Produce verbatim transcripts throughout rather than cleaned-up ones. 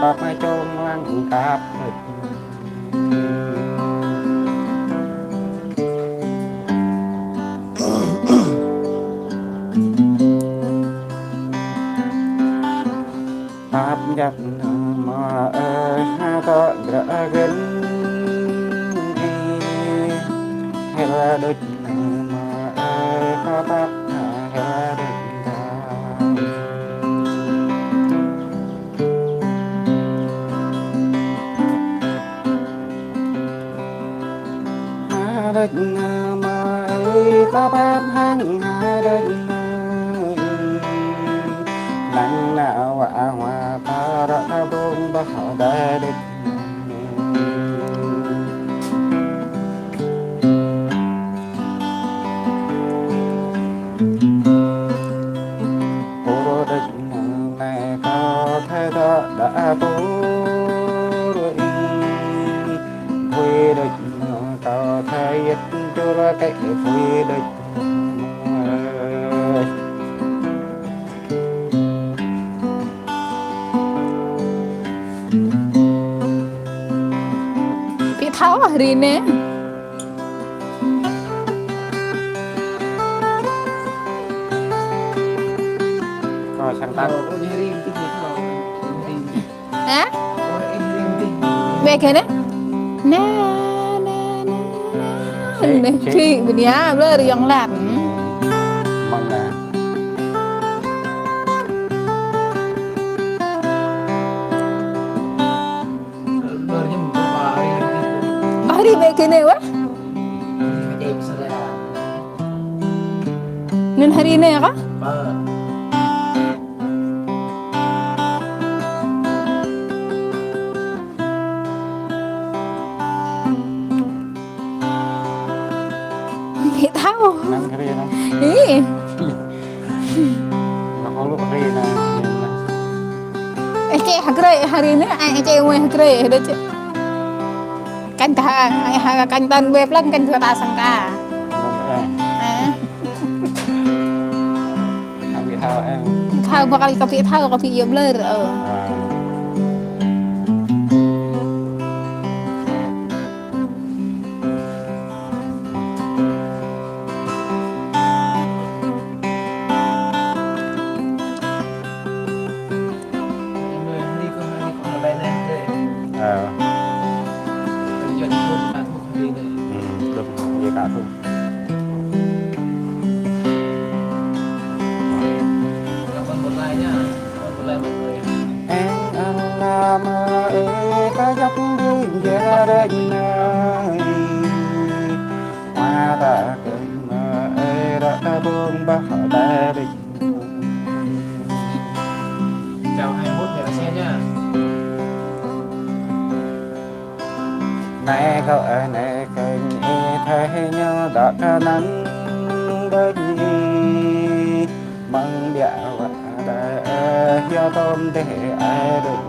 pap mă čong lăng kăp đôč. Pap djăp nao mă ơi ha tŏ dră gơ̆n ih. Hel đôč nao mă ơi ha pap ha hel đôč nao. Ha đôč nao mă ơi, kâo pap hăng ha đôč nao. Năng nao wă hua kâo ră kơ bông bah đai đôč nao. Pô đôč nao nai kâo thai dŏ đa pô ih. Pui đôč nao kâo thai yet čur kĕ pui đôč nao. Ƀu thâo hrơi anai. Kâo sang tăk. Hă? Ƀĕ kơ anai. Na, na, na, na. Čih, čih. Čih, bơni ah, blơr yŏng lăt. Mơ̆ng anai. Ƀu hrơi ƀĕ kơ anai wă. Anŭn hrơi anai kah? Ƀu thâo. Năng hrơi anai. Ih. Năng kâo lu hrơi anai. Ih, čih hơgrơi hrơi anai, ih, čih mơ̆ hơgrơi đôč. Kăn ta, ih, kăn tăn ƀĕ plăng kăn ta sang ka. Năng, ih. Ih. Năng ƀu thâo, ih. Thâo, ƀu kâo ƀu thâo, kâo ƀu yua blơr, ơ. Ah. Ờ. Ừ, đúng, vậy cả thôi. Cảm ơn một like nha. Cảm ơn một like, mọi người. Eng ala mă ơi, kơ djŏp đưm jơrĕn nai. Mă ta kơnh mă ơi, ră kơ bông bah ta đĕč. Chào hai mốt nhà xe nha. Nai kâo ơi, nai kơnh ih thâo hĭ ñu dŏ kơnang đôč ih. Mơ̆ng biă wă đa ơi, hyu tôm dêh ai đôč.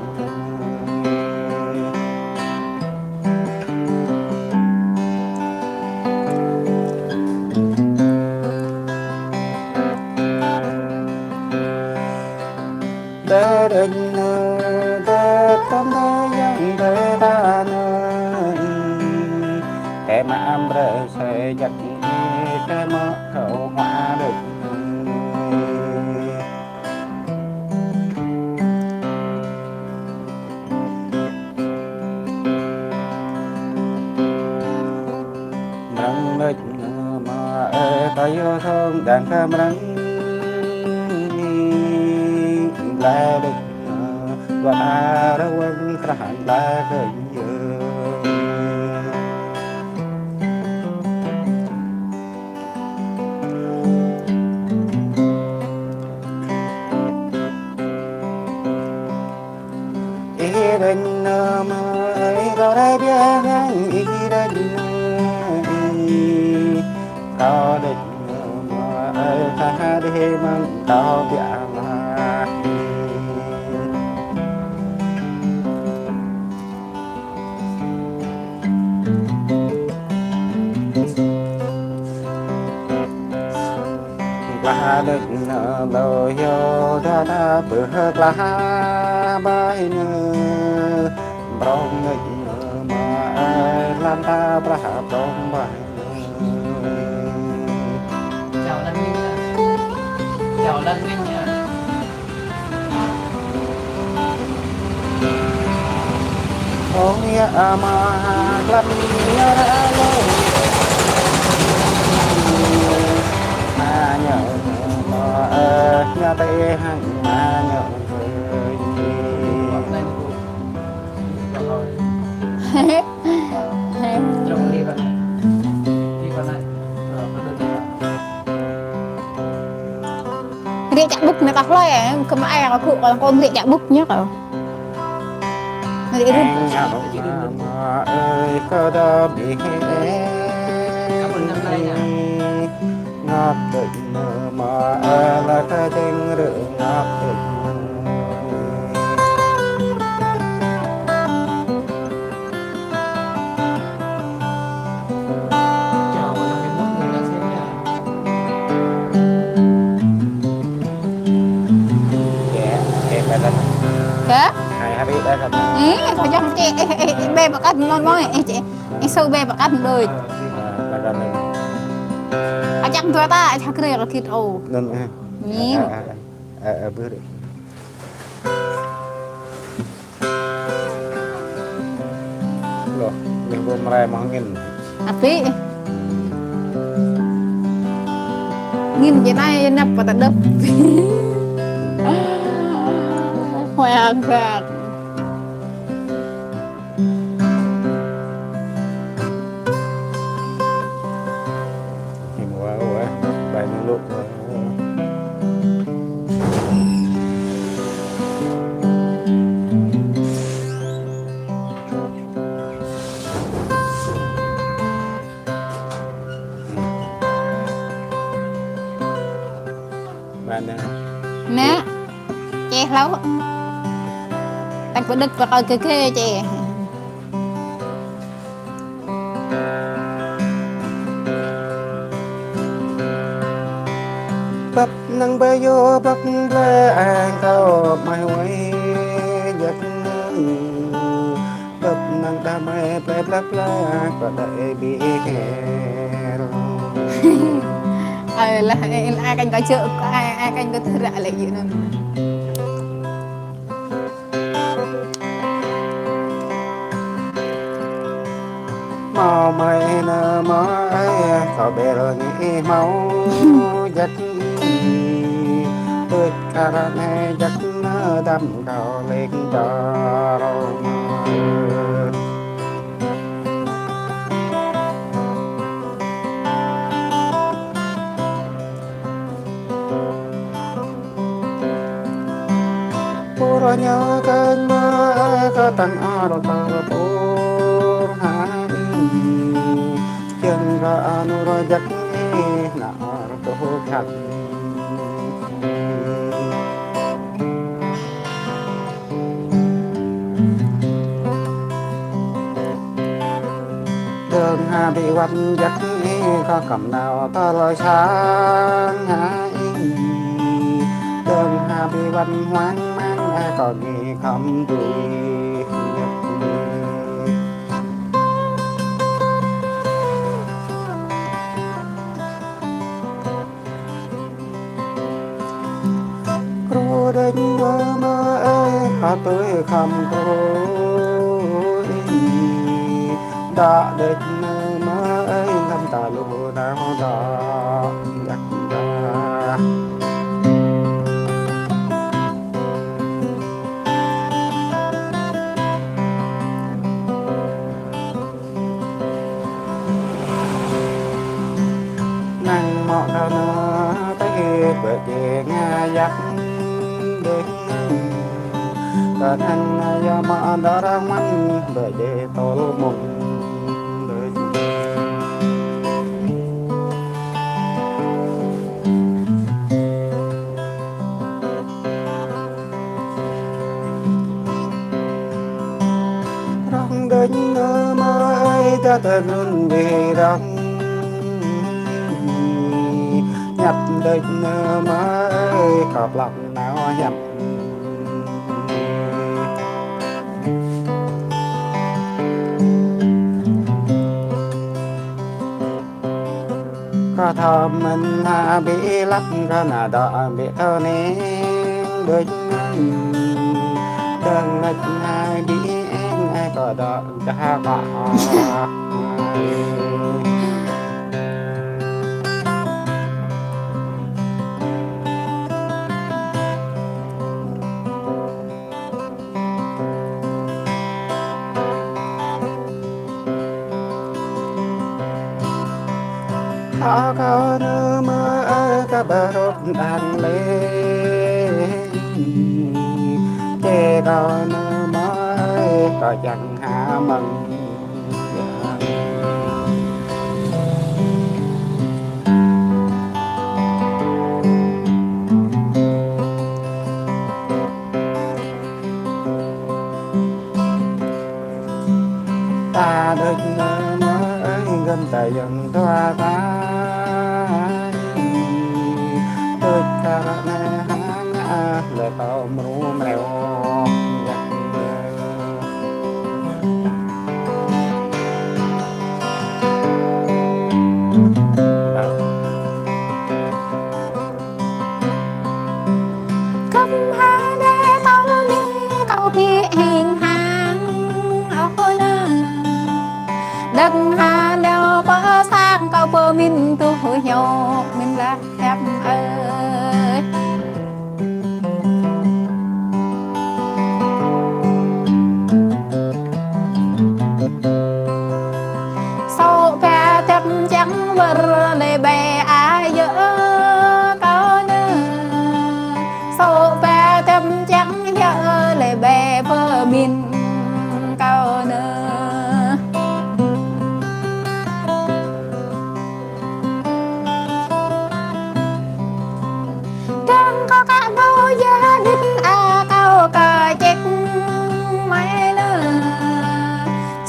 Đơ đơ̆n nơ, đơ tơm đơ yang đơ ta nơ. Tơma amrơ sơi jăk, tơma kâo hua đơ̆n. Mrăng đôč nơ mă ơi, ta yua song đang kơ mrăng. Glai đôč nơ, wă ară wăng krah glai kơ yơ. Ih đơ̆n nơ mă ơi, kâo rai biă hăng ih đơ̆n nơ ih. Kâo đơ̆n nơ mă ơi, kâo ha dêh mơ̆ng kâo biă mă ih. Klah đơ̆n nơ lơ hyu đa ta pơh klah Bai nơ, prong ngĕk nơ mă ơi, lăn ta prah prong bai nơ. Chào Lan Minh nha. Chào Lan Minh nha. Ong ya ama glam ya ra lo. Ma nhơ mă ơi, ya tê hăng ma nhơ. Rĭ čă ƀŭk nă ta hlơi, kơ mă ai kơ khŭ kơ kông rĭ čă ƀŭk ñu kơ. Rĭ rŭ. Ơi kơ đa bĭ hê. Ngăp tơ̆ nơ mă ala kơ dêng rơ ngăp tơ̆. Kơ? Ih, kơ jang čê, ih, ih, ih, bê pơkăt mơ̆n mơ̆n, ih, čê. Ih, sâu bê pơkăt đôi. Kơ jang dua ta, ih, hơkrê kơ kit ô. Năn, ih. Ih. Ơ, ơ, ơ, bưr. Loh, ƀing gơ̆ mrai mă angin. Apĭ? Angin čê anai năp pơ ta dŏp. Hoang hoang. Him wa wa, bai nơ lŭk wa. Bai nơ. Nă. Čê hlâo. Tăk pơđĭt pơkơi kơ kê čê. Băp năng bai yô băp ble ang kâo mai wai jăk. Băp năng đa mai ble ble ble kơ đa ê bi hê. Ơ lah, ê, ê, ai kăn kơ čơ, ai, ai kăn kơ tơră lĕ yơh năn. Mâo mai nơ mâo ai, kâo ƀel ngĭ mâo jăk. Tơ̆t kơ ră anai jăk nơ dăm kâo lêng dơr. Pur ñu kơnh mă kơ tăng ar tơ pur hai. Jơ̆ng kơ anŭn rơjăk nă ar tơ khăt. Dơ̆ng ha ƀĭ wăn jăk ih kơ kăm nao tơlơi sang ha ih. Dơ̆ng ha ƀĭ wăn huang mang ih kơ ngĭ khăm tui. Kru đĕch nơ mơ ơi, kơ tui khăm kru ih. Đă đĕch nơ mơ ơi, lăm ta lu nao đă jăk đă. Năng mă kơ nơ tê bơ jê ngă jăk đĕch. Kơ năng yua mă đa răng măng bơ jê tơl mông đĕch. Rong đĕch nơ mơ ơi, ta tơ nun bê rong. Ñăp đĕch nơ mơ ơi, kơ plăk nao ñăp. Thơm mơ̆n hă ƀĭ lăp kơ ană dŏ ƀĭ thâo ning đôč mơ̆n. Dơ̆ng lĕč hă ƀĭ eng ai kơ dŏ gah kơ. Thâo kâo nơ mơ ơi kơ ƀơ rŏp đang lĕ. Čê kâo nơ mơ ơi kơ čang hă mơ̆ng. Ta đôč nơ mơ ơi gơm ta yơ̆ng dua ta. Đôč ta ră anai hăng ah lĕ kâo mrô mreo. Khŏm hă đe kâo ni kâo ƀĭ hing hăng ôh nơ. Đơ̆ng hă đeo pơ sang kâo pơmĭn tuh hyu mĭn lah hiăp ơi. Sô̆ ba tơm čang wơr lĕ ƀe ayơ kâo nơ. Sô̆ ba tơm čang yơ lĕ ƀe pơmĭn kâo nơ. Dơ̆ng kâo kơ ƀâo yơ đĭt a kâo kơ ček mai nơ.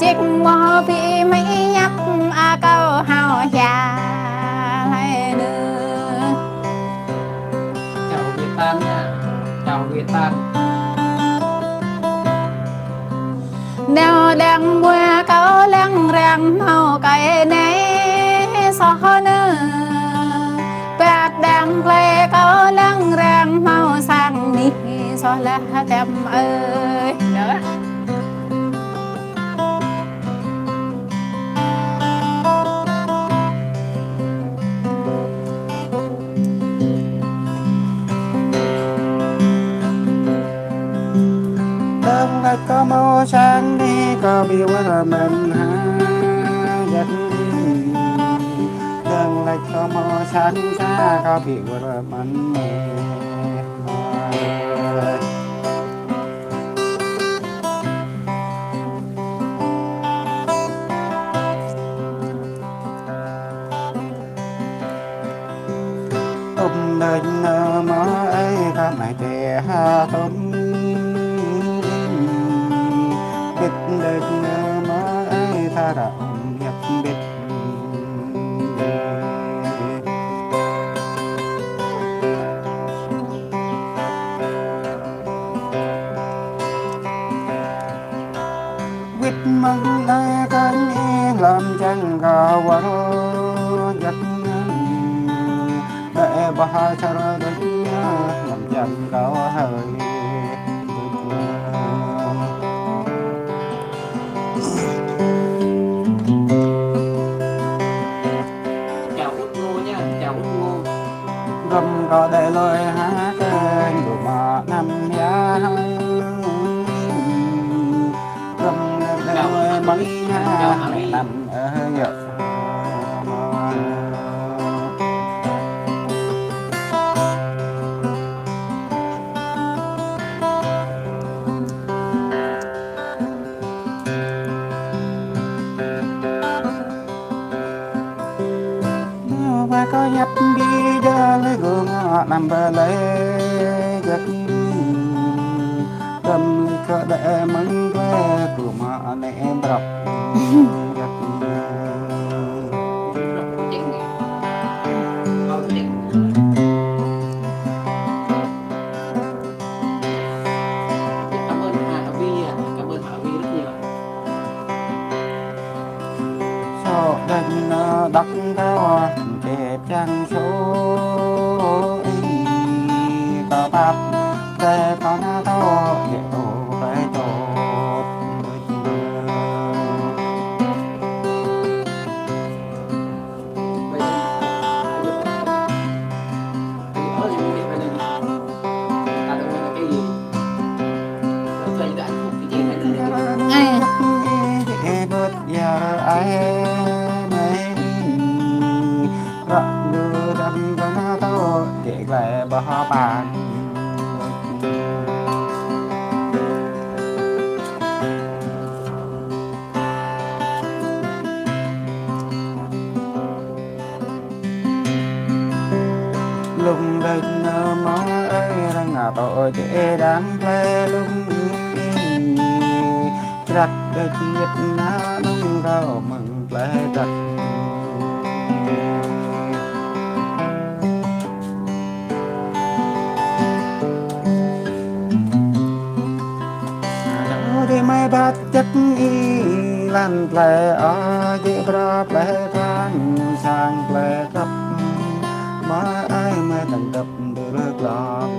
Ček mơ̆ ƀĭ mai yap a kâo hao hia lai nơ. Chào Việt Nam nha. Chào Việt Nam. Nao đang ƀuă kâo lăng răng hmâo kơ anai soh nơ. Păt đang klĕ kâo lăng răng hmâo sang nih soh lah tơm ơi. Nơ. Dơ̆ng lĕč kâo hmâo sang nih kâo ƀĭ wơr mơ̆n hă. Dơ̆ng lĕč kâo hmâo sang sa kâo ƀĭ wơr mơ̆n. Tŭm đôč nơ mơ ơi kơ mai tê ha tŭm. Bĭt đôč nơ mơ ơi tha ră ôm hiăp bĭt. Wĭt mơ̆ng anai kơ ih lăm čang kâo wơr jăk ngăn. Đe ƀah čar đôč nơ lăm čang kâo hơi. Chào Út Ngô nha, chào Út Ngô. Gơ̆m kơ đe lơi hă kơ ñu mă năm ya. Gơ̆m đe lơi mă năm ơ yơ. Nơ ba kơ hiăp ƀĭ djơ̆ lĕ gơ̆ ngă năm ba lĕ găk. Gơ̆m lĕ kơ đe mơ̆ng glĕ gơ̆ mă anai brăp găk. Cảm ơn Hà Thảo Vi ạ. Cảm ơn Thảo Vi rất nhiều ạ. Sô đăng đọc kơ Yang số ih kơ pap, tê kơ na tô, dễ tô, tê tô. Lung đêč nơ mơ ơi, răng ngă tô dễ đang plei lung. Trăk đêč nhiệt na nung rau mơ̆ng plei trăk. Đơ dê mai bát jăk ih lăn plei a jê bra plei thang sang plei kăp. Mai ai mai tăn kăp dơ lơ klong.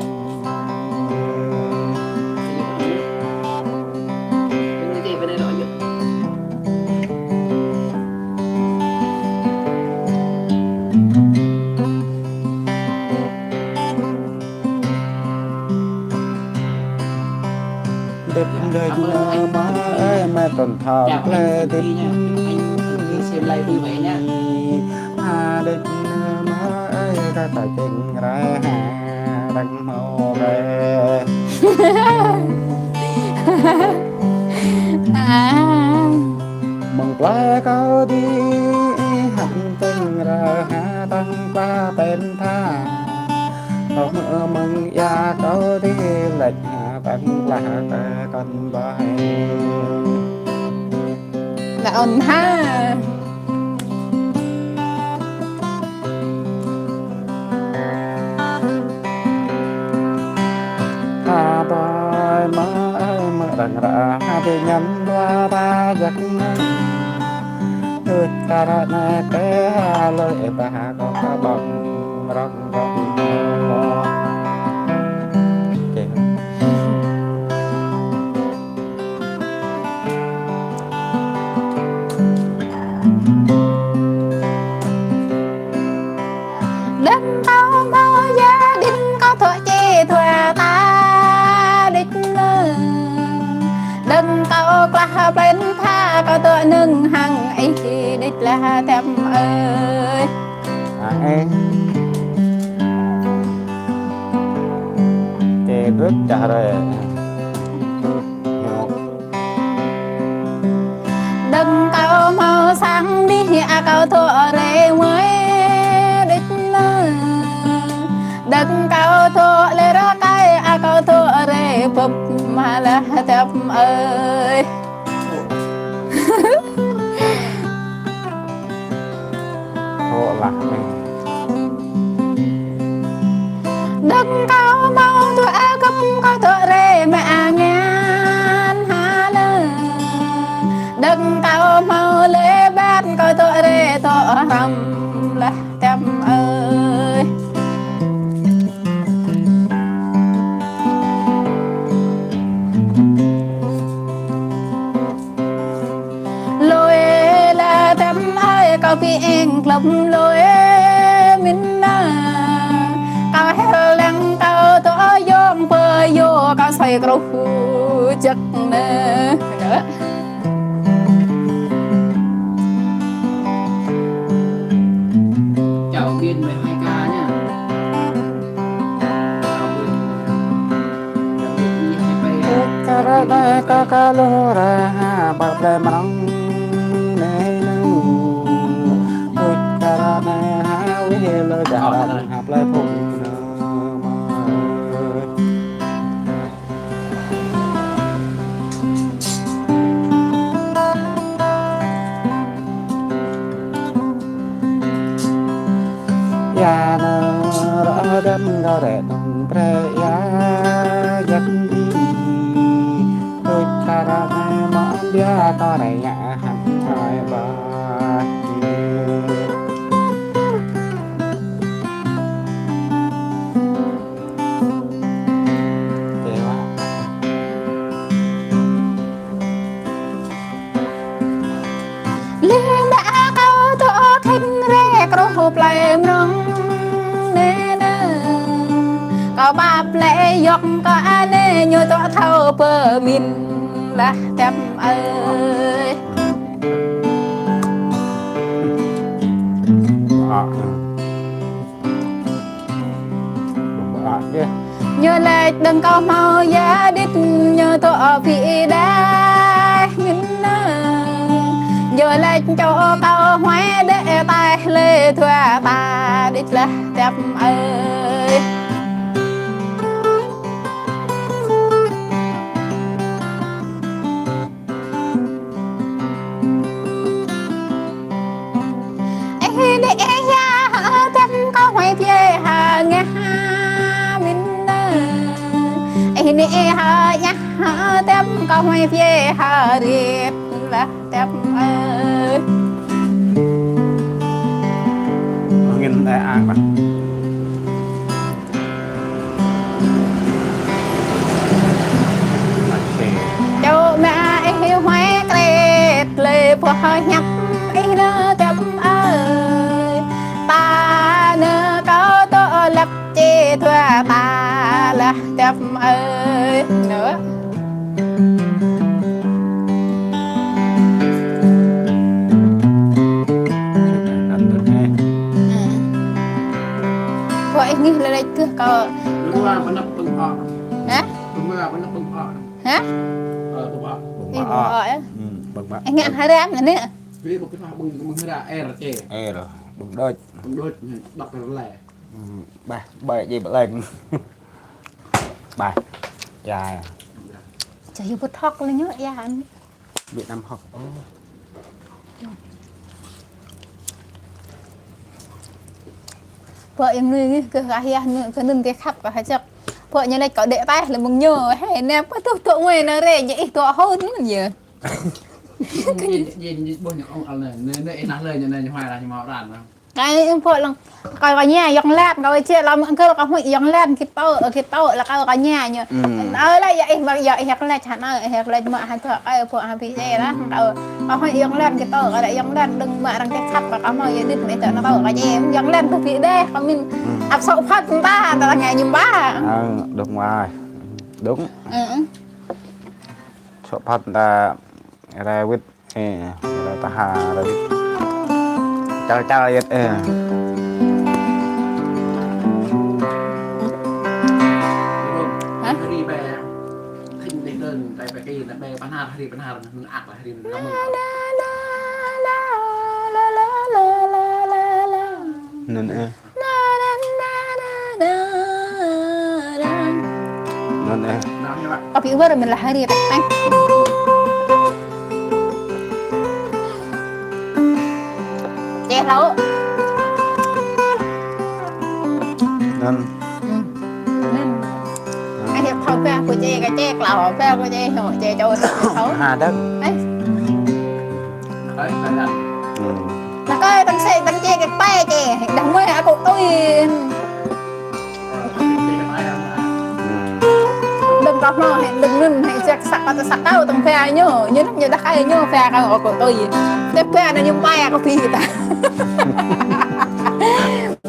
Đĕp đĕp nơ mơ ơi, mơ tŭn thâo plei đĕp. Ha đĕp nơ mơ ơi, ta ta chêng rai ha, đăng mơ rai. À. Mơ̆ng plei kâo dih, hăp tơ̆ng rơ ha tơ̆ng pla pên tha. Kâo mơ mơ̆ng ia kâo dih lĕč ha tơ̆ng pla kơ kŏn ƀai. Lă ôn ha. Ta ƀai mơ ơi mơ đăng ră ha bê ñăm dua ta jăk nơ. Tŭt ta ră nơ tê ha lơi ê ta ha kâo ta ƀơ̆ng rŏng rŏng. Oke. Đơ̆ng kâo hmâo gia đình kâo thŏ či thua ta đĕč nơ. Đơ̆ng kâo klah plên tha kâo tŏ nưng hăng ih đĕč lah tĕm ơi. Hăng ih. Či đuč čah rơi. Đơ̆ng kâo hmâo sang dih a kâo thŏ rê wai đĕč nơ. Đơ̆ng kâo thŏ lê rơkai a kâo thŏ rê bưp ma lah tĕp ơi. Thŏ lah nê. Đơ̆ng kâo hmâo tŭ a găp kâo tŏ rê mă a ngăn ha lơ. Đơ̆ng kâo hmâo lê ƀăn kâo tŏ rê tŏ hrăm lah tĕm ơi. Lôi la tăm ai kâo pi eng klăm lôi min na. Kâo hel lăng kâo tơ yong pơ yo kâo soi kruh jăk na. Chào Kiên mười hai K nhá. Čar anai kơ kơ lu ră ha ƀă plei mrŏng ne nư. Čar anai ha wih lơ čar anai ha plei phung nơ mơ. Ia nơ ră đăm gao rĕ nung pre ia jăk. Tui čar anai mă bia kơ rĕ ia hăng hai ba. Hơ plei mrŏng nê nê. Kâo pap lĕ yŏk kơ anai ñu tŏ thâo pơmĭn lah tep ơi. Ñu laĭ đơ̆ng kâo hmâo ia đĭt ñu tŏ phi đeh mĭn nơ. Ñu laĭ čô kâo huai đĕ taih lĕ dua ta đĭ lah tep ơi. Ih nê ih ia hơ tep kâo huai pie ha ngeh ha mĭn nơ. Ih nê ih hơ ia hơ tep kâo huai pie ha rit lah tep ơi. Angin ơi ang lah. Čô mă ih huai kret lĕ pơh hiăp ih nơ tep ơi. Ta nơ kâo tŏ lăp či dua ta lah tep ơi. Nơ. Pô ih ngih lĕ lĕ kơ kâo. Hă? Hă? Ih, bơ̆ng ŏk yơh. Ih ngă hơrăm anai. Ih bơ̆ng kơnah bơ̆ng, bơ̆ng hơrăm air čê. Air, bơ̆ng đôč. Bơ̆ng đôč, đŏk rơlai. Bah, bai jê bơleng. Bah. Ya, ya. Čơ yơh bơ̆t hŏk lĕ ñu, ya. Việt Nam hŏk. Ô. Pô ih ngui ngih kơ kah yah ñu, kơ nŭn kơ khăp kơ hơčăk. Pô ñu laĭ kâo đĕ taih lĕ mơ̆ng ñu. Hê, nê pô tuh tuh ngui nơ rê, jê ih tuh hôn mơ̆n yơh. Jê, jê, jê, bôh ñu ong al nơ, nơ, nơ, ih nah lơ ñu nơ, ñu hoai rah, ñu mâo ran nơ. Kâo ih pô lăng, kâo kâo ña, yŏng lĕn, kâo ih čê lăm ang kơ kâo hmư̆ yŏng lĕn, kơ tŏ, kơ tŏ, lĕ kâo kâo ña ñu. Ơ, lĕ yơh ih mă, yơh ih yŏng lĕn, hă nơ, ih yŏng lĕn mă, hă tŏ, kâo ih pô hă phi čê lah, kâo, kâo hmư̆ yŏng lĕn, kơ tŏ, kâo lĕ yŏng lĕn, đơ̆ng mă arăng čê khăp, kâo hmâo yơh đĭt, mă tŏ nơ kâo, kâo čê, yŏng lĕn tơ phi đeh, kâo mĭn, ăp sŏ phăt ta, ta lăng ngă ñu ba. Ơ, đơ̆ng mă, đơ̆ng. Ơ, ơ. Sŏ phăt ta rai wĭt, ơ, rai ta ha rai wĭt. Čal čal yơh, ơ. Hă? Hri ƀe, thinh đeh đơn, tai ƀe kê, nă ƀe pơhnar, hri pơhnar, nă ak lah hri nă mơ̆ng. Nŭn, ơ. Nŭn, ơ. Kâo pĭ wơr mĭn lah hri tĕk tĕk. Čê hlâo. Nŭn. Ơ. Nŭn. Ơ. Ai hiăp thâo pĕ, kâo čê, kâo čê klâo pĕ, kâo čê, hŏ, čê čô thâo. Ha, đơ̆ng. Ơ. Ơ, ơ, ơ. Ơ. Lah kơ tăng sĕ, tăng čê kơ tĕ čê, đah mơi akŏ tui. Ơ. Đơ̆ng kâo hmâo, hĕ, đơ̆ng nŭn, hĕ, ček săk kơ tơ săk kâo tăng pĕ ñu, ñu nŭn ñu đah kơ ñu pĕ kâo akŏ tui. Tĕ pĕ nă ñu ƀai akŏ pĭ ta.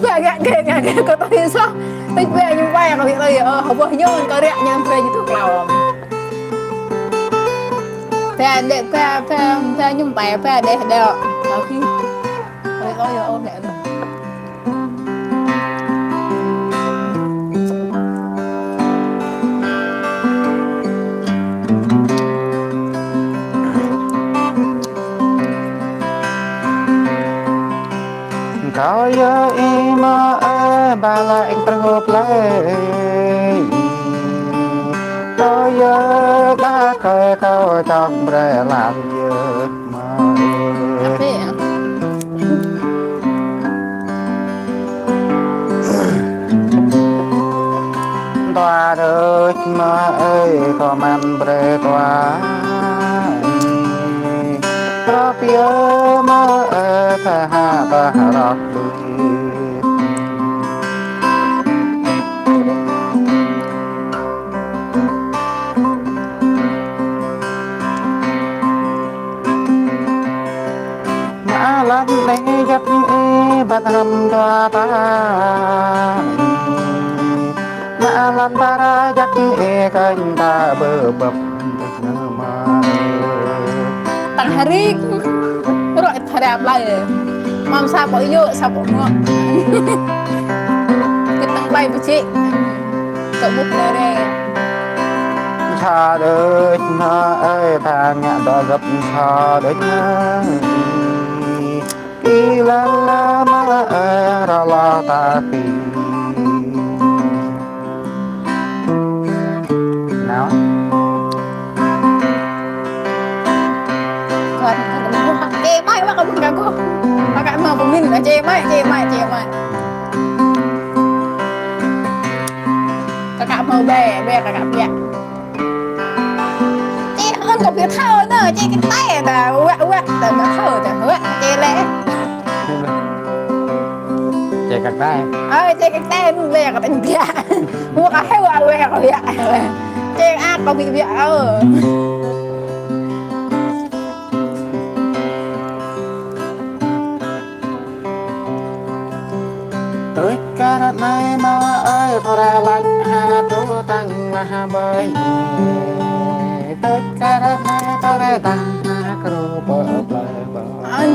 Pĕ gak gak gak gak akŏ tui soh. Tĕ pĕ ñu ƀai akŏ pĭ tui, ơ, hơbôh ñu kơ rĕ ñu pĕ ñu tŭ klâo. Pĕ đĕ, pĕ, pĕ, pĕ ñu ƀai, pĕ đĕ, đĕ. Kâo pĭ. Ơi, ơi, ơi, mẹ ơi. Kâo yơh ih mơ ơi, ba la ih trơh plei. Kâo yơh ta kơi kâo čŏng brơi lăm yơh mơ ơi. Dua đôč mơ ơi, kâo măn brơi dua. Rơp yơh mơ ơi, tha ha tha rơp đôč. Mă lăm đe jăp ih băt Răm dua ta. Mă lăn ta ra jak ih kơnh ta bơ bơ̆p. Tăng hơrik. Rŏ ih thara plơi. Măm sa pŏk yŭ, sa pŏk ngŏ. Kơ tăng plơi pơčĭ. Tŏ mŭt nơ̆ rê. Sa đôč nơ̆ ơi, ta ngă dŏ gơ̆p sa đôč nơ̆. Ih lăng lăng mă ơi, ră la ta pĭ. Nao. Či mai, mă kơ ƀing kâo. Mă kơ mă pơmin, či mai, či mai, či mai. Kơ kâo mă bê, bê kơ kâo biă. Či hơn kâo ƀu thâo nơ̆, či kơ tê ta, wă, wă, ta ƀu thâo ta, wă, či lĕ. Či kơ tê. Ơ, či kơ tê, bê kơ tê biă. Wă kơ hê, wă, wă kơ biă. Či a kâo ƀu biă, ơ. Tui kơ ră anai mă ơi, thâo ră lăi ha, tui tăng mă ha ƀơi. Tui kơ ră anai, thâo ră tăng ha, kru pơ plơi pơ. Ơi.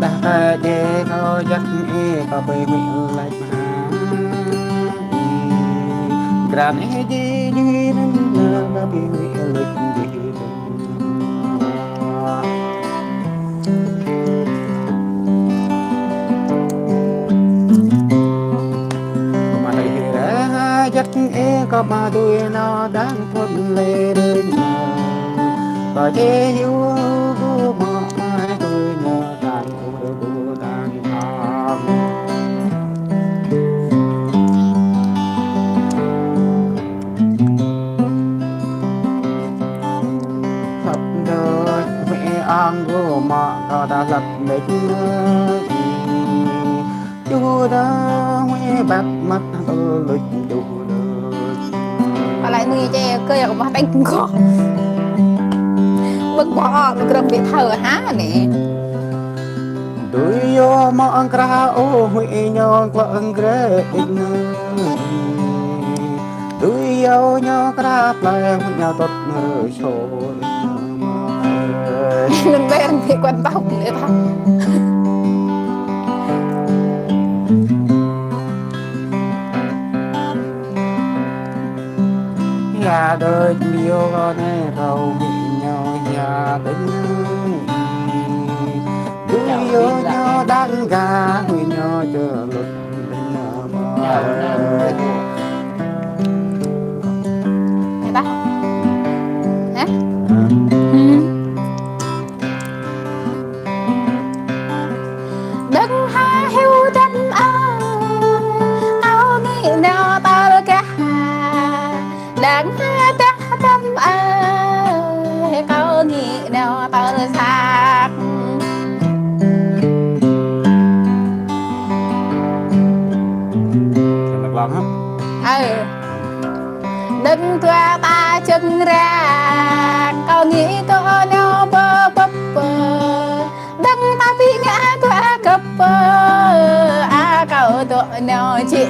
Đah kơ djai kâo jak ih kơ ƀơi huĭ lăi ha. Krăn ih djai djai năn nă kơ ƀơi huĭ lăi djai năn. Kơ mă tơi hĭ ră jak ih kơ mă tui nao đang phŭn lĕ rơ̆ng. Kơ djai hyu kơ mă mai tui nao đang phŭn kơ đang thang. Săp dơi huĭ ang kơ mă kơ ta lăp mĕt nơ. Yua dah huĭ băt măt tơ lŭč yua dah. Pơlai nui či kơ yua kơ mă tĕng kơ. Ƀơ̆ng ƀơ̆ ƀơ̆ng krơ̆ng ƀĭ thâo ha nê. Dui yua mă ang krah ôh huĭ ñu klă ang krah ih nơ. Dui yua ñu krah plơi huĭ ñu tŭt nơ sô. Năn ƀĕ răng ƀĭ kuăn tŏk lĕ tŏk. Hia đôč mơ̆ yua kơ nê rau mĭ ñu hia đôč nê. Dui yua ñu đang gah mĭ ñu čơ lŭt đôč nê mơ̆. Hia đôč nê. Hia đôč. Hă? Hă? Đơ̆ng ha hyu dăm a, kâo ngĭ nao tơl gah. Đơ̆ng ha dah dăm a, kâo ngĭ nao tơl sat. Ơ. Đơ̆ng dua ta čơ̆ng ră, kâo ngĭ dŏ nao pơ pơpơ. Đơ̆ng ta ƀĭ ngă dua gơ̆p pơ, a kâo dŏ nao jĕ.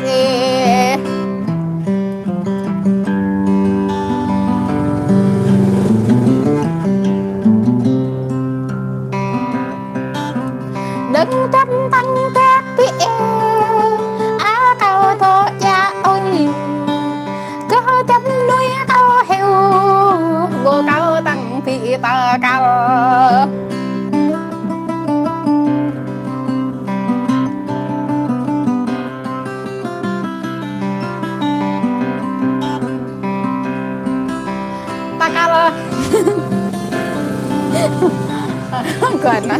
Đơ̆ng dăm tăng tĕk ƀĭ ê, a kâo dŏ djă ơi. Kơ dăm nui kâo hyu, ƀô̆ kâo tăng ƀĭ tơ kăl. Ta kăl. Kơ ană.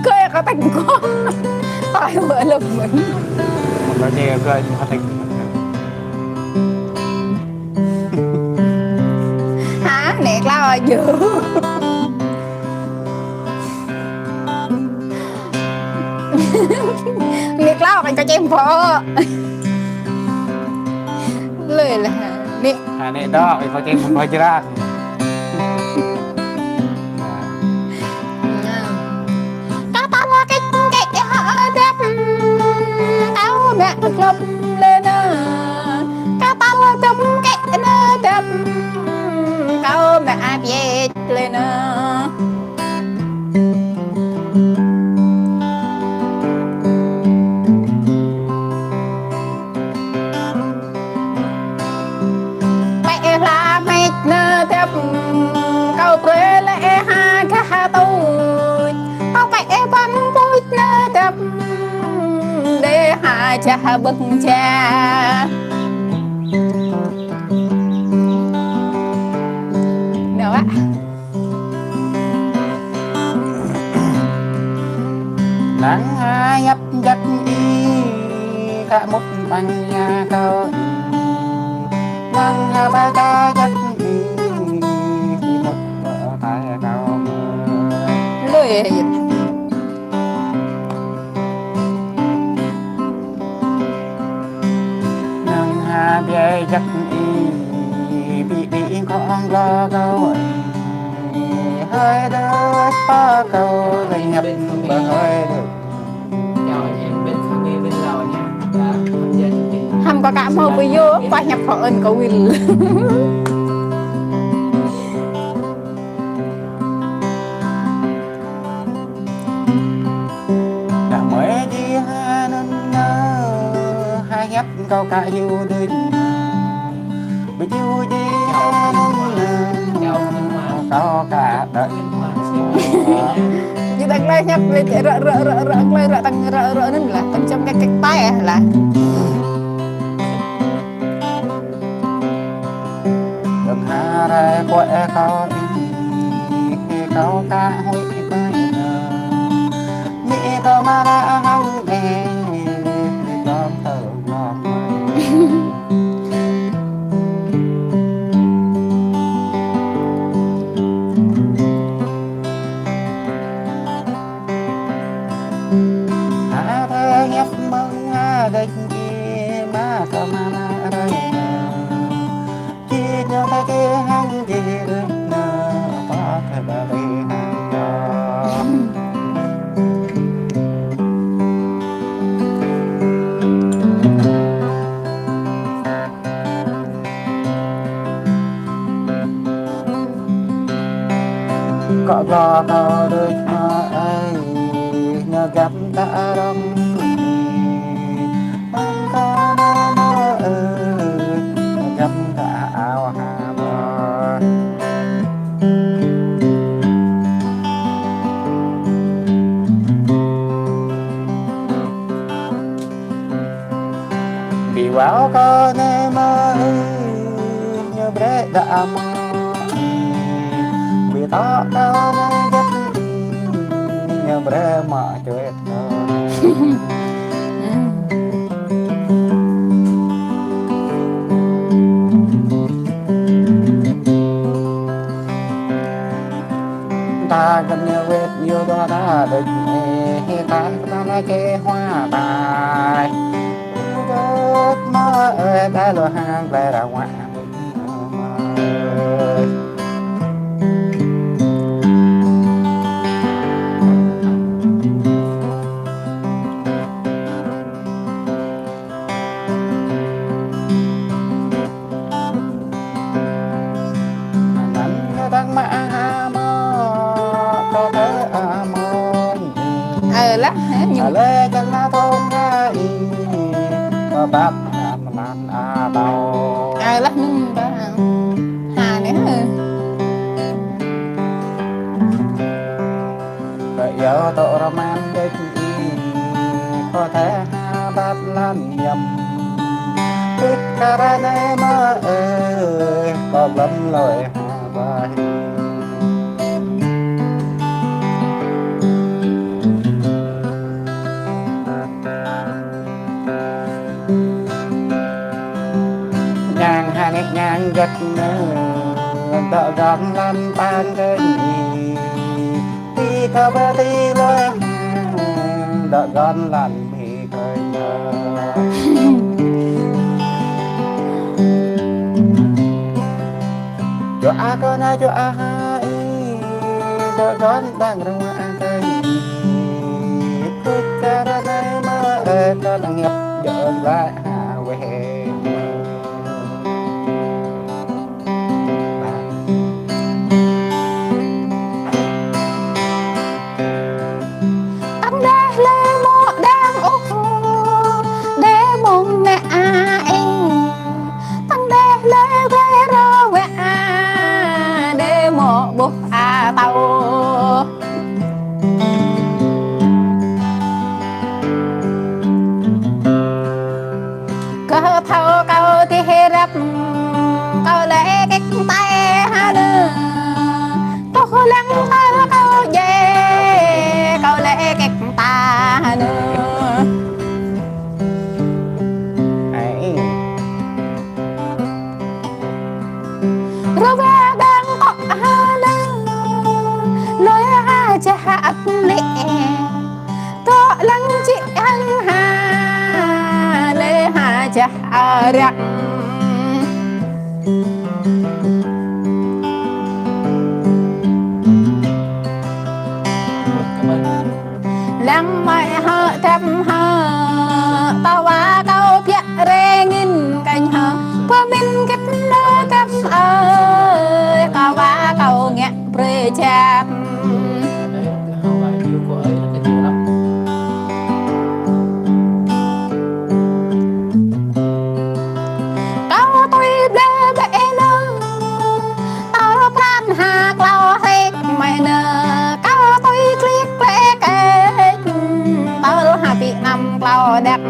Kơ yua kơ tĕng kơ. Tơlơi mơ̆ lơ̆m mơ̆n. Mă kơ čê kơ ană kơ tĕng. Hă, nĕ klao yơh. Nĕ klao Ƀing kâo čem pô. Lui lah. Nĕ. Ha, nĕ dŏ, ƀing kâo čem pô jrat. Kâo tal kĕ kĕ hơdăp, kâo mă glŏm lĕ nă. Kâo tal dŏm kĕ nă dăp, kâo mă abiĕč lĕ nă. Pĕ hla mĕč nă dăp, kâo brơi lĕ ha gah tuč. Kâo pĕ băng buč nă dăp, đe ha jah bơ̆ng ja. Nă wă. Năng ha hiăp jăk ih, kă mŭt ƀăng ia kâo. Năng ha ba ta jăk ih, ih mŭt ƀơi tai kâo. Lui. Năng ha biă jăk ih, ƀiă ƀiă kông glô kâo. Hơi đơč pơ kâo, lĕ hiăp ƀơi hơi đơč. Hăm kâo kă hmâo pơyô, pă hiăp kâo ơn kâo wĭl. Đah mơi dih ha anŭn nă, ha hiăp kâo kă hyu đuč. Ƀu djơ̆ dih ha anŭn nă, kâo kă đuč. Djơ̆ tơlơi hiăp lĕ ră, ră, ră, ră, tơlơi ră, tơng ră, ră anŭn lah, tơng čăm kĕ kĕ tai lah. Đơ̆ng ha rai kuă kâo ih, kâo kă huĭ ƀơi nă. Mĭ kâo mă ră hăng ih, ih glŏm tơ glŏm. Ha rai hiăp mơ̆ng ha đĕč ih mă kâo mă mă rai nă. Či ñu ta či hăng či ưh nă, pă kơ ba rai hăng kâo. Kơ glô kâo đuč mơ ơi, ñu găp ta rŏng. Mơ̆ng kơ mơ ơi, ñu găp ta ao ha mơ. Ƀu wao kâo nĕ mơ ơi, ñu brơi đa mơ. Ƀu tŏ kâo nĕ jăk, ñu brơi mă čuet kâo. Ta găn ñu wĕt ñu đua ta đuč ê, ta ta na kê hua tai. Đuč mơ ơi, ta lu hăng glai ra wa. Anăn ñu dăng mă ha mơ, kơ tơ a mơ̆n. Ơ lah, hă, ñu. Alê dăng na tông ha ih, kơ bap ha mơnăn a tâo. Ơ lah, mơ̆ng ba. Ha nĕ, hă. Kơ yua tŏ rơman đĕč ih, kơ tơ ha bap lăn yăm. Pĭt kơ ră nĕ mơ ơi, kơ blăm lơi ha ƀai. Ñang ha nĕ ñang jăk nĕ, dŏ găn lăn pang kơ ih. Ti kơ ba ti lơi, dŏ găn lăn mi kơ ih. A kơ na čô a ha i, dŏ đon đang rơma a kơ i. Tui čar anai mă ơ kơ đang hiăp djơ̆ glaĭ ha weh. Tăng đeh lê mŏ đang ôh, đê mông nê a ê. Tăng đeh lê glai rơ wê a, đê mŏ ƀuh a tâo. Kơ thâo kâo tih rap, kâo lĕ kĕk tai ha nơ. Tuh lăng kâo kâo djai, kâo lĕ kĕk tai ha nơ. Ai. Rơwa đang kŏ ha nơ, lơi ha jah ăt lĕ. Tŏ lăng čĭ hăng ha, lĕ ha jah arăng. Lăng mơi hơ tăm hơ, tâo wa kâo biă rê ngĭn kañ hơ. Pơmĭn gĕt nơ tăm ơi, kâo wa kâo ngă brơi jap. Kâo tui ƀlĕ ƀlĕ nơ, kâo pran ha klâo hrĕk mơi nơ, kâo tui klik klĕ kĕk, kâo ha pi năm klâo đăk.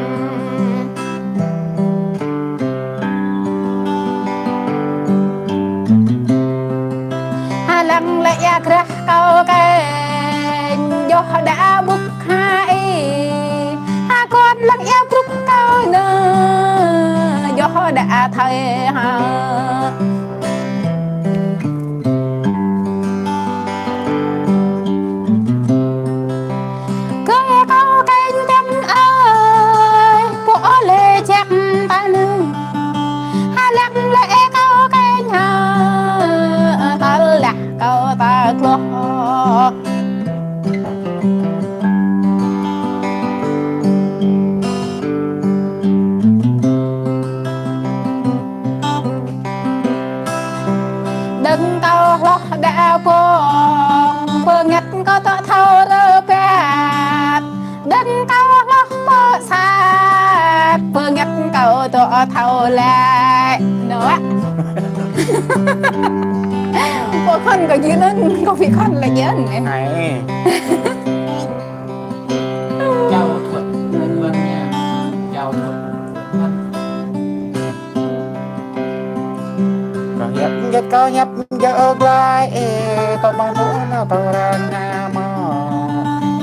Ha lăng lĕ ia grah kâo kĕ, djŏh đa ƀŭk ha i. Ha kuan lăng ia brŭk kâo nơ, djŏh đa thơi ha. Kơ kâo kĕ tăm ơi, pô lĕ jăk ta nơ. Ha lăng lĕ kâo kĕ ha, ta lăk kâo ta kloh. Đơ̆ng kâo hloh đa pŏng, bơngăt kâo tŏ thâo rơbat. Đơ̆ng kâo hloh pơ sat, bơngăt kâo tŏ thâo lĕ. Nơ. Pô khŏn kâo jing anŭn, kâo phi khŏn lĕ jing anŭn. Ai. Chào thuận vân vân nha. Chào thuận vân vân. Kâo hiăp gĕt kâo hiăp djơ̆ glaĭ ê, tŏ ƀơ̆ng tŏ nao tŏ răng ha mơ̆.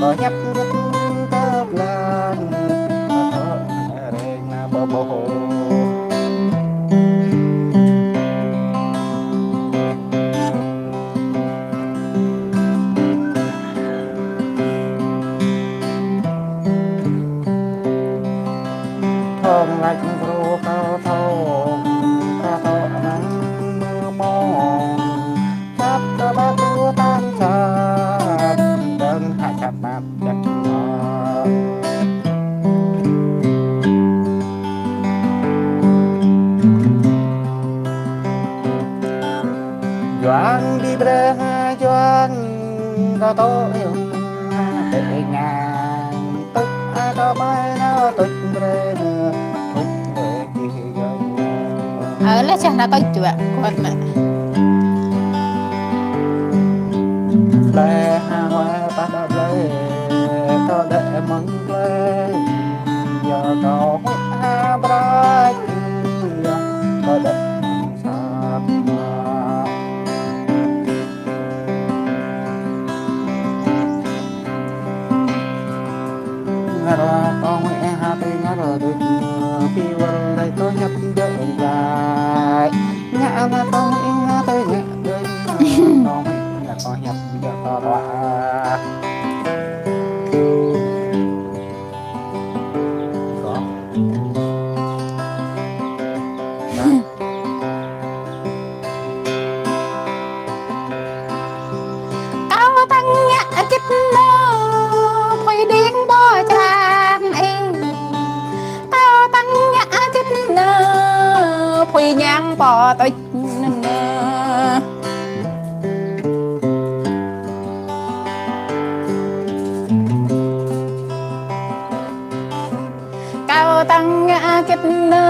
Kâo hiăp gĕt tŏ glaĭ, tŏ răng ha ƀơ̆ ƀơ̆. Thŏng lač brô kâo thŏng, kâo thŏng anăn mơ̆ mơ̆ng. Čăp kơ ƀă tu tăm čăp, dơ̆ng hă čăp măt čăp mă. Yuang đi brơi ha yuang, kâo tŏ yuang ha tĕ ngang. Tŭč a kâo ƀai nao tŭč brơi nơ, tŭč brơi kih yuang nơ. Ơ, lĕ čah nao tŭč čuă, kuat mă. Blơi ha hua pah đa blơi, tŏ đĕ mơ̆ng blơi. Yua kâo huĭ ha brơi, yua kâo đĕ mơ̆ng sat mă. Ngă ră kâo ngă ha tui ngă ră tui pi wăl đai kâo hiăp djơ̆ djai. Ngă ngă kâo ngă tui ngă tui ngă kâo ngă kâo hiăp djơ̆ kâo ră. Kâo. tuč nơ nơ. Kâo tăng ngă gĕt nơ,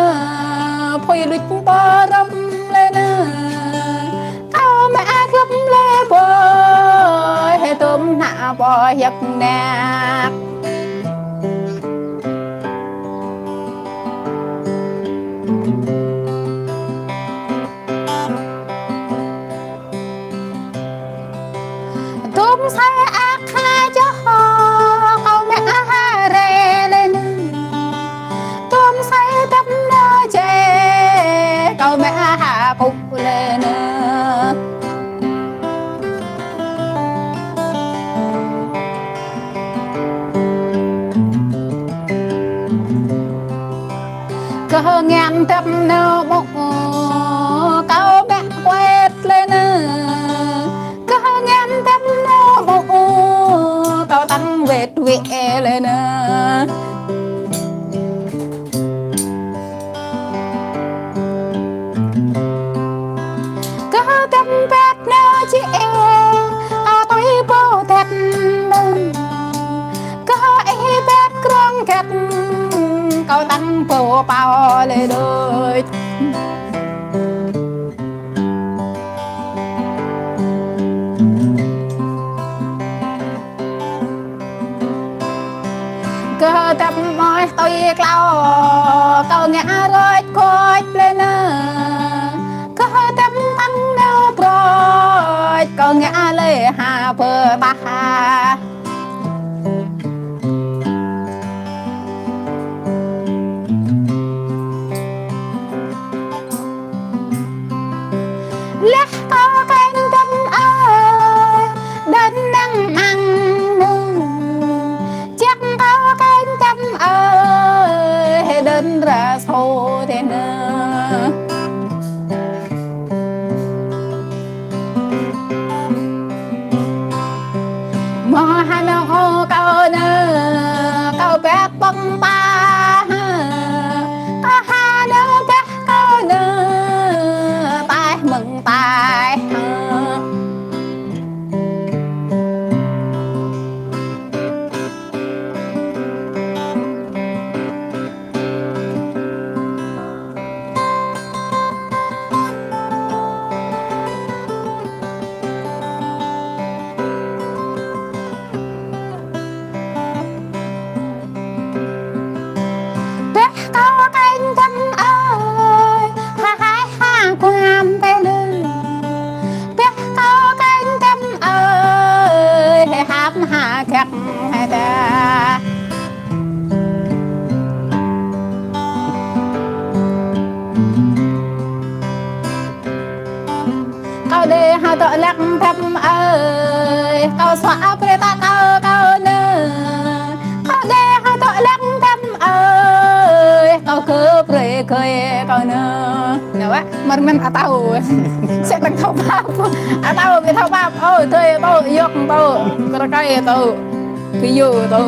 phơi luč pơrăm lĕ nơ. Kâo mă gơ̆p lĕ bơi, hê tôm nă bơi hiăp nă. Tôm sai ăk ha čoh, kâo mă ha rê lĕ nơ. Tôm sai tăp nơ jê, kâo mă ha pŭ lĕ nơ. Kơ ngăn tăp nơ mŭ, kâo mă kuet lĕ nơ. Kơ ngăn tăp nơ mŭ, kâo tăng wet wĕ lĕ nơ. Kơ tăm pet nơ či ê, kâo tui pô tep nơ. Kơ ê pet krong kep, kâo tăng pô pao lĕ đôč. Kơ tăp mơ̆ tui klâo, kâo ngă rơč kôč plơi nơ. Kơ tăp tăng nơ brôč, kâo ngă lĕ ha pơtah. Lĕ kâo kơnh tăm ơi, đơn năng măng nưng. Čĕk kâo kơnh tăm ơi, đơn ra sô tê nơ. Mơ̆ ha nơ hô kâo nơ, kâo pĕk pơ̆ng pa ha. Kâo ha nơ pĕk kâo nơ, taih mơ̆ng taih ha. Pĕk kâo kơnh tăm ơi, ha hai ha kuam pĕk nơ. Pĕk kâo kơnh tăm ơi, hê hap ha kek hê ta. Kâo đê ha tŏ lăk tăm ơi, kâo sua ăp rê ta kâo kâo nơ. Kâo đê ha tŏ lăk tăm ơi, kâo kơ brơi kơi kâo nơ. Nơ wă, mơ̆r mơ̆n atâo. Sĕ tăng thâo pap. Atâo, ƀu thâo pap. Ơ, tơi atâo, yŏk atâo. Kơ rơkai atâo. Kơ yô atâo.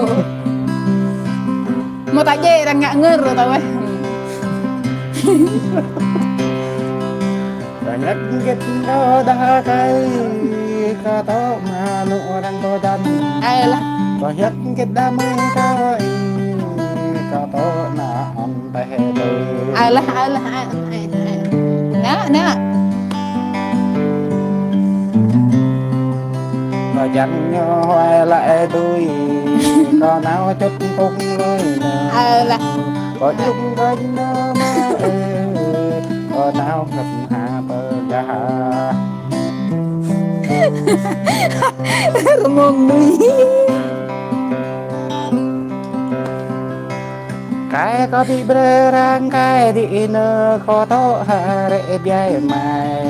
Mơ̆ ta jĕ arăng ngă ngơ̆r ta weh. Kơ hiăp gĕt kơ đah kai, kơ tŏ mă nŭ arăng kơ đan. Ai lah. Kơ hiăp gĕt đah mơi kơ i, kơ tŏ nă ăn teh tơi. Ai lah, ai lah, ai, ai, ai. Nă, nă. Kơ jăng ñu huai lăi tui, kơ nao čut pŭng lui nơ. Ai lah. Kơ jung kơ jing nơ mă ơi, kơ nao kơp ha pơgah. Rơmông nui. Kai kơ ƀĭ brơi arăng kai đĭ nơ kơ tŏ ha rĕ biai mai.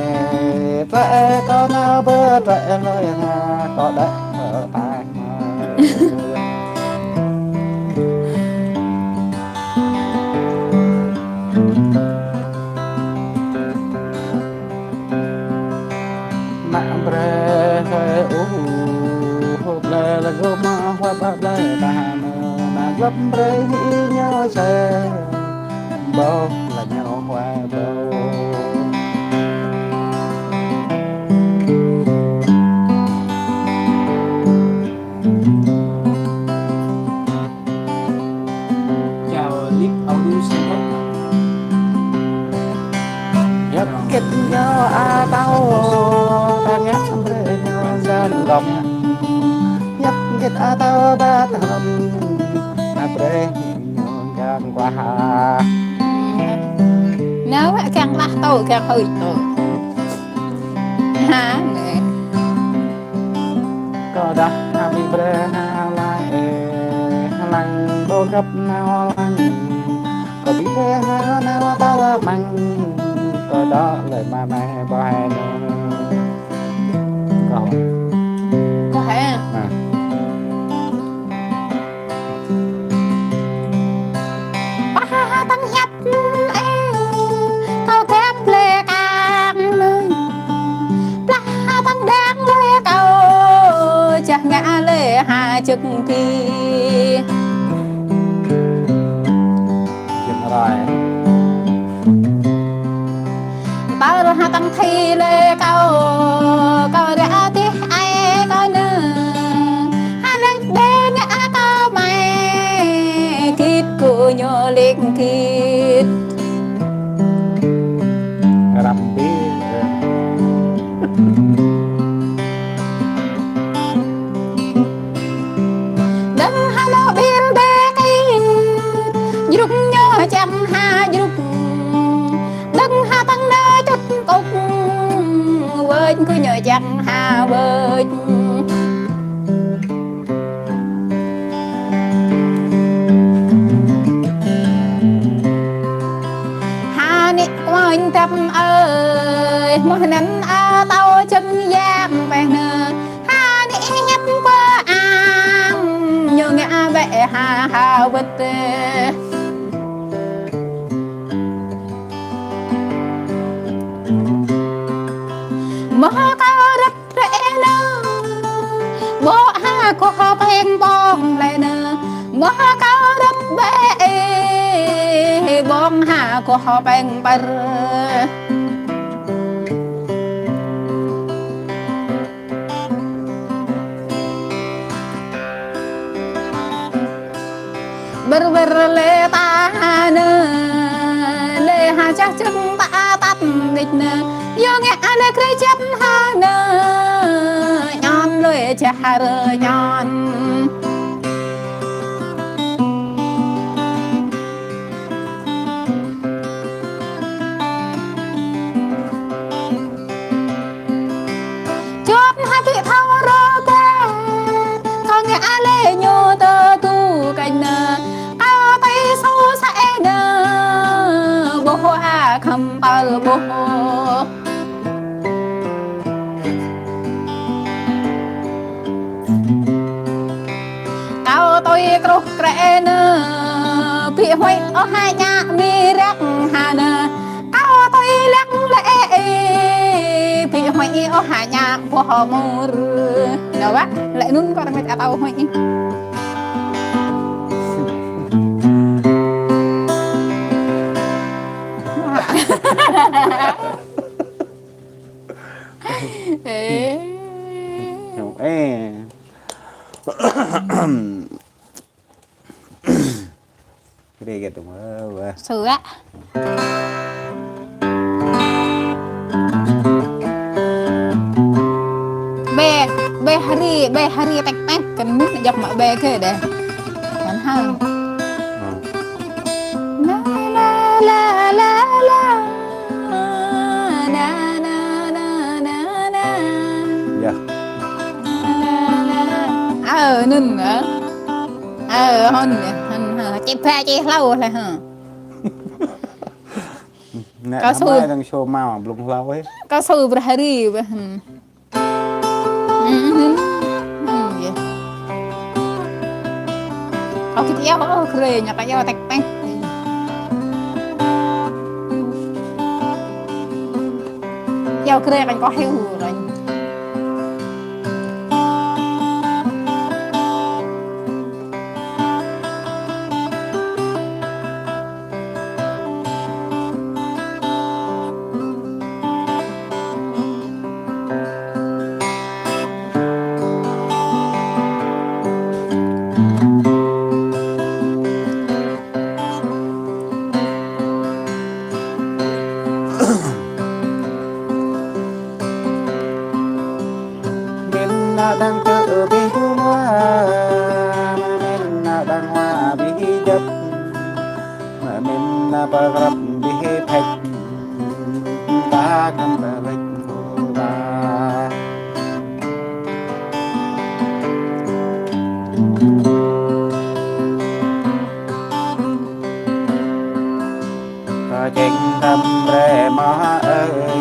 Tơlơi kơ nao bơ tơlơi lơi ha kơ đĕ kơ tai mai. Mă brơi hơi u hôp lơi lơ gơ̆ mă huăp ăp lơi ta mơ mă gơ̆p brơi hĭ ñu sĕ. Bơ lơ ñu huăp bơ. Ơ, kiăng hơi tơ. Ha, nè. Kâo đah ha ƀing brơi ha lai ê, lăng đô găp nao lăng. Kâo ƀing brơi ha nao ta la măng. Kâo đah lĕ ma mai ƀơh hai nơ. Kâo. Kâo hĕ. Ha. Pah ha tăng hiăp ê, kâo kĕp lĕ kang lơi. Plah ha tăng đang lơi kâo, čah ngă lĕ ha čơk ki. Čơk rai. Pah ha tăng thi lĕ kâo, kâo ră tih ai kâo nơ. Ha lĕ đe ngă kâo mai, kit kơ ñu lĕ kit. Răm bi. Đơ̆ng ha lŏ ƀil đe kit, jrŭk ñu čang ha jrŭk. Đơ̆ng ha tăng nơ čŭt kŭk, wơč kơ ñu čang ha wơč. Ha nĕ kuañ tăp ơi, mơ̆ anŭn atâo čơ̆ng yang pĕh nơ. Ha nĕ hiăp pơ ang, ñu ngă bĕ ha ha wơ̆t. Mơ̆ kâo rơ̆t rĕ nơ, ƀô̆ ha kơ hŏ pĕng ƀơ̆ng lĕ nơ. Mơ̆ kâo rơ̆t bĕ ê, ƀơ̆ng ha kơ hŏ pĕng pơr. Bơr bơr lĕ ta ha nơ, lĕ ha čah čơ̆ng ta tăt đĭč nơ, yua ngă lĕ krê čăp ha nơ, ñăn lĕ čah ha rơ ñăn. Čuăt ha ƀĭ thâo rơkơi, kâo ngă lĕ ñu tơdu kơnh nơ. Kâo tui su sa ê nơ, ƀô̆ ha khăm păl ƀô̆. Kâo tui kruh krĕ nơ, ƀĭ huĭ ôh ha ñă mi răng ha nơ. Kâo tui lăng lĕ ê, ƀĭ huĭ ôh ha ñă ƀô̆ hơmur. Nơ wă, lĕ anŭn kâo rơmet atâo huĭ. Ê. Ê. Kơđi gĕt tơm, ơ, wă. Sua. Bê, bê hari, bê hari tĕk tĕk, kăn mŭt jăk mă bê kơ đeh. Kăn hăng. Hăng. Na, na, na, na, na. Na, na, na, na, na. Yă. Na, na, na. Ơ, anŭn, ơ. Ơ, hŏn, hŏn, hŏn. Čih ba, čih hlâo lĕ, hă. Nĕ, kâo su. Hmâo đang su mâo, blung hlâo, ơ. Kâo su brơi hari, bơ, hmm. Hmm, hmm, hmm, yă. Ơ, kit yă, ơ, krê, ñă kơ yă, tĕk tĕk. Yă krê kăn kơ hyu lĕ. Mĭn nă đang tơ abih hua, mĭn nă đang hua abih djăp, mĭn nă pơkrăp abih phet. năm ba lĕ hô ba. Kơ čeng tăm bre mơ̆ ơi,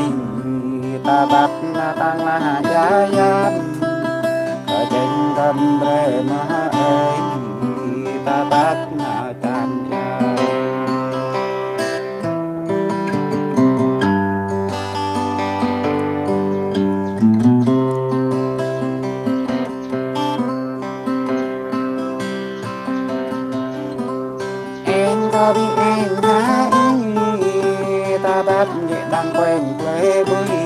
ta băt na tăng la ja yam. Kơ čeng tăm bre mơ̆ ơi, ta băt na tăng ja. Eng kơ bi eng ha eng, ta băt ñe đang quên plei bui.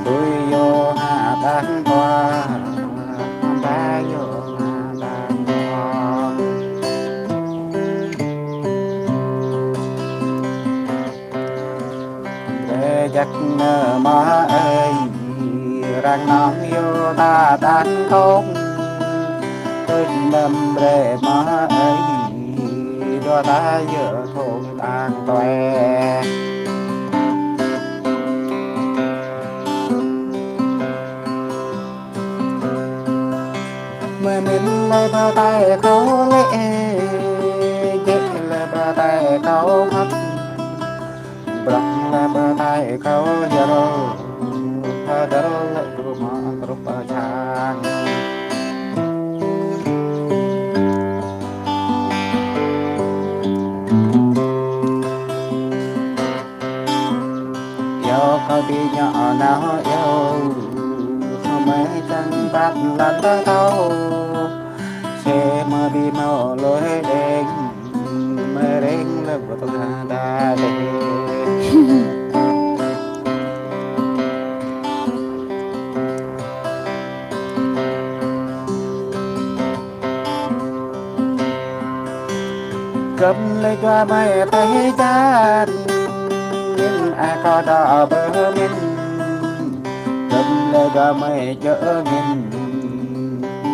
Bui yo ha đang qua, ba yo ha đang qua. Bre jăk nơ mơ̆ ơi, rang nong yo ta tan kông. Tơt năm bre mơ̆ ơi, đua ta yơ thông tan toe. Mơ mĭn lĕ bơ tai kâo lĕ, jĕ lĕ bơ tai kâo hăt. Brăng lĕ bơ tai kâo yơr, hơdơr lĕ gru mă trup čang. Yua kơ bi ñă nao yua, hơmơi čang băt lăn ta tao. Sĕ mơ bi mơ lôi đeng, mơ reng lĕ bơ tơng ha đa đe. Gơm lĕ dua mơi tơi čan, min ai kơ đa bơ min. Gơm lĕ dua mơi čơ min,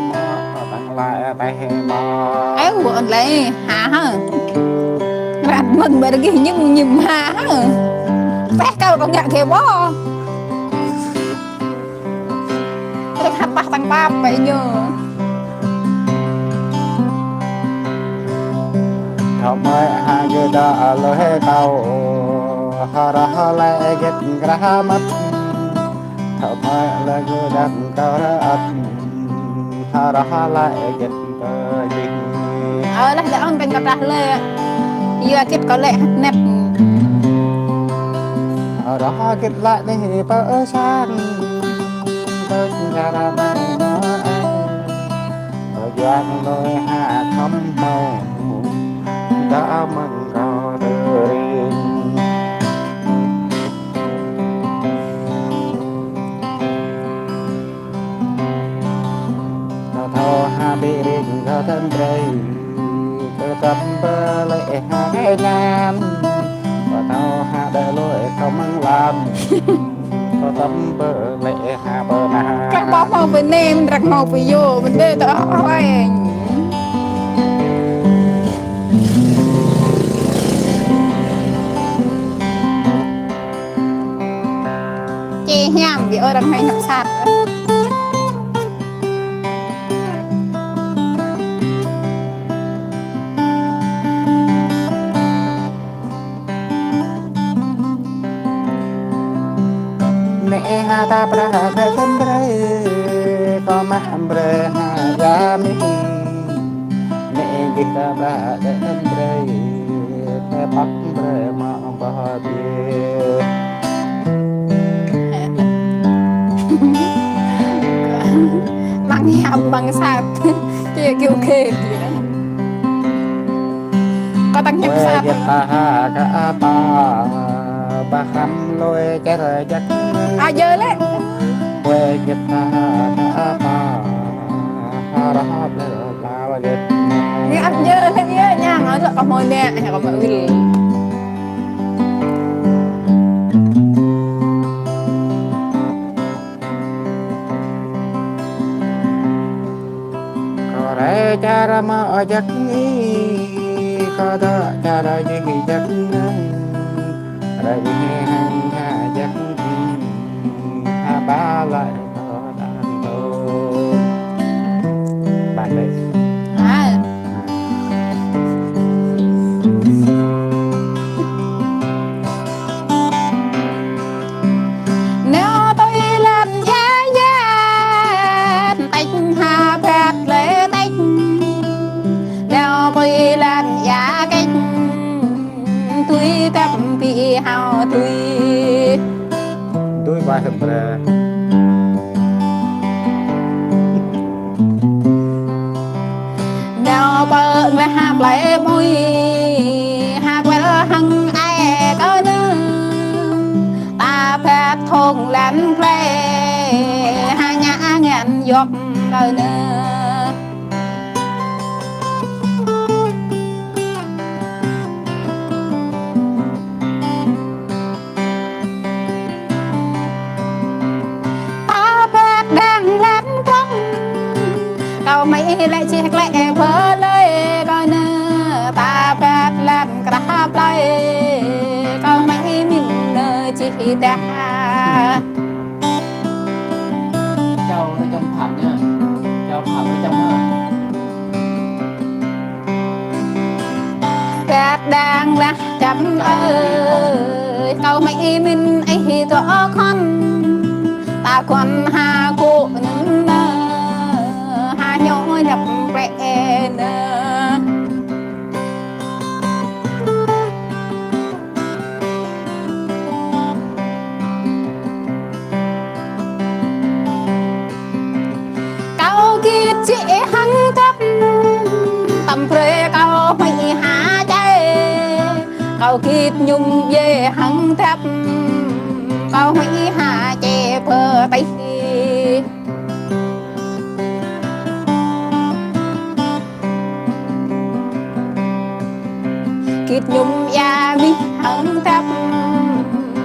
mă tăng lai tơi mă. Ai wơ̆n lĕ, ha ha. Rat mơ̆n bơ rơgih ñim ñim ha ha. Teh kâo kơ ngă kơ bơ. Rơ̆k hăt pah tăng pap bĕ ñu. Thâo mơi ha gơ̆ đa lơi kâo, ha rah lĕ gĕt grah măt. Thâo mơi lĕ gơ̆ đa kâo rơ̆t, ha rah lĕ gĕt tơ jing. Ơ, lah đa ong kơ kâo rah lĕ. Yua gĕt kâo lĕ hăt nep. Rah gĕt lăi nih pơ sang, pơ sang ra mai mơ ang. Pơ juang lơi ha khăm mâo, đa mơ̆ng kâo tơ ring. Kâo thâo ha bi ring kâo tơm brei, kơ tăm pơ lĕ ha kơ ñan. Kâo thâo ha đơ lôi kâo mơ̆ng lam. Kâo tăm pơ lĕ ha pơ na. Kâo pơ mâo pơ nem, răng mâo pơ yo, mơ̆n đê tơ ơi. Čê hiam, bi ơ răng hai năm sat. Nĕ ha ta prah đĕ tơm brei, kơ mă brei ha ya mi. Nĕ gih ta prah đĕ tơm brei, tơpăk brei mă bơ biê. Măng hiam măng sat. Kơ kơ kơ. Kơ tăng hiam sat. Wê gĕt ta ha kơ apa, ba hăm lôi čer jăk. A jơ lĕ. Wê gĕt ta ha kơ apa, ha rah lĕ. Ñu ăt jơ lĕ ñu ñang ăt lĕ kơ mơ̆ nĕ, ñu kơ mơ̆ wĭl. Kơ rai čar mơ̆ jăk ih, kơ dŏ čar jih jăk ngăn. Ơ, ih hăng ha jăk, ha ba lăi tơ đang tơ. Bạn đấy. À. Nao tui lăn ia ia, tĕk ha phat lĕ tĕk. Nao tui lăn ia kĕk, tui tăp pi hao tui. Tui ba hơm bre. Nao pơ meh ha plei mui, ha kuel hăng ai kơ nơ. Ta phat thong lăn plei, ha ña ngăn yop kơ nơ. Ta phat đang lăn krong, kâo mơi lĕ čih klĕ bơ lơi kơ nơ. Ta phat lăn krah plei, kâo mơi min nơ čih dah. Châu nó trong Phạm nha. Châu Phạm nó trong ha. Phat đang lah čăm ơi, kâo mơi min ih tơ khon. Ta khon ha kŭ nơ, ha ñu ñăp pre nơ. Kâo git čih hăng tăp, tăm brơi kâo mơi ha čai. Kâo git ñum ye hăng tăp, kâo mơi ha čai pơ tih. Git ñum ia mih hăng tăp,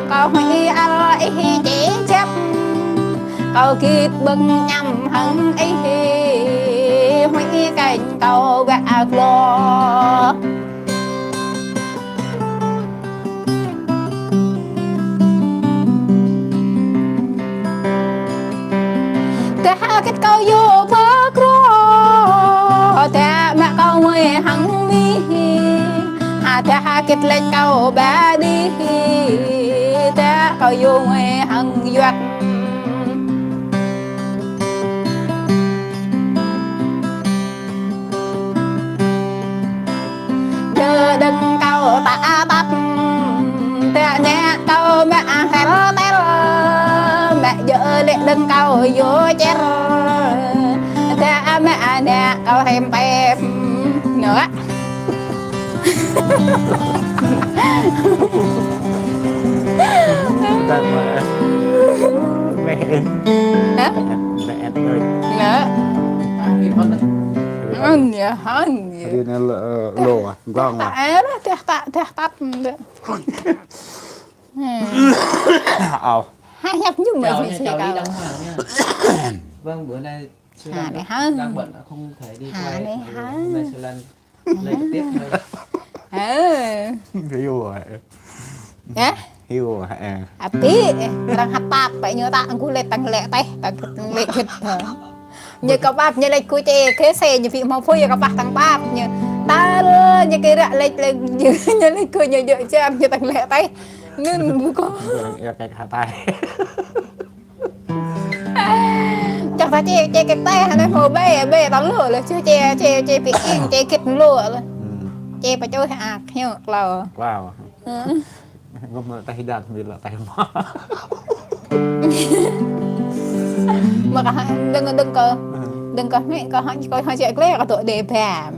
kâo mơi al ih čih čăp. Kâo git bưng ñăm hăng ih, mơi kanh kâo gak glo. Dah hơget kâo yua pơkrô, dah mă kâo ngui hăng mih. Ha dah hơget lĕ kâo ba đih, dah kâo yua ngui hăng yuăt. Dơ đơ̆ng kâo ta tăt, ta ñă kâo mă hel tel, mă djơ̆ lĕ đơ̆ng kâo yua čer, ta mă ñă kâo hem pem. Nơ. Tăt mă. Meh. Hă? Meh ơi. Nơ. Ăn ya, ăn ya. Ri nơ lô, ơ, lô à, gong à. Dah, dah, dah, dah. Ao. Hai hiệp nhung mà. Chào nha, chào Lý Đăng Hoàng nha. Vâng, bữa nay Sư Lan đang bận, không thể đi quay. Hôm nay Sư Lan lĕ trực tiếp thôi. Hiu hă? Hă? Hiu hă? Abih, arăng hơtăp, ƀai ñu ta angkuh lĕ tơlĕ teh, tơlĕ git. Ñu kơ pap, ñu lĕ kơ čê, kơ se, ñu pi hmâo phơi, ñu kơ pap tơlĕ pap, ñu. Tal, ñu kơ ră lĕ, lĕ, ñu lĕ kơ ñu jơ̆ jam, ñu tơlĕ teh. Nun bu kơ. Ia kĕk hơtai. Čang ta čê, čê kĕk teh, anai hmâo ƀai, ƀai tơlĕ lĕ, čê, čê, čê, čê pi ing, čê git lĕ. Čê pơčuh ak, ñu klâo. Wow. Ngŏm teh hidan, bila teh mă. Mă kơ hă, đơ̆ng, đơ̆ng kơ, đơ̆ng kơ mĕ, kơ hă, kơ hă, čê klĕ, kơ tŏ đe bam.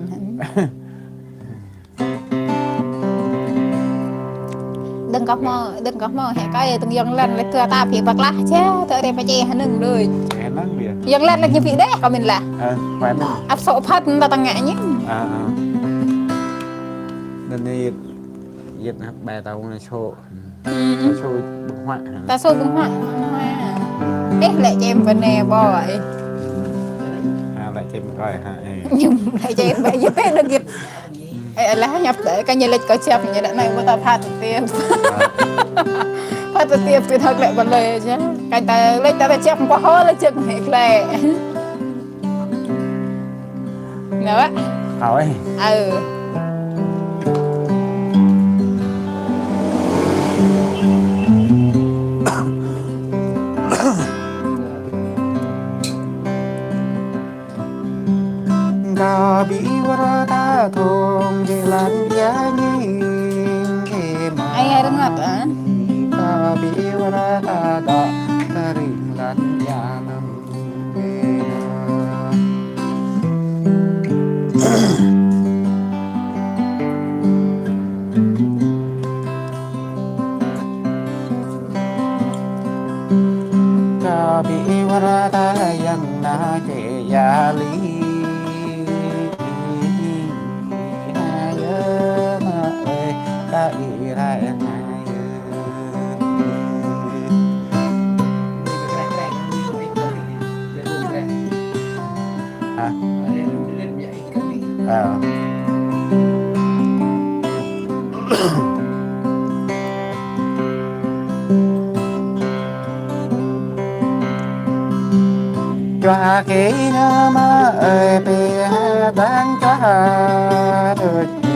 Đơ̆ng kơ hmâo, đơ̆ng kơ hmâo, hĕ kơ tơ̆ng yŏng lăn lĕ tơ ta phi pơklah ča, tơ rê pơčeh hơnưng đôč. Hơnưng đia. Yŏng lăn lĕ ñu phi đeh kơ min lah. Ơ, pơnưng. Ăp sŏ phăt ta tơngă ñu. Ơ, ơ. Anai yit, yit hăp ƀai tao ngă sŏ. Ơ. Ta sŏ bưng huă. Ta sŏ bưng huă. Ih, lĕ čem bơnê ƀô̆, ih. Ha, lĕ čem kơi, ha, ih. Ñu lĕ čem ƀai, yit teh đơ̆ng git. Ê, alah, ñăp tơi, kơ ñu lĕč kơ čăp, ñu đă anai, ƀu ta phat tiêm. Hơi tơ tiêp tui thâo klĕ ƀơi lơi čă. Kơ tơ lĕ tơ čĕp pơhô lĕ čĕp mĕ klĕ. Nă wă. Kâo ơi. Ơ. Kâo ƀĭ wơr ta thŏng jơlan ia ñing kơ mă. Ai, ai rơngot, ă? Kâo ƀĭ wơr ta dŏ tơring lan ia nơm kơ mă. Kâo ƀĭ wơr ta yang na kơ ia li. Hai ơ mă ơi, kâo ƀĭ rai hai ơ. Hă? Ơ. Čuă kơ nă mă ơi, pơhă đang čuă tơčô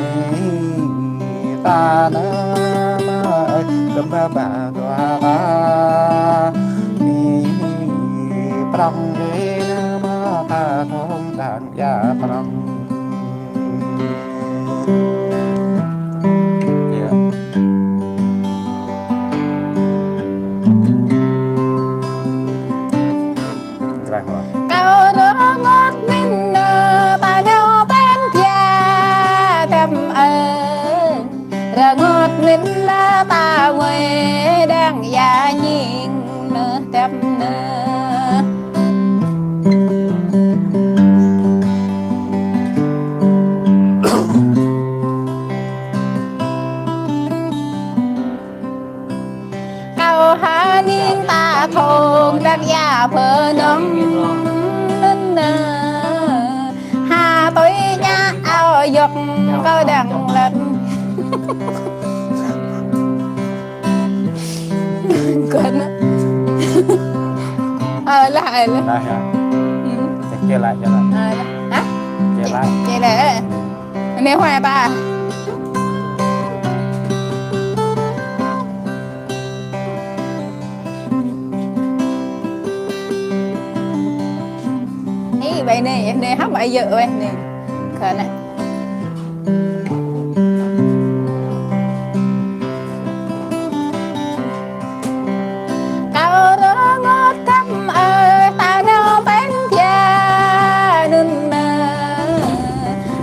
ta nă mă ơi, kơm ba ba dua ba. Ni prong kơ nă mă ta thŏng đang ia prong. Iya. Kâo rơngot mĭn nă ta nao pơ̆n pia tơm ơi. Rơngot mĭn lĕ ta wai đang ia ñing nă tơm nă. Kâo hơning ta thŏng đang ia pơnong nŭn nă. Hă tui ñă ao yŏk kâo đang lăt. Kơnă. Ơ lah, ơ lah. Lah ya. Hm. Čơkê lah, čơkê lah. Ơ lah. Hă? Čơkê lah. Čơkê lah. Anai huai ta. Ih, ƀai anai, anai hă ƀai yơh weh anai. Kơnă. Kâo rơngot tơm ơi, ta nao pơ̆n pia nŭn nă.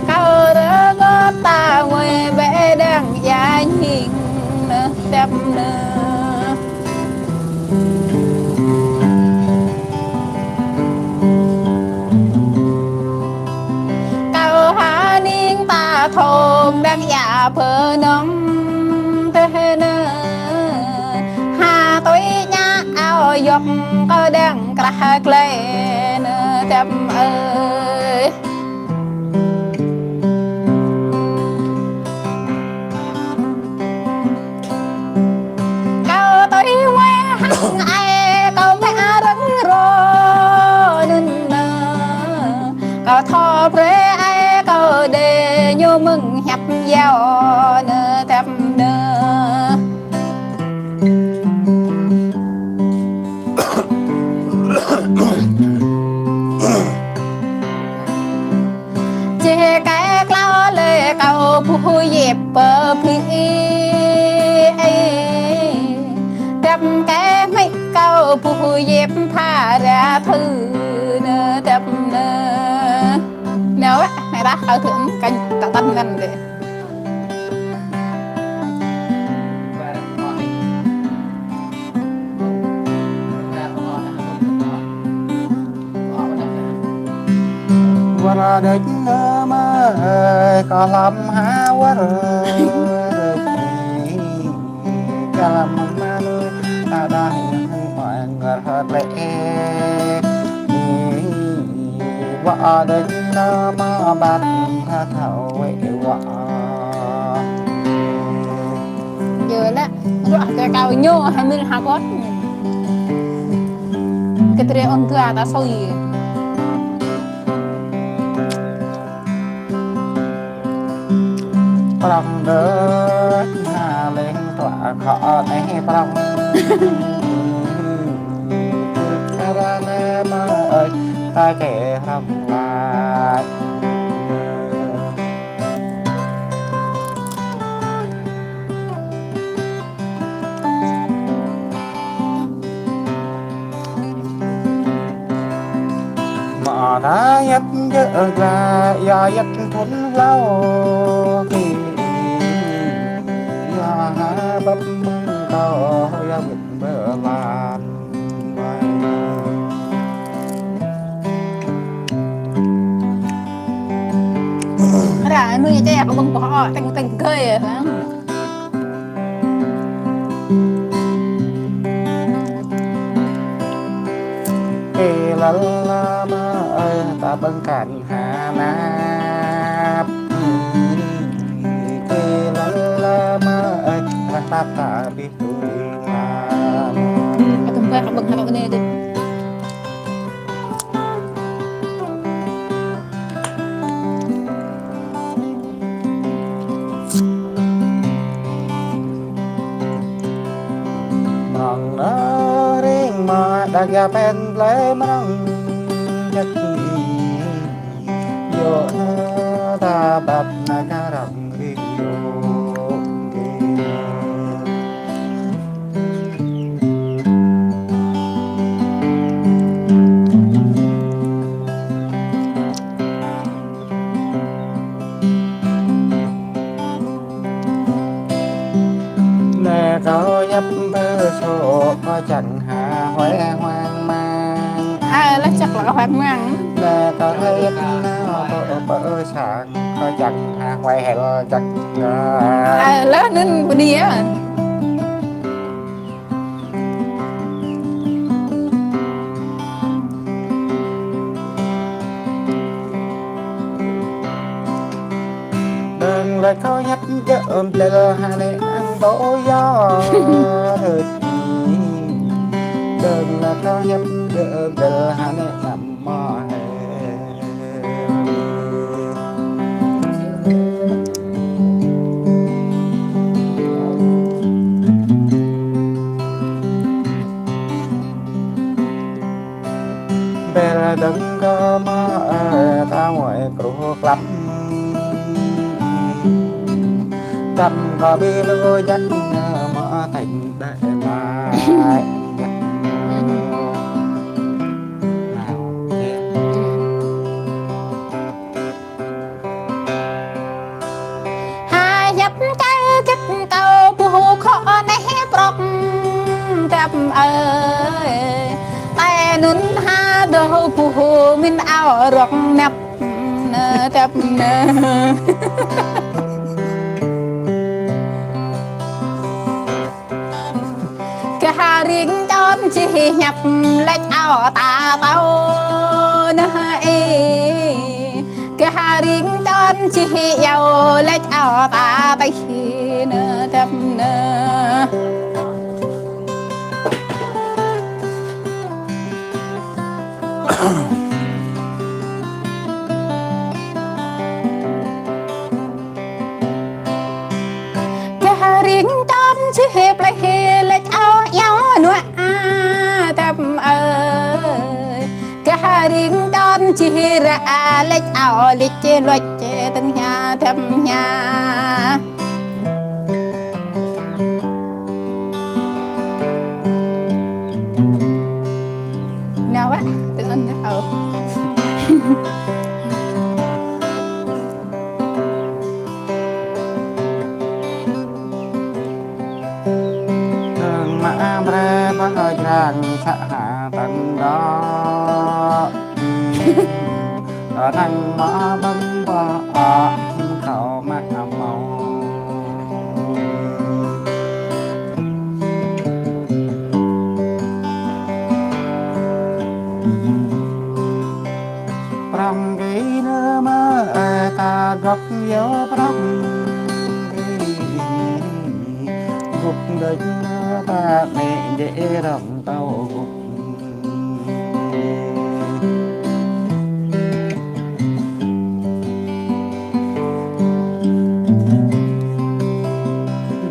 Kâo rơngot ta wai bĕ đang ia ñing nă tơm nă. Kâo hơning ta thŏng đang ia pơnong tơh nă. Hă tui ñă ao yŏk kâo đang krah klĕ nă tơm ơi. Kâo tui wai hăng ai kâo mă arăng rŏ nŭn nă. Kâo thâo brơi ai kâo đe ñu mơ̆ng hiăp yao nă tơm nă. Čih kơ klâo lĕ kâo ƀuh yip pơbĭ. Tơm kơ mĭ kâo ƀuh yip pha ra thư nă tơm nă. Nao wă, nao wă kâo thư ưm kăn ta tăn ngăn đê. Wơr đĕč nă mă ơi, kơ lăm ha wơr đĕč. Kơ lăm mă nui ta đah hing huai ngăr hơt lĕ. Wơr đĕč nă mă ƀăt ha thâo wĕ wă. Lĕ, ruah kơ kâo ñu, hamil hơgŏt. Kơ drơi ôn dua ta sui. Prong đơ, na leng tuă khŏ neh prong. Kơ ră anai mơ̆ ơi, ta kơ prong laĭ. Mơ̆ ta yap jơ̆ glaĭ, yap thun hlâo kơ, yap ha băp mơ̆ng kâo, yap wĭt bơ lan. Ră anai ñu čĕ kơ ƀơ̆ng pơhŏ, teng teng gơi hăng. Kơ lăl mơ̆ ơi, ta ƀơ̆ng kăn ha năp. Kơ lăl mơ̆ ơi, răng tap ta ƀiă. Atăm bă ƀơ̆ng hơrŏ anai dih. Mơ̆ng anai rĭng mă đah ia pĕn plơi mơ̆ng jăk. Yua anai ta băp na kơ răng rĭng yua. Nê kâo yap bơ sô kơ čang ha huai hoang mang. Ơ, lĕ čăk lĕ kơ hoang mang. Nê kâo yap nao bơ bơ sang kơ čang ha huai hel čăk. Ơ, lĕ anŭn bơni yơh. Đơ̆ng lĕ kâo yap jơ̆ ƀlĕl ha nê ang bô yơh. Đơ̆ng lĕ kâo yap jơ̆ ƀlĕl ha nê ang mơ̆ hê. Ƀĕl đơ̆ng kơ mơ̆ ơi, ta muai kru klăm. Tăm kơ ƀi lu jăk mơ̆ tĕnh đĕ mai. Ha yap čai kĕt kâo ƀuh khŏ neh prŏng tĕp ơi. Tơl anŭn ha dŏ ƀuh min ao rŏng năp nơ tĕp nơ. Kơ ha ring čon čih ñăp lĕč ao ta tâo nơ ê. Kơ ha ring čon čih iâu lĕč ao ta tih nơ tĕp nơ. Kơ ha ring čon čih plơi lĕč ao iâu nuă a tĕp ơi. Kơ ha ring čon čih ră a lĕč ao lĕč lĕč tơ̆ng ña tĕp ña. Nao wă, tơ̆ng ôn nao. Tơ̆ng mă brơi pơhơi jrang să ha tơ̆ng đŏ. Tơ̆ng mă bơ̆ng bă a, kâo mă mâo. Prŏng gih nơ mă ơi, ta gŏp yua prŏng gih. Guk đôč ta mĕ djơ̆ rŏng tâo guk.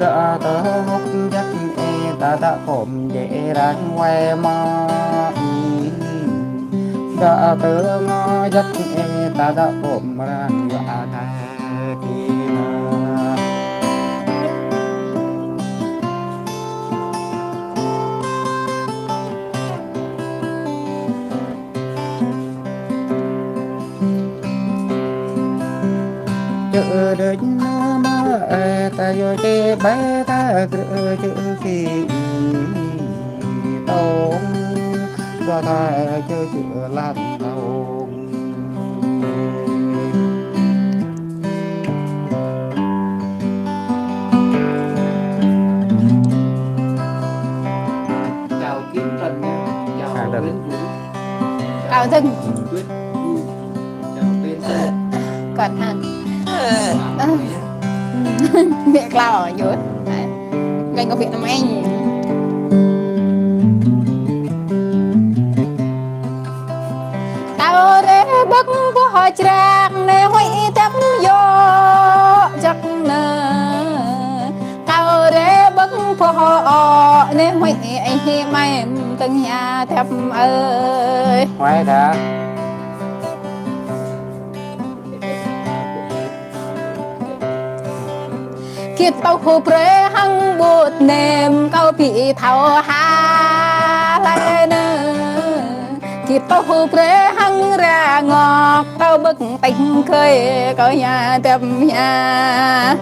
Dă tơ guk jăk ê ta dă pôm djơ̆ răng wai mă. Dă tơ ngă jăk ê ta dă pôm răng wai. Čư̆ đôč nơ mă ê ta yua čê ƀai ta krư̆ čư̆ phi tông. Dua ta čư̆ čư̆ lan tông. Chào Kim Trần nha. Chào Hà Trần. Nguyễn Vũ. Chào Trần. Nguyễn Vũ. Chào Tê Sơn. Cận hả? Mẹ Clau ở dưới. Đấy. Kênh có Việt Nam Anh. Kâo rai ƀơ̆ng boh črăk ne huĭ tĕp yŏ čăk ne. Kâo rai ƀơ̆ng boh ô̆ ne huĭ ih mĕm tơ̆ng hia tĕp ơi. Huai dah. Git tâo hơbrơi hăng ƀut nem kâo ƀu thâo ha lĕ nơ. Git tâo hơbrơi hăng ra ngŏk kâo ƀơ̆ng tĕng kơi kâo hia tĕp hia.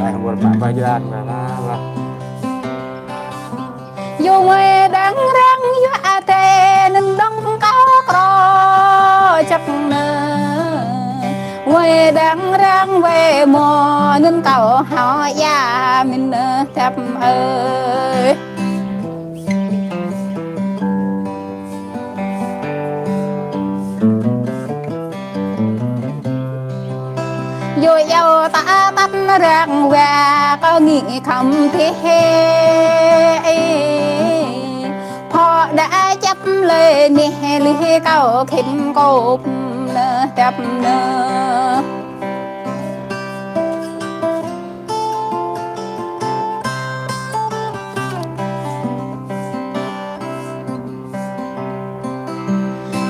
Ai, buat mak bajan, lah, lah, lah. Yua wai đang răng yua atê nưng dong kâo krô čăk nơ. Wai đang răng wai mô nưng kâo hâo ia mĭn nơ tĕp ơi. Yua iâu ta tăt răng wa kâo ngĭ khăm phi hê. Phŏ đa čăp lơi neh lih kâo khĭn kôp nơ tĕp nơ.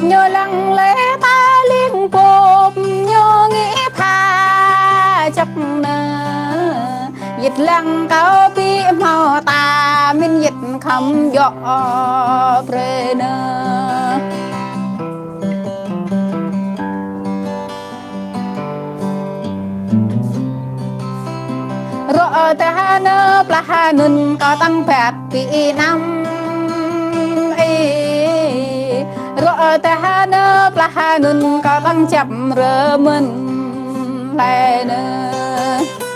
Ñu lăng lĕ ta ling pôp ñu ngĭ pha čăk nơ. Yit lăng kâo ƀu hmâo ta mĭn yit khăm djŏ brơi nơ. Rŏ tơ ha nơ plah ha nŭn kâo tăng phat pi năm ê. Rŏ tơ ha nơ plah ha nŭn kâo tăng čăp rơmơn lĕ nơ.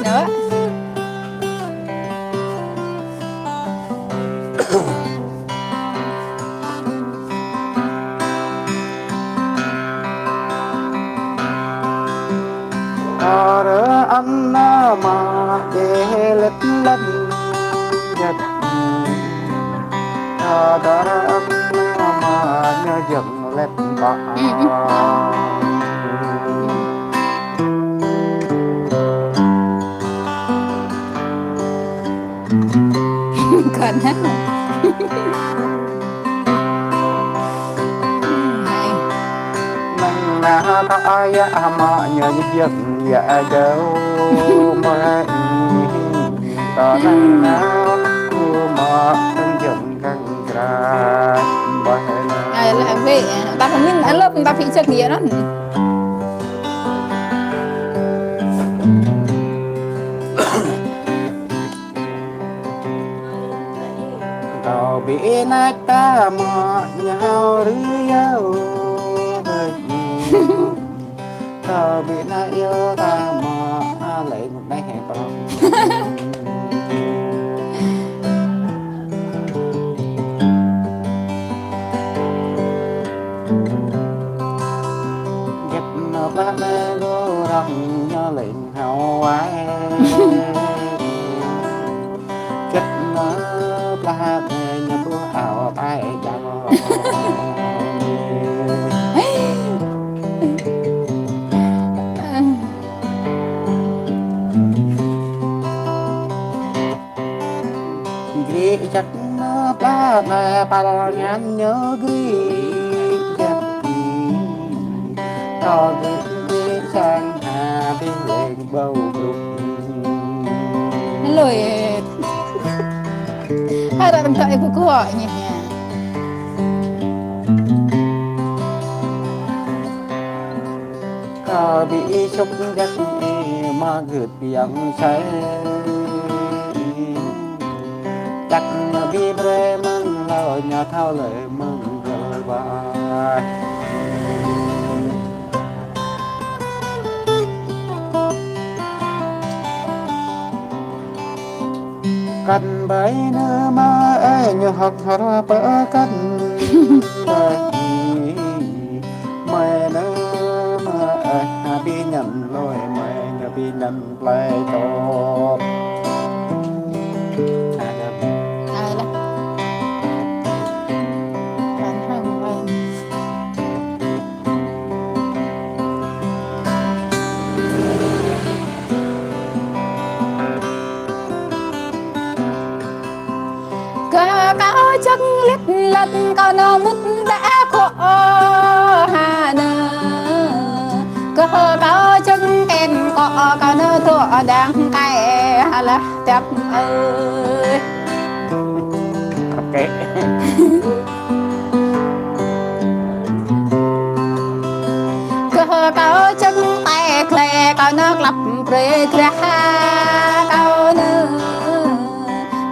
Nơ. Kar anna ma ke let len jat. Kar anna ma nya jang let ba. Kơn ha. Năng na ta aya ama nya yek ya adau ma i. Ta năng na ku ma tang jang kang kra ba na. Ai lah, weh, ta pơmin, alop, ta phi ček ya năn. Ƀĭ năk ta mă ñu hao rư yao. Kơ ƀĭ năk yao ta mă, a lĕ mŭt đeh hĕ prong. Gĕt nơ pă mĕ gô rong ñu lĕ hao wai. Gĕt nơ pă mĕ ñu ƀuh ao tai jao. Gri jak nơ pla nơ pal ngan ñu gri jak. Kâo gri gri sang ha bih leng bau bruk. Hello, eh. Harap engkau ibu kuat ni, ya. Kâo ƀĭ sŭk jak ih mă gưt biang sai. Jak ƀĭ brơi mơ̆ng hlâo ñu thâo lĕ mơ̆ng gơl ba. Kăn ƀai nơ mă ơi ñu hŏk hơr pơ kăn ƀai. Mơi nơ mă ơi ha ƀĭ ñăn lơi mơi nơ ƀĭ ñăn plai tŏp. Ai lah. Kăn hăng ƀai. Kơ kâo čang lĕt lăt kâo nơ mŭt đa khŏ ha nơ. Kơ kâo čang ten kơ kâo nơ tŏ đang kai ha lah tăp ơi. Oke. Kơ kâo čang tai klĕ kâo nơ klăp brơi grah kâo nơ.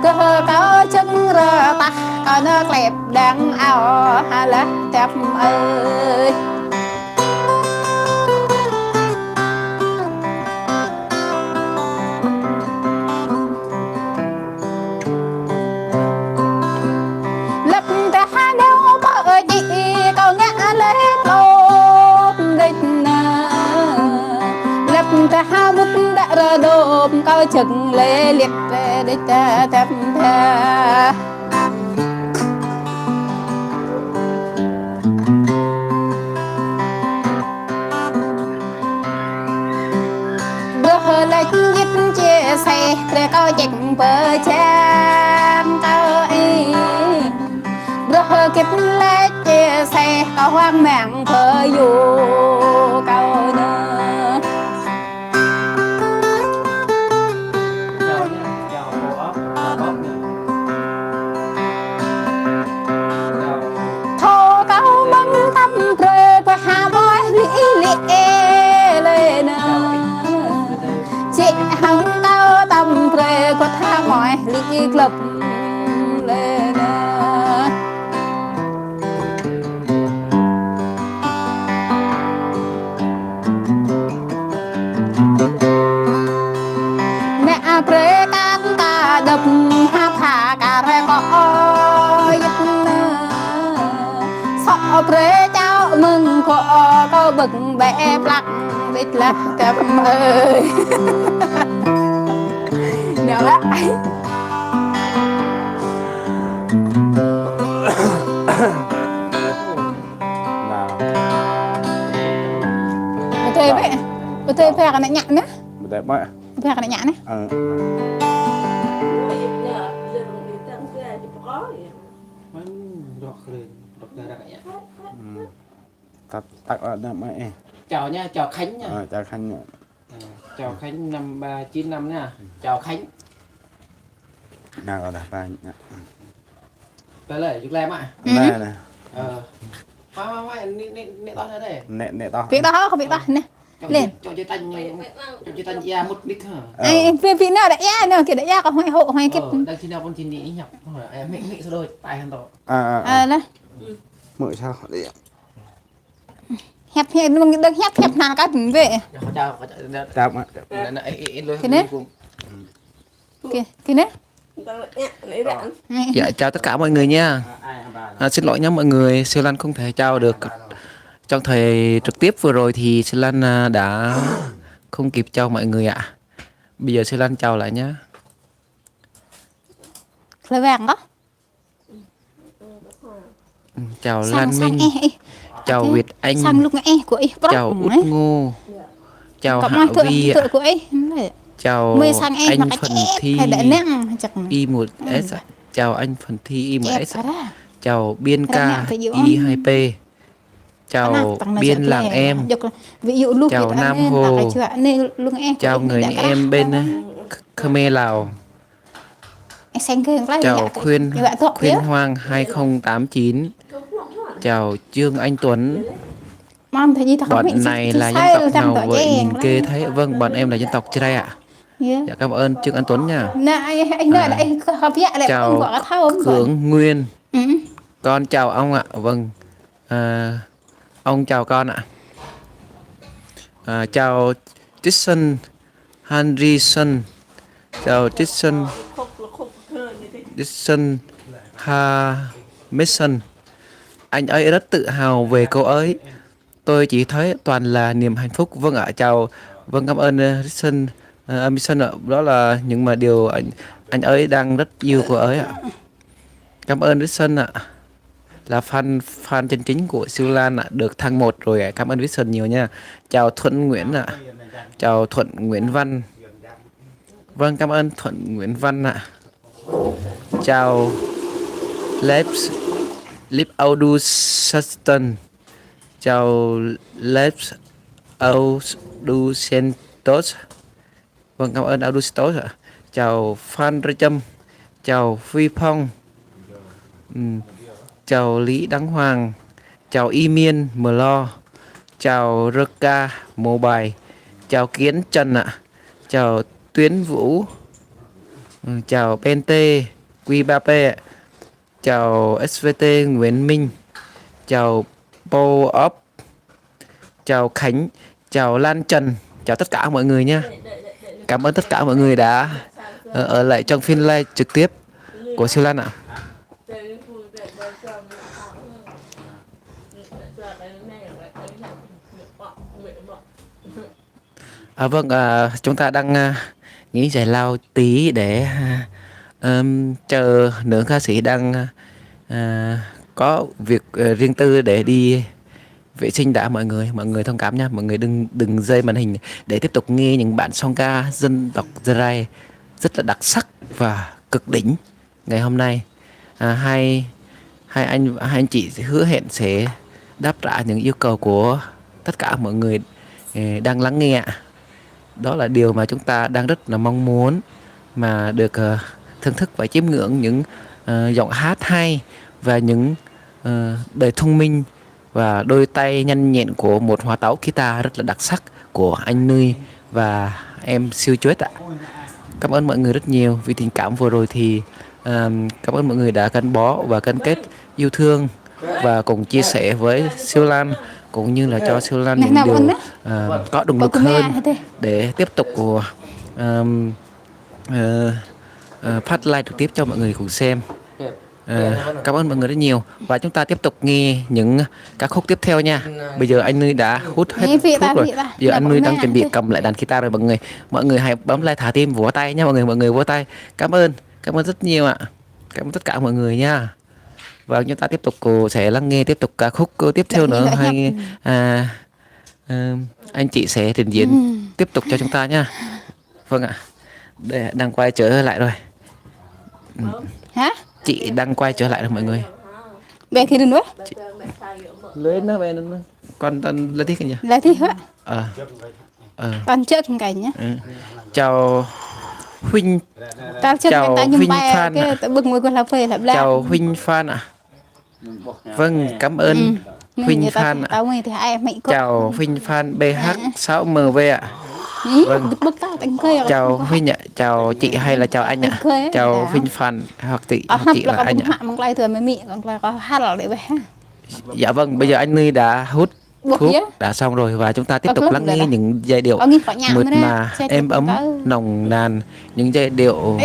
Kơ kâo čang rơ tah kâo nơ klĕp đang ao ha lah tăp ơi. Lăp tah nao pơ čĭ kâo ngă lĕ klop đĕč nă. Lăp tah mŭt đă rơđôp kâo čang lĕ liĕt đĕč tăp tha. Bơ lĕ git či sai, brơi kâo ček pơ čang kâo ih. Bơ git lĕ či sai, kâo huang mang pơ yŭ kâo nơ. Thâo kâo mơ̆ng tăm brơi kơ ha mơi lĭ lĭ ê lĕ nơ. Či hăng kâo tăm brơi kơ ha mơi lĭ glăp lĕ nơ. Nă brơi kăn ta đăp ha pha kar kơ ơi yit nơ. Sŏ brơi čao mơ̆ng kơ kâo bơ̆k bĕ plăk đĕč lah tăp ơi. Nă lah. Nă. Bơtơi bĕ. Bơtơi bĕ kơ ană ñă nă. Bơtơi bĕ. Bĕ kơ ană ñă nă. Ơ. Ơ. Tăt, tăt, ơ, năm ơi. Chào nha, chào Khánh nha. Ơ, chào Khánh nha. Ờ, chào Khánh năm ba chín năm nha. Chào Khánh. Nă, ơ, đah ba. Tơ lĕ, yŭk lĕ mă. Nă, nă. Ờ. Hoa, hoa, hoa, nĕ, nĕ, nĕ tŏ nă đê. Nĕ, nĕ tŏ. Pĭ tŏ, kơ pĭ tŏ, nĕ. Lĕ. Čŏk jơtăn, čŏk jơtăn ia mŭt nik hă. Ơ. Ê, ê, pê, pê nao đa ia, nao kơ đa ia kơ huai hŏ, huai kĕt. Ơ, đang čih nao pun čih ni, ih ñăp. Ơ, ê, mĭ, mĭ sơ đôi, tai hăn tŏ. Ơ, ơ, ơ. Ơ, lah. Mĭ sao đa ia. Hiăp, hiăp, mơ̆ng đơ̆ng hiăp, hiăp năn kăt bĕ. Chào, chào, chào. Chào, chào. Nă, nă, ê, ê, ê, lôi, kơ nĕ? Lôi kơ. Kơ, kơ nĕ? Dạ, chào tất cả mọi người nha. À, xin lỗi nhé mọi người, Siu Lan không thể chào được. Trong thời trực tiếp vừa rồi thì Siu Lan, à, đã không kịp chào mọi người ạ. Bây giờ Siu Lan chào lại nhé. Lơ vang kơ? Chào Lan Minh. Chào Việt Anh. Chào Út Ngô. Chào Hạ Vi ạ. Chào anh Phần Thi I một S ạ. Chào anh Phần Thi I một S ạ. Chào Biên Ca I hai P. Chào Biên Làng Em. Chào Nam Hồ. Chào người anh em bên Khmer Lào. Chào Khuyên, Khuyên Hoàng hai không tám chín. Chào Trương Anh Tuấn. Bọn này là dân tộc nào vậy? Nhìn ghê thế. Vâng, bọn em là dân tộc Jrai ạ. Dạ, cảm ơn Trương Anh Tuấn nha. Chào Khương Nguyên. Con chào ông ạ. Vâng. Ờ, ông chào con ạ. Ờ, chào Jason Henderson. Chào Jason, Jason Hamilton. Anh ấy rất tự hào về cô ấy. Tôi chỉ thấy toàn là niềm hạnh phúc. Vâng ạ, chào. Vâng, cảm ơn, ờ, Jason, ờ, Hamilton ạ. Đó là những mà điều anh, anh ấy đang rất yêu cô ấy ạ. Cảm ơn Jason ạ. Là fan, fan chân chính của Siu Lan ạ, được thăng một rồi ạ. Cảm ơn Wilson nhiều nha. Chào Thuận Nguyễn ạ. Chào Thuận Nguyễn Văn. Vâng, cảm ơn Thuận Nguyễn Văn ạ. Chào Leps, Lip Audu Saston. Chào Leps Audu Santos. Vâng, cảm ơn Augusto ạ. Chào Phan Rơ Trâm. Chào Phi Phong. Ừm, chào Lý Đăng Hoàng. Chào Y Miên Mlo. Chào Rơ Ka Mobile. Chào Kiến Trần ạ. Chào Tuyến Vũ. Ừm, chào Pente Quy Ba Pe. Chào S V T Nguyễn Minh. Chào Paul Ốc. Chào Khánh. Chào Lan Trần. Chào tất cả mọi người nha. Cảm ơn tất cả mọi người đã, ờ, ở lại trong phiên live trực tiếp của Siu Lan ạ. À, vâng, à, chúng ta đang, à, nghỉ giải lao tí để, à, ừm, chờ nữ ca sĩ đang, à, có việc, ờ, riêng tư để đi vệ sinh đã mọi người. Mọi người thông cảm nhá, mọi người đừng, đừng rơi màn hình để tiếp tục nghe những bản song ca dân tộc Gia Rai rất là đặc sắc và cực đỉnh. Ngày hôm nay, à, hai, hai anh, hai anh chị hứa hẹn sẽ đáp trả những yêu cầu của tất cả mọi người, ờ, đang lắng nghe. Đó là điều mà chúng ta đang rất là mong muốn mà được, ờ, thưởng thức và chiêm ngưỡng những, ờ, giọng hát hay và những, ờ, đời thông minh và đôi tay nhanh nhẹn của một hòa tấu guitar rất là đặc sắc của anh Nui và em Siu Chuết ạ. Cảm ơn mọi người rất nhiều vì tình cảm vừa rồi thì, ờm, cảm ơn mọi người đã gắn bó và gắn kết yêu thương và cùng chia sẻ với Siu Lan cũng như là cho Siu Lan những điều, ờm, có động lực hơn để tiếp tục, ờm, ờ, ờ, phát live trực tiếp cho mọi người cùng xem. Ờ, cảm ơn mọi người rất nhiều. Và chúng ta tiếp tục nghe những ca khúc tiếp theo nha. Bây giờ anh Nui đã hút hết thuốc rồi. Bây giờ anh Nui đang chuẩn bị cầm lại đàn guitar rồi mọi người. Mọi người hãy bấm like, thả tim, vỗ tay nha mọi người. Mọi người vỗ tay. Cảm ơn. Cảm ơn rất nhiều ạ. Cảm ơn tất cả mọi người nha. Và chúng ta tiếp tục, cô sẽ lắng nghe tiếp tục ca khúc, cô tiếp theo nữa. Hay, à, Ờ, anh chị sẽ trình diễn tiếp tục cho chúng ta nha. Vâng ạ. Đây, đang quay trở lại rồi. Hả? Chị đang quay trở lại rồi mọi người. Bé thì đừng nói. Lưới nó về nó. Con, con lưới thích nhỉ? Lưới thích hả? Ờ. Ờ. Con trước cái nhá. Ừ. Chào Huynh. Chào Huynh Phan ạ. Chào Huynh Phan ạ. Vâng, cảm ơn. Huỳnh Phan, chào Huỳnh Phan B H sáu M V ạ. Vâng. Chào Huỳnh ạ, chào chị hay là chào anh ạ? Chào Huỳnh ạ, chào Huỳnh Phan hoặc chị, hoặc chị là anh ạ? Dạ vâng, bây giờ anh Nuy đã hút thuốc đã xong rồi và chúng ta tiếp tục lắng nghe những giai điệu mượt mà, êm ấm, nồng nàn, những giai điệu,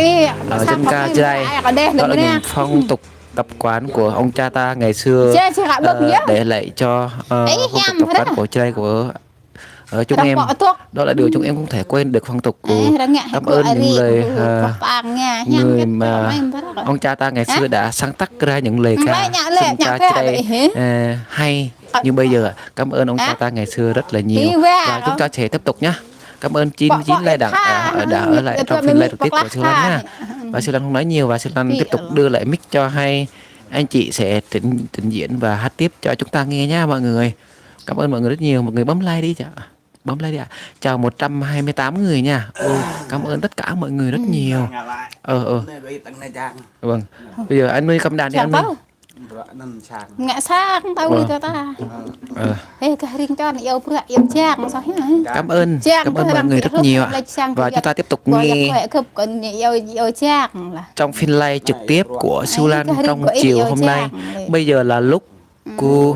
ờ, dân ca Jrai. Đó là những phong tục tập quán của ông cha ta ngày xưa, ờ, để lại cho, ờ, phong tục tập quán của Jrai của, ờ, chúng em. Đó là điều chúng em không thể quên được phong tục của, cảm ơn những lời, ờ, người mà ông cha ta ngày xưa đã sáng tác ra những lời ca, dân ca Jrai, ờ, hay như bây giờ. Cảm ơn ông cha ta ngày xưa rất là nhiều. Và chúng ta sẽ tiếp tục nhá. Cảm ơn chín chín Lai Đặng, à, đã ở lại trong phiên live trực tiếp của Siu Lan nha. Và Siu Lan không nói nhiều và Siu Lan tiếp tục đưa lại mic cho hai anh chị sẽ trình, trình diễn và hát tiếp cho chúng ta nghe nha mọi người. Cảm ơn mọi người rất nhiều. Mọi người bấm like đi ạ. Bấm like đi ạ. Chào một trăm hai mươi tám người nha. Ôi, cảm ơn tất cả mọi người rất nhiều. Ờ, ờ. Vâng. Bây giờ anh Nuy cầm đàn đi anh Nuy. Ngă sang tao. Vâng. Ih, ta ta. Ờ. Ê, gah ring čon, iâu bruă, iâu jang, soh hă. Cảm ơn, cảm ơn mọi người rất nhiều ạ. Và chúng ta tiếp tục nghe trong phiên live trực tiếp của Siu Lan trong chiều hôm nay. Bây giờ là lúc cu-,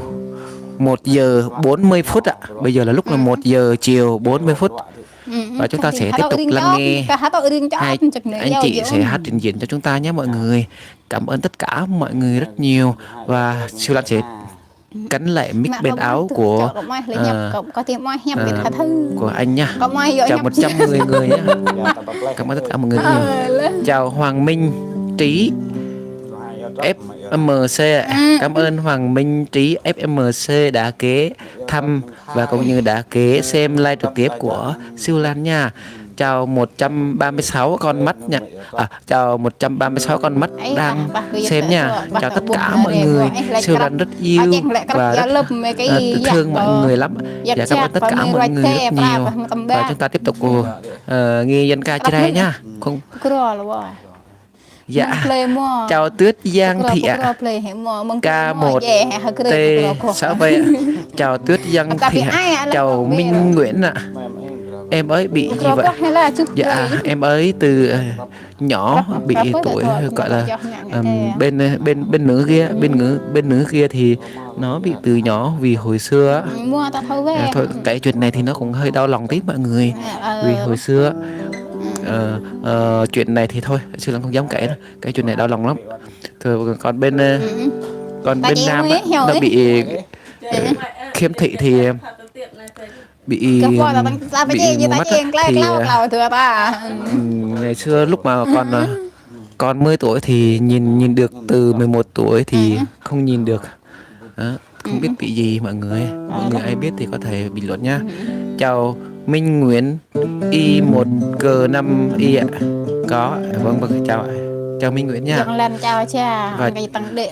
một giờ bốn mươi phút ạ. Bây giờ là lúc là một giờ chiều bốn mươi phút. Và chúng ta sẽ tiếp tục lắng nghe hai anh chị sẽ hát trình diễn cho chúng ta nhé mọi người. Cảm ơn tất cả mọi người rất nhiều. Và Siu Lan sẽ gắn lại mic bên áo của, ờ, ờ, của anh nha. Chào một trăm mười người nhé. Cảm ơn tất cả mọi người rất nhiều. Chào Hoàng Minh Trí F M C. Cảm ơn Hoàng Minh Trí F M C đã ghé thăm và cũng như đã ghé xem live trực tiếp của Siu Lan nha. Chào một trăm ba mươi sáu con mắt nha. À, chào một trăm ba mươi sáu con mắt đang xem nha. Chào tất cả mọi người. Siu Lan rất yêu và rất, ờ, thương mọi người lắm. Và cảm ơn tất cả mọi người rất nhiều. Và chúng ta tiếp tục, ờ, nghe dân ca Jrai nha. Không. Dạ. Chào Tuyết Giang Thị ạ. K một T sáu bảy ạ. Chào Tuyết Giang Thị ạ. Chào Minh Nguyễn ạ. Em ấy bị gì vậy? Dạ, em ấy từ, ờ, nhỏ bị tuổi, gọi là, ừm, bên, bên, bên nữ kia, bên ngữ, bên nữ kia thì nó bị từ nhỏ vì hồi xưa á. À, thôi, cái chuyện này thì nó cũng hơi đau lòng tí mọi người. Vì hồi xưa, ờ, ờ, chuyện này thì thôi, Siu Lan không dám kể nữa. Cái chuyện này đau lòng lắm. Thôi, còn bên, ờ, còn bên nam á, nó bị khiếm thị thì bị, bị mù mắt á. Thì, ờ, ừm, ngày xưa lúc mà còn, ờ, còn mười tuổi thì nhìn, nhìn được, từ mười một tuổi thì không nhìn được. Đó, không biết bị gì mọi người. Mọi người ai biết thì có thể bình luận nha. Chào Minh Nguyễn Y một G năm Y ạ. Có, vâng, vâng, chào, chào Minh Nguyễn nha. Và,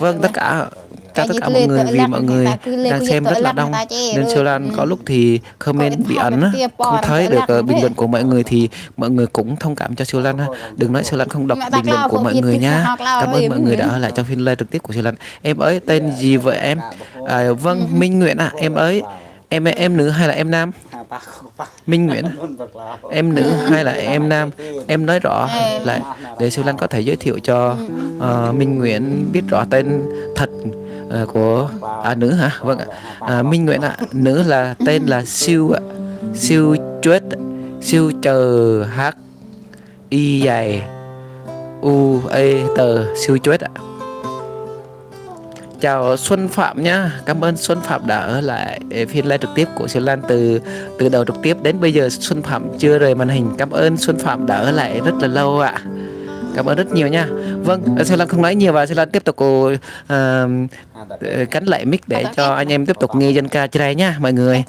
vâng, tất cả, chào tất cả mọi người vì mọi người đang xem rất là đông. Nên Siu Lan có lúc thì comment bị ẩn á, không thấy được, ờ, bình luận của mọi người thì mọi người cũng thông cảm cho Siu Lan ha. Đừng nói Siu Lan không đọc bình luận của mọi người nha. Cảm ơn mọi người đã ở lại trong phiên live trực tiếp của Siu Lan. Em ơi, tên gì vậy em? À, vâng, Minh Nguyễn ạ, em ơi. Em, em nữ hay là em nam? Minh Nguyễn. Em nữ hay là em nam? Em nói rõ lại để Siu Lan có thể giới thiệu cho, ờ, Minh Nguyễn biết rõ tên thật, ờ, của, à, nữ hả? Vâng ạ. À, Minh Nguyễn ạ, nữ là tên là Siu ạ. Siu Chuết, Siu Chờ Hắc Y Dài U Ê Tờ, Siu Chuết ạ. Chào Xuân Phạm nhá. Cảm ơn Xuân Phạm đã ở lại, ê, phiên live trực tiếp của Siu Lan từ, từ đầu trực tiếp đến bây giờ Xuân Phạm chưa rời màn hình. Cảm ơn Xuân Phạm đã ở lại rất là lâu ạ. Cảm ơn rất nhiều nha. Vâng, Siu Lan không nói nhiều và Siu Lan tiếp tục, ờ, ờ, gắn lại mic để cho anh em tiếp tục nghe dân ca Jrai nha mọi người.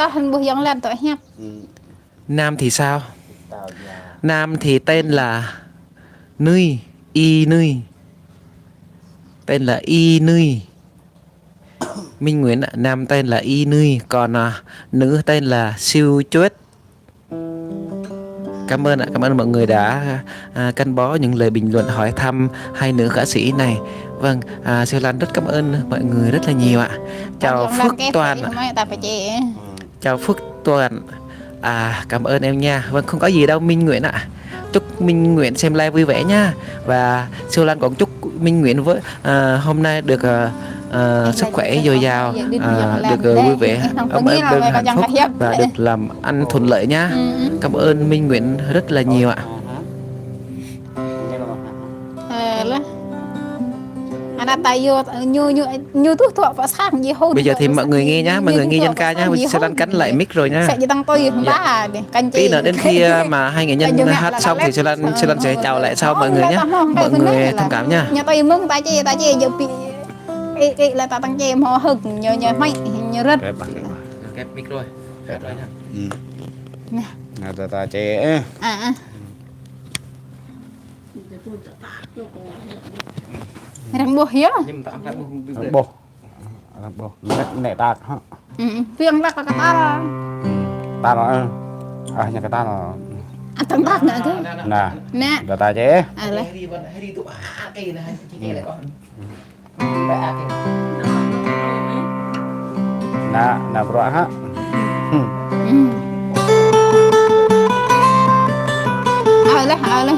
Nam thì sao? Nam thì tên là Nui, Y Nui. Tên là Y Nui. Minh Nguyễn ạ, nam tên là Y Nui, còn, à, nữ tên là Siu Chuết. Cảm ơn ạ, cảm ơn mọi người đã, à, gắn bó những lời bình luận hỏi thăm hai nữ ca sĩ này. Vâng, à, Siu Lan rất cảm ơn mọi người rất là nhiều ạ. Chào Phước Toàn ạ. Chào Phước Toàn. À, cảm ơn em nha. Vâng, không có gì đâu Minh Nguyễn ạ. Chúc Minh Nguyễn xem live vui vẻ nha. Và Siu Lan cũng chúc Minh Nguyễn với, à, hôm nay được, à, à, sức khỏe dồi dào, à, được, à, vui vẻ, ấm êm, đừng hạnh phúc và được làm ăn thuận lợi nha. Cảm ơn Minh Nguyễn rất là nhiều ạ. Ơ, lah. Anŭn ta yua, ñu, ñu, ñu tuh tuă pơ sang ji hôn. Bây giờ thì mọi người nghe nhá, mọi người nghe nhân ca nhá. Siu Lan cắm lại mic rồi nhá. Sẽ ji tăng tui ta đi, cắn. Tí nữa đến khi mà hai nghệ nhân hát xong thì Siu Lan, Siu Lan sẽ chào lại sau mọi người nhá. Mọi người thông cảm nhá. Ñu tui mơ̆ng ta či, ta či jơ̆ pi. Ê, ê, lah ta tăng či mơ̆ hơ̆k, ñu, ñu măi, ñu rơ̆t. Kép mic rồi. Kép rồi nhá. Nè. Nè, ta, ta či, ơ. À, à. Răng ƀuh yơh. Răng ƀuh. Răng ƀuh. Nĕ, nĕ tăk hă. Phiăng tăk kơ tal. Tal, ơ. Ah, ñu kơ tal. Atăng tăk nă kơ. Nă. Nă. Dơ̆ ta či. Aleh. Nă, nă bruă hă. Aleh, aleh.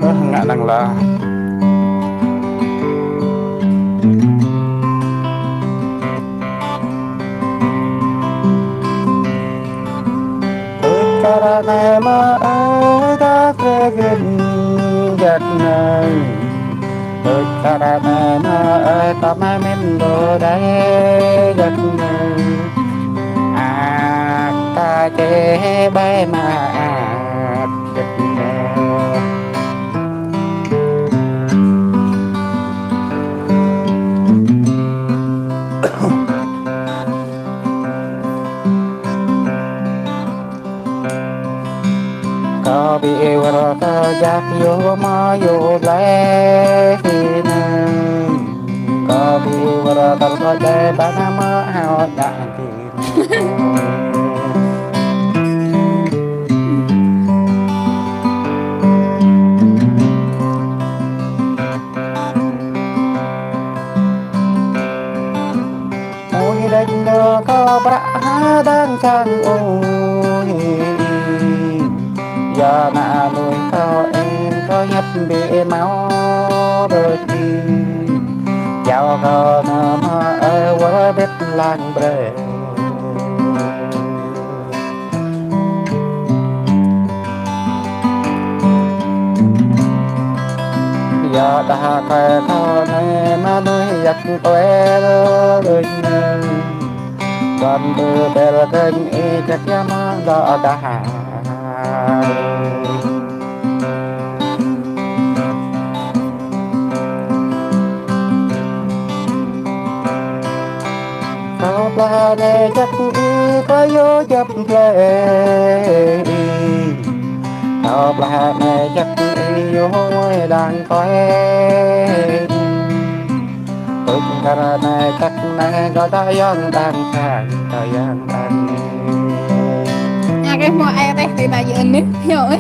Ơ, ngă năng lah. Ơ, kar anai mơ̆ ơi ta kơ gơ̆n găt nai. Ơ, kar anai mơ̆ ơi ta mă mĭn đô đai găt nai. Ăt ta či ƀai mă ăt. Kâo ƀu wơr kơ jak yua mă yua blai hĭ nai. Kâo ƀu wơr kơ kâo djai ƀă nă mă hao đă hĭ. Ôi đĕch nơ kâo prăk hơdang čang ôi. Yua nă lui kâo eng kâo ñăp ƀu mâo đôč. Yua kâo nơ mă ơi wơr bĕ lăng brơi. Yua dah kơ kâo nai mơnuih yak tuel đôč nai. Ƀăm ƀu bel kơñ ih kơt yua mă dŏ dah. Kâo plah anai jak ih kâo yua djŏp plơi ih. Kâo plah anai jak ih yua mơi đang tơi. Tŭč kar anai jak anai kâo dŏ yŏng đang sang, dŏ yŏng đang. Akeh mơ̆ ai teh ti ta jơ̆ anai, yơh ơi.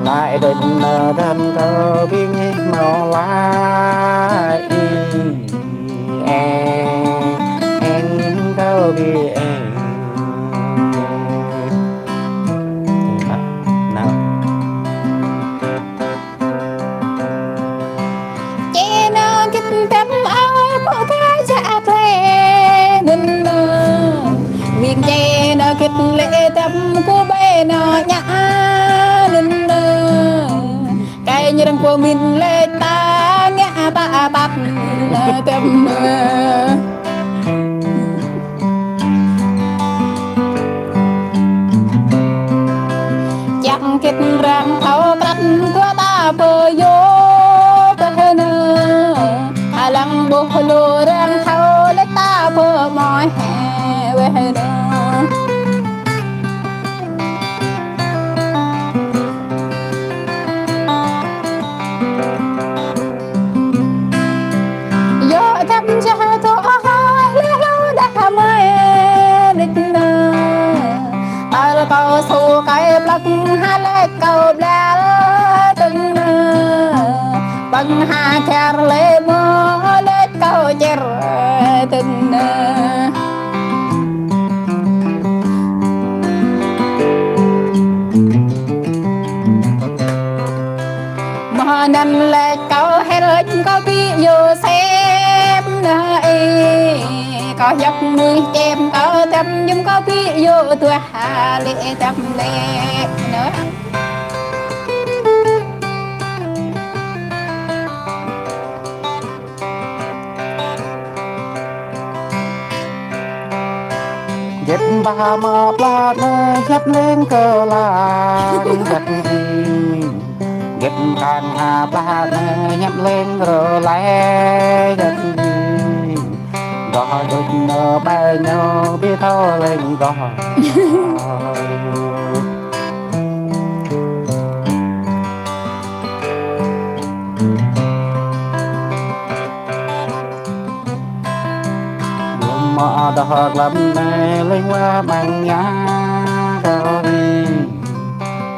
Nai đôč nơ dăm kâo ƀing ih mâo lai ih. Eng, eng kâo ƀu eng. Nă. Či nơ git tăm ơi pô ta jak tle nŭn nơ. Ƀing či nơ git lĕ tăm kơ ƀai nơ ñă nŭn nơ. Kơi ñu răng pô min lĕ ta ngă ta tăp nơ tăm nơ. Čang kĭt răng thâo prăt kơ ta pơ yua pơ nơ. Hơlăng ƀuh lu răng thâo lĕ ta pơ mơi hĕ weh Hơdơr lĕ mơ̆ lĕ kâo čer tơnah. Mơ̆ anŭn lĕ kâo hel kâo ƀu yơh sem nai. Kâo yap mui čem kâo tăm yum kâo ƀu yơh tuah lĕ tăm lĕ. Nơ. Gĕt ba mă pla nơ gĕt leng kơ lan gĕt. Gĕt kan ha pla nơ gĕt leng rơ lai gĕt. Gah gĕt nơ bai nơ ƀu thâo leng gah. Mơ̆ đah glăm nai leng wa măng ña kâo ri.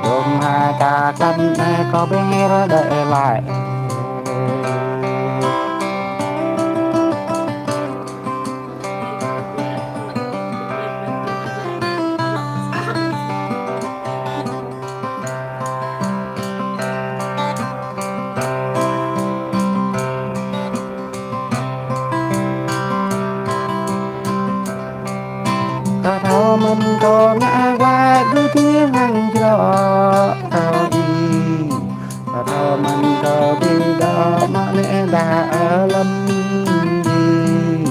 Dong ha ka glăm nai kâo ƀing rơ đe lai. Kâo thâo mơ̆n kâo ngă wai gưt hăng jrŏ kâo ih. Kâo thâo mơ̆n kâo ƀu dŏ mă lĕ đa ơ lăm ih.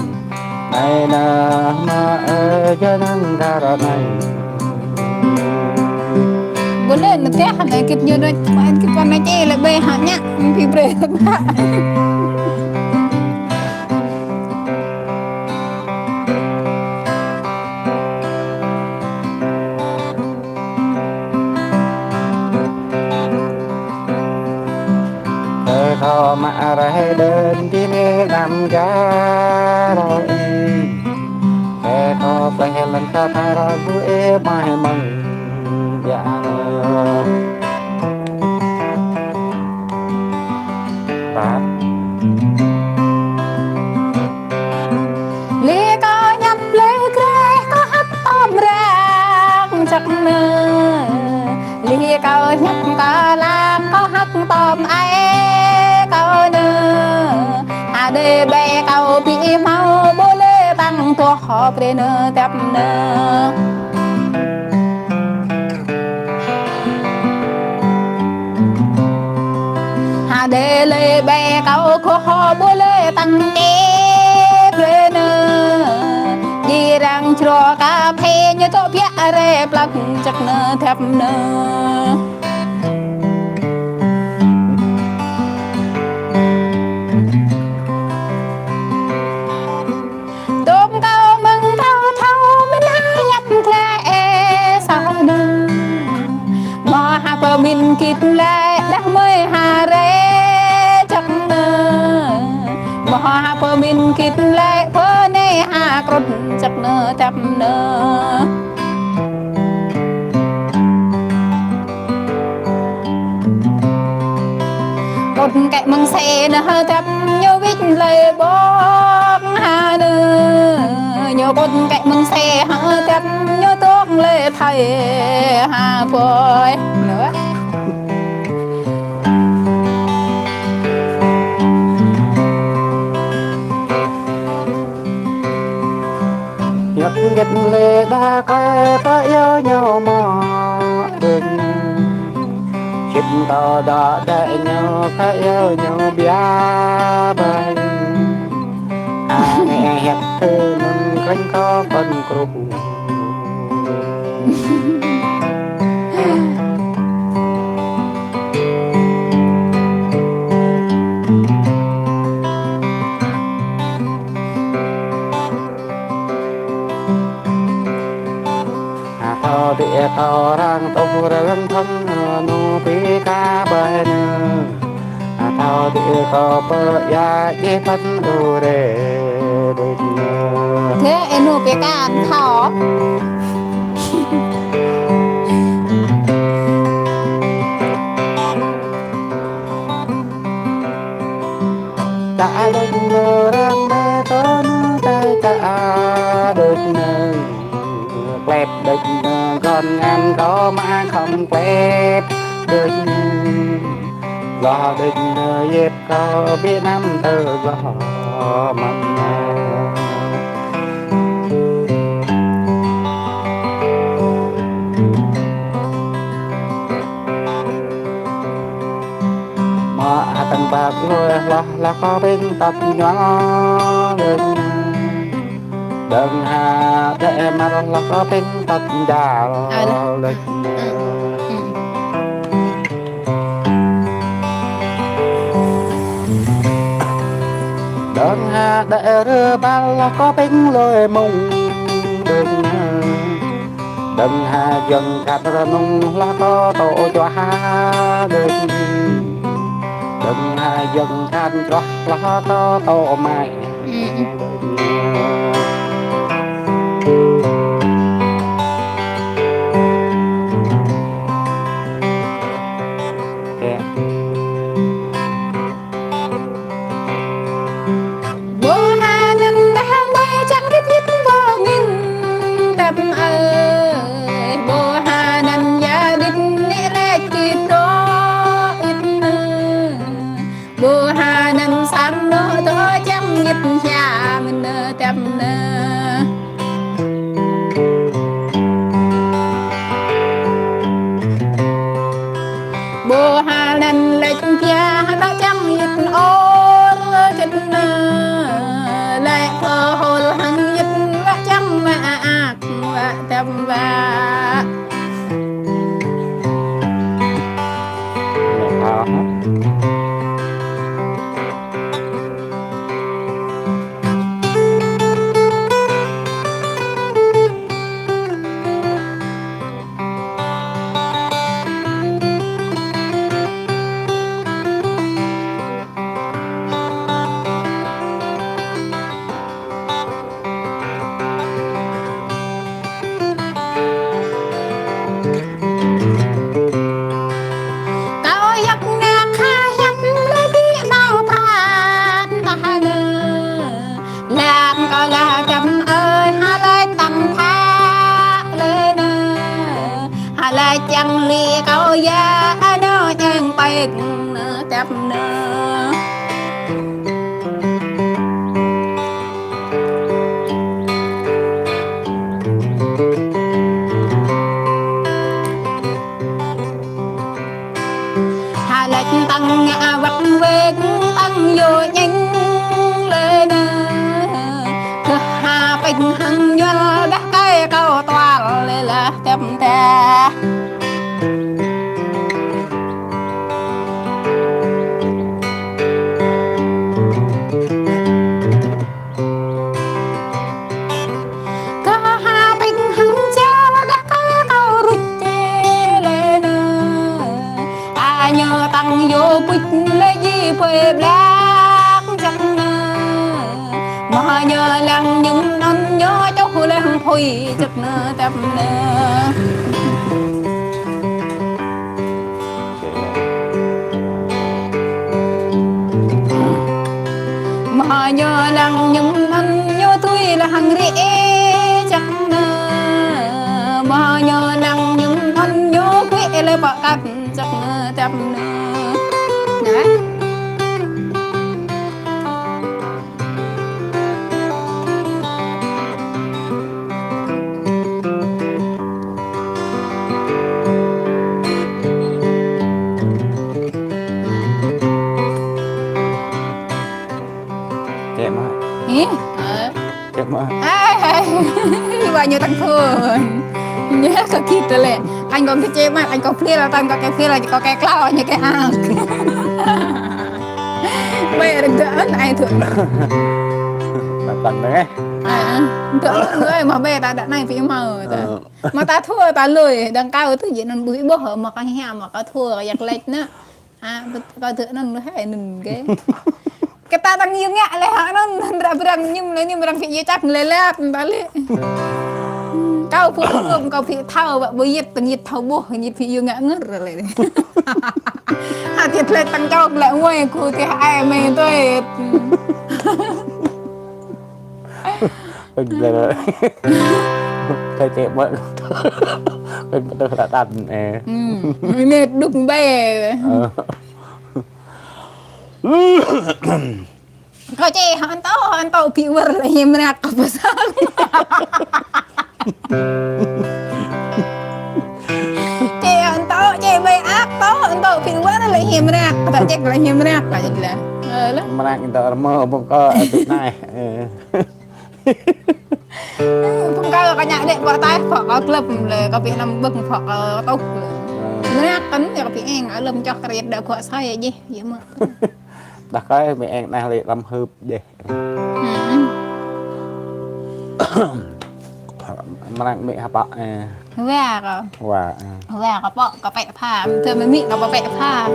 Nai nơ mă ơ jơnang dar nai. Ƀu lĕ nơ teh nai kit ñu đôč, mă kit păn nai čê lĕ ƀe hă ñă, pi bre lĕ mă. Kơ kâo mă rai đơn ƀing ih đăm gah rơ ih. Kơ kâo pleh lăng kơ tha rơ ƀu ih mai măng biă. Bap. Lĕ kâo ñăp lĕ greh kâo hăt tơm rang čăk nơ. Lĕ kâo ñăp kâo lăng kâo hăt tơm ai kâo nơ. Hơdơi ƀe kâo ƀu hmâo ƀu lĕ tăng tuh hŏ brơi nơ tep nơ. Hơdơi lĕ ƀe kâo kơ hŏ ƀu lĕ tăng tê brơi nơ. Ji răng črô ka phê ñu tŏ biă rê plăk čăk nơ thep nơ. Tôm kâo mơ̆ng kâo thâo mơ̆n ha yap tla ê sa nơ. Mơ̆ ha pơmin kit lĕ đah mơi ha rê čăk nơ. Mơ̆ ha pơmin kit lĕ pơ nê ha krut čăk nơ tep nơ. Kŭt kĕ mơ̆ng se nơ hơdăp ñu wĭt lơi ƀơ̆ng ha nơ. Ñu kŭt kĕ mơ̆ng se hơdăp ñu tŏk lơi thai ha pơi. Nơ. Yap gĕt lĕ đa kơ ta yơ ñu mă đen. Čĭt tơ đa đe ñu kơ yơ ñu biă ƀai. Anai hiăp tơ nŭn kơnh kơ kơnh krŭk. Hơdai kâo răng tŏng răng thăng nô pi ka bai nơ. Hơdai kâo pơ ia či păn đu rê đuč nơ. Thế em nô pi ka ăn thọ. Čă đôč nơ răng bê tơ nơ tai čă đôč nơ. Klep đôč nơ gơ̆n ngăn kơ mă khŏm klep đôč nơ. Gơ̆ đôč nơ yep kơ Việt Nam tơ gơ̆ mă nơ. Mă hơtăng bak lơi hloh hloh kơ ƀing tăp ñuăl lĕ. Đơ̆ng ha đe măl hloh kơ ƀing tăp jal lĕ. Đơ̆ng ha đe rơbal hloh kơ ƀing lơi mông đơ̆ng ha. Đơ̆ng ha jơ̆ng kăt rơnŭng hloh kơ tŏ čuah ha đơ̆ng. Đơ̆ng ha jơ̆ng kăt čuah hloh kơ tŏ mai. Ƀu hơnăn đah ƀai čang kĭt kĭt ƀu ngĭn tăp ơi. Ƀu hơnăn ya đĭt nĕ lĕ kĭt dŏ ĭt nơ. Ƀu hơnăn sang nơ dŏ čang ngĭt hiam nơ tăp nơ. Ƀu hơnăn lĕ kiăng hơnăn čang yit ôr kĭt nơ. Lĕ kơ hôl hăng yit lĕ čang mă ak wă tăp wă. Kâo hiăp ngă khă hiăp lĕ ƀu nao pran tah nơ. Lăng kâo lah čăm ơi, hơlai tăng phă lĕ nơ. Hơlai čang lĕ kâo ya, anŏ čang pĕk nơ tăp nơ. Hơlai tăng ngă wăt wĕk tăng yô ñĕng lĕ nơ. Kơ ha pĕk hăng ñuăl đah kai kâo tuăl lĕ lah tăp tah. Kơ ha pĕk hăng ča wă đah kơ kâo ruč tê lĕ nơ. Anŏ tăng yô puč lĕ ji pơi blak čăk nơ. Mơ̆ ñu lăng ñŭm anŭn ñu čuh lăng phui čăk nơ tăp nơ. Mơ̆ ñu lăng ñŭm anŭn ñu tui lăng rĭ čăk nơ. Mơ̆ ñu lăng ñŭm anŭn ñu kuĭ lĕ pơkăt čăk nơ tăp nơ. Nă. Kĕ mă. Hĭ? Kĕ mă. Ai, ai. Wă ñu tăng thun. Ñu kơ kĭt lĕ. Anh kơ kĕ mă, anh kơ plir, tăng kơ kĕ plir, kơ kĕ klao, ñu kĕ ang. Ƀai rơ̆k dơ̆ anŭn ai thun. Tăng tăng dơ̆. Ai, ai. Dơ̆ anŭn ơi, mă ƀai ta đă anai pĭ mă ta. Mă ta thua ta lui, dăng kâo tơ jĕ anŭn ƀuh ƀuh, mă kơ hiam, mă kơ thua, kơ yak lĕč nă. Ha, kơ dơ̆ anŭn lui hai anŭn gê. Kơ ta tăng yŭ ngă lĕ ha anŭn, hơnră brăng ñŭm lĕ ñŭm brăng pĭ yŭ čăk lĕ lĕ, ta lĕ. Kâo phu ôm kâo phi thâo, wă ƀu yit, tơngit thâo ƀuh, ngit phi yua ngă ngơr lĕ. Hă, tiăt lĕ tăng čông lĕ ngui, ku tiăt ai mơi tui. Ơ, lĕ. Thâo čĕ mơ̆. Ơ, tơ lă tăn, ơ. Ơ, anai đŭk ƀai. Ơ. Kâo čĕ hơn tŏ, hơn tŏ phi wơr lĕ hiam ră kơ pơsang. Čĕ hơn tŏ, čĕ ƀai ăk tŏ, hơn tŏ phi wơr lĕ hiam ră, kơ tŏ čĕ lĕ hiam ră, kơ čĕ lĕ. Ơ, lĕ. Mră in tŏ rơmơ, ƀơ̆ng kơ, ơ, tui anai. Ơ. Ơ, ƀơ̆ng kơ, kơ ñă đĕ, pơ taih, pơ kơ klep lĕ, kơ phi năm ƀơ̆ng, pơ kơ tŭk lĕ. Ơ. Mră kăn, yua kơ phi eng, alum čoh kơriăt đa kuă sai, jih, yua mơ̆. Đah kơi mơi eng nah lĕ lăm hưp deh. Mrăng mĭ hơpă, ơ. Wa kơ. Wa, ơ. Wa kơ pŏk, kơ pĕ pha. Tơ mĭ kơ pĕ pha.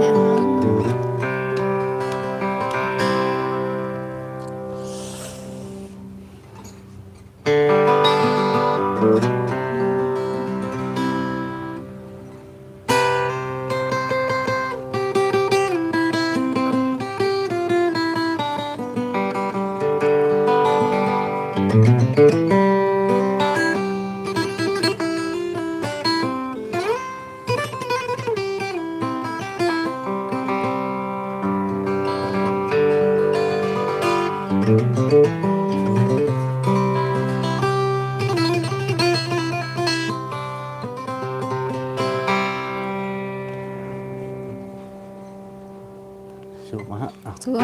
Suh mă. Suh.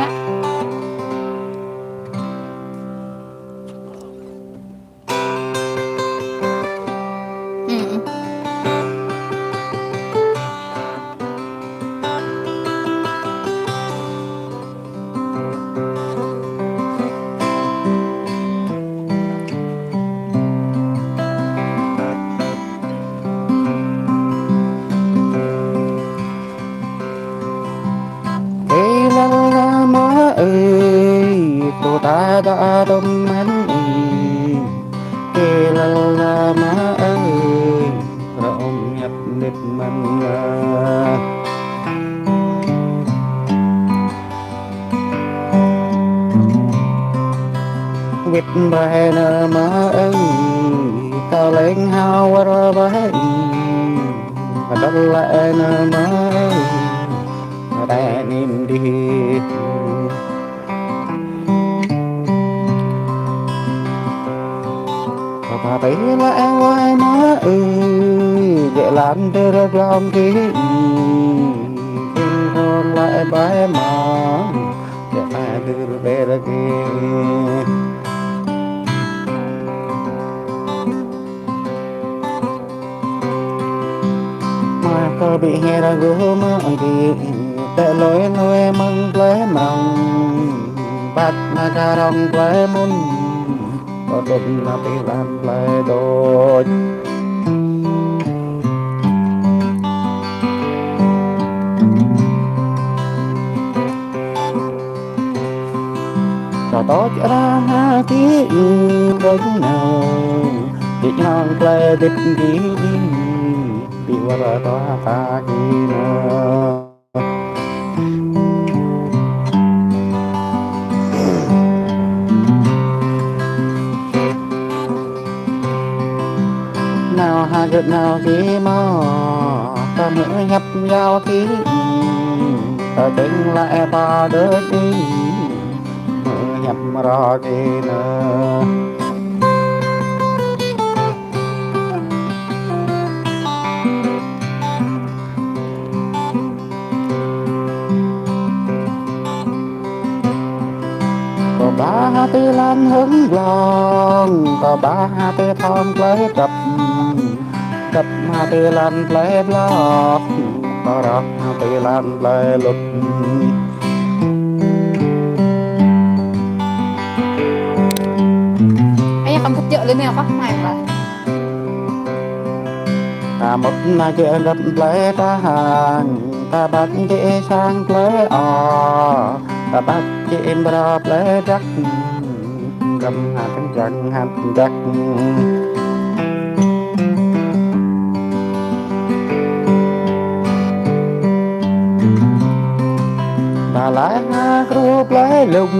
Ê lăl la mă ơi, tô ta đã đom măn ơi. Ê lăl la mă ơi, rơ̆m ñăp nit măn la. Wĭt ƀai nơ mă ơi, kơ leng hao wơr ƀai. Kơ dăl lĕ nơ mă ơi, kơ đe nim dih. Kơ pha tê lĕ wai mă ơi, djơ̆ lan dơr glŏm kơ ih. Kơ thong lĕ ƀai mă. Djơ̆ ta dơr ƀer kơ. Mă kơ ƀĭ hơr gơ̆ mă kơ, tơlơi nui mơ̆ng plơi mrŏng, ƀăt mă kơ rŏng plơi mŭn. Kơ tŭm nă pơlan plơi đôč. Kơ đôč ră hă kơ ih đôč nao, ih nao plơi dĭt kơ ih, ƀĭ wơr tơ̆ hă kơ ih nao. Nao hă gơ̆ nao kơ mă, kơ mơ̆ hiăp yao kơ, kơ tơ̆ng lăi pă đôč, mơ̆ hiăp ră kơ nao. Kơ ƀă hă tơ lan hơ̆ng glông, kơ ƀă hă tơ thong plơi trăp, trăp hă tơ lan plơi blŏk, kơ rŏk hă tơ lan plơi lŭt. Ơ, yă, kăm pŭt jơ̆ lĕ anai, kơ mai mă. Ta mŭt nă jĕ găp plơi ta hăng, ta ƀăt jĕ sang plơi o, ta ƀăt jĕ ƀrô plơi dăk, găm hăt jăng hăt dăk. Laĭ hă kru plơi lŭng,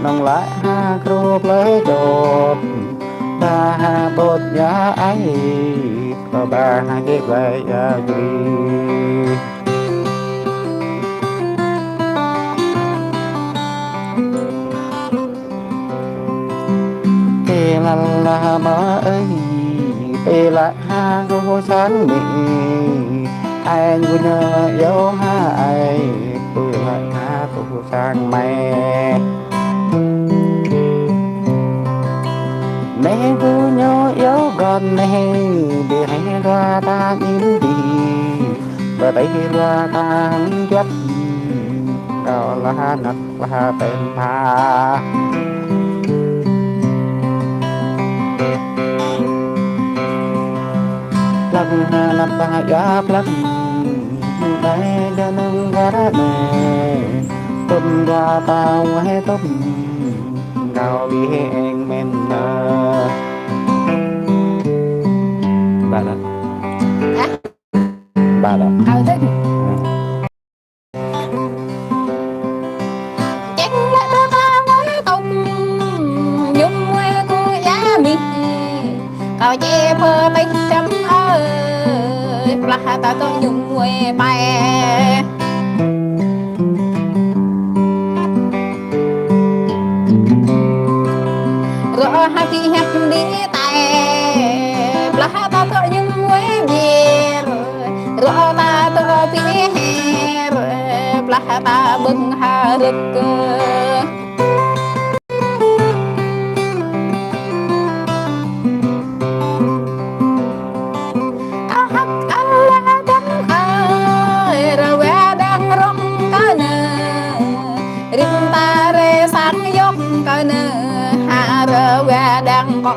nŏng laĭ hă kru plơi čŏp, ba hă bôt ia ai, kơ ba hă kĕ plơi ia jri. Tê lăn la mă ơi, tê laĭ hă kru sang mĭ, ai ngu ñu iâu hă ai, pơ laĭ hă kru sang mĕ. Mĕ ngu ñu iâu gơ̆n mĕ, bĕ hĕ dua ta in đi, bơ tê dua ta hăng juăt, kâo la năk la pĕn pha. Plăk hă năp hă ia plăk, ƀai dơnăng gah ră anai, tŭm dua ta wai tŭm, kâo bĕ hĕ eng mĕn nơ. Ba lăk. Hă? Ba lăk. Kâo tŭm. Čeng lĕ tơ ta wai tŭm, mơñum wai kơ ia mĭ. Kâo čê pơ tih čăm ơi, plah ta tŏ mơñum wai pai. Rŏ hă pĭ hiăp đĭ tai, plah ta tŏ mơñum wai ƀiêr. Rŏ ta tŏ pĭ hĕr, plah ta ƀơ̆ng hă rơ̆k. Kâo hăk ala čăm ơi, rơwa đang rŏng kơ nơ, rĭm ta rai sang yŏk kơ nơ, hă rơwa đang kơ.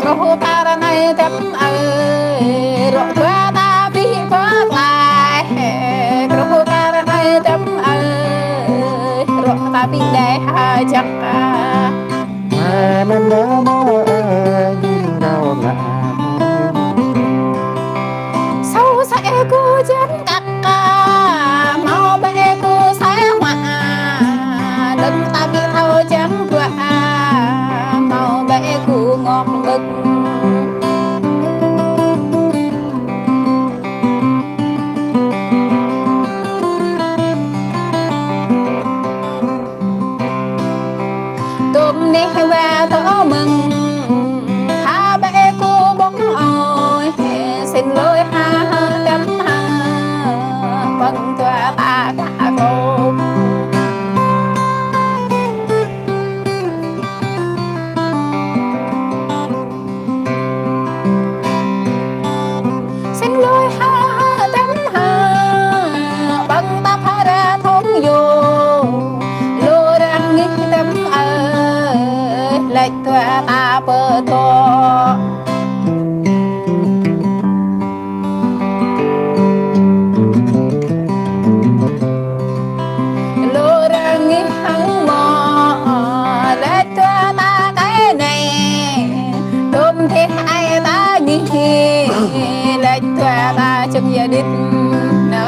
Kruh ta ră anai čăm ơi, rŏ dua ta pĭ pơklaih. Kruh ta ră anai čăm ơi, rŏ ta pĭ đai hă jăk. Mơ̆n đơ mơ ơi, đau ngă. Sâu sa ê ku jăn kăk. Hmâo bĕ ku sai huă, đơ̆ng ta ƀu thâo čang bruă, hmâo bĕ ku ngŏk ƀơ̆k. Tôm neh wa tơ mơ̆ng, hă bĕ ku ƀơ̆ng ơi, sĭn lui hă hă čăm hă, ƀơ̆ng dua ta kah kôm. Sĭn lui hă hă čăm hă, ƀơ̆ng ta phara thŏng yô, lu răng ngih čăm ơi, laĭ dua ta pơdŏ. Lu răng ngih hăng mơ̆, laĭ dua ta kai anai, tôm dêh ai ta ngih, laĭ dua ta čơ̆ng ia đĭt. Nơ.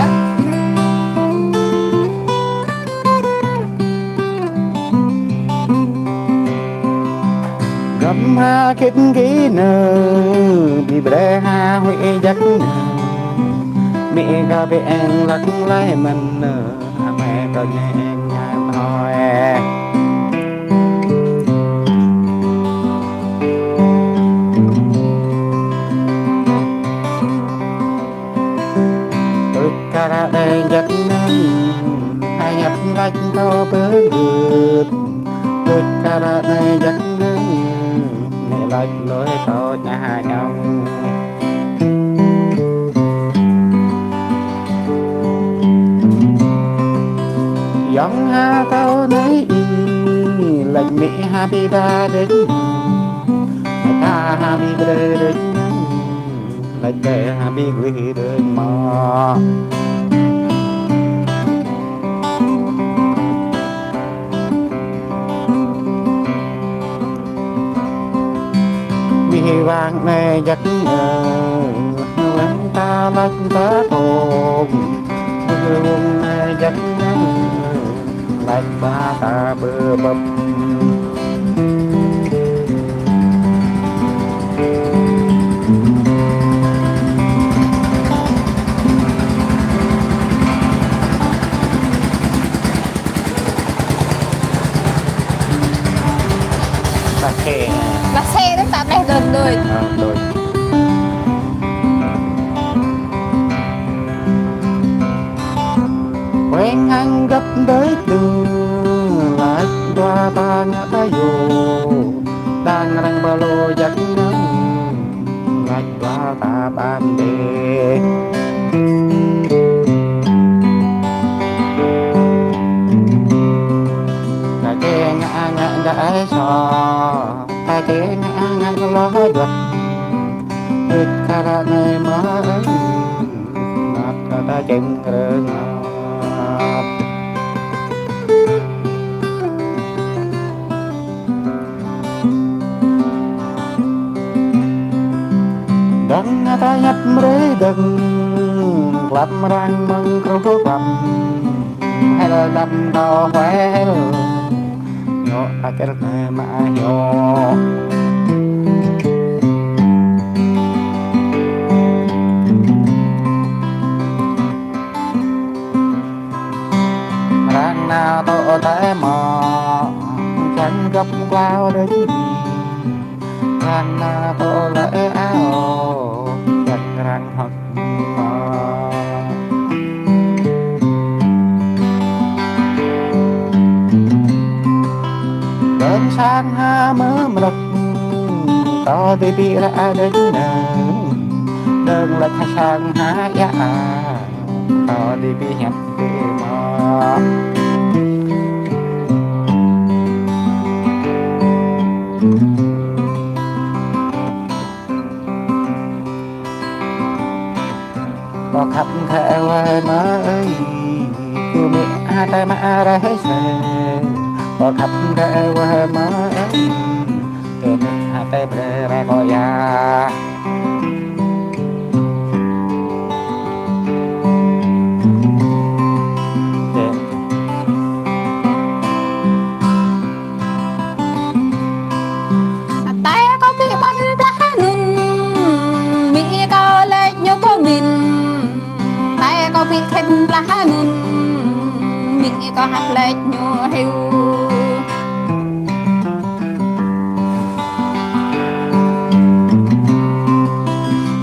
Găm hă khĭt gih nơ, ƀĭ brơi hă huĭ jăk nơ, mĭ kâo bĕ eng lăk lai mơ̆n nơ. Amai kâo ñe eng ñai thoi. Tŭč kar anai jăk nai, hă hiăp laĭ thâo pơgưt. Tŭč kar anai jăk nai, mĭ laĭ lui thâo ña hă ñong. Yŏng hă thâo nai ih, laĭ mĭ hă ƀĭ ba đĕč, ta hă ƀĭ brơi đĕč, laĭ bĕ hă ƀĭ gui đĕč mơ̆. Wang anai jăk nơ, wang ta lač ta tôm, wang anai jăk nơ, lač ba ta bơ bơ̆p. Ba xe. Ba xe, ta ƀleh đơ̆n đôč. Ơ, đôč. Weng hăng găp đôč đơ̆ng, lač dua ta ngă ta yô, đang răng ba lô jăk nang, lač dua ta ƀan đê. Ta čê ngă ngă đa ai so, ta čê ngă ngă lo dua. Ĭt kơ ră anai mơ̆, ngă kơ ta čeng rơngăp. Dăng ta ñăp mrê dăng, klăp mrang mơ̆ng kruh klăp. Hel dăm tao hel, ñu akir kơ mă ñu. Răng nao tŏ tơi mơ̆, čang găp klao đơ̆ng. Răng nao tŏ lĕ ao, čang răng hơ̆k mơ̆. Đơ̆ng sang ha mơ̆ mrơ̆k, tŏ dih pi ră đơ̆ng nơ. Đơ̆ng lĕ sang ha ia. Tŏ dih pi hiăp pi mơ̆. Pô khăp khă wai mă ơi, kơ mĭ hơtai mă rai hơi sơ. Pô khăp khă wai mă ơi, kơ mĭ hơtai brơi rai kơ ia. Tơi kâo ƀu ƀăn blah anŭn, mĭ kâo laĭ ñu pơmĭn. Tơi kâo ƀu khĭn blah anŭn, mĭ kâo hăp laĭ ñu hyu.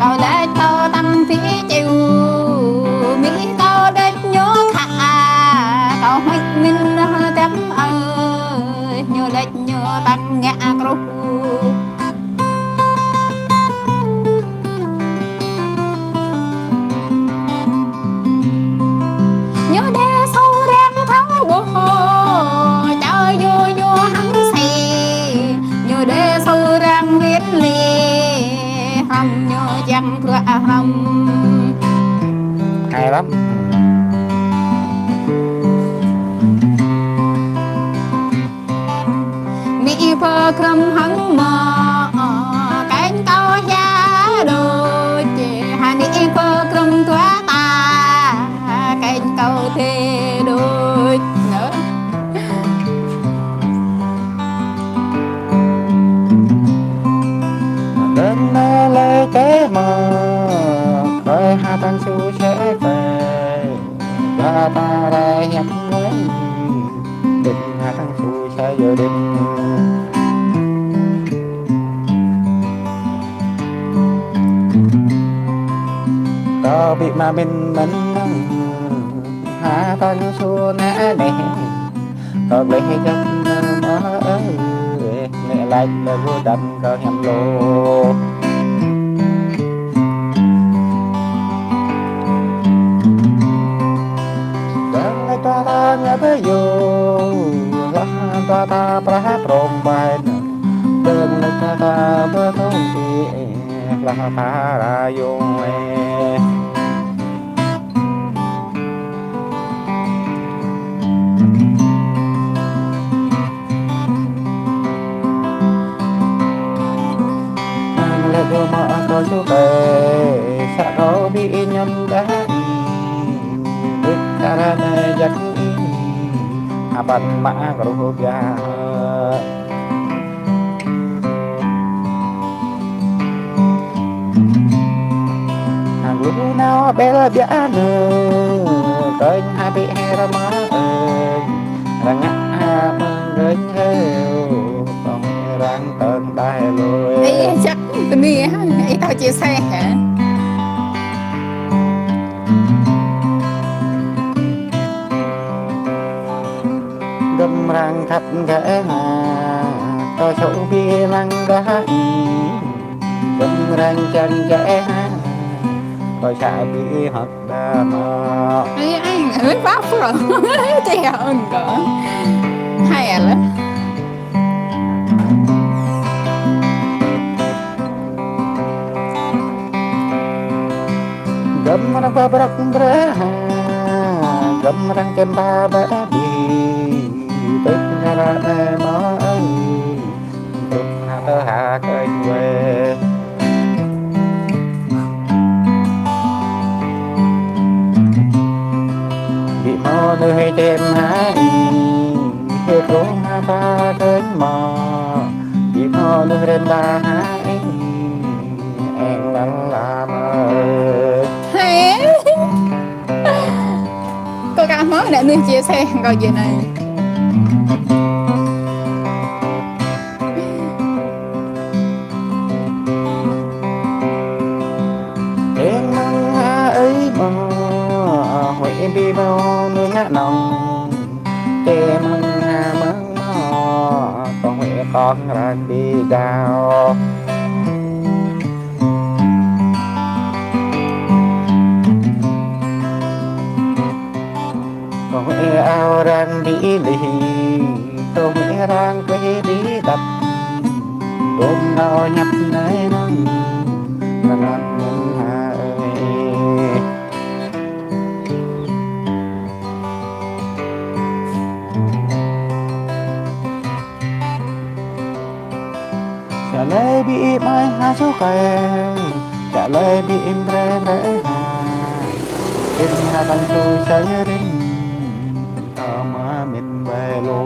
Kâo laĭ kâo tăng phi čeo, mĭ kâo laĭ ñu khă, kâo hmư̆ mĭn rơh tăm ơi, ñu laĭ ñu tăng ngă kruh. Ñu đe sâu răng thâo ƀuh, čơ yô ñu hăng sĭ. Ñu đe sâu răng wĭt lĕ, hrăm ñu čang thuă hrăm. Hay lắm. Mĭ pơkrơ̆m hăng mơ̆, kơnh kâo hia đôč, hă mĭ pơkrơ̆m tuă ta, kơnh kâo tê đôč. Nơ. Đơ̆ng nơ lĕ tê mơ̆, kơi ha tăng su sĕ kơi, ba ta rai hiăp ngơi, đơ̆ng ha tăng su Sa yơ đen. Kâo ƀu mă mĭn mơ̆n, ha tăng su nă neh. Kâo gleh jăp nă mơ̆ ơi, nĕ lač lơ lu dăm kâo hiam lu. Dơ̆ng lĕ ta ta ngă pơ yô, hla ta ta prah prong bai nơ. Dơ̆ng lĕ ta ta pơtông ti, hla ta ra yông ê. Mă kơ su kơ, sa kơ ƀing ñăm đa, ƀing kara ne jak, aban mă kơ ruh bia. Hăng lu nao bel bia nơ, kơ ha ƀing hơ rơma ơi, răng ngă ha mơ̆ng gơñ hơ, kong răng tơng đai lôi. Ê, chắc cái này hả? Ê, tao chia sẻ hả? Gơm răng khăp gơ̆ ha, kơ sô ƀing lăng gơ̆ ha. Gơm răng čang gơ̆ ha, kơ sa ƀing hơ̆k đa mă. Ê, anh, ơi, bác Phượng. Chị hả, ơn cỡ. Hay à, lắm. Gơm răng ba brăk bră ha, gơm răng čem ba ba bi, tŭk ngara ne mă ơi, tŭk ngă tơ ha kơ wê. Ƀing mơnuih čem ha ih, hê krong ha ba kơ mă. Ƀing mơnuih rem ba ha ih, eng lăng la mơ. Hay. Kơ kah mơ̆ nă nuih chia sẻ kơ jê anai. Tơ̆ng mơ̆ng ha ơi mă, huĭ ƀing mơnuih ngă nong. Tơ̆ng mơ̆ng ha mơ̆ng mă, kong huĭ kong răng ƀing gao. Kong huĭ ao răng ƀing lih, kong huĭ răng kơ ƀing dăp. Kong nao ñăp nai nong, nang nong ha ơi. Sa lơi ƀing mai ha su kơ, sa lơi ƀing bre bre ha. Ƀing ha tang su sa rin, kơ mă min bai lô.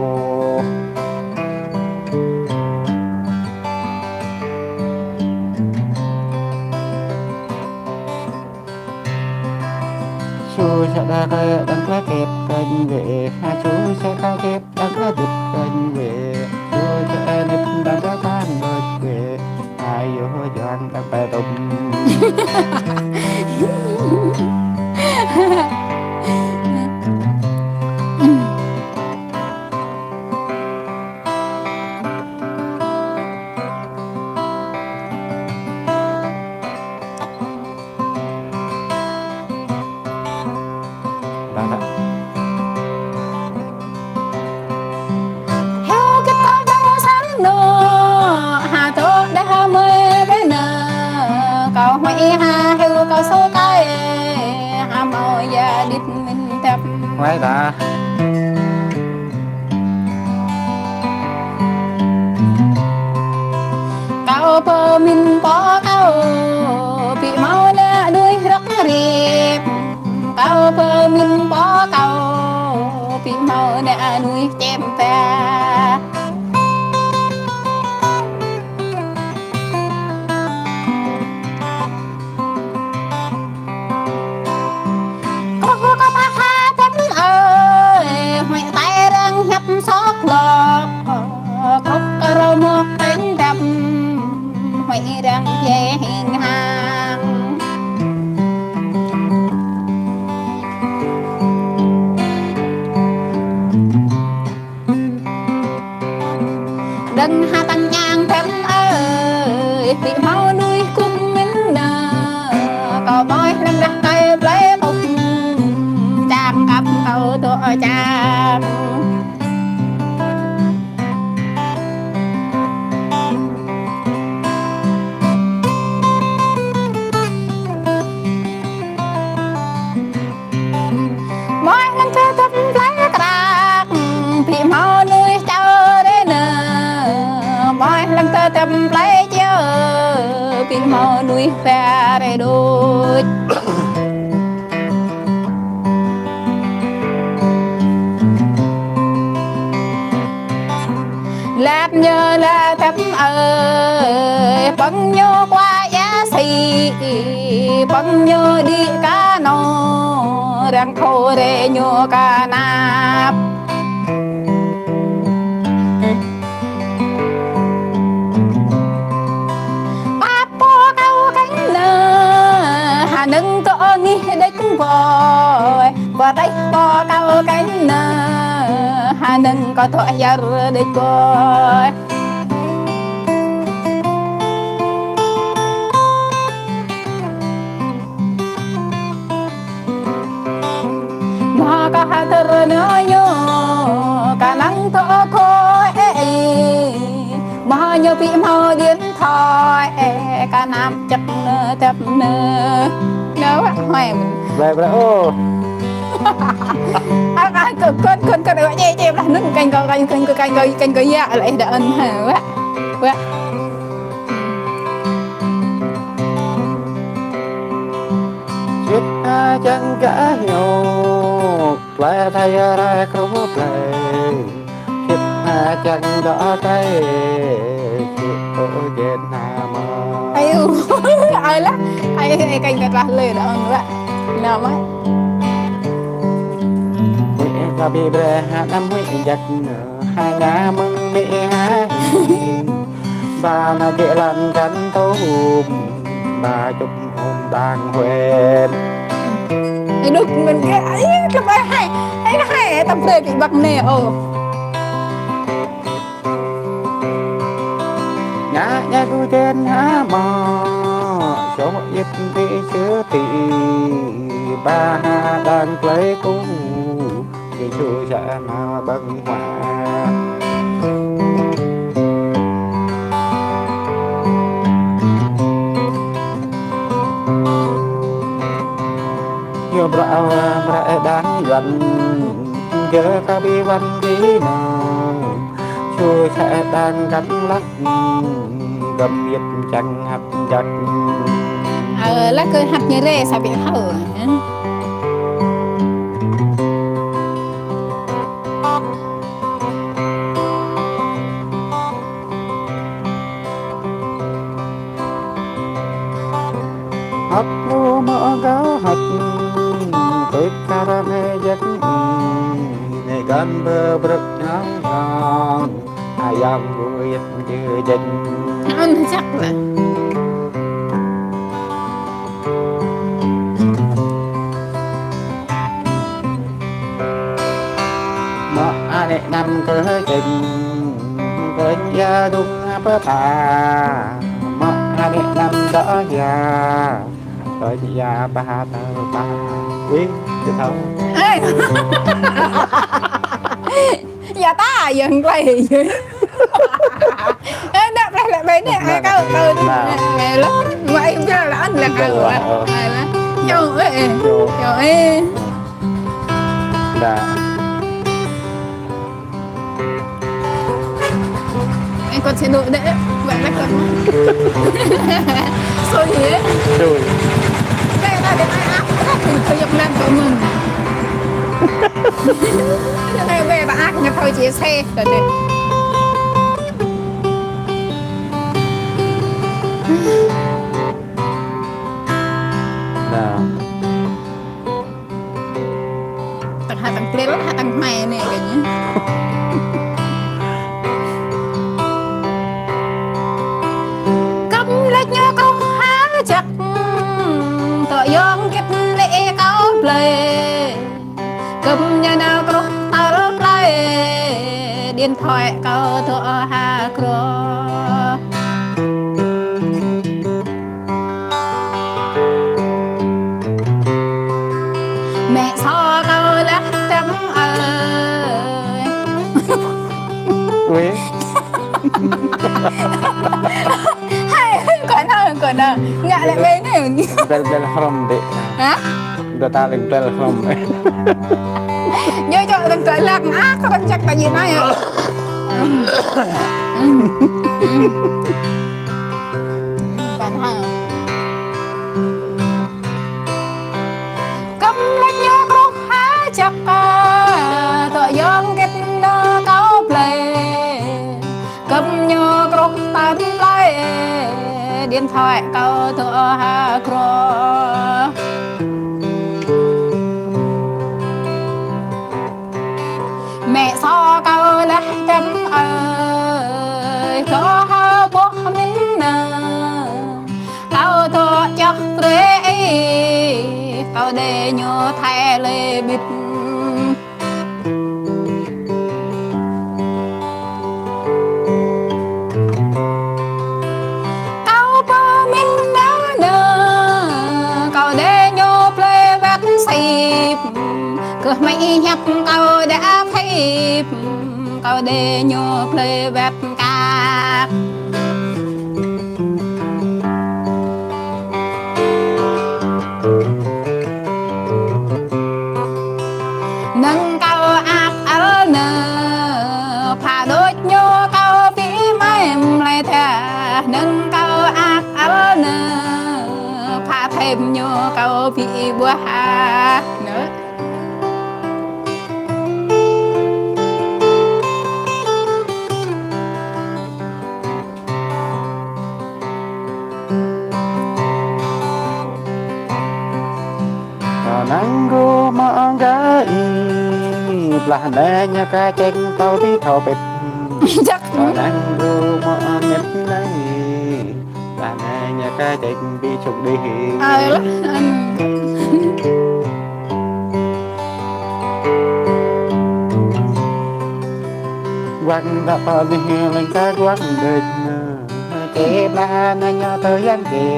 Su sa đa kơ đang kơ kep kơ wê, ha su sa kơ kep đang kơ dip kơ wê, su sa nip đang kơ tan kơ wê, ayo jang đang kơ tŭm. Heo kơ ta dang sang nô, ha tŏ đah mơi rê nơ, kâo huĭ ha heo kâo sô kơ, ha mâo ya đĭt min tăp. Huĭ ta. Kâo pơmin pô kâo, ƀu hmâo nă nuih rơ̆k rip. Kâo pơmin pô kâo, ƀu hmâo nă nuih čem ta. Kơ kơ ta ha tăm ơi, huĭ tai răng hiăp sŏk lŏk. Kơ kơ rơmŏk tơ̆ng tăm, huĭ răng jê hing hăng. Đơ̆ng ha tăng ñang tăm ơi, ƀu hmâo nuih kŭm min nơ. Kâo ƀơi lăng đah kơi plơi kŭm, čang kăp kâo tŏ čang. Mơi lăng tơ tăm plơi krak, ƀu hmâo nuih čao rê nơ. Mơi lăng tơ tăm plơi čio, ƀu hmâo nuih pha rai đôč. Lăp ñu lăp tăm ơi, pơ̆ng ñu kuă ia sĭ, pơ̆ng ñu đĭ kơnong, răng khô rai ñu kơnăp. Pap pô kâo kơnh nơ, hơnơ̆ng tŏ ngih đĕč ƀơi. Pơtĕh pô kâo kơnh nơ, hơnơ̆ng kâo tŏ yar đĕč ƀơi. Mă kơ hơdơr nơ ñu, kơnang tŏ khô ê ê. Mă ñu ƀu hmâo điện thoại, kơnang čăk nơ tăp nơ. Nơ wă hoi. Blai blai ô. Ơ, ơ, kơ, kơ, kơ, kơ, wă, čê, čê, blah, nưng, kơnh kâo, kơnh, kơnh, kơnh, kơnh kâo, kơnh kâo, ia, lĕ, đa ơn, ha, wă. Wă. Sĭt hă čang gah hiôk, plơi Thái rai kruh plơi. Sĭt hă čang dŏ tơi, sĭt tŏ jet hă mă. Ayu, alah, ai, ai, kơnh kơ tlah lơi đa ơn wă. Nă mă. Huĭ kơ ƀĭ brơi hă anăm huĭ jăk nơ. Hơngah mơ̆ng mĭ hă. Ba nă gĕ lăn găn tôm. Ba čŭp ôm đang huĕn. Ê, đúc mơ̆n gĕ, ai, tơlơi hai. Ai, hai, tăm brơi kơ ƀăk nê, ô. Ngă ñă gŭ jên hă mă. Čŏk yip tĭ čư tĭ. Ba hă đang plơi kŭ. Yêsu sa nao ƀơ̆ng huă. Yua bruă bruă đang yuăn, gơ̆ kơ ƀĭ wăn ƀĭ nơ, Yêsu sa đang găn lăk, gơ̆m yip čang hăt jăk. Ơ, lăk kơ hăt ñu rai sa ƀĭ hâo. Hăt lu mă gah hăt, tui kar ne jek, ne gan bơ brek nang nang, ayam bu yet jek jek. Ăn chắc là. Mă anĕ năm kơ cheng, kơ ia đŭng pơta. Mă anĕ năm dŏ ia, kơ ia ba tơ ba. Ui, kơ thâo. Ê. Ia ta, ia glai. Ê, nă, glai lĕ ƀai nê, ai kâo, kâo. Nă. Ê, lă, mă ai ƀiă lă ăn lă kâo. Ƀiă lă, ơ. Ai lă. Ñu, ê, ê. Ñu. Ñu, ê. Nă. Ê, kâo či dŏ đĕ, ƀiă lă kâo. Sui hă? Sui. Ƀiă lă đĕ, ai ăh, ăh, kâo yap lăng kâo mơ̆n. Đĕ, ƀiă lă ăh, ñu thâo chia sẻ. Tơ đĕ. Nă. Tơ̆ng hă tơ̆ng plel, hă tơ̆ng hmai anai kơ ñu. Kơ̆m lĕ ñu kâo hă jăk, tŏ yong kĕt lĕ kâo blơi. Kơ̆m ñu nao kruh tơl plơi, điện thoại kâo tŏ ha kruh. Mĕ sô kâo lăh tơm ơi. Ui. Hai, kâo nao, kâo nao. Ngă lĕ ƀai nê. Bel, bel hrŏm đĕ. Hă? Dua ta lĕ bel hrŏm. Ñu čŏk lĕ tơlăk, ah, kâo čăk ta jing nai. Ƀăn hă. Điện thoại kâo dŏ ha krô. Mĕ sô kâo laih čăm ơi, dŏ ha ƀôh mĭn nơ. Kâo dŏ čŏh brơi ih, kâo đe ñu Thái lê bĭt. Kâo pơmĭn nơ nơ, kâo đe ñu plơi wăt sĭp. Kơ hmei hiăp kâo đa phĭp, kâo đe ñu plơi wăt kăk. Nâng kâo ăk ăl nơ, pha đôč ñu kâo ƀu mơai mlai tha. Nâng kâo ăk ăl nơ, pha thêm ñu kâo ƀu ƀuah nơ. Kâo năng gơ̆ mơ̆ gah ih, blah anai ñu kơ čĕng tâo ƀu thâo pĕp. Jăk. Kâo năng gơ̆ mơ̆ mĕt anai, blah anai ñu kơ čĕng ƀu čŭk đih. Ơ, lah. Guang đa pơ nih leng kơ guang đĕč nơ. Kê blah anai ñu tơ yang kê.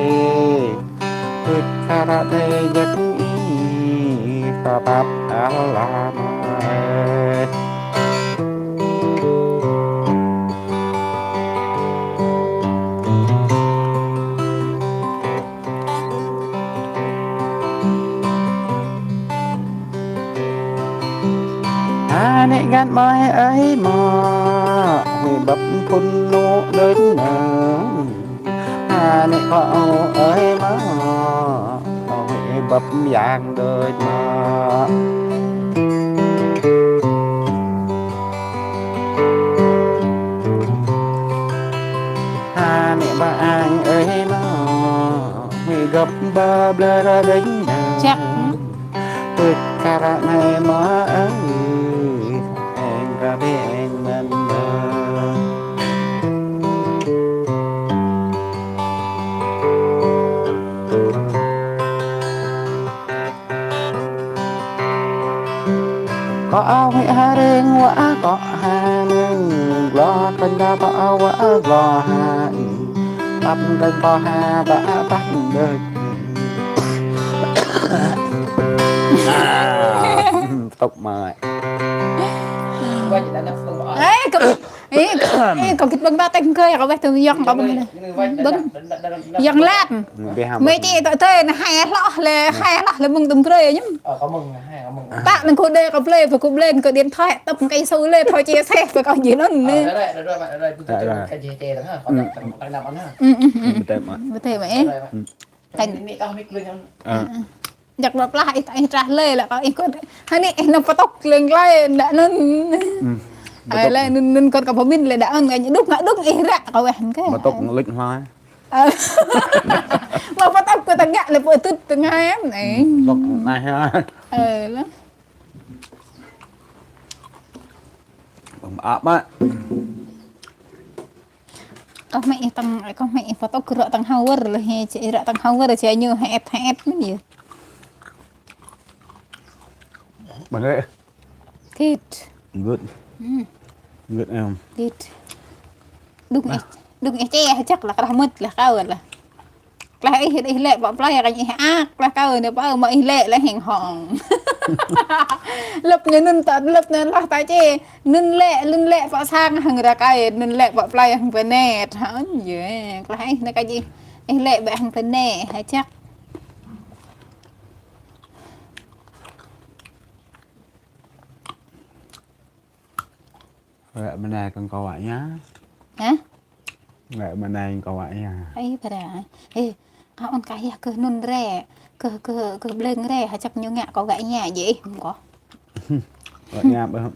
Kut kara tê jăk ih, pơpăp alam ơi. Anai găn mơi ơi mă, huĭ băp phun nô đơ̆n nơ. Anai kâo ơi mă, kâo huĭ băp yang đơ̆n mă. Anai ba ang ơi mă, huĭ găp ba blơr đơ̆n nơ. Jăk. Tui kara anai mă ơi, eng kơ ƀing eng mơ̆n mơ̆. Kâo huĭ ha reng wă kâo ha neng, glô kăn đa kâo wă glô ha ih, tăp kăn kâo ha ba tăp đơ̆. Tŭk mă. Ê, kâo, ê, kâo, ê, kâo gĭt ƀơ̆ng ba tĕng kơ, kâo weh tơm yŏng kâo ƀơ̆ng lĕ. Ƀơ̆ng. Yŏng lăp. Mơ̆ či tơ tơ, nă hai hloh lĕ, hai hloh lĕ mơ̆ng tơm brơi ñăm. Ơ, kâo mơ̆ng, hai, kâo mơ̆ng. Tă nă kâo đe kâo plơi, kâo kơ bleng kơ điện thoại, tăp kơ ih su lĕ, thâo chia sẻ, kâo kơ jing anŭn nă. Ơ, rồi, rồi, rồi, rồi, rồi, tôi, tôi, cái gì, cái gì đó ha, còn đang, còn đang làm ăn ha. Ừ, ừ, ừ. Bơtê mă. Bơtê mă, ê. Rồi, rồi. Kan. Ini kau mik lu yang. Ơ. Jăk pơplah ih, ih trah lĕ, lĕ kâo ih kơ. Hơnĭ ih nao pơtŏk leng glai, đa anŭn. Ơ, lĕ anŭn, anŭn kơ kâo pơmĭn lĕ đa anŭn, kơ đŭk ngă đŭk ih ră kâo weh kơ. Pơtŏk lĕ hlai. Ơ. Mă pơtŏk kơ tơngă lĕ pơtŭt tơngai em. Pơtŏk anai ha. Ơ, lĕ. Pơmă mă. Kâo hmư̆ ih tơ̆ng, kâo hmư̆ ih pơtŏk rŏ tơ̆ng hawar lĕ, hĕ, rŏ tơ̆ng hawar, či ñu hĕt hĕt mơ̆n yơh. Bang lĕ. Thịt. Good. Hmm. Good em. Thịt. Đŭng ih, đŭng ih či jăk lĕ, klah mŭt lĕ kâo lĕ. Klah ih, ih lĕ pơ plơi kơ ih ak, klah kâo nă pơ mă ih lĕ lĕ hing hong. Lăp ñu anŭn tơ, lăp ñu lah tơ či. Anŭn lĕ, anŭn lĕ pơ sang hăng rơkai, anŭn lĕ pơ plơi hăng pơ net. Hă, yơh, klah ih nă kơ ih. Ih lĕ ƀĕ hăng pơ net, hă jăk. Wĕ mơnai kơ kâo wă ia. Hă? Wĕ mơnai kâo wă ia. Ai, ƀră. Ê, kâo ôn kơ ia kơ anŭn rĕ, kơ, kơ, kơ bleng rĕ, hă jăk ñu ngă kâo wă ia, djơ̆ ih mơ̆n kâo. Wă ia ƀơh.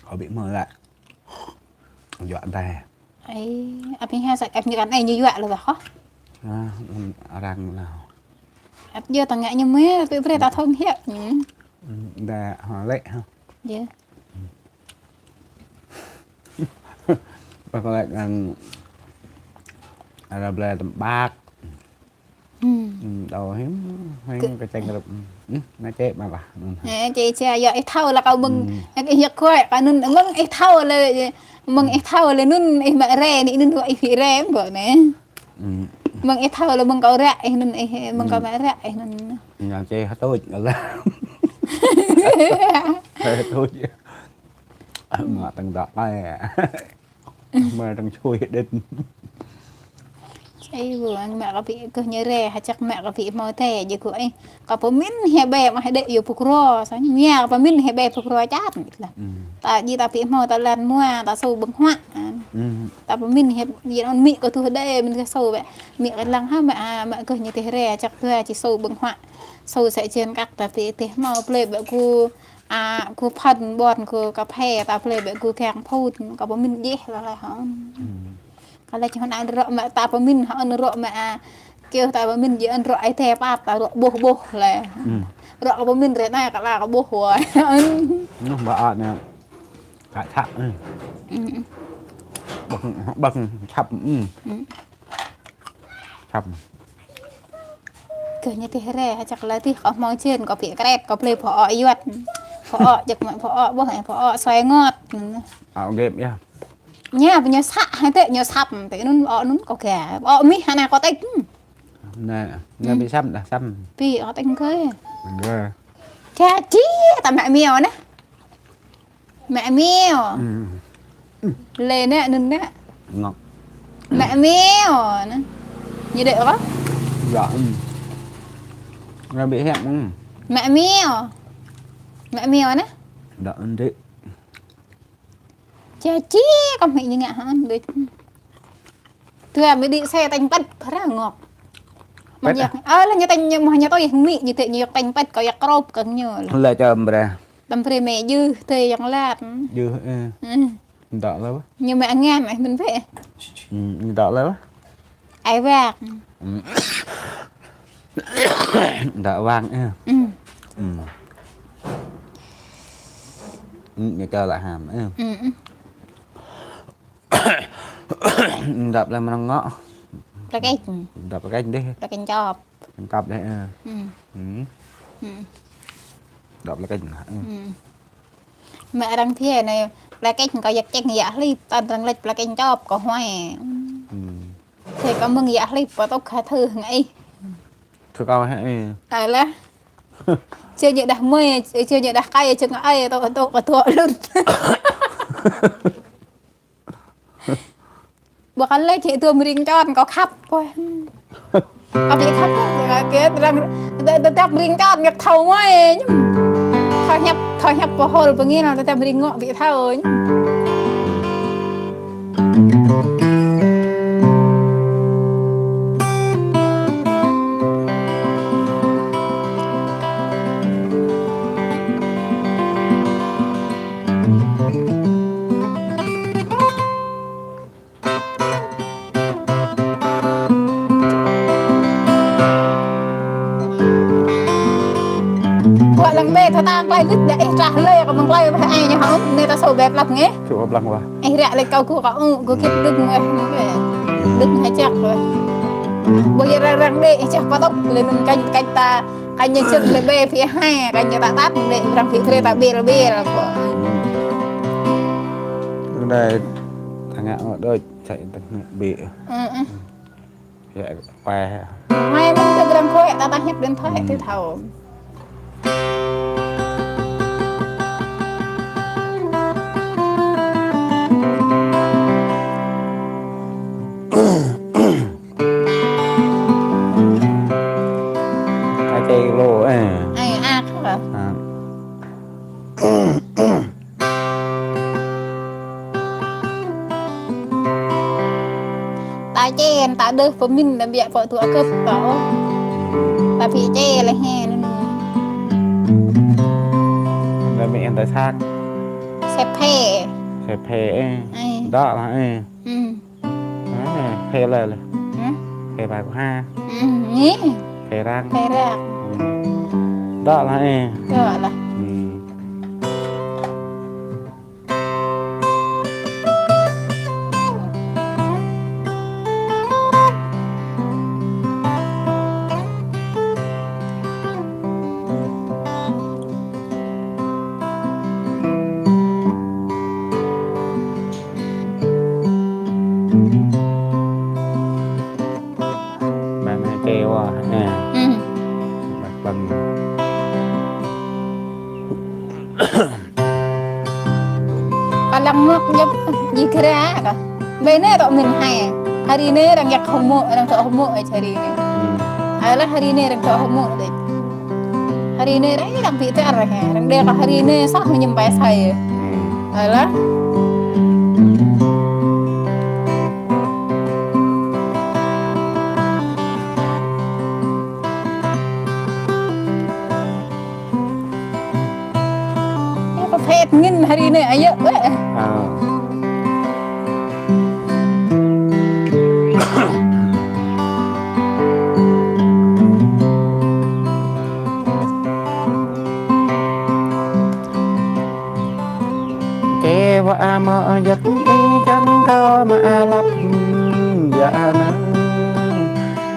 Kâo ƀu hmư̆ lĕ. Juă dai. Ê, ăp ñu hă, sa ăp ñu kăn ê ñu yuă lĕ dah hă? Ah, arăng nao. Ăp ñu ta ngă ñu mơ̆, tui brơi ta thâo hiăp. Hmm. Hmm, dah, hă, lĕ, hă? Yơh. Bác lĕ, arăng, arăng blơi tơm bak. Hmm. Hmm, đau hiam, hiam kơčeng rơp. Hmm, nă čĕ mă lah. Hmm. Ê, čĕ, čĕ, yua ih thâo lah kâo mơ̆ng, hmm, ih yua kuai, kâo anŭn, mơ̆ng ih thâo lĕ, mơ̆ng ih thâo lĕ anŭn, ih mă rai, anai anŭn wă ih phi rai, ƀu anai. Hmm. Mơ̆ng ih thâo lĕ mơ̆ng kâo ră, ih anŭn, ih, mơ̆ng kâo, hmm, mă ră, ih anŭn. Ngă čĕ hơtuč lah. Hơtuč. Mă tơng dăk ai. Mă tơng čui đĕt. Ê, ƀu, mă kâo ƀu gơh ñu rai, hă čăk mă kâo ƀu hmâo tĕ, djơ̆ kâo, ê, kâo pơmĭn hĭ ƀĕ mă hĭ đĕ yua pơkrô, sa ñu mia kâo pơmĭn hĭ ƀĕ pơkrô čăt lah. Hmm. Ta djơ̆ ta ƀu hmâo ta lăn mua, ta sô ƀơ̆ng huă. Hmm. Ta pơmĭn hĭ, djơ̆ anŭn mĭ kâo tuh đĕ, mĭn kâo sô ƀĕ. Mĭ kâo lăng hă, mă, a, mă gơh ñu tĕh rai, čăk tuh či sô ƀơ̆ng huă. Sô sa jên kăk ta ƀu tĕh hmâo plơi ƀĕ kâo a, kâo phăn ƀôn kâo kơphê, ta plơi ƀĕ kâo kiăng phun, kâo pơmĭn djơ̆ lah lah hŏn. Hmm. Kâo lĕ čih hŏn anŭn rŏ mă ta pơmĭn hŏn rŏ mă a, kiơ ta pơmĭn djơ̆ anŭn rŏ ai tĕ pap ta rŏ ƀuh ƀuh lĕ. Hmm. Rŏ kâo pơmĭn rĕ anai kâo la kâo ƀuh wai. Anŭn. Anŭn ƀă anai. Kă čăk, hmm. Hmm. Ƀơ̆ng, ƀơ̆ng čăp, hmm. Hmm. Čăp. Kơ ñu tĕh rai, hă čăk lah tĕh, kâo hmâo jên, kâo ƀu kret, kâo plơi pho o yuăt. Pho o, jăk mă pho o, ƀuh, pho o, soi ngot. Ao gep yơh. Ñu, ƀu ñu săk, hă tĕ, ñu săp, tĕ anŭn, o anŭn, kâo gă. O mih, hă anai kâo tĕk. Nă, nă, hmm, ƀu săp, dah săp. Ƀu, o tĕk kơ. Kơ. Kơ či, ta mă miao nă. Mă miao. Hmm. Lĕ nă, anŭn nă. Ngŏ. Mă miao nă. Ñu đĕ kơ? Yơh, hmm. Nă ƀu hiăp, hmm. Mă miao. Mă miao nă. Đă anŭn đĕ. Čă či, kâo mĭ ñu ngă hă, đĕ. Tui mĭ đĭ se tañ pĕt, phara ngŏ. Mă pĕt ñu, ah? Ơ, lĕ ñu tañ ñu, mă ñu tui mĭ ñu tĕ ñu tañ pĕt, kâo yua krôp kơ ñu lĕ. Lĕ čăm brơi. Tăm brơi mĕ jưh, tui yang lat. Jưh, ê. Hmm. Đă lĕ ƀă? Ñu mă ngăn, ê, mĭn bĕ. Hmm, đă lĕ ƀă? Ai wak. Hmm. Đă wak, ê. Hmm. Hmm. Hmm, ñu čơ lă ham, ê. Hmm, hmm. Đăp lĕ mơnăng ngŏ. Plakĕč. Đăp plakĕč dih. Plakĕč čop. Čop dih, ê. Hmm. Hmm. Hmm. Đăp plakĕč nah, ê. Hmm. Mă arăng phe anai, plakĕč kâo yăk čĕng yă hlip, tăn arăng lĕč plakĕč čop kâo huai. Hmm. Thê kâo mơ̆ng yă hlip, pơtŭk kha thơ ngă ih. Thơ kâo hă, ê. Ai lah. Čơ ñu đah mơi, čơ ñu đah kai, čơ ngă ai, tŭ, tŭ, kâo tŭ lŭt. Ƀu kăn lĕ čĕ tuôm ring čon, kâo khăp. Kâo ƀu khăp, kơ tơdang, tơ-, tơdang ring čon, ngă thâo mơi. Thâo hiăp, thâo hiăp pơhôl pơngil, tơdang ring ngŏ ƀu thâo. Ƀuh lăng bê, tơdang tơlơi lŭt đa ih trah lĕ, kâo mơ̆ng tơlơi ƀă ai ñu hŏ, anai ta sô bĕ plăk ngĕ. Sô bĕ plăk wah. Ih ră lĕ kâo kơ kâo, kơ kĭt đŭt ngĕ, đŭt ngĕ čăk wah. Ƀuh yơh răng răng đê, ih čăk pơtŭk, lĕ anŭn kañ, kañ ta, kañ ñu čŭt lĕ bê phi hai, kañ ñu ta tăt lĕ, răng phi brơi ta bil, bil, kơ. Anai, ta ngă ngŏ đôč, čai ta ngă bê. Ư, ư. Yă, pĕ. Mai mơ̆ng tơ grăng khôi, ta ta hiăp điện thoại, hmm, tui thâo. Ai, čai lô, ê. Ai, ak hă? Ha. Ta čen, ta đơh pơmĭn, ta ƀiă pơ tŭ akơp ta ôh. Ta phi čê lĕ hĕ anŭn. Lĕ mĭn ta sat. Sep phê. Sep phê, ê. Ê. Đă lah, ê. Hmm. Khê lơi lơi. Hả? Khê ba kơ ha. Ừ, nhỉ? Khê răng. Khê răng. Ừ. Đó là e. Đó là. Ừ. Bạn hãy kêu à, à. Ừ. Bạn, bạn. Kơ lăng mơ̆k djŏp ji kra kơ. Ƀơi anai tŏ mĭn hai. Hari anai arăng yak hmư̆, arăng tŏ hmư̆ ĕč hari anai. Hmm. Alah hari anai arăng tŏ hmư̆ đĕč. Hari anai arăng, arăng ƀu tơr he. Arăng đe kơ hari anai soh mơñum pai sai. Hmm. Alah. Ơ, kơ phết ngĭn hari anai, ayŏ, weh. Ơ. Kơ wa ama jăk i jang kơ ma alap ya anang.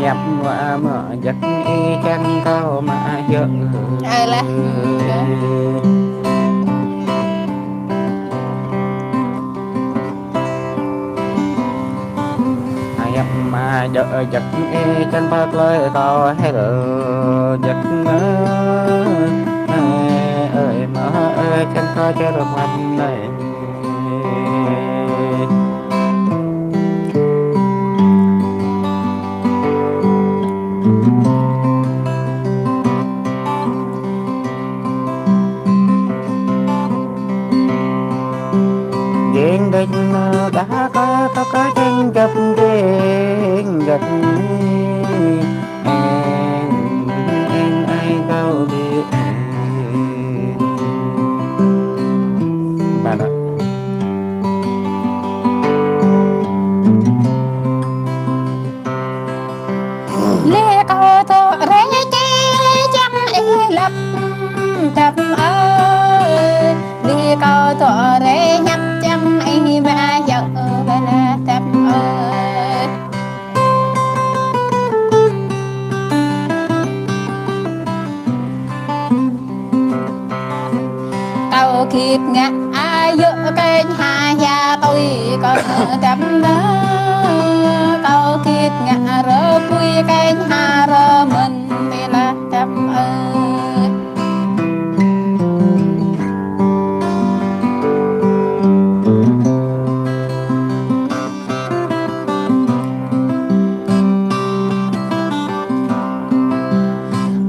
Yap wa ama jăk i jang kơ ma ayŏ. Alah. Ayăp ma jŏk jăk ê čang pơk lơi kâo hel jăk mơ. Ơi mơ ơi čang kâo čer măt nai. Jing đek nơ đa kơ kơ kơ jing găp jing găp. Eng eng ai kâo đi eng. Bạn ạ. Lĕ kâo tŏ rai čê čang ih lăp tăp ơi. Lĕ kâo tŏ rai ñăp čang ih ba yơh ba la tăp ơi. Kâo git ngă ayŏ kĕnh ha ya tui kâo tăp nơ. Kâo git ngă rơpui kĕnh ha rơmơn tê lah tăp ơi.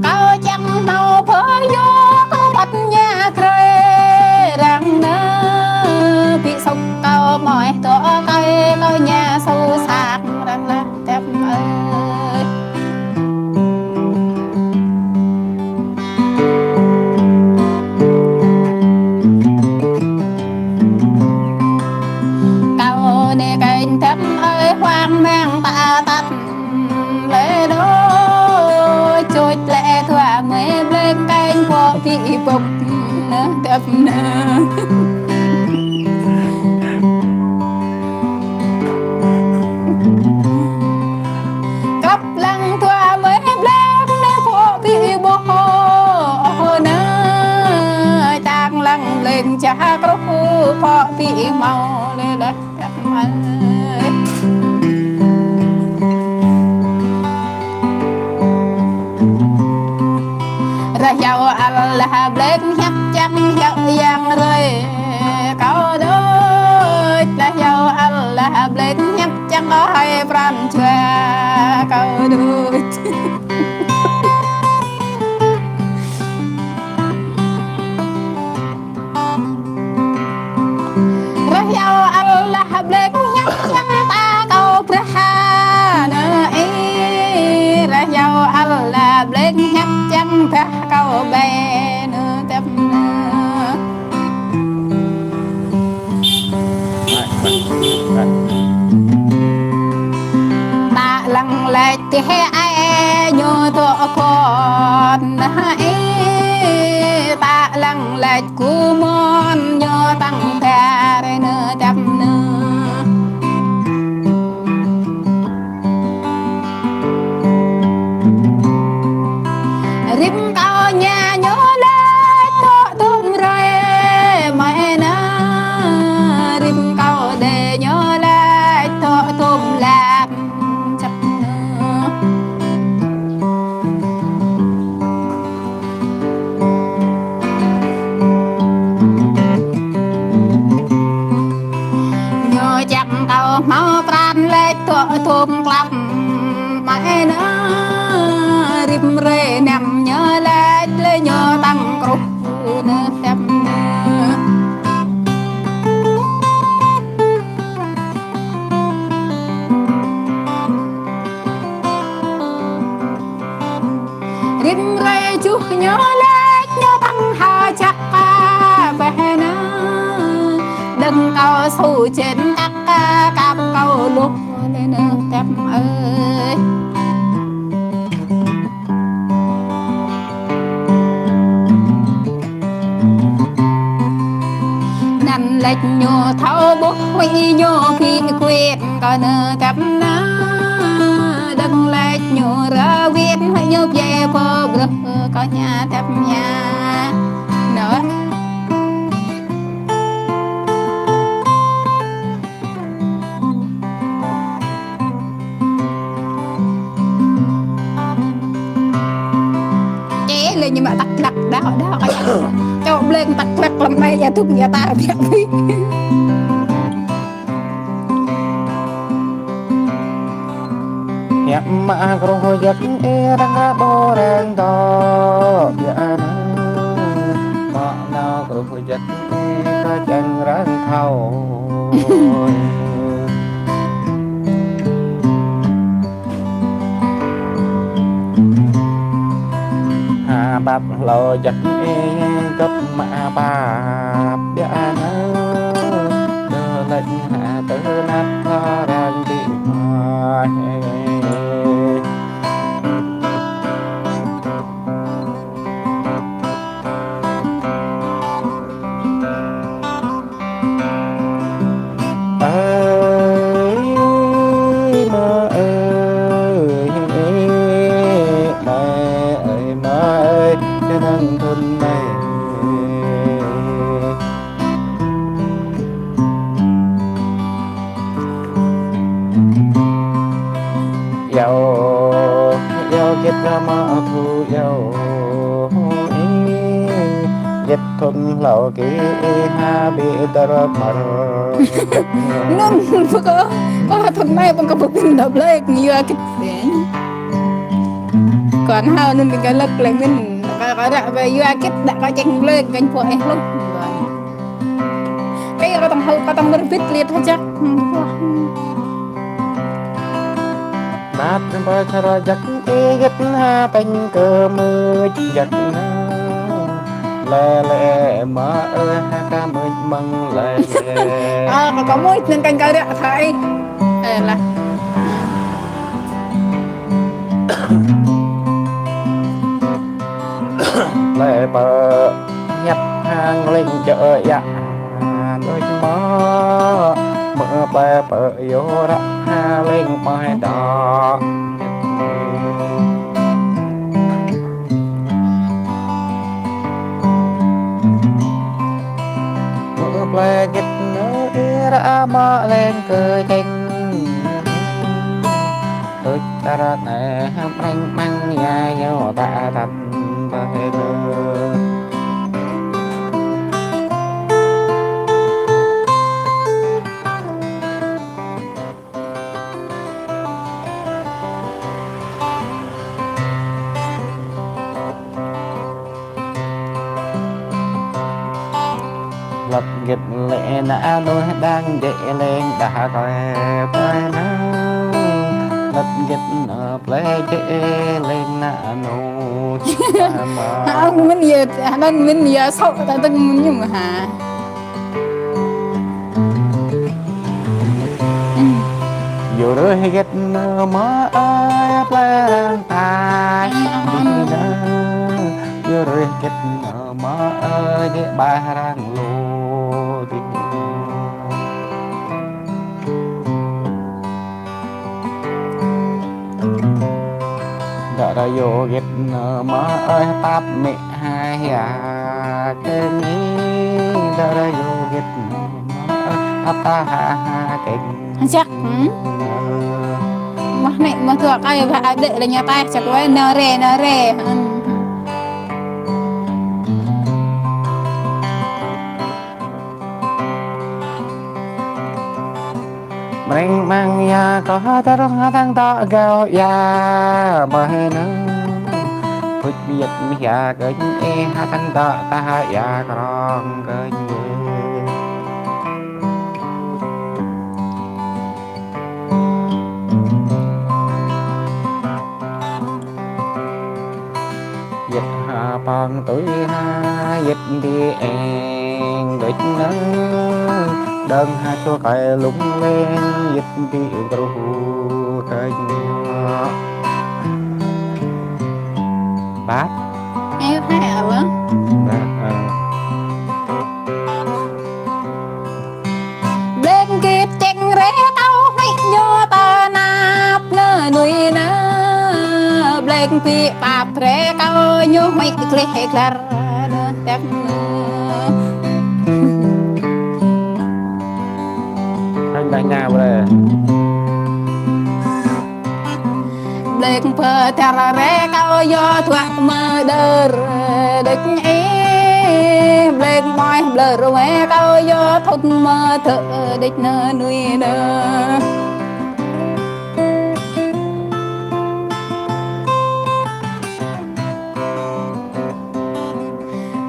Kâo čang hmâo pơyua kâo băt ña krơi răng nơ. Ƀu sŭk kâo mơ̆i tŏ kơi kâo ña sô sak răng lah tăp ơi. Kâo nê kĕnh tăp ơi hoang mang ta tăp lĕ đôč čôč lĕ thua mơi bleng kĕnh pô ƀu ƀŭk nơ tăp nơ. Kăp lăng thua mơi bleng nơ pô ƀu ƀŭk ôh nơ. Čang lăng bleng čah kruh pô ƀu hmâo lĕ lah. Rơyâo Allah blek ñăp čang yơ̆ yang rơi kâo đôč. Rơyâo Allah blek ñăp čang ơi pran jua kâo đôč. Rơyâo Allah blek ñăp čang ta kâo brah nơ ih. Rơyâo Allah blek ñăp čang brah kâo ƀe nơ tep nơ. Lăng lĕ tih ai ñu tŏ kon na ih, ta lăng lĕ kơmon ñu tăng dar nơ tăm nơ. Rĭm kâo ña ñu lĕ tŏ tŭm rai mai na, rĭm kâo đe ñu lĕ tŏ tŭm lăp čăp nơ. Ñu čăp kâo hmâo pran lĕ tŏ tŭm klăp mai na, rĭm rai năm ñu lĕ lĕ ñu tăng kruh nơ tăm nơ. Rĭm rai čuh ñu lĕ ñu tăng ha čăk ka peh na. Đơ̆ng kâo su čen tak ka kăp kâo luh lĕ nơ tăm ơi. Anăn lĕ ñu thâo ƀuh huĭ ñu phi kuet kâo nơ tăm na. Đơ̆ng lĕ ñu rơwit huĭ ñu pia pô brơh kâo ña tăm ña. Nơ. Ê, lĕ ñu mă tăk tlăk đah, đah, čŏk bleng tăk tlăk lăm ƀai ya tŭk ya tar biă bi. Hiăp mă kruh jăk ê răng ƀô răng dŏ biă nơ. Mă nao kruh jăk ê kơ čang răng thâo. Ha pap hlâo jăk ê găp mă pap biă nơ. Tơ lĕ ha tơ năp tha răng đĭ mă. Ơi, mă ơi, mă ơi, mă ơi, năn thun mă. Iâu, iâu gĭt mă thu iâu. Gĭt thun hlâo kơ ha ƀĭ dơr mơr. Anŭn pơkơ, ơ, thun anai pơkơ pơpin đa blek, yua gĭt. Kơ anŭn hao anŭn ƀing kơ lăk lĕ min, kơ, kơ ră ƀe yua gĭt đa kơ čeng blek, kơ pô ih lŭk. Kơ yua kơ tăng hao, kơ tăng mơrbit liat hơjăk. Bap nơm pơ čar jăk ê gĭt ha pĕng kơ mưč jăk nơ. Lĕ lĕ mă ơi ha kơ mưč mơ̆ng lĕ lĕ. Ơ, kơ kơ mưč năn kăn kơ ră thai. Ê lah. Lĕ pơ ñăp hăng lĕng čơ yă. Đôč mă, mă plĕ pơ yua ră ha lĕng ƀai đă. Mă plĕ gĭt nơ ê ră mă lĕng kơ čeng. Tŭč tơrat nê hăm rĕng măng ya yô ta tăt ƀai nơ. Lăp gĭt lĕ nă nô đang dĕ lĕng đah kơ ƀai nơ. Lăp gĭt nă plĕ dĕ lĕng nă nô. Hăng min yơ, hăng min yơ sŏ ta tưng min ñu hă. Yua rơih gĕt nơ mơ ơi, plơi arăng tai. Dih nơ, yua rơih gĕt nơ mơ ơi, djĕ ƀah arăng lu dih nơ. Dă rơ yua gĕt nơ mơ ơi, pap mĕ ha hia kơ ni. Dă rơ yua gĕt nơ mơ ơi, pap ta ha ha kơ ni. Hăng siak, hmm? Mah nĕ, mah tuă kơi, bah adek lĕ ña taih, čăk wai, nơ re, nơ re. Hmm. Mreng măng ia kơ ha ta rong ha tang ta gao ia mơ nơ. Pŭt biăt mih ia kơ ê ha tang ta ta ha ia krong kơ. Yit ha păng tui ha, yit đi eng đôč nơ. Đơ̆ng ha chua kơi lung lên, yit đi eng kru kơi nhọ. Bác. Em thấy ở vâng. Bác, ờ. Blek kip čeng re kâo hnĭ ñu tơnap nơ nuih nơ. Blek pĭ pap re kâo ñu hnĭ klih klar nơ tep nơ. Anh đang nhà bre. Blek pơthar re kâo yua thuă mơdơr đĕč ih. Blek ƀoih blơr wai kâo yua thut mơthơ̆ đĕč nơ nuih nơ.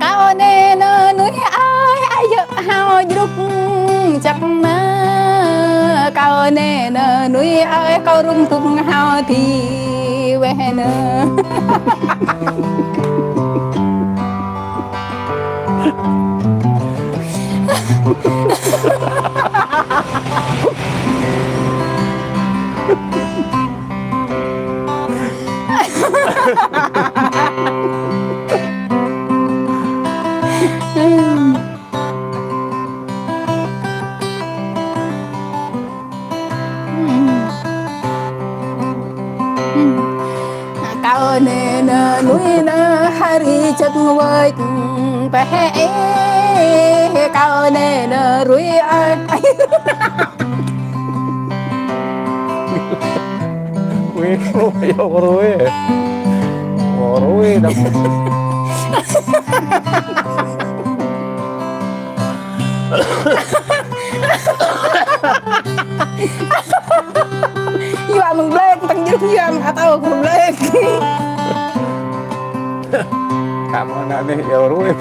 Kâo nê nơ nuih ơi, ai yơ̆ hao jruk čăk nơ. Kâo nê nơ nuih ơi, kâo rung tung hao thi weh nơ. Kâo nê nơ nuih nơ hari čăk wơ̆t pơhĕ ê. Kâo nê nơ ruih ơi. Ui, ui, ui, ui. Ui, đâm. Yua mơ̆ng blek, tăng jruk yua mơ̆ng atâo kơ blek. Kamu anak nih, ya, ruih.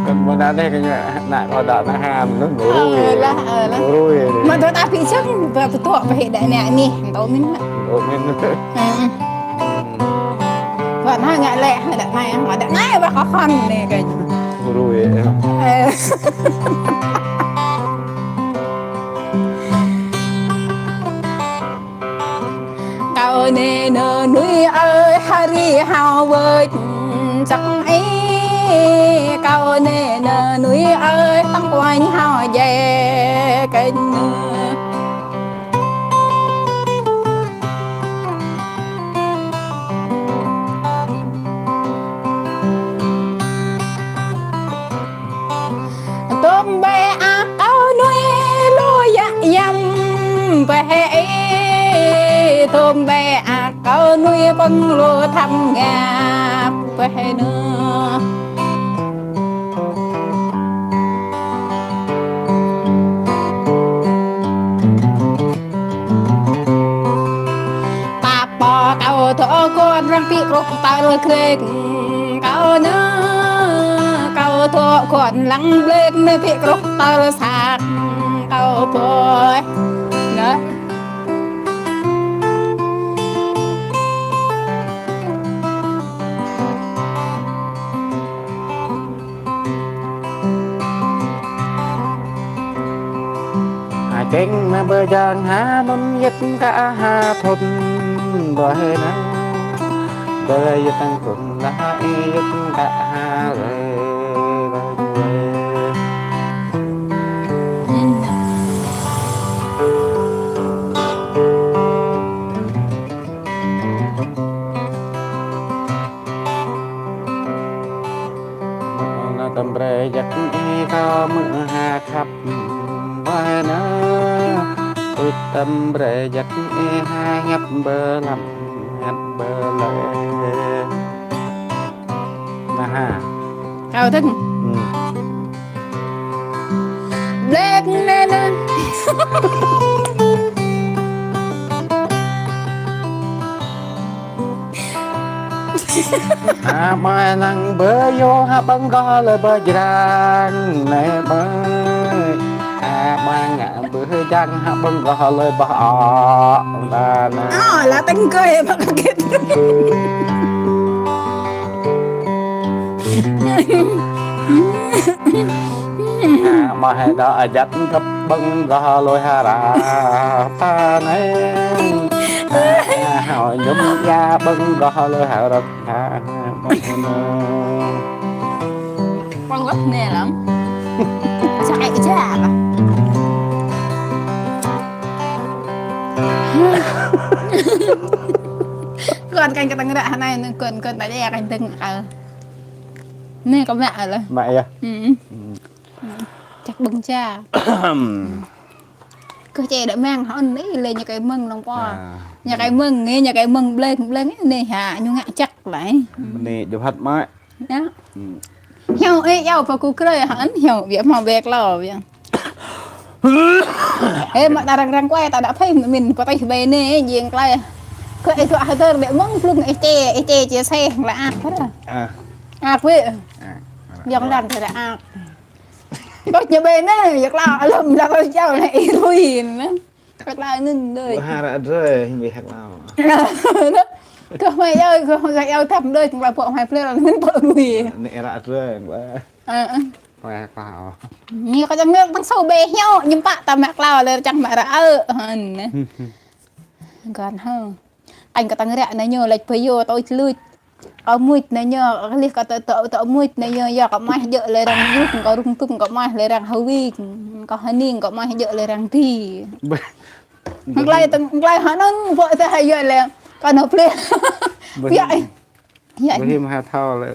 Kan mơ̆ng anai kơ ñu, ană kâo đa ană ham, ñu ruih. Ơ, lah, ơ, lah. Ruih. Mă dŏ ta pĭ čang, ba pơtŏk pơhĕ đa ană anih, tŏ mĭn lah. Tŏ mĭn. Hmm. Ba ană ngă lĕ, đa anai, đa anai, ba kâo khŏn anai kơ ñu. Ruih. Ơ. Kâo nê nơ nuih ơi, hari hao wơ̆t čăk ê. Kâo nê nơ nuih ơi, tăng kuanh hao jĕ kênh nơ. Tôm bê ak kâo nuih lu yă yăm pơhĕ ê. Tôm bê ak kâo nuih pơ̆ng lu thăm ngă pơhĕ nơ. Pap pô kâo thŏ kŏn răng pĭ krŭk tơl krek kâo nơ. Kâo thŏ kŏn lăng blek nơ pĭ krŭk tơl sak kâo pô. Nơ. Eng na bơ jang ha nun yet ka ha thun bơ na. Bơ yet ang thun la ha yet ka ha le bơ jang. Na tăm bre jak e ka mơ ha khăp bơ na. Ui tăm bre jak e ha hiăp bơ lăm hiăp bơ lơ. Na ha. Kâo tưng. Hmm. Black na na. Ha mă năng bơ yô ha băng gơ lơ bơ jrang nê bơ. Ha mă ngă bơ jang ha băng gơ lơ bơ ọ. Ba na. Ơ, la teng kơi mă kơ kit. Ha mă he đa ajat găp băng gơ lơ ha ra. Ba na. Ha, ha, yum ya băng gơ lơ ha ra. Ha, mă na. Păng găp nê lăm. Sa ai ja lah. Kơn kăn kơ tơngă ră hơnai nê, kơn, kơn ta ja kăn tơngă kal. Nê kơ mă lah. Mă yơh. Hmm. Hmm. Čăk bưng ja. Kơ čê đa mơ̆ng hŏn ih lĕ ñu kơi mơ̆ng nong pô. À. Ñu kơi mơ̆ng, ñu kơi mơ̆ng bleng, bleng nê ha, ñu ngă čăk lai. Nê jơhăt mă. Ya. Hmm. Hiao, ê, yao pha ku krơi hŏn, hiao, biă mă bek lao, biă. Ê, mă ta răng răng kuai, ta đa phai, min, pơtih bai nê, jing klai. Kơ ê, tu ah tơr, biă mơ̆ng plung, ê, čê, ê, čê, čê, seh, la ak, hă. À. Ak, biă. À, à. Yong lăng, tơr ak. Kơ ñu bai nê, yak lao, alum, la kơ čao, nê, ê, ruin, nê. Hăk lao nun đơi. Bơ ha ră drơi, hing bơ hăk lao. Kơ mai yơh, kơ mai yơh thăm đơi, kơ mai pŏk mai plơi, nun pŏk đuôi. Nê ră drơi, bơ. Ơ, ơ. Bơ hăk lao. Ñu kơ čang ngơk tăng sâu bê hiao, ñu pă ta mă lao, lĕ čang mă ră ơ, hăn. Gan hơ. Anh kơ tăng ră nê ñu, lĕ pơ yô, tôi lui. Kơ muč nê ñu, kơ lih kơ tơ, tơ, tơ muč nê ñu, yua kơ maih jơ̆ lĕ răng yŭk, kơ rung tung kơ maih lĕ răng hơwik, kơ hơning kơ maih jơ̆ lĕ răng ti. Bơ-, hăng klai tơng, klai hơnŭn, pô tơ hai yua lĕ, kơ nô plih. Bơ-, ya, ya. Bơ-, him ha thâo lĕ,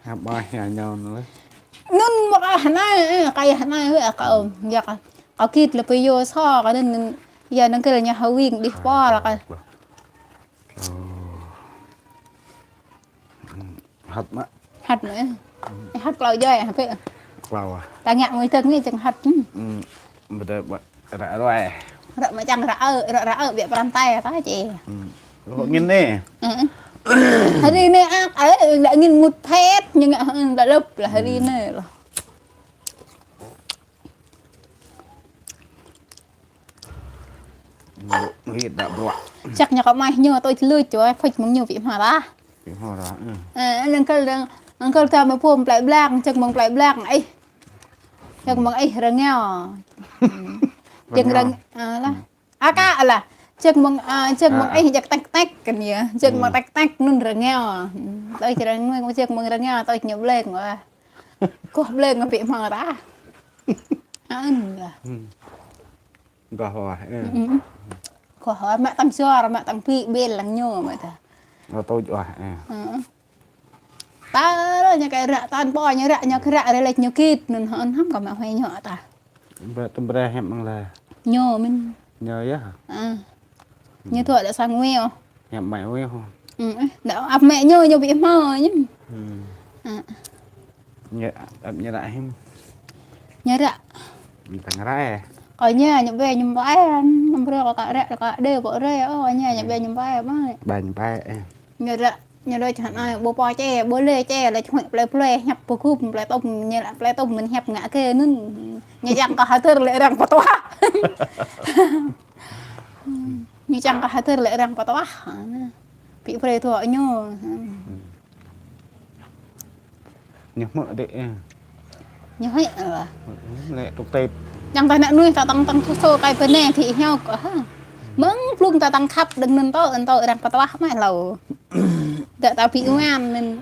ha maih ha ñu nê lĕ. Nun mă kơ hơnai, ơ, kơ hơnai, ơ, kơ, ya kơ, kơ kit lĕ pơ yô so, kơ nun, ya nâng kơ lĕ ñu hơwik, đih pô lĕ kơ. Ơ. Hăt mă. Hăt mă. Hăt klâo joi, hă pê. Klâo ah. Ta ngă mui tơk ni čang hăt. Bơ tơ bơ ră ruai. Ră mă čang ră ơ, ră, ră ơ, biă pran tai ta čê. Lơ ngin nê. Hari nê ak, ơ, lơ ngin mut phet, ñu ngă, ơ, lơ lăp lah hari nê lah. Hit đa bruă. Čăk ñu kơ maih ñu tui člui čuai, phơi mơ̆ng ñu pĭ hmar ah. Pĭ hmar ah, ơ. Ơ, nâng kơ, nâng kơ ta mă pôm plei blang, čăk mơ̆ng plei blang, ih. Čăk mơ̆ng ih rơngiao. Čăk rơng-, ơ, lah. Aka lah. Čăk mơ̆ng, ơ, čăk mơ̆ng ih jak tek tek kơ ñu. Čăk mơ̆ng tek tek nun rơngiao. Tui črang mơ̆ng čăk mơ̆ng rơngiao, tui ñu bleng, wah. Koh bleng pĭ hmar ah. Ơ, lah. Gah wah, ơ. Gah wah, mă tăng sor, mă tăng pĭ, ƀel lăng ñu, mă ta. Gah tôč wah, ơ. Ơ. Ta ră ñu kơi ră, tan pô ñu ră, ñu kơi ră, rơlĕč ñu kit, nun hŏn hăm kơ mă huai ñu ta. Bơ tơm bre hiăp mơ̆ng la. Ñu mĭn. Ñu yơh. Ơ. Ñu thuă đa sang nguê ôh. Hiăp mă nguê ôh. Đa ăp mă ñu, ñu pĭ hmar ñu. Ơ. Ñu, ăp ñu ră him. Ñu ră. Ñu tăng rai. Kơ ñu, ñu bê ñu pai, năm bro kơ ră, kơ đê pô rai, ơ, ñu, ñu bê ñu pai, pai. Pai ñu pai, ơ. Ñu ră, ñu ră čang anai, ƀu pô čê, ƀu lê čê, lĕ čuai plei plei, hiăp pơgŭm, plei tôm, ñu lă plei tôm, mĭn hiăp ngă kơ nun. Ñu čang kơ hơtơr lĕ răng pơtuah. Ñu čang kơ hơtơr lĕ răng pơtuah. Pĭ prê thuă ñu. Ñu hmư̆ đĕ, ơ. Ñu hmư̆, ơ. Lĕ trục tep. Yang ta nă nuih ta tăng tăng thu sô kai pơ anai thì hñao kơ ha. Mơ̆ng plung ta tăng khăp đơ̆ng anŭn tơ, anŭn tơ arăng pơtuah mă hlâo. Dă ta ƀu iâu anŭn.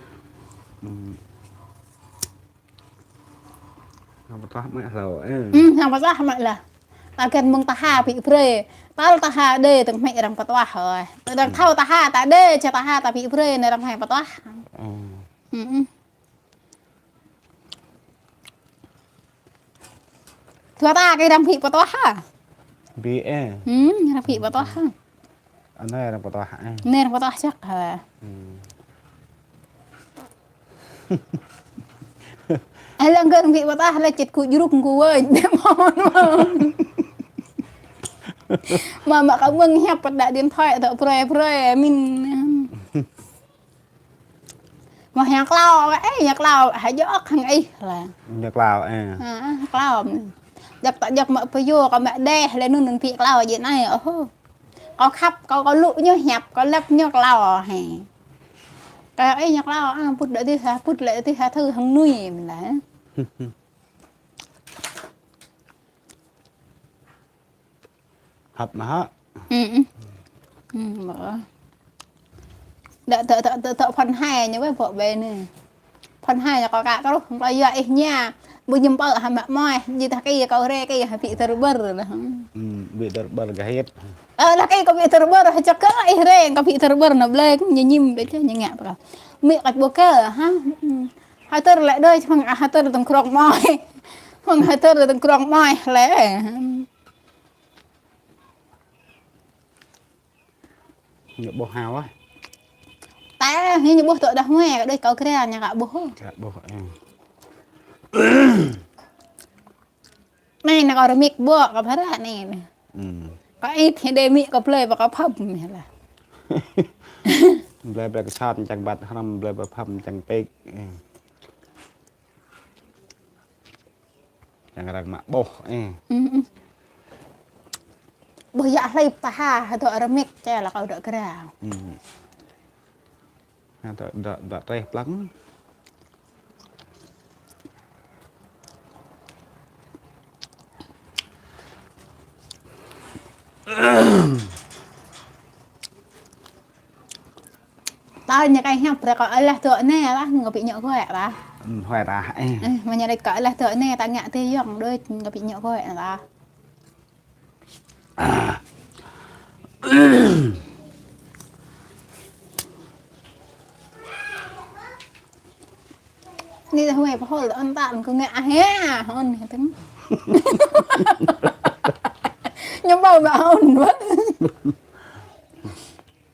Arăng pơtuah mă hlâo, ơ. Ư, arăng pơtuah mă lah. Ta găn mơ̆ng taha ƀu brơi. Tal taha đơi tơ̆ng hmĕ arăng pơtuah hơi. Tơdang thâo taha ta đơi, čơ taha ta ƀu brơi, anai arăng hmĕ pơtuah. Ơ. Ư, ư. Dua ta kơ arăng ƀu pơtuah ha. Ƀu, ơ. Ư, arăng ƀu pơtuah ha. Anai arăng pơtuah, ơ. Anai arăng pơtuah čăk ha. Ư. Ơ, lăng kơ arăng ƀu pơtuah lĕ čĕt kơ jruk kơ wơ̆n. Mă mă kơ mơ̆ng hiăp pơtă điện thoại tơ brơi brơi, min. Mă hăng klâo, ơ, hăng klâo, hă jŏk hăng ih lah. Hăng klâo, ơ. Hă, klâo. Djăp ta djăp mă pơyô, kâo mă đeh, lĕ anŭn anŭn ƀu klâo jĕ anai, ôh. Kâo khăp, kâo, kâo lŭ ñu hiăp, kâo lăp ñu klâo, hă. Kâo ih ñu klâo, a, pŭt đă tih, ha, pŭt lĕ tih, ha, thâo hăng nuih, mơ̆n lah. Hăp mă hă? Ư, ư. Ư, mă. Dă, dă, dă, dă, dă phăn hai ñu wai bŏ ƀe anai. Phăn hai ñu kâo kă kruh, kâo yua ih ña. Ƀu ñăm pơ hă mă mơai, jing tah kơ kâo rê kơ hă ƀu tơr ƀơr lah. Ư, ƀu tơr ƀơr gah hĭt. Ơ, lah kơ kâo ƀu tơr ƀơr, hă čăk kơ ih rê, kâo ƀu tơr ƀơr nă blơi, ñu ñim đơi čơ ñu ngă pơkă. Mĭ kâo ƀu kơ, hă? Ư. Hơtơr lĕ đơi, čơmăng hơtơr tơ̆ng krong mơai. Mơ̆ng hơtơr tơ̆ng krong mơai lĕ. Ñu ƀuh hao ah. Ta, ñu ƀuh tŏ đah mơai, kơ đôi kâo kra, ñu kă ƀuh. Kă ƀuh, ơ. Anai, anai kâo rơmik ƀuh, kâo phara anai. Ư. Kâo ih, hĭ đe mĭ kâo blơi, ƀă kâo phăm, hă lah. Blơi, blơi kơ sat, čang ƀat hrăm, blơi, blơi phăm, čang pek. Ơ. Yang arăng mă ƀuh, ơ. Ư, ư. Ƀuh yă hlơi pơha, hơdŏ rơmik, čê lah kâo dŏ kra. Ư. Hơdŏ, dŏ, dŏ treh plăng. Tơl ñu kơ hiăp brơi kâo alah tŏ anai lah, kâo ƀu ñu gơ̆ lah. Ư, huai rah, ơ. Ơ, mă ñu đĕt kâo alah tŏ anai, ta ngă tơ yŏng đôi, kâo ƀu ñu gơ̆ lah. Anai ta huai pơhol, ôn ta, kâo ngă ah, ôn hă tơ̆ng. Ñu ƀu mă ôn wơ̆t.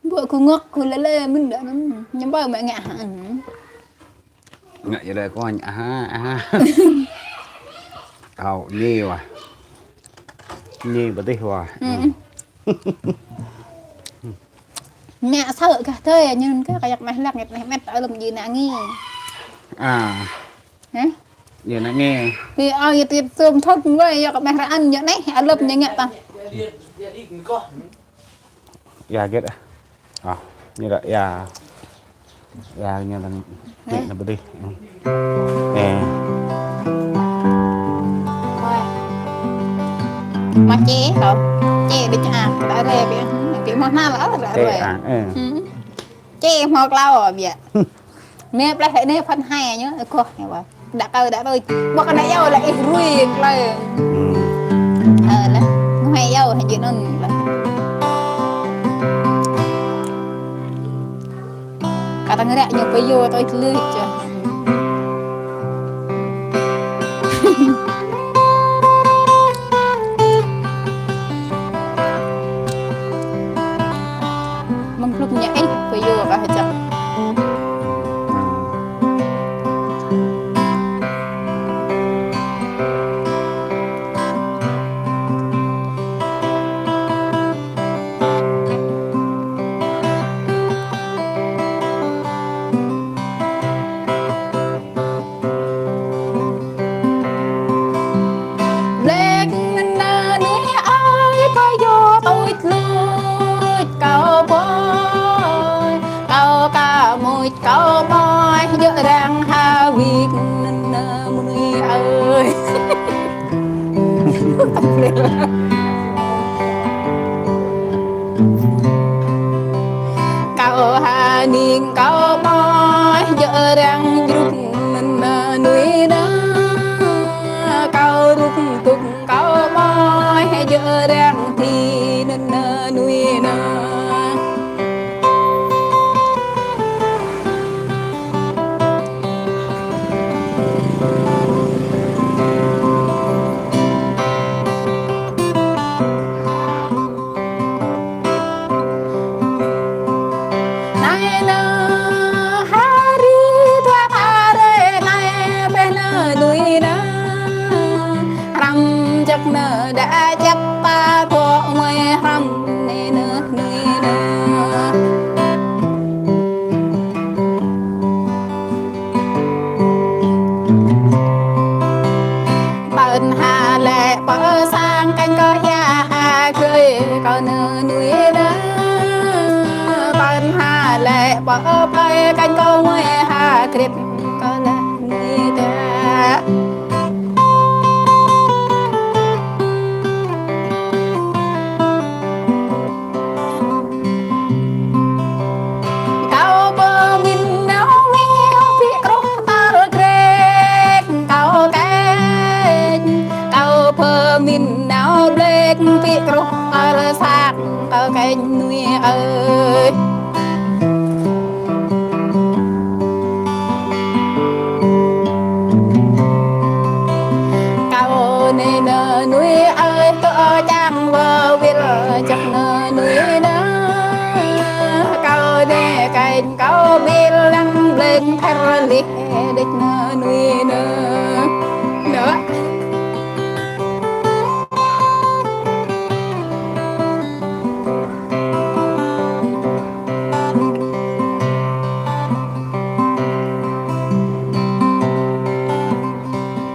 Ƀu kơ ngŏk kơ lĕ lĕ mơ̆n đă anŭn. Ñu ƀu mă ngă hă. Ngă yơh lĕ kơ ngă hă, hă. Kâo ñi wah. Ñi pơtih wah. Ư. Ngă sơ̆ gah tơi, ñu kơ kơ yăk meh lăk, ngă meh met, alum ji nă ngi. A. Hă? Yơh nă nge. Ƀu ôh, yơh tĭt tơm thŭn wai, yơh kơ meh ră anŭn, yơh anai, alŭp ñu ngă tah. Yơh gĕt ah. Ơ, ñu ră yơh. Yơh ñu lăng tĭt nă pơdih. Ơ. Wai. Mă čê kâo. Čê đĭ ča, kơ ta rê ƀiă. Ƀiă mơ̆ nă lah, ră rê. Ơ. Ư. Čê hmâo klâo ƀiă. Anai pleh anai phăn hai ñu, ơ, kơ ñu wah. Đă kơ đă tui. Ƀu kơ anai yua lĕ ih rui klơi. Ơ, lah. Ngui yua hă jing anŭn lah. Kơ ta ngă ră ñu pơyô tui tơlơi čơ. Mơ̆ng klŭp ñu ih, pơyô kơ hơčăk. Blek năn năn ih ai pơyô tui tluč kâo ƀơi, kâo Kâo hơning kâo mơ̆ jơ̆ răng jrŭk nŭn nui nơ. Kâo rŭk tŭk kâo mơ̆ jơ̆ răng thi nŭn nui nơ. Nai nơ hari dua hari nai beh nơ nui nơ. Hrăm jăk nơ đa jăk ta thŏ mơi hrăm nê nơ nui nơ. Pơn ha lĕ pơ sang kanh kơ hia ha krơi kơ nơ nui nơ. Pơn ha lĕ pơ pơi kanh kơ mơi ha krip kơ nơ nui nơ. Kâo pơmĭn nao mĭn pĭ kruh tơl krek kâo kĕnh. Kâo pơmĭn nao blek pĭ kruh tơl sak kâo kĕnh nui ơi. Kâo nê nơ nui ơi kơ čang wơ wil čăk nơ nui nơ. Kâo nê kĕnh kâo bil lăng bleng thar lih đĕč nơ nui nơ. Nơ.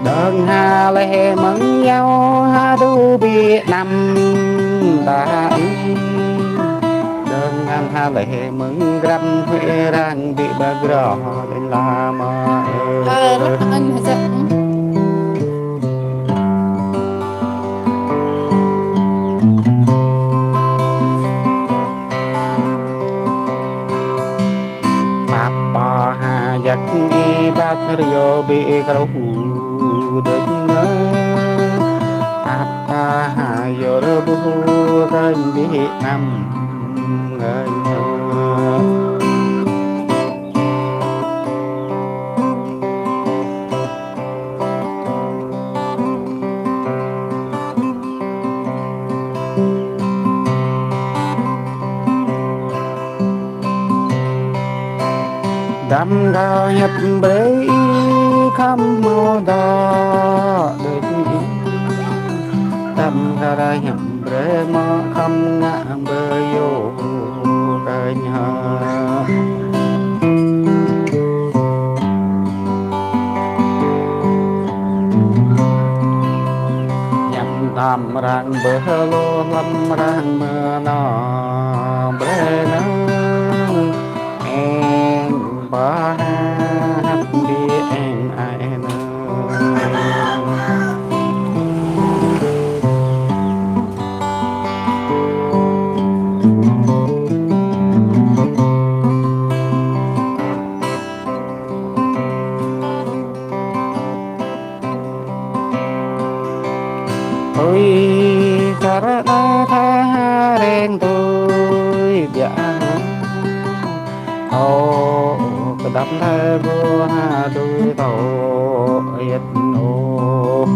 Dơ̆ng ha lĕ mơ̆ng yâo ha du ƀiă năm ta ih. Dơ̆ng ha lĕ mơ̆ng grăm huĭ rang ƀiă ba grŏ đĕn la mơ. Ơ, lăk ơn hơjăk. Pap pơ ha jăk ih băt rơyô ƀiă kruh đĕč nơ. Pap pơ ha yơr ƀuh kơnh ƀiă năm ngơi nơ. Dăm gah hiăp brơi khăm mơ̆ dŏ đĕč. Dăm gah hiăp brơi mơ̆ khăm ngă brơi yô kơnh hă. Hiăp tam rang bơ lô lăm rang mơ nơ brơi nơ. Eng ba hăp bi eng ai nơ. Ơi, čar đa tha reng tui biă. Ơ, kơdăm tha gô ha tui tâo yet ôh.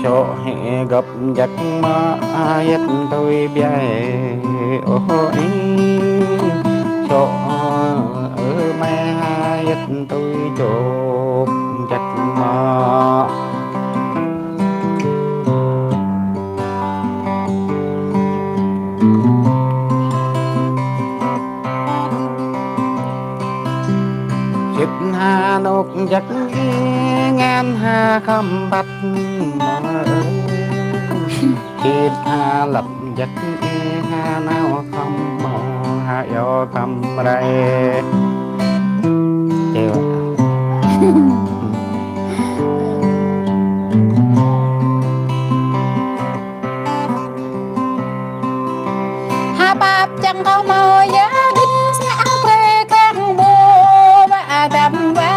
Sŏ hĕ găp jăk mă ayăt tui biă ôh ih. Sŏ ơ mă ayăt tui čôp jăk mă. Sĭt ha nôk jăk ih ngăn ha khăm băt mă. Sĭt ha lăp jăk ih ha nao khăm mă ha yô khăm rai. Čeo Ha pap čang kâo hmâo yă đĭn sa brơi khăng ƀu wă tăm wă.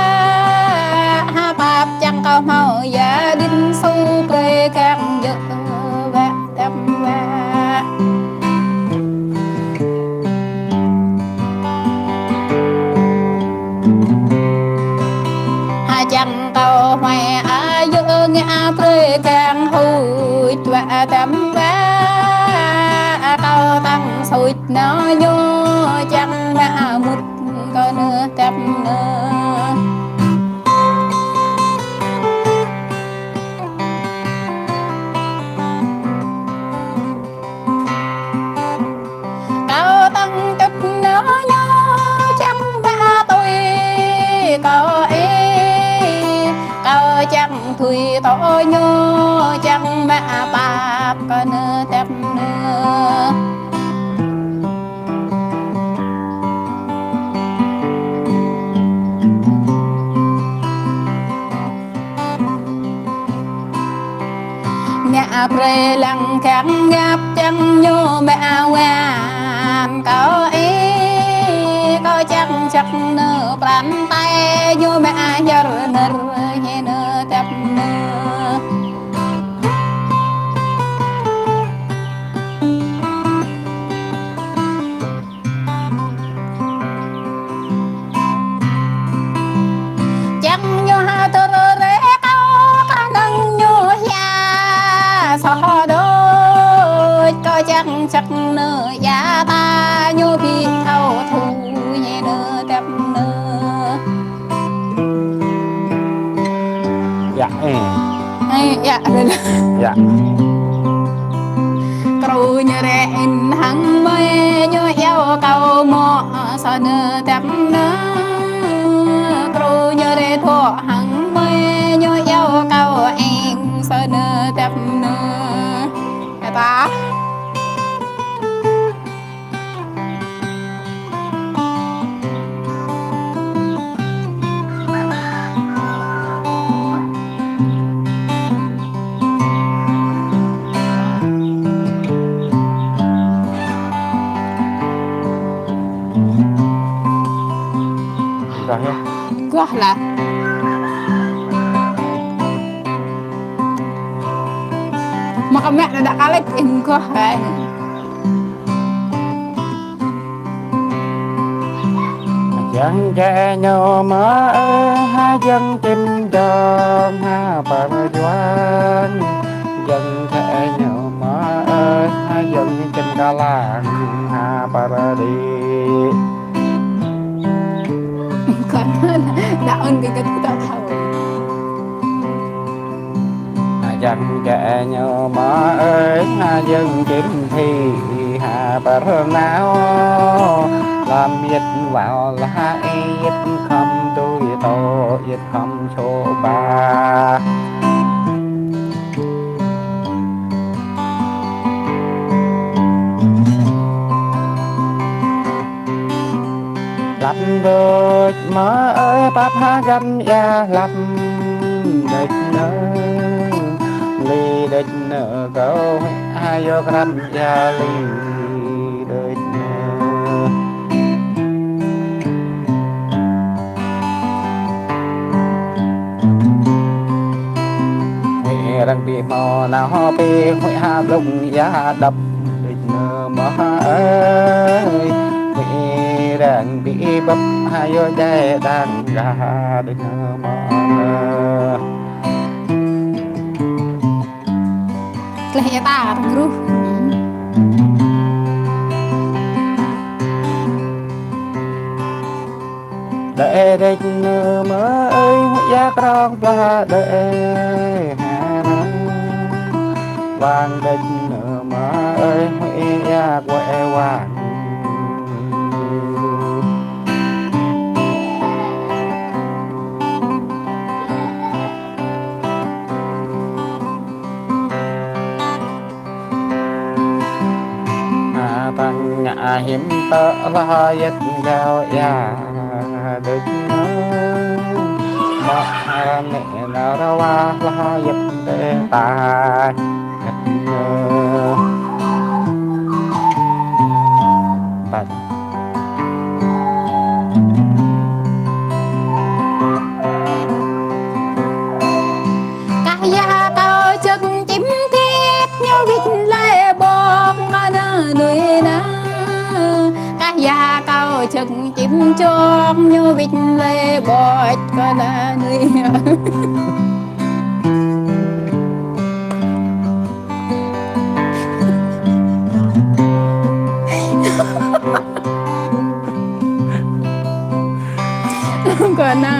Ha pap čang kâo hmâo yă đĭn su brơi khăng djơ̆ wă tăm wă. Ha čang kâo hmâo a yơ̆ ngă brơi khăng huč wă tăm wă. Kâo tăng suč nao ñu čang mă mŭt kơ nơ tăm nơ. Kâo tăng čŭt nao ñu čang mă tui kâo ih. Kâo čang tui tŏ ñu čang mă pap kơ nơ tăm nơ. Ngă brơi lăng khăng ngă čang ñu mă wăn kâo ih. Kâo čang čăk nơ pran tai ñu mă yar nơr hĭ nơ tăm nơ. Čang ñu ha tơrơ rê kâo kơnơ̆ng ñu hia soh đôč. Kâo čang čăk nơ ia ta ñu ƀu thâo thu hĭ nơ tăm nơ. Yă, ê. Ê, yă, rê. Yă. Kru ñu rê in hăng mơi ñu iâu kâo mŏ sơ nơ tăm nơ. Kru ñu rê thŏ hăng mơi ñu iâu kâo eng sơ nơ tăm nơ. Kơ ta. Gah yơh. Gah lah. Mă kơ mă nao đă kalĕč in gah lah. Jăng jĕ ñu mơ̆ ơi, ha jăng čim dơ̆ng ha pơr juăn. Jăng jĕ ñu mơ̆ ơi, ha jăng čim kơlang ha pơr đĭ. Kơ nơ, đă ôn kơ gơ̆t kơ ta thâo. Jăng jĕ ñu mơ̆ ơi, ha jăng čim thi ha pơr nao. Lăm yit wao lah yit khŏm tui tŏ yit khŏm čô ba. Lăm đôč mơ̆ ơi, pap ha găn ia lăm đôč nơ. Li đôč nơ kâo ha yua krăm ia li đôč nơ. Huĭ răng ƀĭ hmâo nao hŏ ƀĭ, huĭ ha blung ia đăp đôč nơ mơ̆ ơi. Huĭ răng ƀĭ bưp ha yua djai đang gah đôč nơ mơ̆ ơi. Kleh ia ta răng ruh. Đĕ đĕč nơ mơ̆ ơi, huĭ ia krong blah đĕ ha nơ. Wang đĕč nơ mơ̆ ơi, huĭ ia kuĕ wang. Tăng ngă hiam tơ hloh yit gao ia đôč nơ. Anai nao rơwa lah yăp tê tai. Kah yă kâo jơk čim thit ñu wĭt lĕ ƀôk kơ ană nuih nă. Kah yă kâo jơk čim čong ñu wĭt lĕ ƀôk kơ ană nuih. Kơ ană.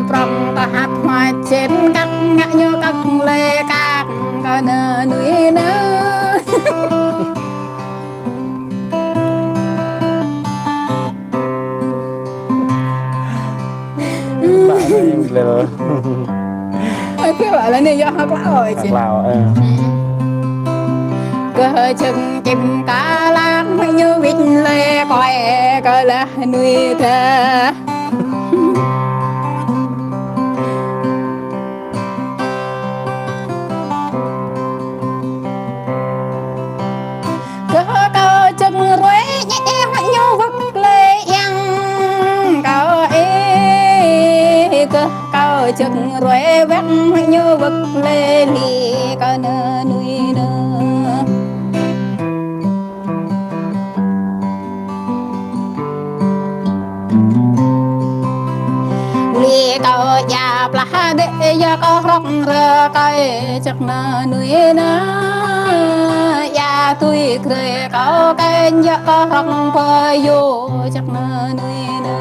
Prŏng tơhăt hmua čen kăk ngă ñu kăk lĕ kăk kơ ană nuih nă. Ƀă anai yang blel. Ơi, pih ƀă lĕ anai yơh hơ̆k klao ơi. Hơ̆k klao, ơ. Kơ jơk čim kơ lăng ñu wĭt lĕ koi kơ ană nuih tah. Kơ kâo jơk ruai ñĕ hmư̆ ñu wơ̆k lĕ yang kâo ê. Kơ kâo jơk ruai wơ̆k hmư̆ ñu wơ̆k lĕ li kơ ană nuih nă. Li kâo ia plah đĕ ia kâo hrŏk rơkơi čơk ană nuih nă. Ia tui grơi kâo kĕn ia kâo hrŏk pơyô čơk ană nuih nă.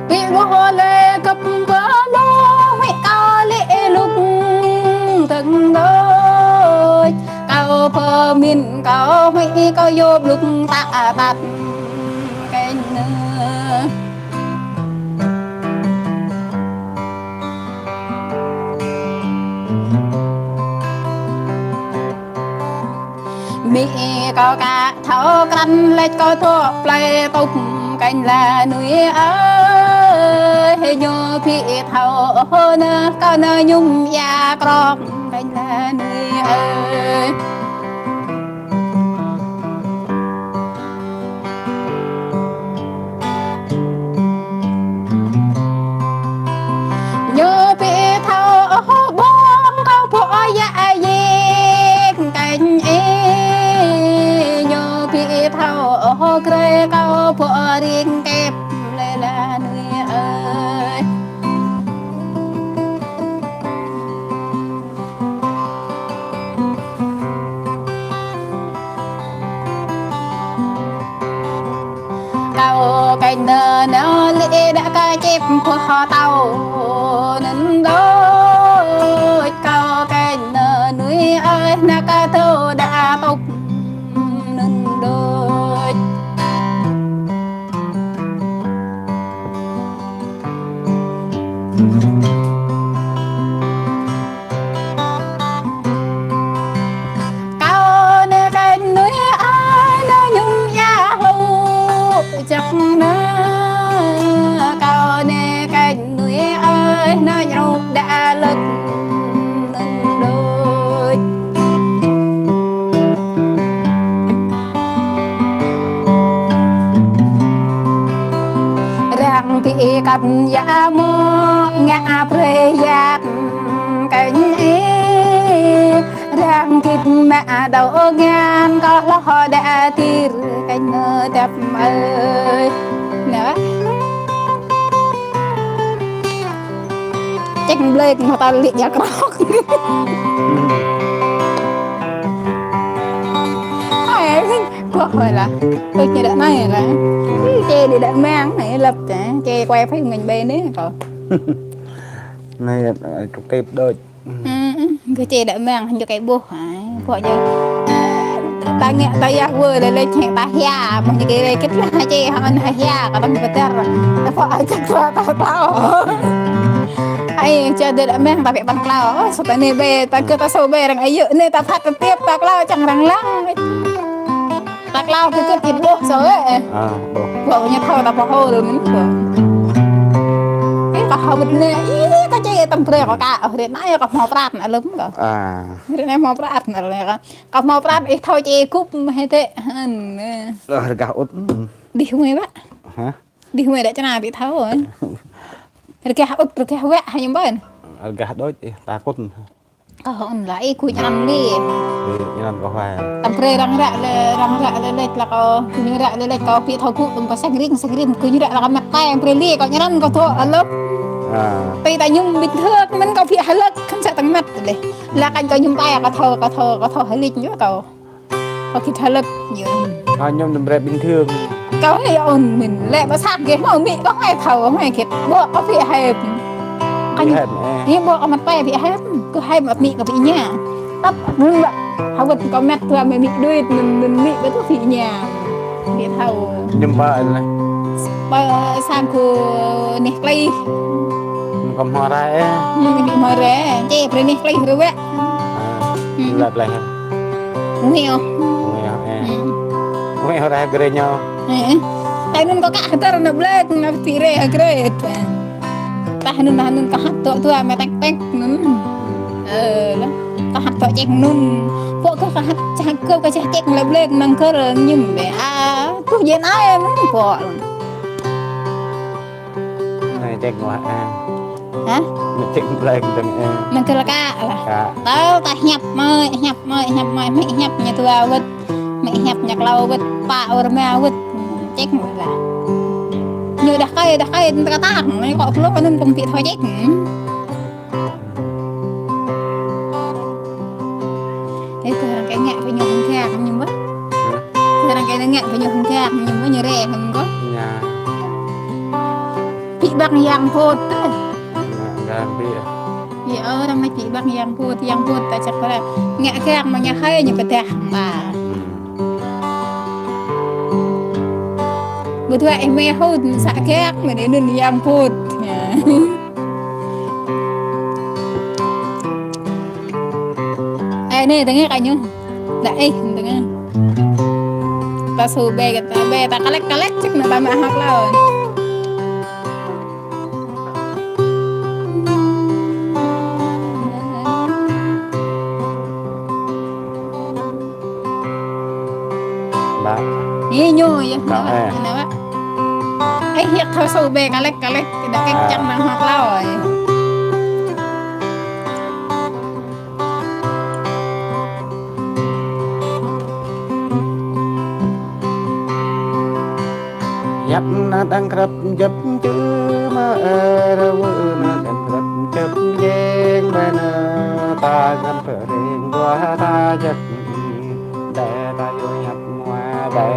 Ƀu ƀuh lĕ gơ̆p ƀơlŏ, huĭ kâo lĕ lŭk tơ̆ng đôč. Kâo pơmĭn kâo huĭ kâo yơh lŭk tă tăt kĕn nơ. Mĭ kâo ka thâo krăn lĕč kâo tŏ plei tŭp kĕn ană nuih ơi. Ñu ƀu thâo ôh nă kâo nao mơñum ia krŏk kĕn ană nuih ơi. Ñu ƀu thâo ôh ƀơ̆ng kâo pô ia jing kĕn ê. Ñu ƀu thâo ôh grơi kâo pô ring kĕp lĕ ană nuih ơi. Kâo kĕn nơ nao lĕ đa kơ čĕp pơh tâo anŭn đôč. Kâo kĕn ană nuih ơi nă kơ tơ đa tŭp anŭn đôč. Kâo nao kĕn nuih ơi nao mơñum ia hlô čăk nơ. Kâo nao kĕn nuih ơi nao ñruk đa lơ̆k anŭn đôč. Răng ƀu kăp ia mơ̆ ngă brơi yap kĕn ê. Răng git mă đao ngăn kâo hloh đa tir kĕn nơ tep ơi. Nă. Čĕk blek mă tal lĭ ia krŏk. Ai, kơ hơi lah. Ơi, čê đa anai lah. Ih, čê đa đa mang anai lăp čê. Čê kuai phai ngăn ƀe anai kâo. Anai, ơ, trục tep đôč. Ư, ư, kơ čê đa mang, hăng čô kĕ ƀuh, ai, pô čô. Ta ngă ta yah wơ lĕ lĕ čĕ ta hia, mơ̆ ñu kơ lĕ kĕt lah čĕ hăng anŭn hia, kơ tơ̆ng pơtơr. Ta pô ajak ta ta klâo. Ai, ča dêh đă mơ̆ng ta pĕ păn klâo. Ơ, sa ta nê bê, ta kơ ta sô bê arăng ayơ, nê ta phat ta tiap ta klâo čang arăng lăng. Ta klâo kơ kĕt kĕt ƀuh sô ê. A, ƀuh. Ƀuh ñu thâo ta pô hô lơ mơ̆n ƀuh. Ê, kơ hâo bĕt nê, ih, ta čĕ tăm brơi kơ ka, ơ, rĕ nai kơ hmâo prat nă lơ̆m kơ. A. Rĕ nai hmâo prat nă lơ̆m kơ. Kâo hmâo prat ih thâo čê kŭp mơ̆ hĕ tĕ hăn. Ơ, rơgah ŭt. Dih mơi bă. Hă? Dih mơi đă čơna ƀu thâo ơi. Rơgah ŭt, rơgah wă hă ñu ƀơ̆n. Rơgah đôč ih ta kŭn. Kâo hơ̆n lah ih kŭ ñăn lĕ. Ih, ñăn kâo hoai. Tăm brơi răng ră lĕ, răng ră lĕ lĕ lah kâo, kŭ ñu ră lĕ lĕ kâo ƀu thâo kŭ tơ̆ng kơ sang ring, sang ring kŭ ñu ră lah kâo măt tai brơi lĕ kâo ñăn kâo thâo alơ̆p. A. Tui ta ñum ƀing thơk mơ̆n kâo ƀu hơlơ̆k khăn sa tơ̆ng măt lĕ. Lah kăn kâo ñum tai kâo thâo, kâo thâo, kâo thâo hơlĭt ñu kâo. Kâo kĭt hơlơ̆k ñu. Kâo ñum tơm brơi bình thường. Kâo hei ôn mĭn lĕ ƀă sat gĕt hmâo mĭ kâo hei thâo hei kĭt. Ƀô̆ kâo ƀu hei. Kâo ƀu hei, ơ. Hei ƀô̆ kâo măt pai ƀu hei. Kâo hei măt mĭ kâo ƀu ña. Tăp mơ̆n ƀă. Hơwơ̆t kâo măt tua mĭ mĭ đuaĭ mĭn mĭ ƀă tu ƀu ña. Ƀu thâo. Ñum ƀă lĕ. Ƀă sang kâo neh klih. Kâo hmâo rai, ơ. Hmâo rai. Čê brơi neh klih rơwă. A, lăp leh. Ngui ôh. Ngui ôh, ơ. Ngui ôh ră grê ñu. Ơ. Tơ anŭn kâo kă hơdơr nă blek, nă pơtĭ rê hă grê. Tah anŭn, tah anŭn kâo hăt dŏ dua mă tek tek anŭn. Ơ, lah. Kâo hăt dŏ ček anŭn. Pô kâo kâo hăt ček kâo kâo ček ček lăp blek nă grê ñum bĕ. A, tuh jên ai anŭn pô. Nai ček ngua, ơ. Hă? Nai ček blek dơ̆ng, ơ. Mơ̆ng kơ lă kă lah. Kă. Tơ ta hiăp mơi, hiăp mơi, hiăp mơi, mơi hiăp ñu tua wơ̆t. Mơi hiăp ñu klâo wơ̆t, pă wơ̆t, rơma wơ̆t. Ček mơi lah. Ñu đah kơi, đah kơi, tơ kơ tang, mơi kơ klâo anŭn pơm ƀu thâo ček. Ê, kơ arăng kơ ngă pơ ñu hăng gak ñu mơ̆? Hă? Kơ arăng kơ ngă pơ ñu hăng gak ñu mơ̆ ñu rĕ hăng kơ? Ñu. Ƀu ƀăng yang pôt tơ. Ngă gak ƀu. Ih, ơ, arăng anai ƀu ƀăng yang pôt, yang pôt ta čăk pơră. Ngă gak mơ̆ ñu hơi ñu pơdah ta. Hmm. Ƀu dua ih mơi hŭt sa gak mơ̆ anŭn yang pôt. Ñu. Ê, anai, tơngah kơ ñu. Đa, ê, tơngah. Ta su bê, ta bê, ta kalek, kalek, ček nă ta mă hăp laun. Ƀă. Ih, ñu, yơh. Ƀă, ơ. Ñu ƀă. Ê, hiăp thâo su bê, kalek, kalek, đa kĕ čang mă hăp laun. Yap nă đang krăp jăp jơ mă ơ rơ wơ nă đang krăp jăp jeng ba nă ta găm pơring dua ta jăp đe ta yua yap mua đe.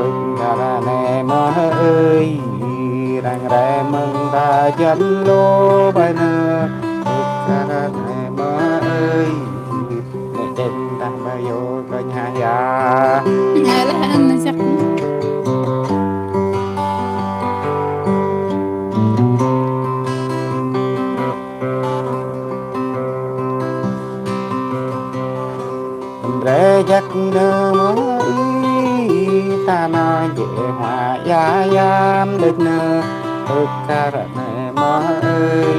Ơi, kara ne mơ ơi, răng re mơ̆ng ta jăm lô bai nơ. Ơi, kara ne mơ ơi, ne čen ta ba yo kơ nha ya. Alah, ăn săk. Bre jak nơ mơ ơi, ta nao jĕ hua ya yam đĕch nơ, ơ kara ne mơ ơi,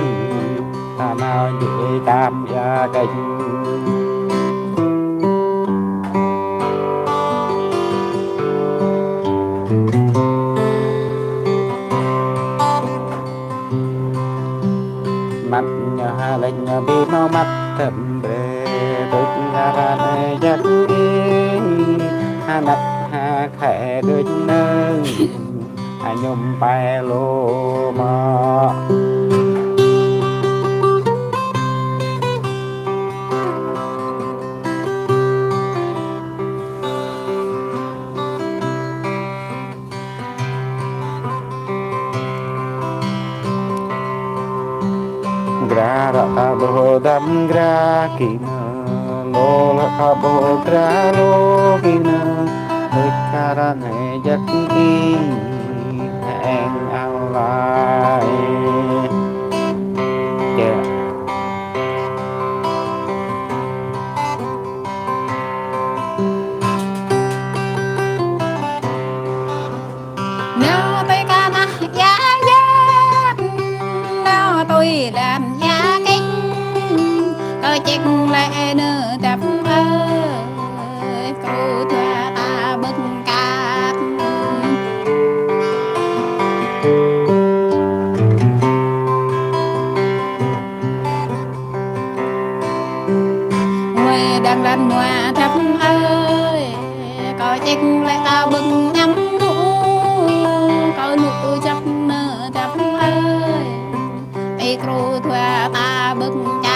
ta nao jĕ tam ya kĕnh. Măt ñu ha lĕch ñu ƀu hmâo măt tơm bre, tŭk ngara ne jak ih, ha năp ha khĕ đôč nơ̆ng, ha ñŭm pai lô mă. Tăm gra kơ nơ, lô lơ kơ ƀu gra lô kơ nơ, ơi kơ ră anai jak ing eng ao lai. Čĕ. Nao tui kơ anah ia yat, nao tui lăn ia kĭng, kơ čĕk lĕ nơ tăp ơi, kru dua ta ƀơ̆ng kăt. Ngui đang lăn mua tăp ơi, kơ čĕk lĕ kơ ƀơ̆ng ñăm nŭ, kơ nŭ čăp nơ tăp ơi, ơi kru dua ta ƀơ̆ng čăp.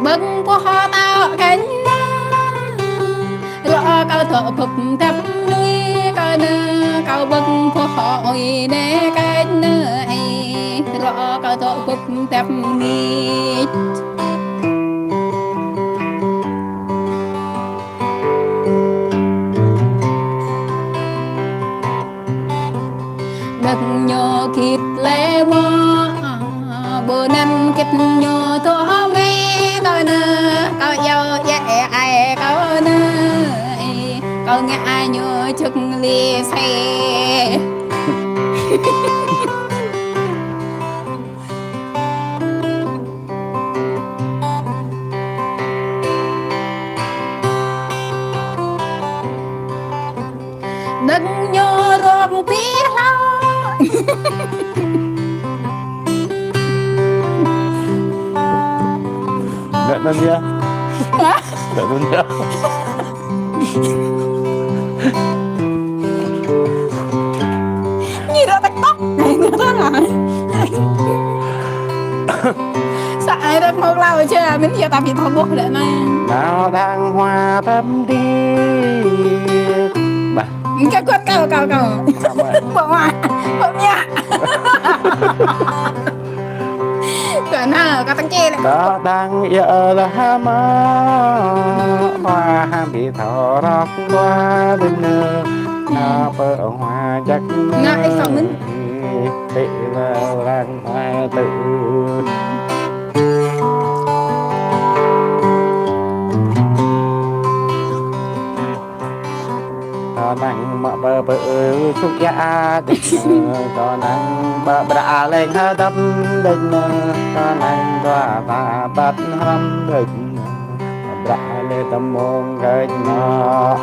Ƀơ̆ng boh tŏ kơnh nơ, rŏ kơ dŏ bưp tăp nui kơ nơ, kơ ƀơ̆ng boh ơi nê kơnh nơ ih, rŏ kơ dŏ bưp tăp nui. Đơ̆ng ñu git lĕ mơ̆, ƀu anăn git ñu tŭ mê kơ nơ, kơ iâu djĕ ai kơ nơ, kơ ngă ñu čŭk li sê. Đơ̆ng ñu rŏng pih hlâo. Đơ̆ng anŭn yơh. Hă? Đơ̆ng anŭn yơh. Ñu rŏ TikTok. Sa ai rơ̆k mơ̆ hlâo čơ, mĭn yơh ta ƀu thâo ƀuh lĕ anai. Nao đang hua tăm đi. Bah. Kơ kuat kâo, kâo, kâo. Ƀơ̆ hua, ƀơ̆ mia. Kơ nơ, kơ tăng čê lĕ. Kơ đang ia lơ hama. Hua hăng ƀu thâo rŏk hua ƀơ̆ng nơ. Nao pơ hua jak nơ. Nao ih kâo mĭn. Tĭ lơ răng ai tŭ. Kơ năng mă pơ pơ ư sŭk ia đĕč nơ, kơ năng pơ bră leng hơdăm đĕč nơ, kơ năng dua ta ƀăt hrăm đĕč nơ, bră lĕ tơmông đĕč nơ.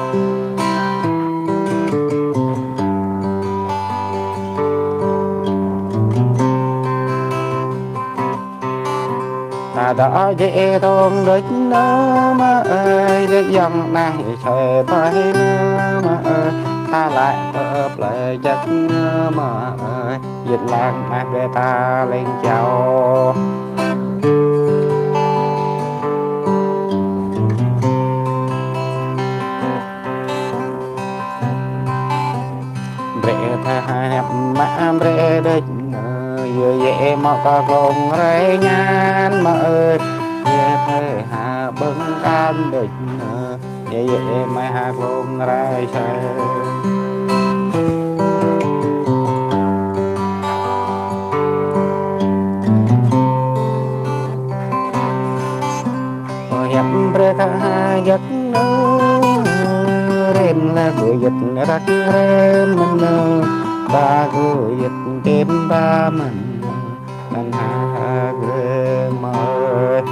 Ta dŏ djơ̆ tông đôč nơ mă ơi, djơ̆ yŏng nah čơi ƀai nơ mă ơi, ta laĭ kơ plơi jăk nơ mă ơi, yơ̆t lăng nah brơi ta leng jao. Brơi tha hiăp mă brơi đĕč nơ, yơ yê mă kơ glông rai ñan mă ơi, yê thê ha ƀơ̆ng kan đĕč nơ, yơ yê mă ha glông rai sai. Ơ hiăp brơi tha ha jăk nơ, rem la gơyet răk rem mơ̆n nơ, ba gơyet tem ba mơ̆n nơ, năn ha ha gơmơi.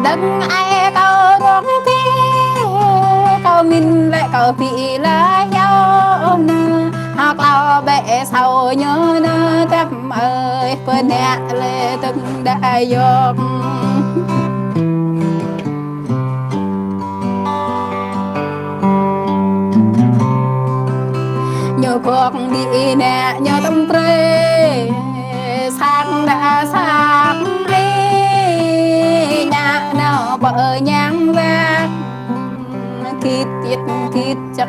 Đơ̆ng ai kâo rŏng pĭ, kâo mĭn lĕ kâo pĭ la yâo nơ, hơ̆k hlâo bĕ sao ñu nơ tăp ơi, pơnă lĕ tơ̆ng đa yŏk. Kŏk đĭ nă ñu tơm prê, săk đă săk ê, nă nao pơ ñang wăk, git git git čăk.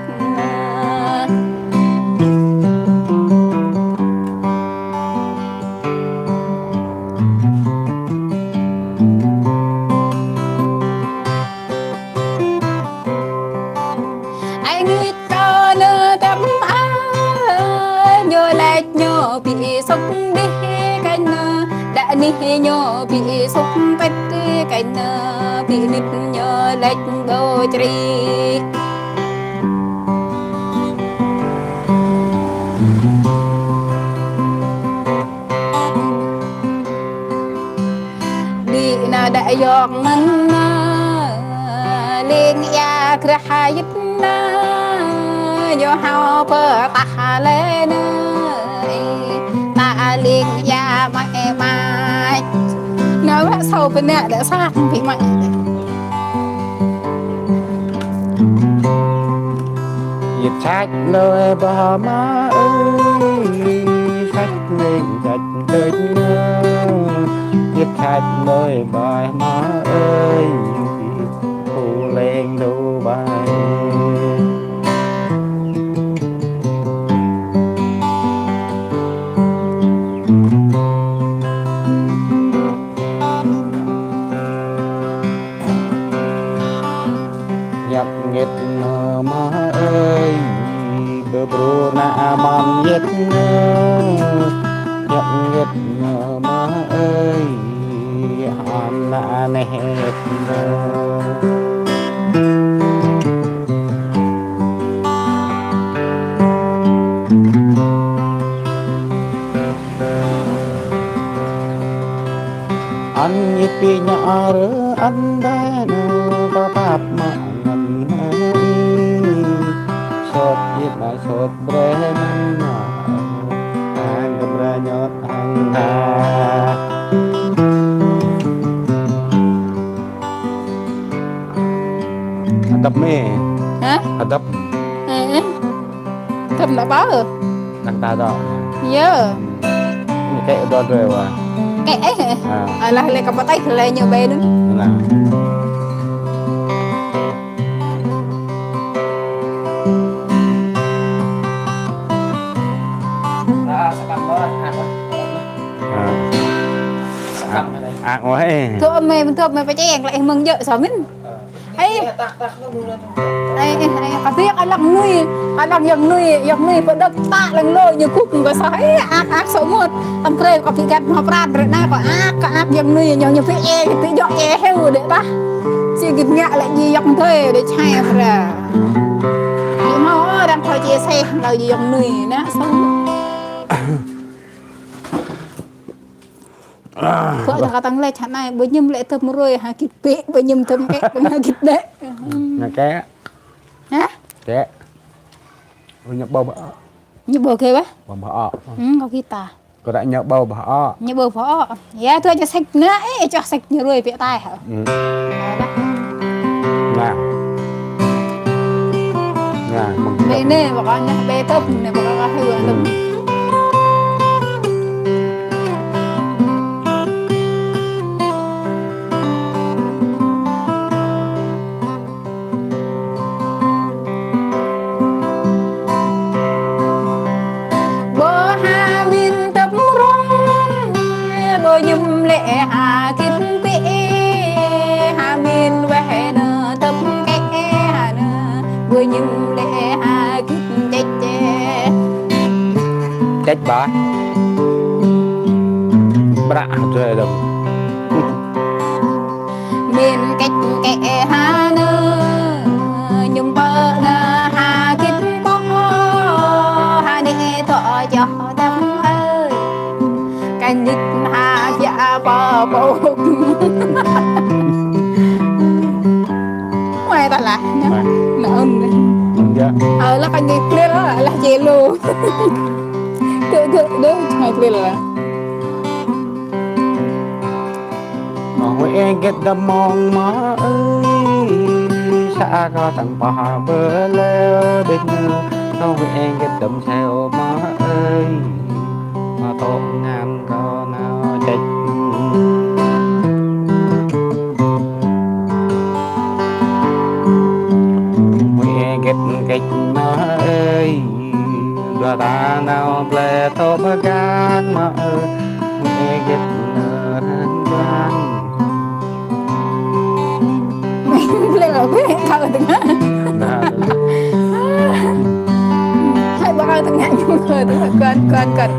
Ai ngit kơ nơ tăm a, ñu laĭ ñu ƀu sŭk đih kơ nơ, đă nih ñu ƀu sŭk pĕt kơ nơ, ƀu nit ñu laĭ ƀu čri. Đĭ nă đă yŏk ngăn nă, ling ia grah yit nă, ñu hao pơ tah lĕ nă, ta ling ia mă mă. Nă wă sâo pơ nă đă săk ƀu mă. Yit sač lơi ƀă mă ơi, sač lêng sač đơi nơ. Yit sač lơi ƀă mă ơi, phu lêng đu ƀai. Ñăp ñĕt nơ mă ơi, bơ bru nă amăn ñĕt nơ. Ñăp ñĕt nơ mă ơi, hăn nă nĕt nơ. Ăn ñit pi ñă rơ ăn đai nơ, pơpap mă ngăn nơ i. Sôt ñit nă sôt brơi nă, ăn kơ brơi ñot ăn ha. Hơdăp mê. Hă? Hơdăp. Ê, ê. Hơdăp nă ƀă. Đang ta dŏ. Yơ. Ñu kĕ dŏ drơi wa. Kĕ, ê, ê. Ha. Alah, lĕ kơ pơtih lĕ ñu ƀe nŭn. Nă. Ha. Ak wa ê. Tơ mê, tơ mê pơčeng lĕ mơ̆ng jơ̆ sô mĭn. Ê. Ê, ê, ê, kơ ƀiă kơ lăng nui, kơ lăng yŏng nui, yŏng nui pơđơ̆k tă lăng lô ñu kŭk kơ sô. Ê, ak, ak sô mŭt. Tăm krê kơ ƀiă găt mă pran ră nă kơ ak, kơ ak yŏng nui ñu, ñu ƀiă ê, ƀiă jŏk ê heo đĕ tah. Sĭ git ngă lĕ ji yŏng tơi đĕ čai pra. Ñu mă đang thâo chia sẻ lĕ ji yŏng nui nă sô. Kơ ta kơ tăng lĕ čăt nai, ƀu ñim lĕ tơm rơi, ha git ƀĕ, ƀu ñim tơm kĕ, ƀu ha git đĕ. Nă kĕ. Hă? Kĕ. Ƀu ñu ƀơ̆ ƀơ̆. Ñu ƀơ̆ kĕ ƀă? Ƀơ̆ ƀơ̆. Hm, kơ git ta. Kơ ră ñu ƀơ̆ ƀơ̆. Ñu ƀơ̆ ƀơ̆. Yă, tui čă sĕk nă, ê, čă sĕk ñu rơi ƀĕ tai hă. Hm. Nă. Nă, mơ̆ng ƀĕ nĕ, ƀă kơ nă, ƀĕ tơp nĕ, ƀă kơ hyu tơp. Ƀu ha min tơm rông, ƀu ñim lĕ ha git ƀĕ, ha min weh nơ tơm kĕ ha nơ, ƀu ñim lĕ ha git čĕč. Čĕč ƀă. Bră drơi dơ̆ng. Min kĕč kĕ ha nơ, ñum pơ nơ ha git pŏk, ha nê tŏ čŏh tăm ơi. Kăn nit ha pia pơ pŏk. Mai ta lah, nă. Mai. Nă ôn. Ôn ya. Ơ, lah kăn nit plil, lah čê lô. Tơ, tơ, tơ, mai plil lah. Mă huĭ ê gĕt đăm mơ̆ng mă ơi, sa kơ tăng pah bơ lĕ đĕč nơ, Ơ, huĭ ĕ gĕt tơm seo mă ơi, mă tŏ ngăn kơ nao čĕč. Huĭ ĕ gĕt kĕč mă ơi, dua ta nao plơi tŏ pơgăn mă ơi, huĭ ĕ gĕt nơ răn răn. Ble lo gue kau tengah. Nah, hai bakal tengah juga tuh, kuat, kuat, kuat.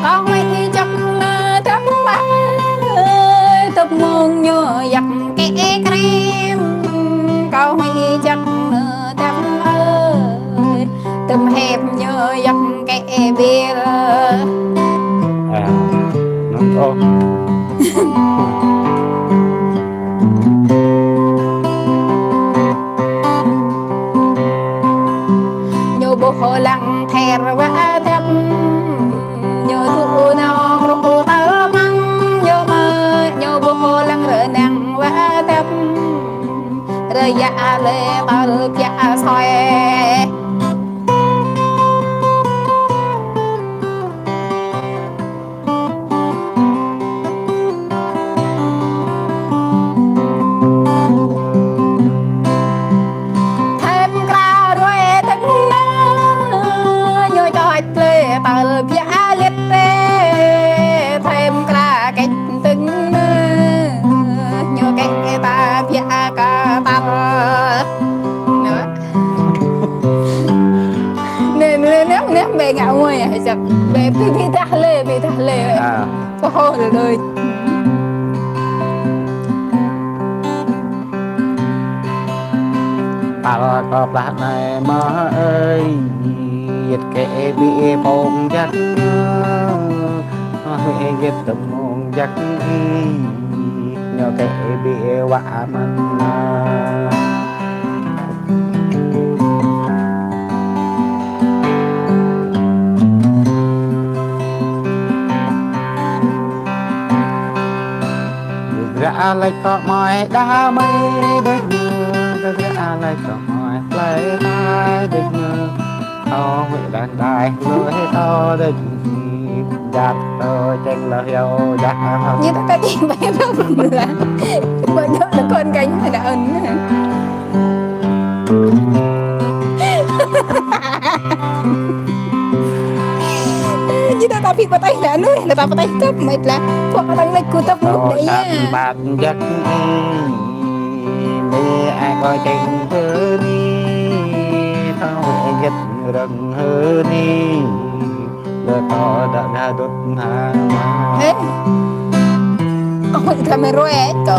Kong mei jak nơ tăm ơi, tơm mông ñu yak kĕ krem. Kong mei jak nơ tăm ơi, tơm hep ñu yak kĕ bil. À, nón ô. Ñu ƀuh lăng ther wa tăm, ñu tŭ nao rŭ tơ măng, ñu mơ, ñu ƀuh lăng rơnăng wa tăm, rơyă lĕ tơl pia soi. Thêm kra ruai tưng nơ, ñu čoč lĕ tơl pia liet lĕ. Thêm kra kĕč tưng nơ, ñu kĕ ta pia kơ tơl. Nơ. Nê, nê, nê, nê, bê ngă ngui hă, săk. Bê, bê, bê dah lê, bê dah lê. À. Pơhô đơi đơi. Pal kơ plah anai mă ơi, yet kĕ bê pông jak. Huĭ ĕ gĕt tơm mông jak. Ñu kĕ bê wa măng. Gơ̆ lĕ tŏ mơi đah mơi đôč mơ, gơ̆ lĕ tŏ mơi plơi tai đôč mơ. Ơ, huĭ đah đai, lơi tŏ đôč. Jăk tơ čeng lơ hiao jăk. Ñu ta pơtih ƀai ƀơ̆ng lah. Ƀơi dŏ lơ kon kañ hă đa ơn. Ñu ta ta phi pơtih đa ơn, lơ ta pơtih tơp mơ̆t lah. Pơk ta lĕ kơ tơp mơ̆t đa ia. Tơl jăk băt jăk. Bê ai kơ čeng bơni. Tơl gĕt răng hơni. Lơ tŏ đa đa đut hăng. Ê. Ơ, huĭ ta mơi ruai ĕ tŏ.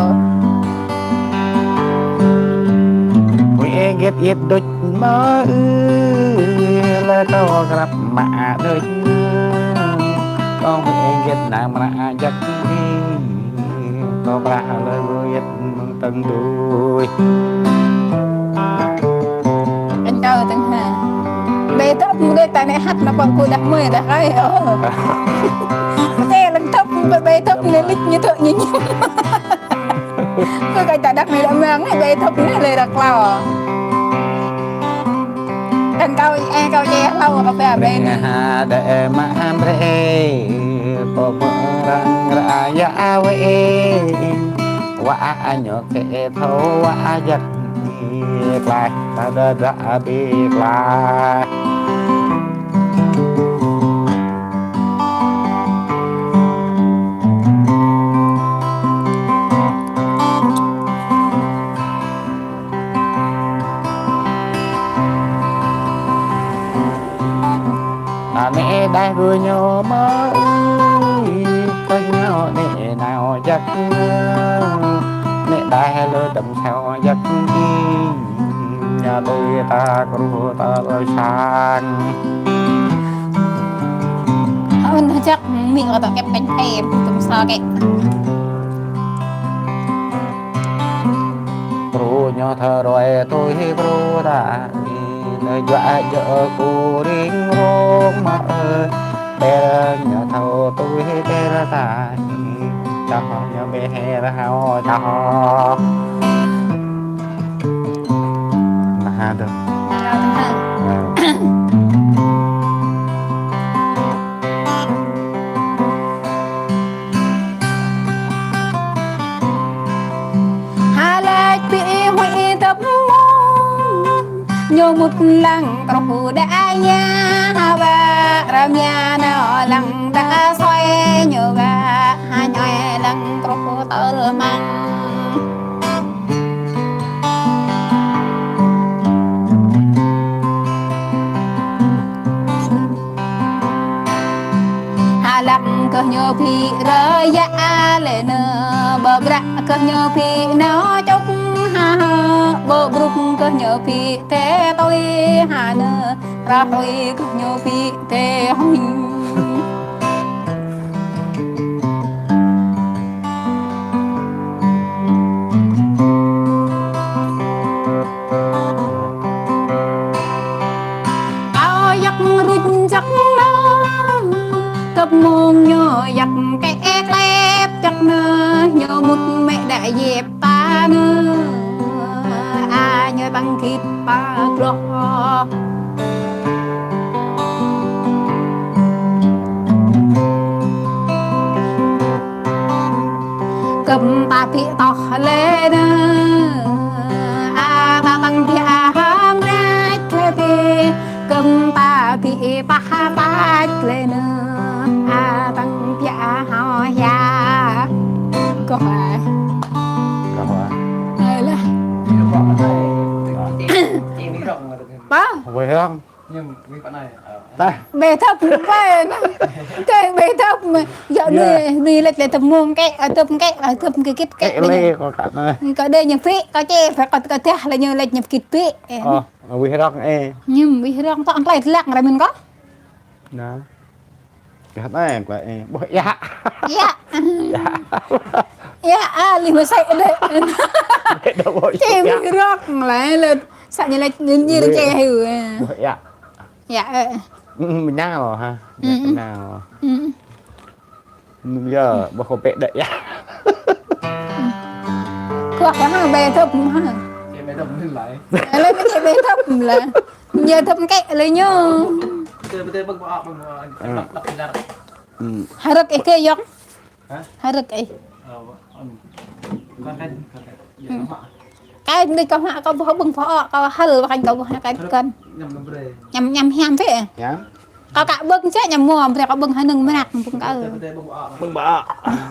Huĭ ĕ gĕt yet đôč mơ ư, lơ tŏ krăp mă đôč. Kơ huĭ ĕ gĕt nao mă jak. Kơ prah lơ gơ̆ yet mơ̆ng tơng đuč. Anh tao tưng ha. Bê tŏp mơ̆ đôč ta nê hăt nă păng kơ đah mơi đah rai. Ơ. Tê lăng tŏp mơ̆ bê tŏp nê lik ñu tŏ ñu ñu. Kơ kañ ta đah nê đah măng nê bê tŏp nê lĕ ră klao. Anh kâo, ê, kâo čê hlâo kơ pia bê nê. Đe mă brê, pô mơ răng ră ya wê. Wa a ñu kĕ thâo wa jak. Bê klaih, ta đa đa bê klaih. Anai đah gơ̆ ñu mơ ư, kơ ñu nê nao jak. Nê đah lơ tơm seo jak. Ñu tui ta kru ta lơ sang. Ơ, nao jak, mĭ kơ tŏ kĕp kañ ê, tơm seo kĕ. Kru ñu thơ ruai tui kru ta. Nơ juă jơ̆ kơ ring rong mă ơi. Ƀer ñu thâo tui ƀer ta. Čah ñu ƀer hao čah. Aduh. Hơlĕč ƀing huĭ tơpŭng, ñu mŭt lăng truh đa ia, hơbă rơm ia nao lăng đa soi, ñu gah hơñoi lăng truh tơl măng. Hơlăng kơ ñu ƀĭ rơyă lĕ nơ, ƀơƀră kơ ñu ƀĭ nao čŭk hă, ƀơƀrŭk kơ ñu ƀĭ tê tui hă nơ, rơhui kơ ñu ƀĭ tê huĭ. Ao yăk rŭč čăk nơ, tơpŭng ñu yăk kĕ klep čăk nơ, ñu mŭt mĕ đa yĕp ta nơ, a ñu tăng kit ta glŏh. Kơm ta ƀĭ tŏh lĕ nơ, a ta tăng biă hăng rĕč lĕ tê. Kơm ta ƀĭ pah pač lĕ nơ, a tăng biă hăng hia. Kơh ai. Kơh ai. Ai lah. Pă? Wih rong. Tah. Bê thâo pơpơi nơ. Tê bê thâo pơpơi. Yă nui, nui lĕč lĕ tơpŭng kĕ, tơpŭng kĕ, tơpŭng kĕ kit kĕ. Kĕ lĕ kâo kă nơ. Kâo đe ñu ƀĭ, kâo čê, ƀă kâo, kâo tah lĕ ñu lĕč ñu kit ƀĭ. Ơ, wih rong ê. Ñu wih rong tŏ klai tlăk rơmĭn kâo. Nă. Gah anai klai ê. Ƀuh yă. Yă. Yă. Yă, a, lih mơsai đe. Đe đe ƀuh yă. Čê wih rong lĕ lĕ. Sa ñu lĕ ñu ñu čê hyu. Ƀuh yă. Yă, ơ. Mơña lô ha. Yă, mơña lô. Yă, ƀuh kâo pĕ đĕ yă. Kuah kuah ha, bê thâo pơpơi ha. Čê bê thâo pơpơi lĕ. Lĕ mơña bê thâo pơpơi lĕ. Ñu thâo kĕ lĕ ñu. Bê thâo pơpơi ƀơ̆ng ƀơ̆ ƀơ̆ng ƀơ̆. Hơrơ̆k ih kơ yŏng. Hă? Hơrơ̆k ih. Kơi đĭ kâo hă kâo ƀuh ƀơ̆ng pơ̆, kâo hơl ƀơ̆ng kâo ƀuh kơi kơn. Ñăm ñăm hiam pĕ. Hiam. Kâo kă ƀơ̆ng čĕ ñăm mơ̆, brơi kâo ƀơ̆ng hơnơ̆ng mơnăk ƀơ̆ng kâo. Ƀơ̆ng ƀơ̆.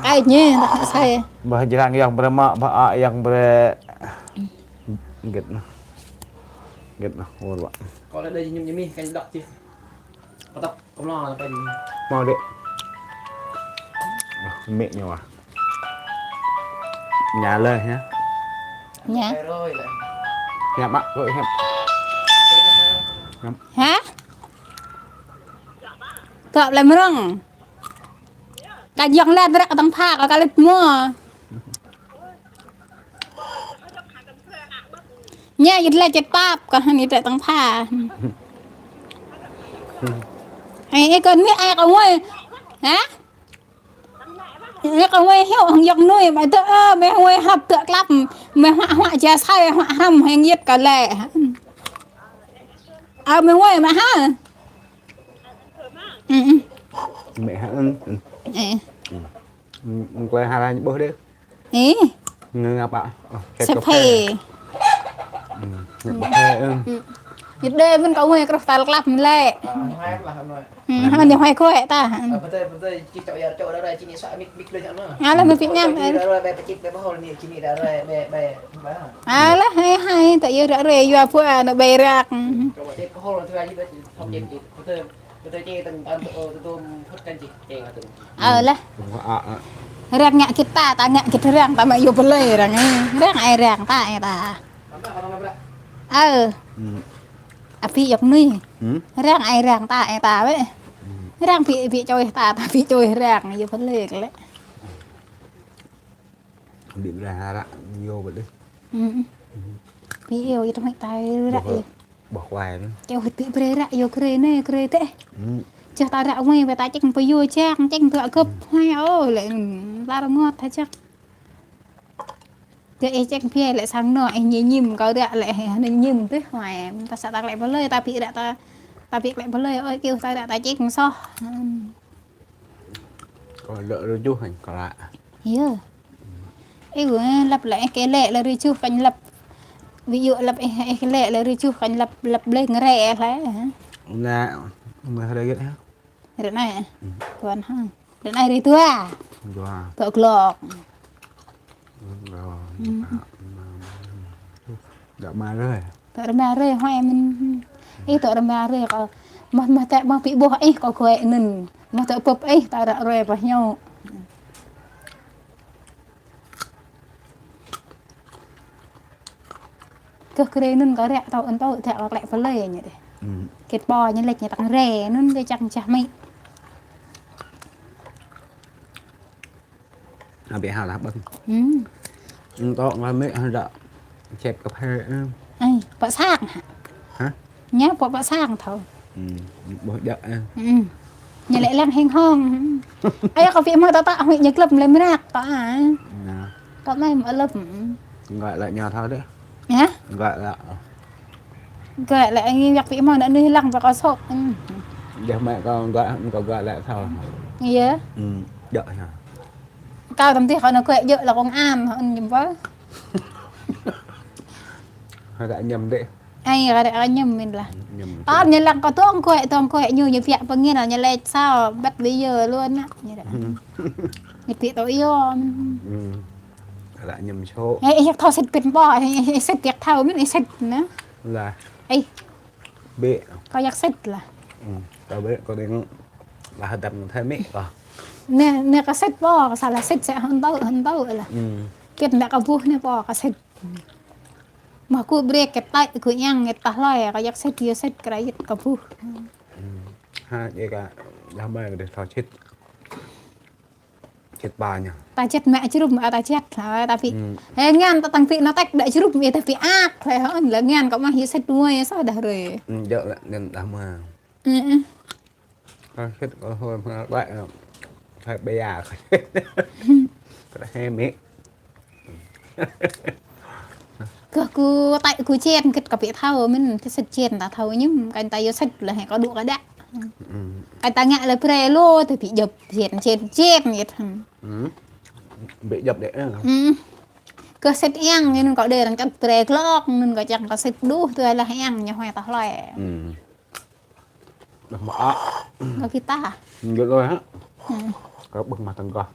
Kơi ñe, tơsai. Ƀah jrang yang brơi mă, ƀah a yang brơi. Git nă. Git nă, ur ƀă. Kâo lĕ đơi ñăm ñăm ih, kơi đŏk čih. Kâo tŏk. Mơ̆ đĕ. Mĕ ñu ah. Ña lĕ hă? Ña. Hiăp ƀă, kơ hiăp. Hă? Tŏk lĕ mrơ̆ng. Kơ yŏng lĕ bră kơ tăng pha, kơ kơ lĕ mơ̆. Ñe yit lĕ čet pap kơ hăn yit lĕ tăng pha. Ê, ê, kơ nui ai kơ ngui. Hă? Ê, kơ ngui hiu hăng yŏk nui, mă tơ, ơ, mă ngui hăp tơ klap, mă huă huă ja sai, huă hrăm hăng yit kơ lĕ. Ơ, mă ngui mă ha. Ừ, ừ. Mĕ ha, ừ, ừ. Ê. Mơ̆ng klơi hă lĕ ñu ƀuh đĕ. Ê. Ngă ngă pă? Ơ, sĕp kơphê. Kơphê. Ư, ngă kơphê, ư. Ư. Ñu đe mơ̆n kâo ngui kruh tal klap mơ̆n lĕ. Ư, hă ñu huai khuai ta. Ơ, bơtơi, bơtơi, či čŏk yar čŏk đa đa, či ñi sa mik, mik lĕ čŏk nă. Ală mơ̆ pik ñam. Či đa đa, bê pơčit, bê pơhol ni, či ñi đa đa, bê, bê, bê. Ală, hai, hai, ta yơ ră rê, yua pua, nă bê rak. Či pơhol, tu aji, bê, thok či, bơtơi. Ơ lah. Răng ngă kit ta, ta ngă kit răng, ta mă yua pơlơi răng, ơ. Răng ai răng ta, ơ ta. Ơ. Abih yŏk nui. Răng ai răng ta, ơ ta wĕ. Răng ƀĭ, ƀĭ čôi ta, ta ƀĭ čôi răng, yua pơlơi lĕ. Ƀĭ brơi hă ră yua ƀơi đih. Ƀĭ yua, yua tơmai tai ră yua. Ƀuh wai nă. Kơ hŭt ƀĭ brơi ră yua krê nê, krê tĕ. Čeh ta ră wai, ƀơi ta čĕng pơ yua čang, čĕng tơlă gơ̆p. Hai ô, lĕ lar ngot ta čang. Tơ ih ček phiê lĕ sang anŏ, ih ñi ñim kâo ră lĕ, ih anŭn ñim tih, huai, ta sa ta klĕ pơlơi, ta ƀĭ ră ta, ta ƀĭ klĕ pơlơi, ơi, kơ ta ră ta ček soh. Kâo lĕ rơjuh hăng kơ lă. Yơh. Ih, ơ, lăp lĕ, ih kơ lĕ lĕ rơjuh kăn lăp. Ví dụ lăp ih, ih kơ lĕ lĕ rơjuh kăn lăp, lăp blơi ngre lĕ. Nă, mơ̆ rơgit hă? Ră anai, tuan hă? Ră anai rơdua. Dua. Dua glŏk. Dua. Dua ma rơi. Dua ma rơi, huai mơ̆n. Ih, dua ma rơi kâo. Mơ̆, mơ̆ tơ, mơ̆ ƀĭ ƀuh ih kâo gơ̆ anŭn. Mơ̆ tơ bưp ih, ta ră rơi pơ ñu. Kơ krê anŭn kâo ră tâo ơn tâo tơ kâo klĕ pơlơi ñu dih. Kĕt pô ñu lĕ ñu tăng rê anŭn kơ čang čah mĭ. Abih hal lah ƀơ̆ng. Ơn tâo ngă mĭ hă dă čep kơ phê. Ai, pơ sang hă? Hă? Ñu pơ, pơ sang thâo. Ƀuh djơ̆. Ñu lĕ lăng heng hong. Ai, kâo ƀĭ mơ̆ tơ tơ, huĭ ñu klơp lĕ mrak tơ a. Nă. Tơ anai mơ̆ lơp. Ngă lĕ ñu thâo dih. Hă? Ngă lĕ. Ngă lĕ ngă yăk ƀĭ mơ̆ nă nui lăng pơ kâo sŏk. Djơ̆ mă kâo ngă, kâo ngă lĕ thâo. Yơh. Djơ̆ hă. Kâo tơm tih kâo nă kơ djơ̆ lĕ kông an, hă, ơn jum pơ. Hơi đã nhầm đấy. Ai, kâo ră kâo ñăm mĭn lah. Ñăm. Tơl ñu lăng kâo tong kuai, tong kuai ñu, ñu piak pơngin ñu lĕ sao, băt video luôn á. Ñu ră. Ñu piak tơ iyo. Ră ñăm sô. Ê, ih thâo sĭt pĭn pô, ih sĭt piak thâo mĭn, ih sĭt nă. Lah. Ê. Bĕ. Kâo yăk sĭt lah. Kâo bĕ, kâo đing lah hơdăm thai mĭ kâo. Nă, nă kâo sĭt pô, kâo sa lah sĭt sĕ hơntŭ, hơntŭ lah. Kĕt nă kâo ƀuh nă pô, kâo sĭt. Mă kơ brek kơ tơl kơ yang kơ tơlơi kơ yăk sĭt yơh sĭt kơ ră yit kơ ƀuh. Ha, yơh kơ, dah mă kơ dih thâo sĭt. Sĭt pô ñu. Ta sĭt mă črŭm, a ta sĭt, ha, ta ƀĭ. Hê, ngăn ta tăng ƀĭ nă tĕk đă črŭm, yơh ta ƀĭ ak, hê, hơn, lĕ ngăn kơ mă yơh sĭt mơ̆ yơh soh dah rơi. Djơ̆ lĕ ngăn dah mă. Kâo sĭt kâo hơ̆ mă ƀai, thai ƀia kâo sĭt. Kâo hê mĭ. Kơ kơ tơl kơ čen kĕt kâo ƀĭ thâo mĭn, tơ sĭt čen ta thâo ñăm, kăn ta yơh sĭt lah hê kâo dŏ kơ đă. Kăn ta ngă lĕ brơi lu, tơ ƀĭ djŏp čen, čen, čen yơh. Ƀĭ djŏp đĕ. Kơ sĭt yang, anŭn kâo đe răng čăt brơi glŏk, anŭn kâo čang kâo sĭt đuh, tơ lah yang ñu huai tơlơi. Dah mă. Kâo pita. Ngget lơi hă? Kâo ƀơ̆ng mă tơngkah.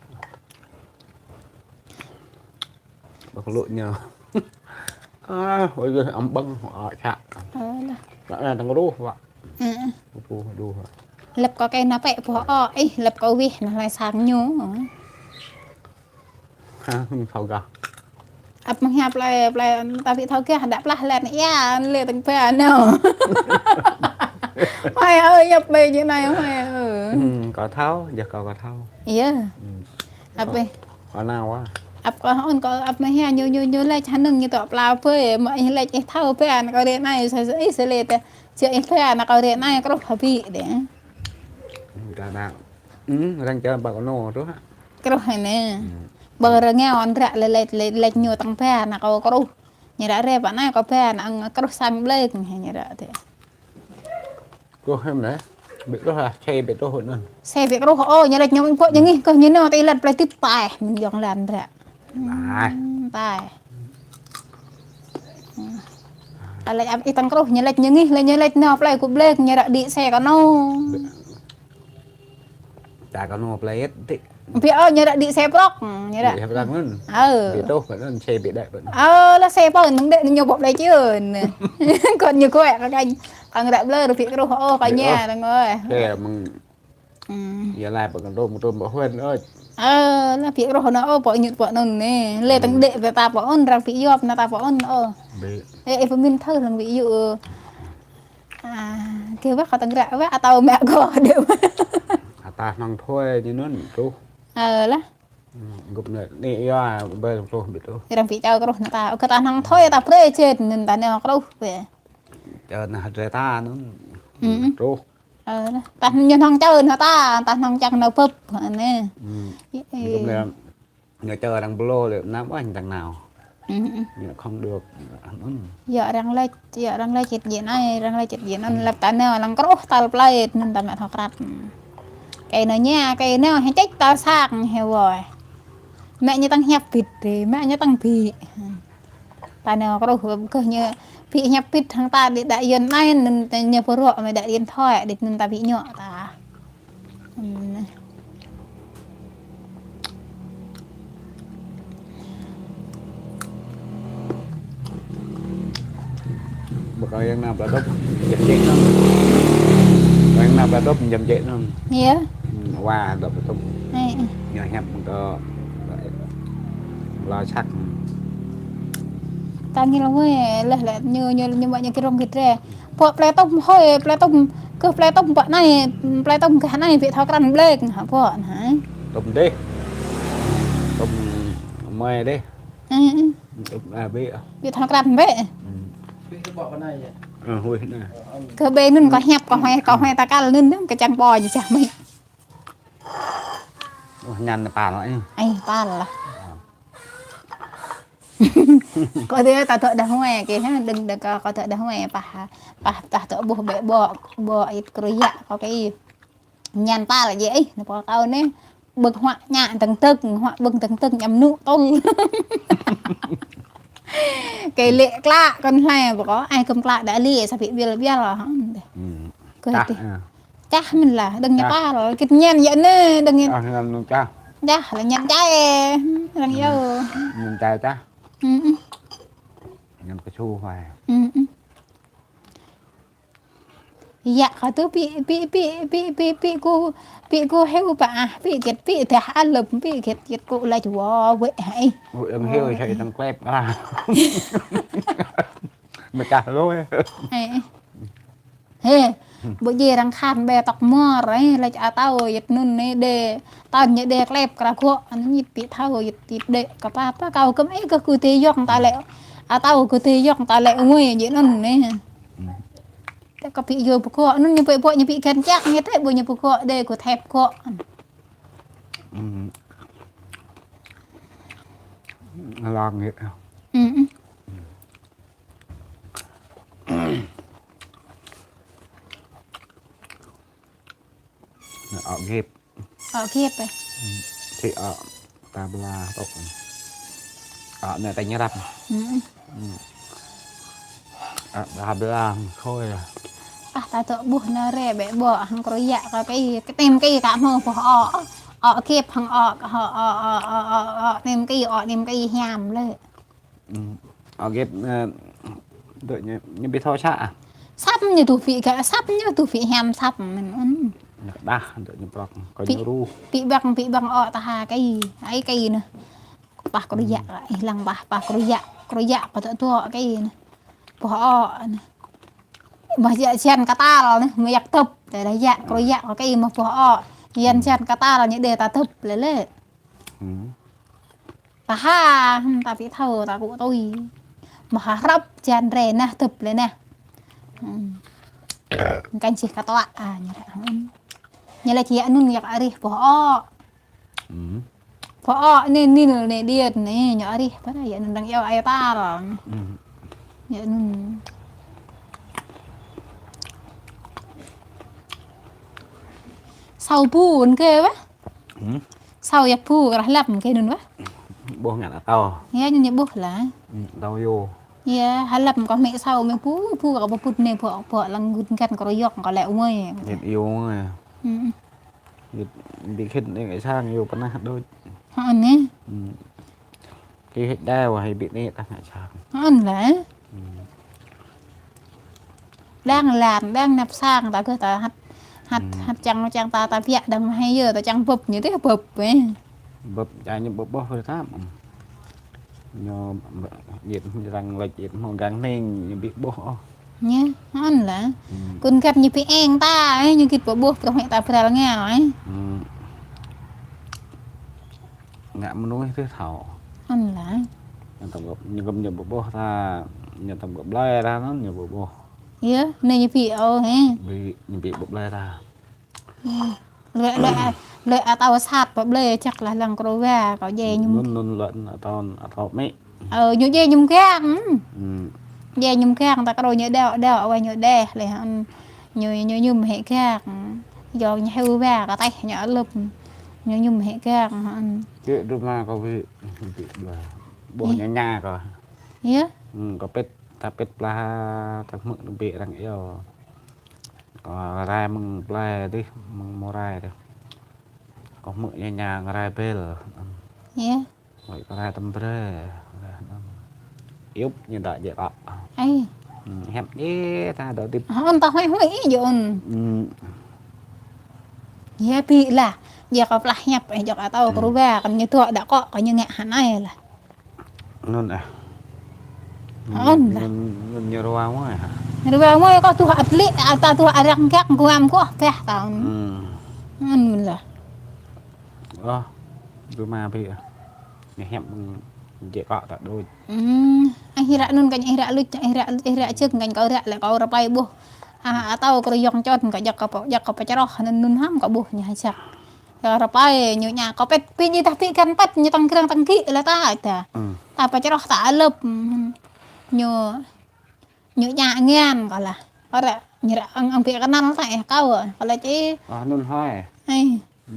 Ƀơ̆ng lŭ ñu. A, ôi giời, ăm ƀơ̆ng, a, čă. Ơ lah. Čă nă tơngruh, wă. Ƀu, ƀu, wă. Lăp kâo kơ nă pĕ ƀuh, ơ, ih, lăp kâo wih, nă hlơi sang ñu. Ha, thâo gah. Ăp mơ̆ng hia plơi, plơi, ta ƀĭ thâo gah, đă plah lĕ anai, ia, lĕ tơ̆ng pơ anŭn. Huai ơi, yap ƀai jĕ anai, huai ơi. Kâo thâo, yơh kâo, kâo thâo. Yơh. Ăp ƀai. Kâo nao wa. Ăp kâo hơn, kâo ăp mơ̆ng hia, ñu, ñu, ñu lĕ čah nưng, ñu tŏ pla ƀai, mă ih lĕ ih thâo ƀai, ană kâo ră anai, sa, sa, ih sa lĕ tơ. Čơ ih ƀai, ană kâo ră anai, kruh hơbĭ đĕ. Kâo nao. Răng čơ ƀă kâo nao truh hă. Kruh hă nă. Ƀơ rơngiao ăt ră lĕ, lĕ, lĕ, lĕ ñu tăng ƀai, ană kâo kruh. Ñu ră rĕ pă anai kâo ƀai, ană kâo kruh sang blek, ñu ră tơ. Kruh hơm nă. Ƀĭ kruh lah, sĕ ƀĭ kruh nă. Sĕ ƀĭ kruh, ô, ñu lĕ ñu ƀĭ pô, ñu ngih, kơ ñu nao, tơ lĕ plơi tip taih, mĭn yong lan ră. Taih. Taih. Lĕ ăp ih tăng kruh, ñu lĕ ñu ngih, lĕ ñu lĕ nao plơi kơ blek, ñu ră đĭ sĕ kơ nao. Ta kơ nao plơi yit, tĭ. Ƀĭ ơ, ñu ră đĭ sĕ prŏk, ñu ră. Đĭ sĕ prŏk nŭn. Ơ. Ƀĭ tuh, pă nŭn, sĕ ƀĭ đĕ, pă nŭn. Ơ, lah sĕ pô, nŭn đĕ, nŭn ñu ƀŏk plơi čưn. Kơ ñu kuĕ, kơ kăn, kăn ră blơi, rơbĭ kruh, ô, kơ ñu, răng ơi. Sĕ mơ̆ng. Ia lai pă kăn tôm, tôm pă huên, ơi. Ơ, lah ƀĭ kruh nă, ô, pă ñŭt pă nŭn nê. Lĕ tơ̆ng đĕ, pă ta pă ôn, răng ƀĭ yop, nă ta pă ôn, ô. Ƀĭ. Ê, ê, pơmĭn thâo, răng ƀĭ yŭ, ơ. A, kơ wă kâo tơ̆ng ră wă, atâo mă kâo đĕ. Atah nong thoi ñu nŭn truh. Ơ lah. Gŭp nă, nê ia, ƀơi truh ƀĭ truh. Răng ƀĭ čao kruh nă ta. Kơ ta nong thoi ta brơi čet, nŭn ta nao kruh ƀĕ. Čơ nă hơdrơi ta nŭn. Truh. Ơ lah. Ta ñu nong čơ nă ta, ta nong čang nao bưp, nê. Gŭp nă. Ñu čơ arăng blô lĕ, nă ƀă ñu tăng nao. Ừ, ừ. Ñu không được, anŭn. Yua arăng laĭ, yua arăng laĭ čĭt jĕ anai, arăng laĭ čĭt jĕ anŭn, lăp ta nao lăng kruh tal plơi, anŭn ta mă thâo krăp. Kơ anai ñu, kơ anai hơčĕč ta sang hĕ wơi. Mă ñu tăng hiăp bit dih, mă ñu tăng bit. Ta nao kruh, kơ ñu bit hiăp bit hăng ta đĭ đă Yuan anai, anŭn ta ñu pơrŏ mă đă điện thoại, đĭ anŭn ta bit ñu ta. Ừm. Bơ kơ yang nao pla tŭp, jăm jĕ nơ̆ng. Kơ yang nao pla tŭp, jăm jĕ nơ̆ng. Iya. Ừm, wa dŏ pla tŭp. Ê, ê. Ñu hiăp kơ la săk. Ta ngil wơi, leh leh ñu, ñu, ñu mă ñu kơ rong kơ tre. Pô plơi tŭp hơi, plơi tŭp, kơ plơi tŭp pă anai, plơi tŭp gah anai, bĭ thâo krăn blek, hă pô, hă? Tŭp dih. Tŭp mơi dih. Ê, ê. Tŭp, a, bĭ. Bĭ thâo krăn bĕ. Hm. Ơ, huih anai. Kơ bĕ anŭn kâo hiăp, kâo hmai, kâo hmai ta kăl anŭn, kơ čang pô jĕ čah mơi. Ơ, ñăn pal lah, ê. Ê, pal lah. Kâo dih ta dŏ đah wai kơ, ha, đơ̆ng đah kâo, kâo dŏ đah wai, pah, pah, pah dŏ ƀuh bĕ ƀô̆, ƀô̆ ĭt kru yă kâo kơ. Ñăn pal jĕ ih, nă pô kâo anai, ƀơ̆ng huă ñă tơ̆ng tơ̆ng, huă ƀơ̆ng tơ̆ng tơ̆ng, ñăm nŭ tŭl. Kơ lĕ klă, kơ hlơi ƀu kơ, ai kơ̆m klă đa lĕ, sa bĭ biăl biăl, hă, dih. Hm. Kơ dih. Čah, ơ. Čah mơ̆n lah, đơ̆ng ñu pal, kĭt ñăn yă anai, đơ̆ng ñu. Čah, ñăn čah. Čah lah ñăn čai, đơ̆ng yơh. Hm, ñăn čai čah. Hm, hm. Ñăn kơsu hoai. Hm, hm. Yă kâo tŭ bĭ, bĭ, bĭ, bĭ, bĭ, bĭ kâo, bĭ kâo hyu pă ah, bĭ gĕt, bĭ dah alum, bĭ gĕt, gĕt kâo lah jua wĕ hai. Ơ, yang hyu sai tăng klep ah. Mơ̆ kah lôi. Ê, ê. Hê, ƀu djơ̆ arăng khăn bĕ tŏk mơr, ê, laĭ atâo yĕt anŭn anai đe, tơl ñu đe klep kra gŏ, anŭn ñu bĭ thâo yĕt, yĕt đe, kơ pă, pă kâo kơ̆m ê kơ kơ tê yŏng ta lĕ, atâo kơ tê yŏng ta lĕ ngui jĕ anŭn anai. Hm. Tơ kơ bĭ yua pơgŏ, anŭn ñu bĕ ƀô̆ ñu bĭ găn čak, ñu tĕ ƀô̆ ñu pơgŏ đe kơ thep gŏ. Hm. Lăng yĕt. Hm, hm. Nă, ŏk gĕp. Ŏk gĕp, ê? Hm, sĭ ŏk ta bla tŏk. Ŏk nă ta ñrăp. Hm. Hm. Ŏk ta bla khôi. Ah, ta tŏk ƀuh nă rĕ bĕ ƀô̆ hăng kru yă kơ kơ, kơ nem kơ ka hmâo ƀô̆ ŏk. Ŏk gĕp hăng ŏk, ŏk, nem kơ, ŏk nem kơ hiam lĕ. Hm, ŏk gĕp, ơ, dŏ ñu, ñu bĭ thâo săk ah? Săp ñu tŭ bĭ gah, săp ñu tŭ bĭ hiam săp mơ̆n anŭn. Ñu kơđah, dŏ ñu prŏk, kơ ñu ruh. Bĭ ƀăng, bĭ ƀăng ŏk ta ha kơ, ai kơ nă. Pah kru yă, ih lăng pah, pah kru yă, kru yă kơ dŏ dŏ kơ nă. Ƀô̆ ŏk nă. Mơ̆ yă sian kơtal nă, mơ̆ yă tŭp, tơ dah yă, kru yă kơ kơ mơ̆ ƀô̆ ŏk. Yan sian kơtal ñu đe ta tŭp lĕ lĕ. Hm. Ta ha, hm, ta bĭ thâo, ta kŭ tui. Mơ̆ ha hrăp, jan rĕ nah, tŭp lĕ nah. Hm. Kăn čih kơ tuă, a, ñu ră, hm. Ñu lĕ či yă anŭn yă arih ƀô̆ ŏk. Hm. Ƀô̆ ŏk, anai, anai, anai, điêt, anai, ñu arih, pă yă anŭn arăng iâu ai tal. Hm. Yă anŭn. Sâo bu, anŭn kơ wă? Hm? Sâo yă bu, krah lăm kơ anŭn wă? Ƀô̆ ngă atâo. Yă, ñu ñu ƀô̆ lah. Hm, atâo yua. Yă, ha lăm kơ mĕ sâo mĕ bu, bu kơ pơpŭt anai ƀô̆, ƀô̆ lăng gŭn găn kơ rơyŏk kơ lĕ umơi. Gĕt yua ngă. Hm. Gĕt, ƀĭ khĭn anai ngă sang yua pơnah đôč. Hă anai? Hm. Kơ hĕ đa wă hĕ ƀĭ anai ta ngă sang. Hă anai lah. Hm. Đang lan, đang năp sang, ta kơ ta hăt, hăt, hm, hăt čang, čang ta, ta biă đang mă hai yơ, ta čang bưp ñu tĕ bưp, ê. Bưp, čang ñu bưp ƀô̆ phơi tap. Ñu, yĕt, ñu răng lĕ yĕt, hmâo gang hneng, ñu bĭ ƀô̆ ôh. Ñu, hăn lah. Hm. Kŭn kăt ñu bĭ eng ta, ê, ñu git ƀô̆ ƀô̆, prŏng hĕ ta pral ngal, ê. Hm. Ngă mơnuih tĕ thâo. Hăn lah. Ñu tăm gơ̆p, ñu gơ̆p ñu ƀô̆ ƀô̆ ta, ñu tăm gơ̆p blai ta anŭn ñu ƀô̆ ƀô̆. Yă, anai ñu bĭ ôh, hĕ. Bĭ, ñu bĭ ƀô̆ blai ta. Hm. Lĕ, lĕ, lĕ atâo sat pơ blai čăk lah lăng kru wa, kơ jĕ ñu. Anŭn, anŭn lĕ atâo, atâo mĕ. Ơ, ñu djai mơñum gang. Ư. Djai mơñum gang, ta kơđŏ ñu đao, đao, wai ñu đeh, lĕ, ư. Ñu, ñu mơñum hĭ gang. Yua ñu hyu wa, kơ teh ñu alŭp. Ñu mơñum hĭ gang, ư. Čĕ rơma kâo ƀu, ƀu, ƀuh ñu ña kâo. Yơh? Ư, kâo pĭt, ta pĭt pla, ta hmư̆ ƀĕ arăng iâu. Kâo rai mơ̆ng plei dih, mơ̆ng mơrai dih. Kâo hmư̆ ñu ña ngrai bel. Yơh? Wai kơ rai tơm brơi. Iup ñu đă jĕ kâo. Ai. Ư, hiăp ih ta dŏ tip. Hơn ta huai huai ih jŏ ôn. Ư. Yơh ƀĭ lah. Yơh kâo plah hiăp, ih jŏk atâo kơ rơwa, kơ ñu tuă đă kâo, kơ ñu ngă hơnai lah. Anŭn ah. Hơn lah. Anŭn, anŭn ñu rơwa mơi hă? Ñu rơwa mơi kâo tuh ăt lĕ, ata tuh arăng gak guam kâo pah taun. Ư. Anŭn lah. Ơ, rơma ƀĭ ah. Ñu hiăp mơ̆ng jĕ kâo ta đôč. Ư, ih ră anŭn kơ ñu ih ră luč, ih ră, ih ră čơk kơ kâo ră lĕ kâo rơpai ƀuh. A, atâo kơ rơyong čon kơ jăk kơ pô, jăk kơ pô čroh anŭn anŭn hăm kâo ƀuh ñu hơjăk. Kâo rơpai ñu ña kâo pĭt, pĭt ñu tah pĭt kăn pĭt ñu tăng krăng tăng kĭ lĕ ta ta. Ư. Ta pô čroh ta alŭp. Ư. Ñu Ñu ñă ngăn kâo lah. Kâo ră, ñu ră, ăng, ăng ƀĭ kơnăl ta ih kâo. Kâo lah čĕ. Ơ, anŭn hơi. Ai. Ư.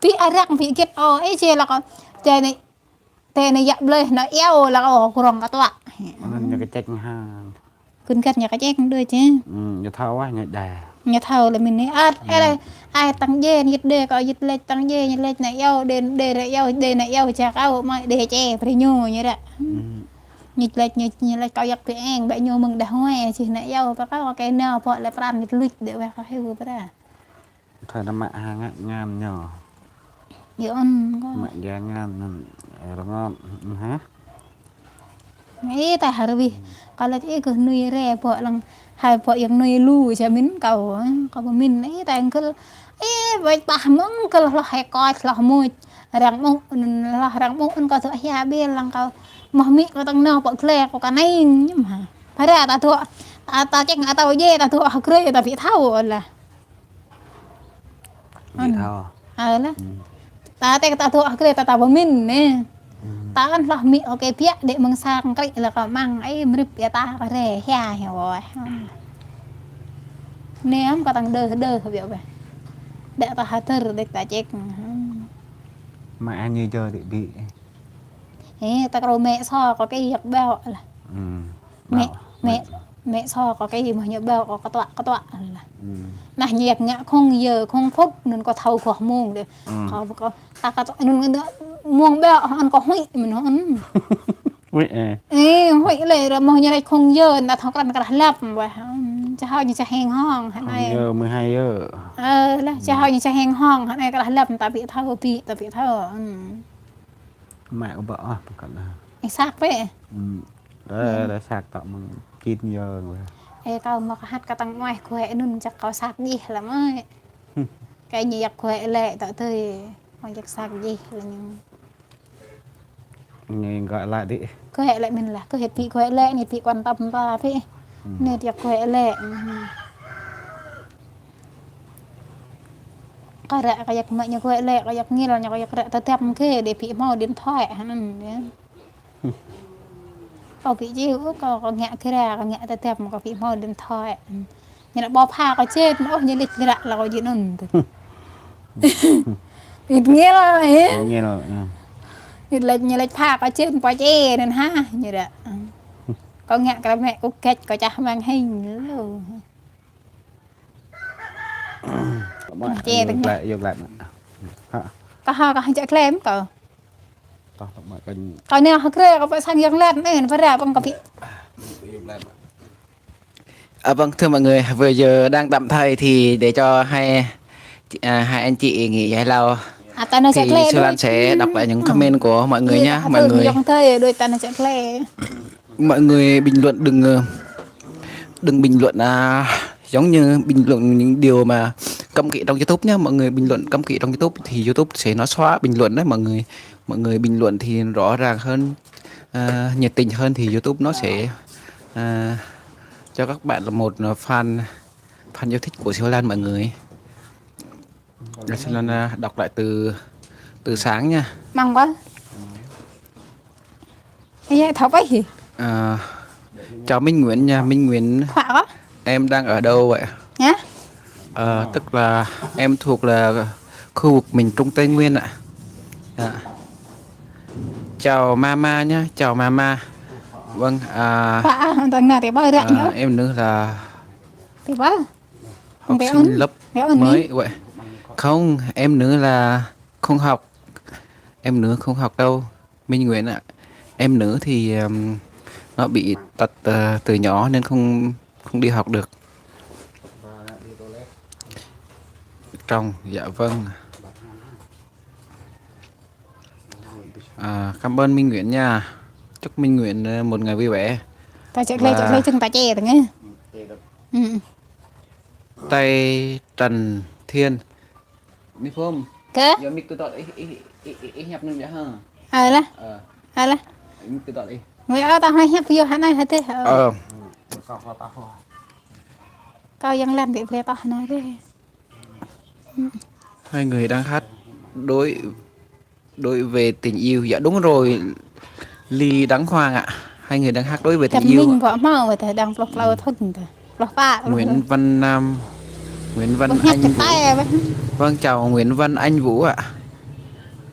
Ƀĭ arăng ƀĭ git ơ, ih čĕ lah kâo. Čĕ anai, tơ anai yă blơi, nao iâu lah kâo, kơrŏng kơ tuă. Anŭn ñu kơčĕk hă. Kŭn kăt ñu kơčĕk đôč čĕ. Ư, ñu thâo wah ñu đa. Ñu thâo lah mĭn anai. Ăt, ơ, ai tăng jĕ, yit đe kâo, yit lĕ tăng jĕ, ñu lĕ nao iâu, đe, đe ră iâu, đe nao iâu, ča kâo, mơi đe čĕ, brơi ñu, ñu ră. Ư. Ñu lĕ, ñu, ñu lĕ kâo yăk pĭ eng, ƀĕ ñu mơ̆ng đah huai, čih nao iâu, pơ kâo, kơ nao, pô lĕ pran, ñu luč, đe weh kâo hyu pơra. Thoi nao mă hăng ngăn ñu. Yơh ôn kâo. Mă jang ngăn, anŭn, rơngot, ư hă? Ih, ta hơrwih. Kâo lĕ ih kơ nui re, pô lăng, hai pô yơ̆ng nui lu, ča mĭn kâo, kâo pơmĭn, ih, ta eng kơ, ih, ƀĕ pah mơ̆ng kơ hloh hai kôč, hloh muč. Arăng mŭ, hloh arăng mŭ, ôn kâo tŭ hia ƀel lăng kâo. Mơ̆ mĭ kâo tăng nao pơ glĕ kâo kơneng ñăm hă. Pơra ta tŭ, ta, ta čĕk atâo jĕ, ta tŭ hơkrê, ta ƀĭ thâo lah. Ƀĭ thâo. Ơ lah. Ư. Ta tĕk ta tŭ hơkrê, ta, ta pơmĭn anai. Ư. Ta ôn hloh mĭ ôkê biă, đe mơ̆ng sang krĭ lah kâo măng, ai mrip ia ta kơ re, hia, hia woi. Anai hăm kâo tăng đơ, đơ, biă ƀĕ. Đe ta hơtơr, đe ta čĕk. Mă anai jơ đe ƀĭ. Ê, ta kơ rô mĕ sô kơ kơ yăk ƀơ̆ lah. Ư, mĕ, ƀơ̆. Mĕ, mĕ sô kơ kơ mơ̆ ñu ƀơ̆ kơ kơ tuă, kơ tuă lah. Ư. Nah ñu yăk ngă khŏng yơ, khŏng phŭt, anŭn kơ thâo kơ mông đe. Ư. Kơ, kơ, ta kơ tuă, anŭn, anŭn, mông ƀơ̆, anŭn kơ huĭ, mơ̆n anŭn. Huĭ, ê. Ê, huĭ lĕ, ră mơ̆ ñu lĕ khŏng yơ, ta thâo krăn kơ lah lăp, wah, ư, ča hâo ñu ča heng hong, hă anai. Khŏng yơ, mười hai yơ. Ơ, lah, ča hâo ñu ča heng hong, hă anai kơ lah lăp, ta ƀĭ thâo, ƀĭ, ta ƀĭ thâo, ư. Mă kơ ƀơ̆ ah, pơkăt ah. Ih săk pĕ. Ư. Ră, ră săk tŏ mơ̆ng čin yơ ngui. Ê, kâo mă kơ hăt kơ tăng ngoaih kuĕ anŭn čăk kâo săk jih lăm ơi. Kơ ñu yăk kuĕ lĕ tŏ tui. Mă yăk săk jih lăm ñu. Ñu gơ̆ lă đĭ. Kuĕ lĕ mĭn lah, kuĕ hĭ ƀĭ kuĕ lĕ, ñu ƀĭ quan tâm ta pĕ. Ư. Ñu yăk kuĕ lĕ. Kơ ră kơ yăk mă ñu kuĕ lĕ, kơ yăk ngil ñu, kơ yăk ră tơdăm kơ, đe ƀĭ hmâo điện thoại, hă anŭn, yơh. Kâo ƀĭ či, ơ, kâo, kâo ngă kơ ră, kâo ngă tơdăm, kâo ƀĭ hmâo điện thoại. Ñu nao ƀô̆ pha kâo čĕ, ôh, ñu lĕč ră lah kâo či anŭn. Ƀĭ ngil, ê. Ƀĭ ngil, ư. Ƀĭ lĕč, ñu lĕč pha kâo čĕ, pô čĕ, anŭn hă, ñu ră. Kâo ngă kơ mĕ kâo kĕč, kâo čah màn hình lu. Čĕ tơ̆ng. Yơh, yơh. Hă? Kâo hă, kâo hă čĕ klem kâo. Kâo nao hơkrê, kâo pơ sang yơh lĕ, anai, pơra pơ̆ng kâo ƀĭ. À, vâng, thưa mọi người, vừa giờ đang tạm thời thì để cho hai, à, hai anh chị nghỉ giải lao. Thì Siu Lan sẽ đọc lại những comment của mọi người nhá, mọi người. Mọi người bình luận đừng, ờ, đừng bình luận, à, giống như bình luận những điều mà cấm kỵ trong YouTube nhá. Mọi người bình luận cấm kỵ trong YouTube thì YouTube sẽ nó xóa bình luận đấy mọi người. Mọi người bình luận thì rõ ràng hơn, à, nhiệt tình hơn thì YouTube nó sẽ, à, cho các bạn là một fan, fan yêu thích của Siu Lan mọi người. Để Siu Lan, à, đọc lại từ, từ sáng nha. Măng quá. Ơ, thảo báy hì. Ờ, chào Minh Nguyễn nha, Minh Nguyễn. Khóa có? Em đang ở đâu vậy? Hả? Ờ, tức là em thuộc là khu vực miền Trung Tây Nguyên ạ. Dạ. Chào mama nhá, chào mama. Vâng, à, khóa, à, tầng nào thì bao rạng à, nhớ. Em nữa là thì bao. Học sinh lớp mới vậy. Không, em nữa là không học. Em nữa không học đâu. Minh Nguyễn ạ. Em nữa thì, ừm, nó bị tật, ờ, từ nhỏ nên không, không đi học được. Trong, dạ vâng. À, cảm ơn Minh Nguyễn nha. Chúc Minh Nguyễn, ờ, một ngày vui vẻ. Ta sẽ lấy, và sẽ lấy chừng ta chê tao nghe. Ừ. Tây Trần Thiên. Mik phôm. Kơ? Yo mik tu tot ih, ih, ih, ih, ih hiăp nưng ya ha. Alah. Ờ. Alah. Mik tu tot ih. Mui ơ tao hai hiăp yo hă nai hă tê. Ờ. Kâo yang lăn tê ple tah nai tê. Hai người đang hát đối, đối về tình yêu. Dạ đúng rồi. Ly Đăng Hoàng ạ. Hai người đang hát đối với tình yêu. Minh vợ mau mà đang plok plao thun tê. Plok pă. Nguyễn Văn Nam, Nguyễn Văn Anh Vũ. Vâng, chào Nguyễn Văn Anh Vũ ạ.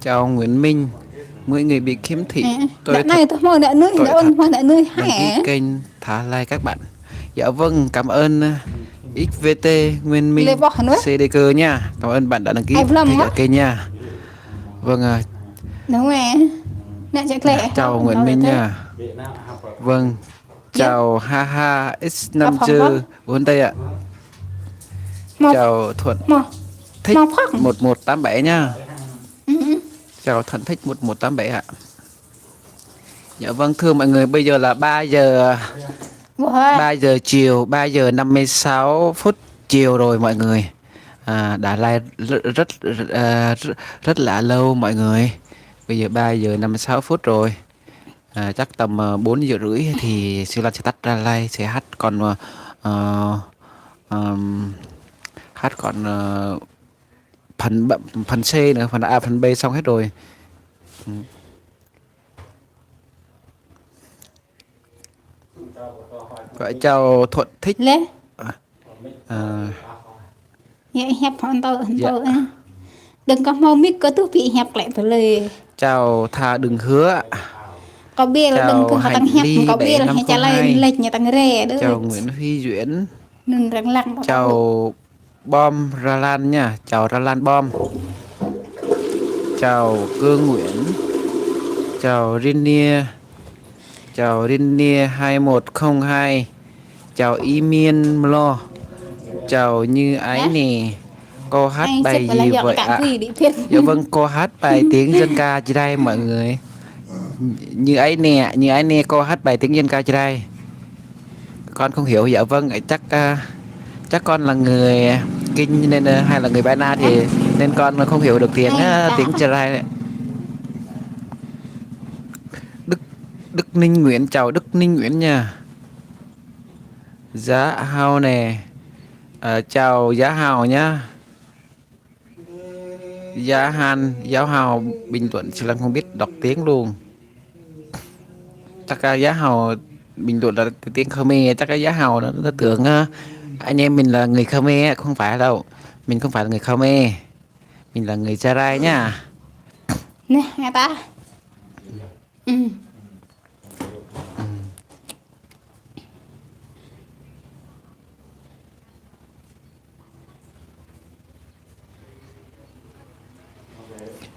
Chào Nguyễn Minh. Mỗi người bị khiếm thị. Tôi đăng ký kênh Thả Like các bạn. Dạ vâng, cảm ơn, ờ, ích vê tê Nguyên Minh xê đê cơ nha. Cảm ơn bạn đã đăng ký theo dõi kênh nha. Vâng, à, chào Nguyễn Minh nha. Vâng, chào ha ha X năm G bốn đây ạ. Chào Thuận Thích một một tám bảy nha. Chào Thuận Thích một một tám bảy ạ. Dạ vâng, thưa mọi người, bây giờ là ba giờ, ba giờ chiều, ba giờ năm mươi sáu phút chiều rồi mọi người. À, đã like rất, rất, à, rất, rất là lâu mọi người. Bây giờ ba giờ năm mươi sáu phút rồi. À, chắc tầm, à, bốn giờ rưỡi thì Siu Lan sẽ tắt ra like, sẽ hát còn, à, à, ừm, hát còn, à, phần B, phần C nữa, phần A, phần B xong hết rồi. Ừ. Gọi chào Thuận Thích. Lê. À, à. Hiăp hŏn tơ, hŏn tơ, à. Đừng có mau mik có tuh bị hiăp lẹ tơ lê. Chào Tha Đừng Hứa. Có bia là đừng có tăng hiăp, có bia là hiăp chả lay lệch nhà tăng rè đó. Chào Nguyễn Huy Duyên. Nưng răng lăng. Chào Bom Ra Lan nha, chào Ra Lan Bom. Chào Cương Nguyễn. Chào Rinia. Chào Rinia hai một không hai. Chào Y Miên Mlo. Chào Như Ái Nè. Cô hát bài gì vậy ạ? Dạ vâng, cô hát bài tiếng dân ca Jrai mọi người. Như Ái Nè, Như Ái Nè, cô hát bài tiếng dân ca Jrai. Con không hiểu. Dạ vâng, chắc, à, chắc con là người Kinh nên, à, hay là người Ba Na thì nên con không hiểu được tiếng, à, tiếng Jrai. Đức, Đức Ninh Nguyễn, chào Đức Ninh Nguyễn nha. Giá Hào nè. À, chào Giá Hào nhá. Giá Han, Giáo Hào bình luận, Siu Lan không biết đọc tiếng luôn. Chắc là Giáo Hào bình luận là tiếng Khmer, chắc là Giáo Hào nó, nó tưởng, à, anh em mình là người Khmer, không phải đâu. Mình không phải là người Khmer. Mình là người Gia Rai nha. Nè, nghe ta. Ừ.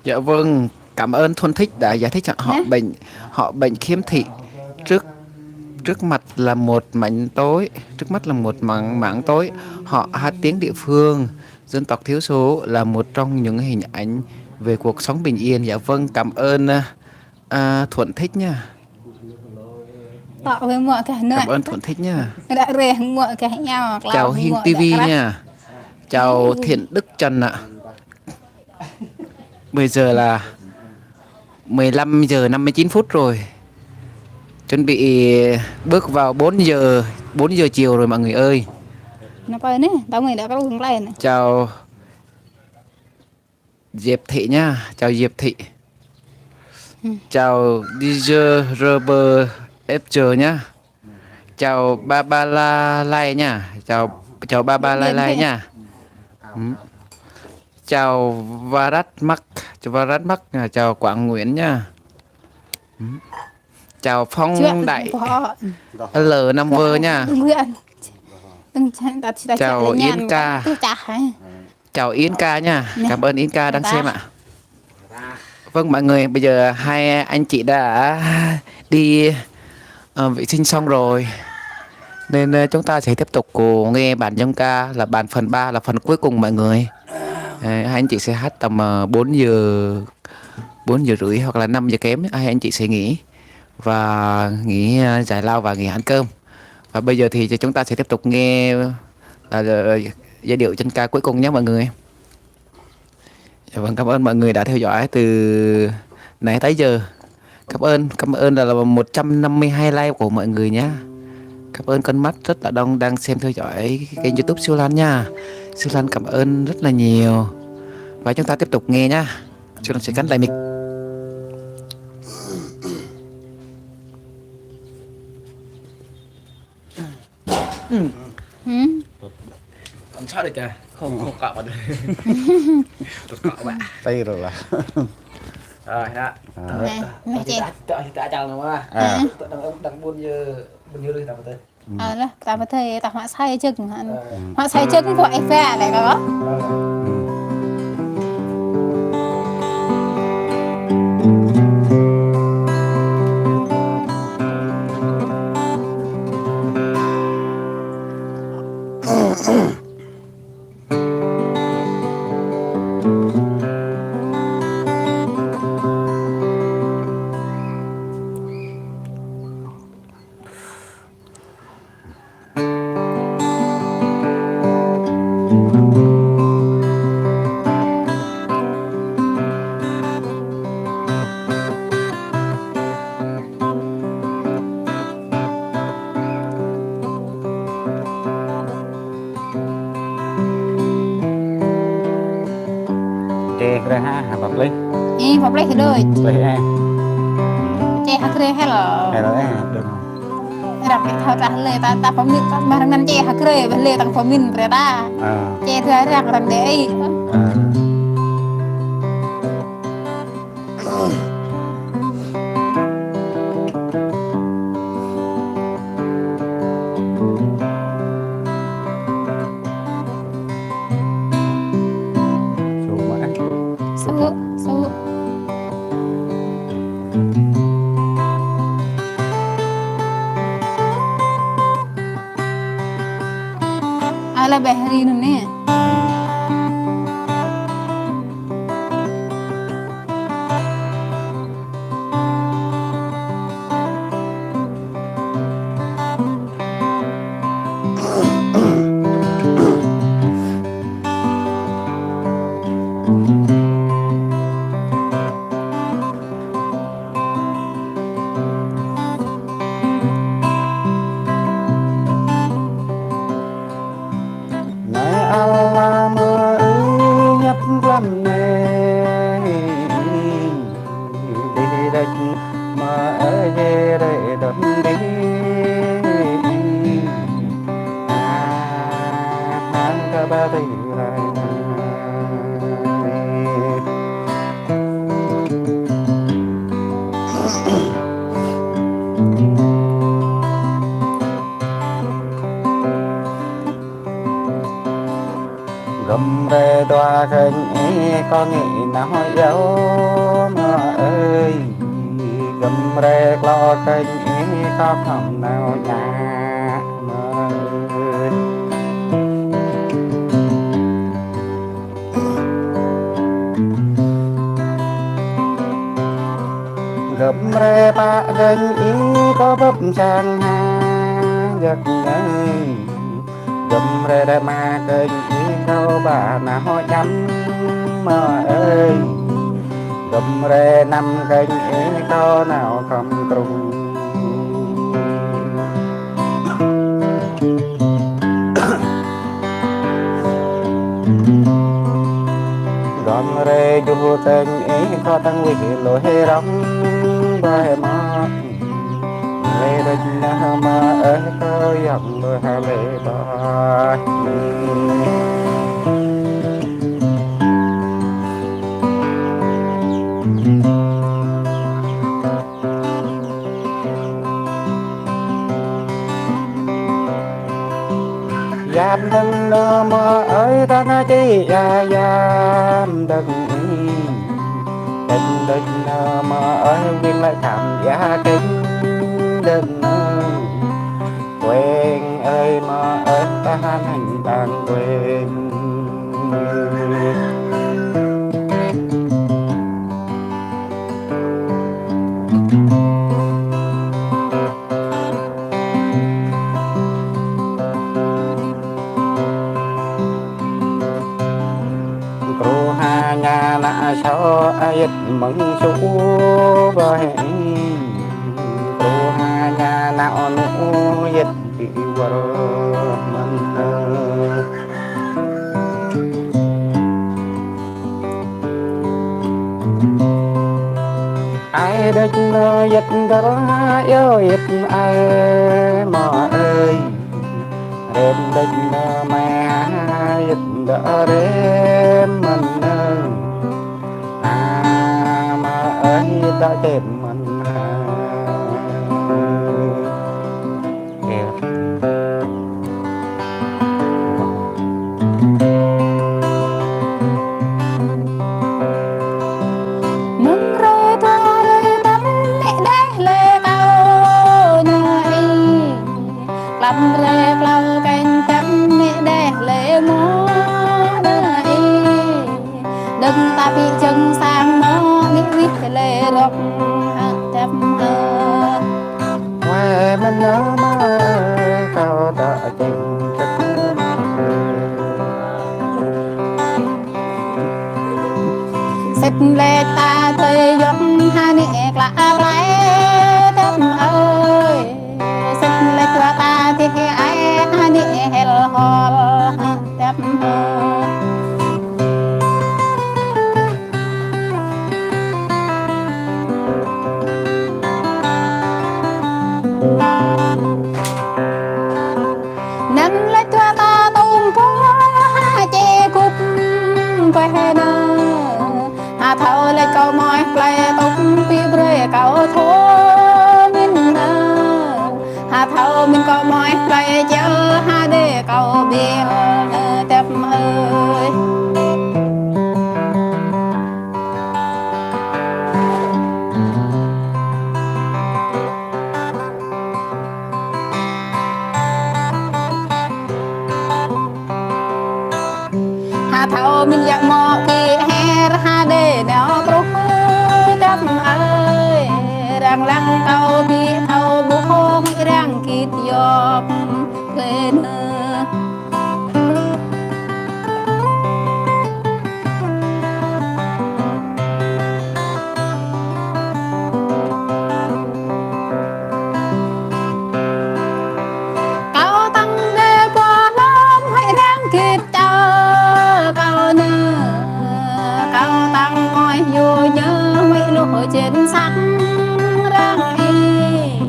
Dạ vâng, cảm ơn Thuần Thích đã giải thích họ bệnh, họ bệnh khiếm thị. Trước, trước mặt là một mảng tối, trước mắt là một mảng, mảng tối. Họ hát tiếng địa phương, dân tộc thiểu số là một trong những hình ảnh về cuộc sống bình yên. Dạ vâng, cảm ơn, à, à, Thuần Thích nha. Cảm ơn Thuận Thích nha. Chào Hiên ti vi nha. Chào Thiện Đức Trần ạ. Bây giờ là mười lăm giờ năm mươi chín phút rồi. Chuẩn bị bước vào bốn giờ, bốn giờ chiều rồi mọi người ơi. Chào Diệp Thị nha, chào Diệp Thị. Chào đi jơ rơ bơ ép jơ nhá. Chào ba ba la lai nha. Chào, chào ba ba lai lai nha. Chào Varat Mak, chào Varat Mak, chào Quảng Nguyễn nha. Chào Phong Đại L năm V nha. Chào Yến Ca. Chào Yến Ca nha. Cảm ơn Yến Ca đang xem ạ. Vâng, mọi người, bây giờ hai anh chị đã đi, ờ, vệ sinh xong rồi. Nên, ờ, chúng ta sẽ tiếp tục cùng nghe bản dông ca là bản phần ba, là phần cuối cùng mọi người. Ờ, hai anh chị sẽ hát tầm, ờ, bốn giờ, bốn giờ rưỡi hoặc là năm giờ kém, hai anh chị sẽ nghỉ. Và nghỉ, ờ, giải lao và nghỉ ăn cơm. Và bây giờ thì chúng ta sẽ tiếp tục nghe, ờ, giai điệu dân ca cuối cùng nhé mọi người. Dạ vâng, cảm ơn mọi người đã theo dõi từ nãy tới giờ. Cảm ơn, cảm ơn là, là một trăm năm mươi hai like của mọi người nhé. Cảm ơn con mắt rất là đông đang xem theo dõi kênh YouTube Siu Lan nha. Siu Lan cảm ơn rất là nhiều. Và chúng ta tiếp tục nghe nhá. Siu Lan sẽ cắm lại mic. Không sao được kìa. Không, không cọ vào đây. Tôi cọ bạn. Tay rồi là. Rồi đó. Nè, nè chị. Tôi, tôi, tôi chào nó mà. Tôi đang, đang buôn như, buôn như đây tao mà tôi. Alah, tao mà thấy tao mă sai jơk hăn. Mă sai jơk kơ ih bă lĕ kơ. Čeh rĕ ha, ha, pơplih. Ih, pơplih đôč. Pơplih, eh. Čeh ha grê hel. Hel, eh, đơ̆ng. Ră anai thâo trah lĕ, ta, ta pơmin, ta mă răng anŭn čeh ha grê, bơ lĕ ta pơmin brơi ta. Čeh dua ră anai đĕ. Sŭ mă. Sŭ, sŭ. Ala bơ ri anŭn nê. Nai ala mơ ư ñăp lăm nê. Đi đăch mơ ơi dê rê đơm đi. A, hăng kơ ba đi rai. Gơm rai dua kơnh ih kâo ngĭ nao iâu mơ ơi. Gơm rai klâo kơnh ih kâo khŏm nao ñă mơ ơi. Gơm rai pă kơnh ih kâo bưp sang ha jăk ngơi. Gơm rai rơma kơnh ih kâo ba nao hŏ ñăm mơ ơi. Gơm rai năm kơnh ih kâo nao khŏm krŭng. Gơm rai juh kơnh ih Tang wih lôi rong ƀai mă. Lĕ đôč nao mă ơi kâo yŏng lôi ha lĕ ƀai. Yam dơ̆ng nơ mơ ơi ta na či ya yam dơ̆ng. Dơ̆ng dơ̆ng nơ mơ ơi win lĕ tham ya kênh dơ̆ng nơ. Quên ơi mơ ơi ta hăng đang quên. Kru ha ña na sô ayat mơ̆ng su ƀai. Kru ha ña na onu yat bi wal mơ̆n. Ai đôč nơ yat dal ha yo yat ai mơ ơi. Rem đôč nơ mơ ha yat dal rem mơ̆n nơ. A mơ ơi dal rem mơ̆n ha. Mơ̆ng rơi thua rơi tăm nĕ đeh lĕ kâo nai. Klăm rơi klâo keng tăm nĕ đeh lĕ mô nai. Đơ̆ng ta ƀĭ jơ̆ng sang mô nĕ wih lĕ rŏk hăng tăm hơ. Wai mơnơ mơ kâo ta jing kơ. Sĭt lĕ ta tơi yŏng ha nĕ klă plai tăm ơi. Sĭt lĕ tua ta tih ai ha nĕ hel hol tăm ơi. Năng lĕ tua ta tôm pô ha čê kŭp pơhê nơ. Ha thâo lĕ kâo mơ̆i plơi tŭp pi brơi kâo thô min nơ. Ha thâo min kâo mơ̆i plơi čeo ha đê kâo ƀiă tăm ơi. Ha thâo min yă mŏ kơ her ha đê nao truh tăm ơi. Răng lăng kâo ƀĭ thâo ƀu hông răng kit yŏk kơ nơ. Kâo tăng đê ƀuah lŏm hơi răng kit čar kâo nơ. Kâo tăng mơ̆i yua yơ hơi luh jên sang răng ih.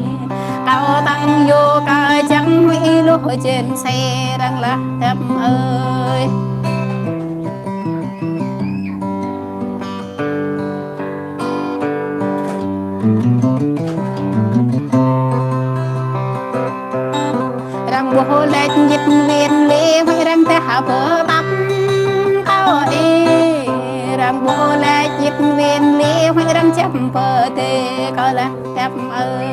Kâo tăng yua kơ čang hơi luh jên se răng lah tăm ơi. Răng ƀuh lĕ jĭt win lĕ hơi răng tah ha pơ tăm kâo ê. Răng ƀuh lĕ jĭt win lĕ hơi răng čăm pơ tê kâo lah tăm ơi.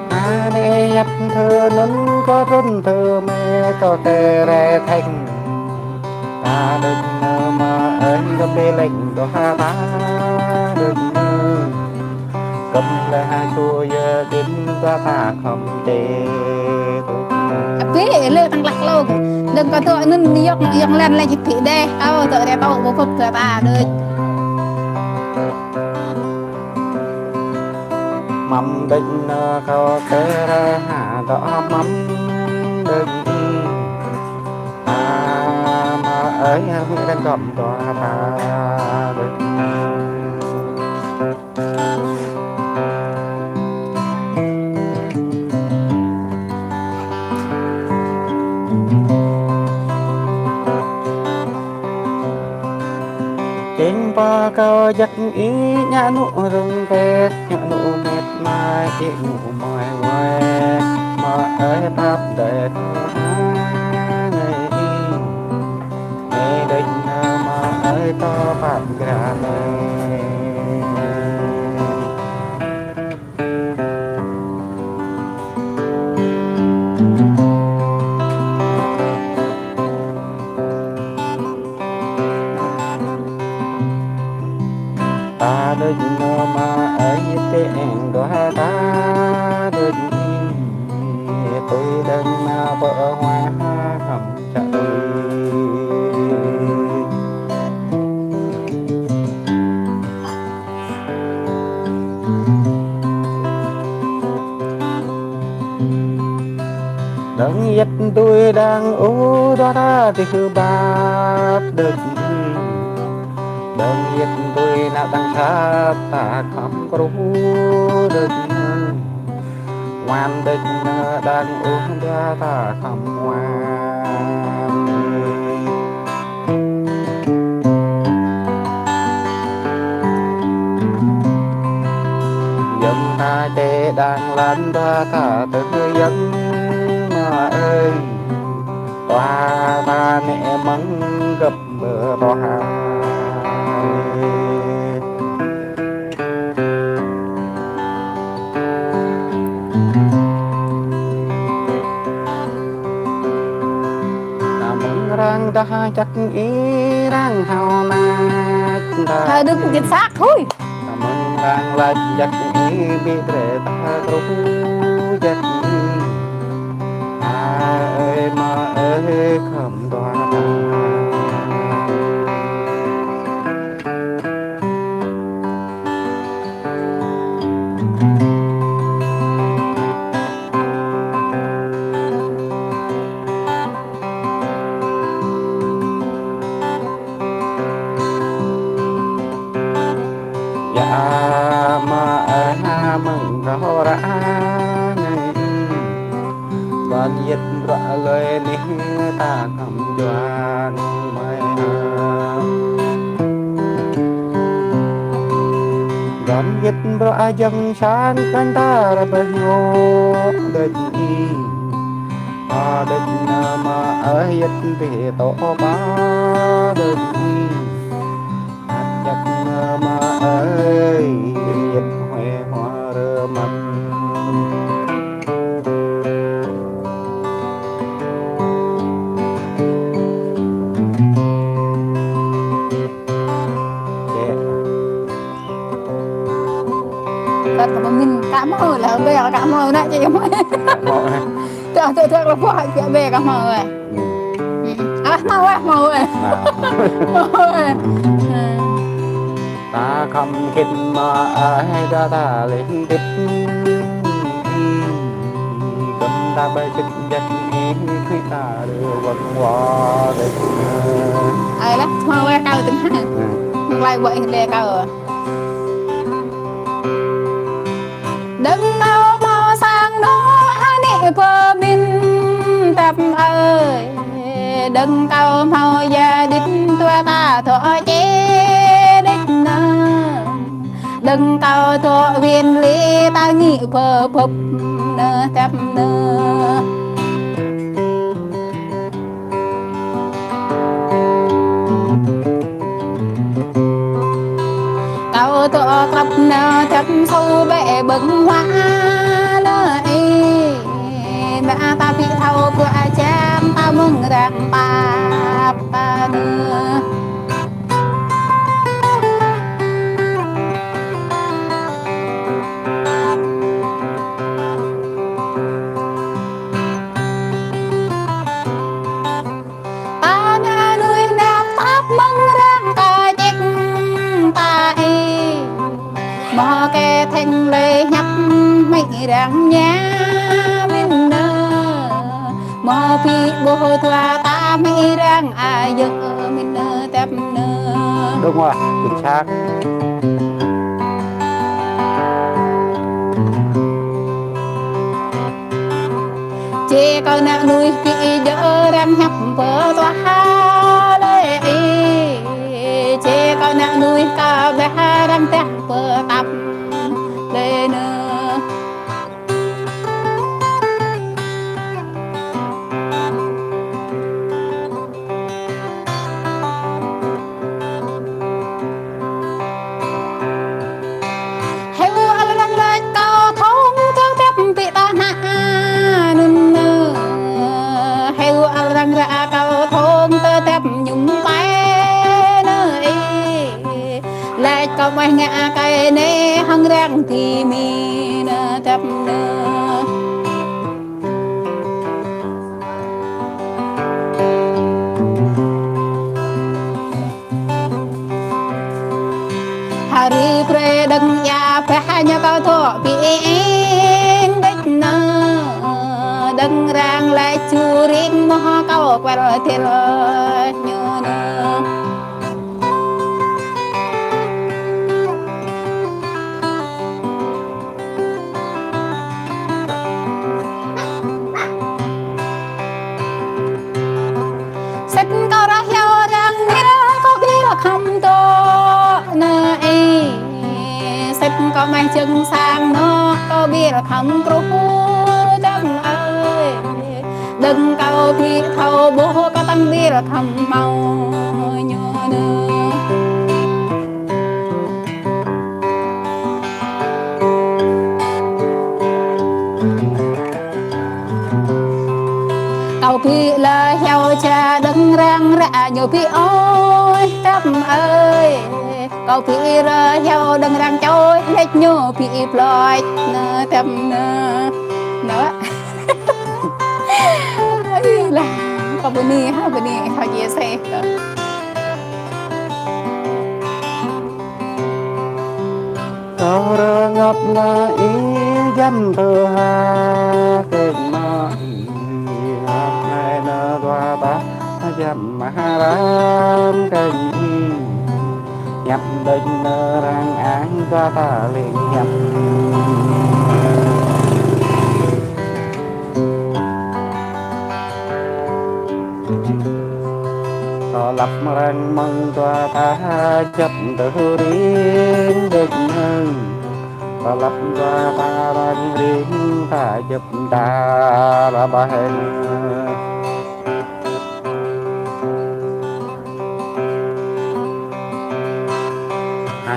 Anai yap thơ nŭn kơ trŭn thơ mê kơ tê rê thêng. Ta đơ̆ng nơ mơ ơi gơ̆p bê lêng dŏ ha ta đơ̆ng nơ. Kơ̆m lĕ ha su yơ kĭn tua ta khŏm tê tŭ. Abih lĕ tăng lăk lông. Đơ̆ng kơ tŭ anŭn yŏk, yŏk lĕ lĕ jĭt pĭ đeh. Kâo tŭ rê tŭ ƀu kŭt tua ta đôč. Măm đĕč nơ kâo kơ rơha dŏ măm đĕč. A mă ơi, mĭ rơgŏm dŏ ta đĕč. Čeng pơ kâo jăk ih ñă nŭ rŭng pet, ñă nŭ met mai, ih nŭ mai wai, mă ơi pap đĕč nơ, ngai ih. Ê đĕč nơ mă ơi tơ pap gra nơ. Ta đĕč nơ mă ơi tơ eng dŏ ta đĕč. Tui đĕč nơ pơ hua ha khăm čă tui. Đơ̆ng yĕt tui đang u dŏ ta tih bap đĕč. Đơ̆ng yĕt tui nă đang sat ta khăm kru đĕč. Wan đĕč nơ đang u dŏ ta khăm wan. Yơ̆ng ta čê đang lăn dŏ ta tơ yơ̆ng mă ơi. Toa ta nĕ mơ̆ng gơ̆p bơ toa. Amăng rang dah jăk ih rang hao nač dah. Hơi được dịch sát thôi. Amăng rang lač jăk ih ƀĭ brơi ta kru jăk ih. A ơi mă ơi khăm dŏ ta. Yă mă ơi ha mơ̆ng kâo ră anai. Kăn yĕt ră lơi nih ta khăm juan mai ha. Kăn yĕt bruă jơ̆ng sang kăn ta rơbeh ngŏ đĕč ih. A đĕč nơ mă ơi yĕt bĕ tŏ ba đĕč ih. Ăt jăk nơ mă ơi, yĕt huê hua rơmăn. Kăt kơ pơmĭn, kă hmâo lah, bĕ kă hmâo nă, čih hmâo. Kă hmâo, eh. Tơ̆, tơ̆, tơ̆, kơ pơhiăp bĕ kă hmâo, eh. Hmm. Hmm. Ah, hmâo, eh, hmâo, eh. Hmâo, eh. Hmm. Ta khăm khĭt mă ơi, ta ta lĕ khĭt. Khăm ta ƀai khĭt jăk ih, khĭt ta rơwang wa lĕ. Ai lah, hmâo, eh, kâo tơ̆ng ha. Hmm. Mơ̆ng lai ƀơi lĕ kâo. Đơ̆ng kâo hmâo sang anŏ anai pơmĭn tăp ơi. Đơ̆ng kâo hmâo gia đình dua ta dŏ čê đĕč nơ. Đơ̆ng kâo dŏ win li ta ngĭ pơpŭp nơ tăp nơ. Kâo dŏ krăp nơ tăp sâu bĕ bơ̆ng hua nơ ih. Mă ta ƀĭ thâo pơ ačang ta mơ̆ng rang pap ta nơ. Ta nă nuih năp tap mơ̆ng rang kơ ček ta ih. Mă kơ thĕng lĕ hiăp Arăng ña mĭn nơ, mơ̆ ƀu ƀuh dua ta mĭ arăng ayơ mĭn nơ tep nơ. Đúng rồi, chính xác. Či kâo nă nuih ƀu djơ̆ arăng hiăp pơtuah lơi ih. Či kâo nă nuih kơ ƀĕ arăng teh pơtăp lơi nơ. Hyu arăng laĭ kâo thong tơ tep ƀu ta nă nŭn nơ. Hyu arăng ră kâo thong tơ tep mơñum pai nơ ih. Laĭ kâo mơ̆ ngă kơ nê hăng arăng ti mi nơ tep nơ. Hari pre đơ̆ng ia peh ñu kâo thŏ ƀing đĕč nơ. Đơ̆ng arăng laĭ ču ring mơ̆ kâo kual thil ñu nơ. Sĭt kâo ră hyu arăng nir kâo ƀu khăm dŏ nơ ih. Sĭt kâo mă jơ̆ng sang nŏ kâo ƀu khăm kruh dơ̆ng ơi. Đơ̆ng kâo ƀu thâo ƀuh kâo tăng ƀu khăm hmâo ñu nơ. Kâo ƀu lơ hyu ča đơ̆ng arăng ră ñu ƀu ơi tep ơi. Kâo ƀu ră hyu đơ̆ng arăng čoi lĕč ñu ƀu plơi nơ tep nơ. Nơ. Ơi lah, kâo bơni ha, bơni ha, chia sẻ kơ. Kâo rơngăp nă ih jăm tơ ha kơ̆ng mă ih hăp nai nơ dua ta jăm mă ha ram kơ̆ng ih. Hiăp đĕč nơ arăng ang dua ta lêng hiăp. Tơlăp arăng mơ̆ng dua ta jăp tơ ring đĕč nơ. Tơlăp dua ta arăng ring ta jăp ta ră ƀai nơ.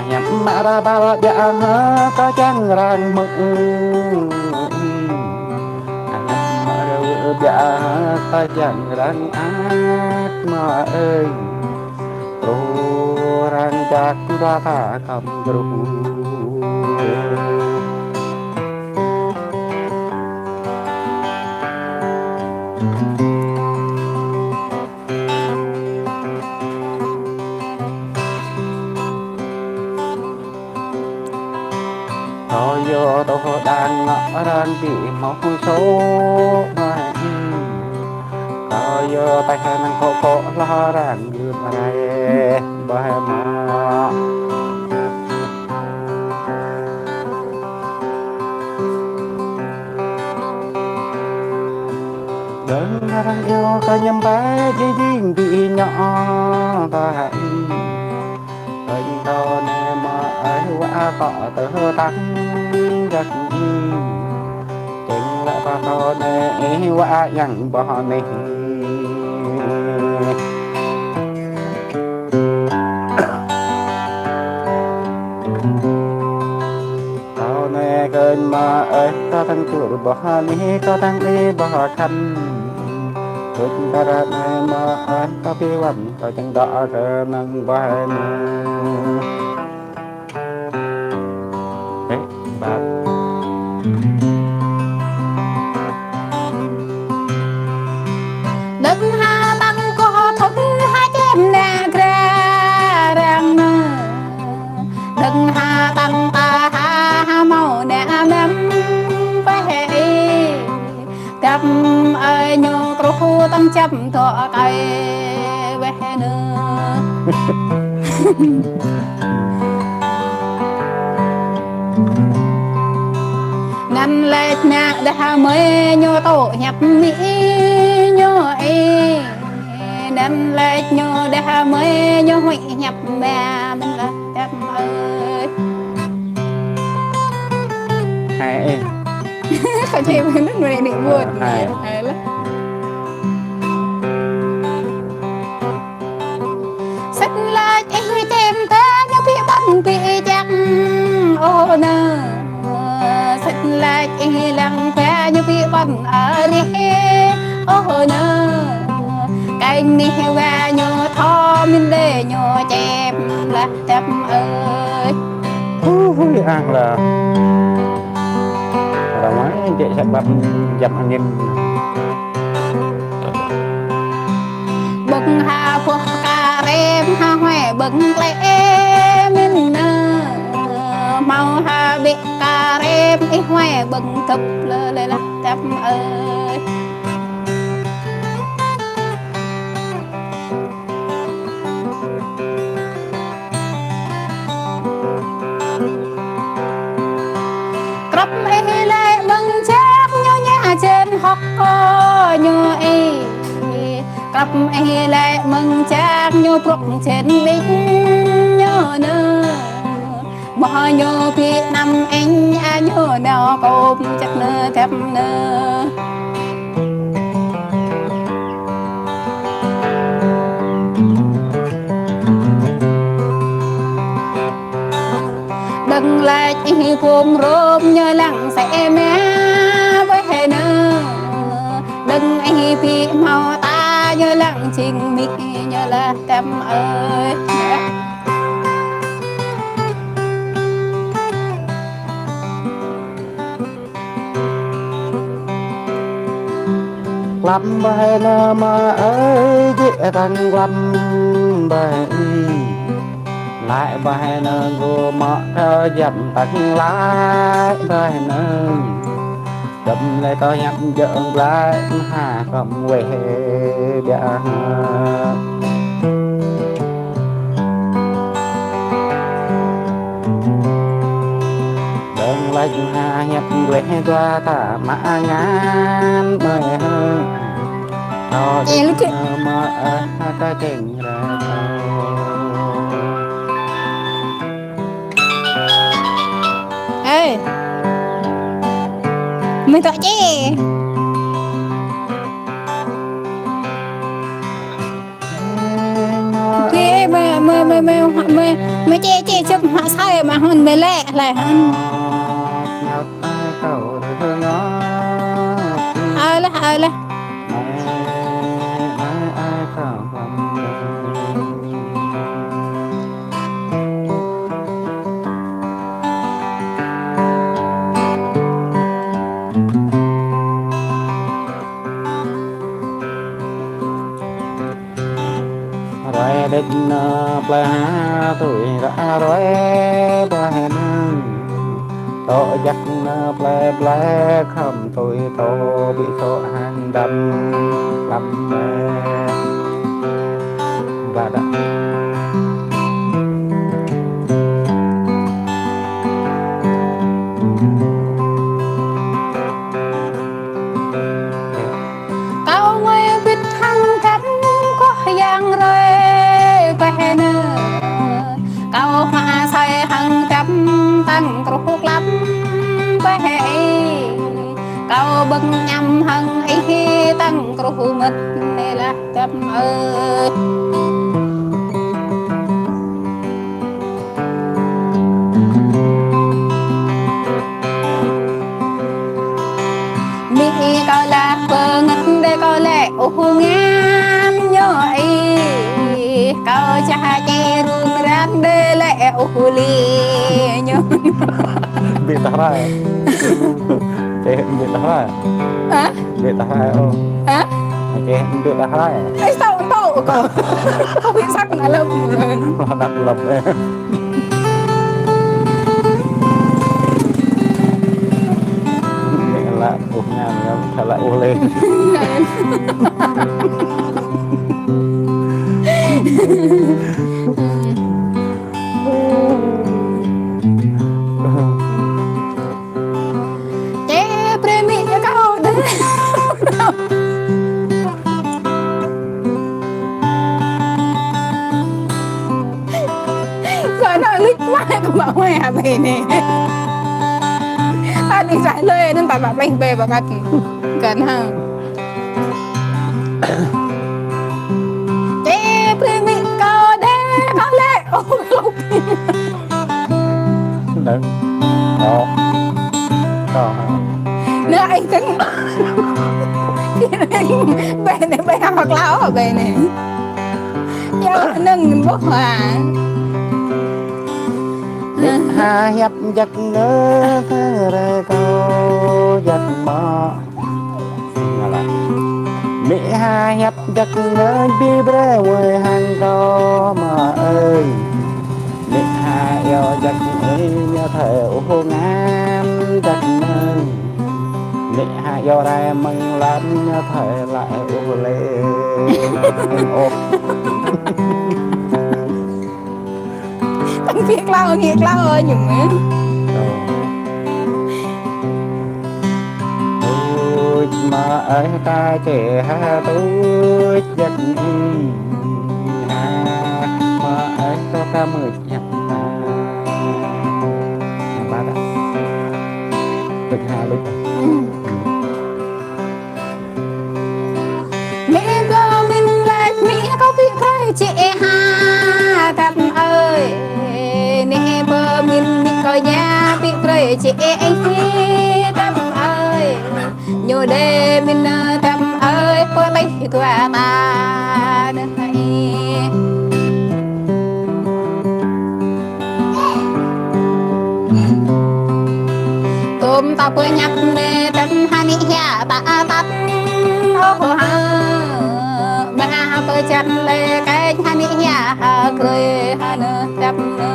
Hiăp mă ră ƀai lă ƀiă ha kơ čang arăng mơ̆. Hiăp mă ră ƀiă ha kơ čang arăng ăt mă ơi. Truh arăng čăk dua ta khăm truh. Kâo yua tŏ đang ngă arăng ƀu hmâo sô mă ih. Kâo yua tơlơi năng kŏ kŏ lă arăng gưt rai ƀai mă. Đơ̆ng arăng yua kơ ñăm ƀai jing jing ƀu ñŏ ta ih. Ơi kâo nê mă ơi wă kâo tơ tăng gak ih. Čeng lă kâo nê ih wă yang boh nih. Kâo nê kơ̆ng mă ơi kâo tăng čur boh nih kâo tăng ih boh khăn. Kơ̆ng kơ ră nê mă ơi kâo ƀu wăm kâo čang dŏ kơnang ƀai nơ. Ê, bap. Đơ̆ng ha tăng kơ thŭn ha čem nă gra arăng nơ. Đơ̆ng ha tăng ta ha ha hmâo nă mem tăng čăm tŏ kơi weh nơ. Anŭn laĭ mă đah mơi ñu tŏ hiăp mĭ ñu ê. Anŭn laĭ ñu đah mơi ñu huĭ hiăp mă mơ̆n lah tăm ơi. Hai ê. Kơ čê mơ̆n anŭn mơ̆n anai buat. Hai. Hai lah. Sĭt laĭ ih čem ta ñu ƀu ƀăn ƀu čăk ôh nơ. Sĭt laĭ ih lăng ba ñu ƀu ƀăn arih ôh nơ. Kơi anih wa ñu thâo mĭn đe ñu čem lah tăm ơi. Hu hu ang lah. Orang mai cek sebab jam angin. Bưng ha boh kơrem ha huai bưng klĕ mĭn nơ. Hmâo ha ƀĕ kơrem ih huai bưng kơp lơ lê lah tăm ơi. Krăp ih lĕ mơ̆ng čăk ñu ña jên hŏk kơ ñu ê. Krăp ih lĕ mơ̆ng čăk ñu brŏk jên ƀing ñu nơ. Mơ̆ ñu ƀu năm eng a ñu nao kôm čăk nơ tăm nơ. Đơ̆ng laĭ ih pôm rôm ñu lăng sĕ mă weh nơ. Đơ̆ng ih ƀu hmâo ta ñu lăng jing mĭ ñu lah tăm ơi. Klăm ƀai nơ mă ơi, jĕ tăng klăm ƀai ih. Laĭ ƀai nơ gô mă kơ jăm tăng laĭ ƀai nơ. Đăm lĕ tơ hiăp jơ̆ng glaĭ ha khŏm weh biă hă. Đơ̆ng laĭ ha hiăp gleh dua ta mă ngăn mơi hơi. Thâo ih lŭ kĕ. Mă ơ ha ta keng ra thâo. Ê. Mơi tŏ čê. Kì mơi, mơi, mơi, mơi, mơi, mơi čê, čê čŭp hmă sai mă hŭn mơi lĕ, lĕ hŭn. Ơ lah, ơ lah. Rai đĕč nơ plơi ha tui ră rai ƀai nơ. Tŏ jak nơ plơi plơi khŏm tui tŏ ƀu tŏ hăng đăm lăm mơi. Ba đă. Kâo ngui bĭt hăng tăm kôh yang rơi ƀai nơ. Kâo hmă sai hăng tăm tăng kruh klăm ƀai. Kâo bưng ñăm hăng ih tăng kruh mơ̆t nê lah tăm ơi. Mĭ kâo lah pơngăt đe kâo lĕ ôh ngăn ñu ih. Kâo čah čê rŭng răng đe lĕ ôh li ñu. Ƀu tah rai. Čê ƀu tah rai. Hă? Ƀu tah rai ôh. Hă? Čê ƀu tah rai. Ê, tŏ, tŏ kâo. Kâo ƀu săk nă lăp. Lăp nă lăp. Ƀu lăp ôh ngăn, ƀu lăp ôh lĕ. Ê, brơi mĭ kâo đĕ. Kâo nao lĕ mă kơ mă mă hă ƀơi anai. Tơdah ih čah lơi anŭn ta mă plih ƀơi pơkăt. Kâo nao. Ê, brơi mĭ kâo đĕ, kâo lĕ. Ơ, kâo. Đĕ. Ơ. Kâo. Nă, ih tơ̆ng. Ƀơi anai, ƀơi hăng pơklao, ƀơi anai. Yua anŭn ƀuh hă. Mĭ ha hiăp jak nơ, kơ rơi kâo jak mă. Ngă lă. Mĭ ha hiăp jak nơ, ƀĭ brơi wơi hăng kâo mă ơi. Mĭ ha iâu jak ơi, ñu thơi ôh ngăn jak nơ. Mĭ ha iâu rai mơ̆ng lăn, ñu thơi lă ôh lĕ. Ôh. Tơ̆ng pĭ klao, ngĭ klao, ơ, ñu mơ̆n. Ơ. Tuč mă ơi ta čê ha tuč jak ih ha. Mă ơi ta ta mưč jak ha. Apa dah? Tuč ha tuč. Ơ. Mĭ kâo mĭn laĭ, mĭ kâo pĭ brơi čê ha, tăm ơi. Nê pơ mĭn mĭ kâo ña pĭ brơi čê ih, tăm ơi. Ñu đe mĭn tăm ơi, pơ tih tua ta nơ ih. Tôm ta pơñăp nê tăm ha nĭ hia ta tăt. Ôh ha. Ƀă ha pơčan lĕ kĕ ha nĭ hia ha kơi ha nơ tăm nơ.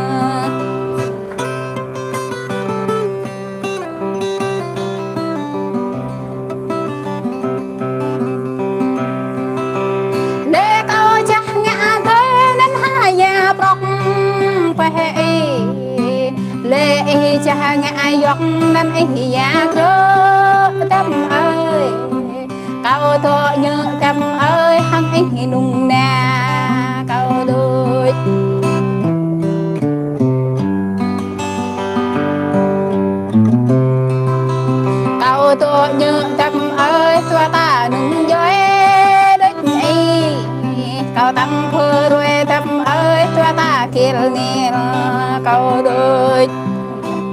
Đe kâo čah ngă tơi anŭn ha ia prŏk pơhĕ ih. Lĕ ih čah ngă yŏk anŭn ih ia krơ̆ tăm ơi. Kâo tŏ ñu tăm ơi hăng ih nung na kâo đôč. Kâo tŏ ñu tăm ơi tua ta nung djuai đôč ih. Kâo tăm pơruai tăm ơi tua ta kil nil kâo đôč.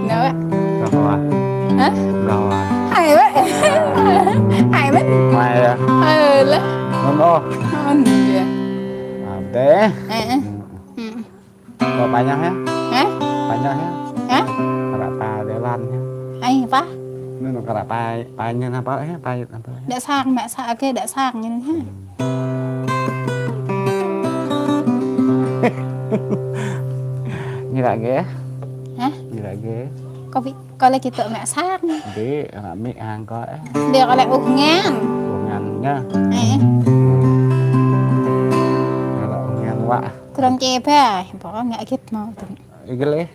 Nơ. Rah wa. Hă? Rah wa. Hai wĕ. Hai wĕ. Hai ya. Ơ lĕ. Mơ̆n ôh. Mơ̆n ya. Ă, deh. Ơ, ơ. Kâo pơñah ya. Hă? Pơñah ya. Hă? Kơ ră pa dê lan ya. Ai, apa? Nŭn kơ ră pa, pơñah apa ya? Pơñah apa ya? Đă sang, mă sang, ake đă sang ñu ha. Ñu ră ge. Hă? Ñu ră ge. Kâo pĭ, kâo lĕ kơ tŏ mă sang. Dê, ană mĭ hăng kâo ơ. Dê kâo lĕ ôh ngăn. Ôh ngăn ñu. Ơ. Kâo lĕ ôh ngăn wă. Kơnơ̆ng čê ba, pơkŏn ngă git mơ̆ tơ̆ng. Ih gơleh,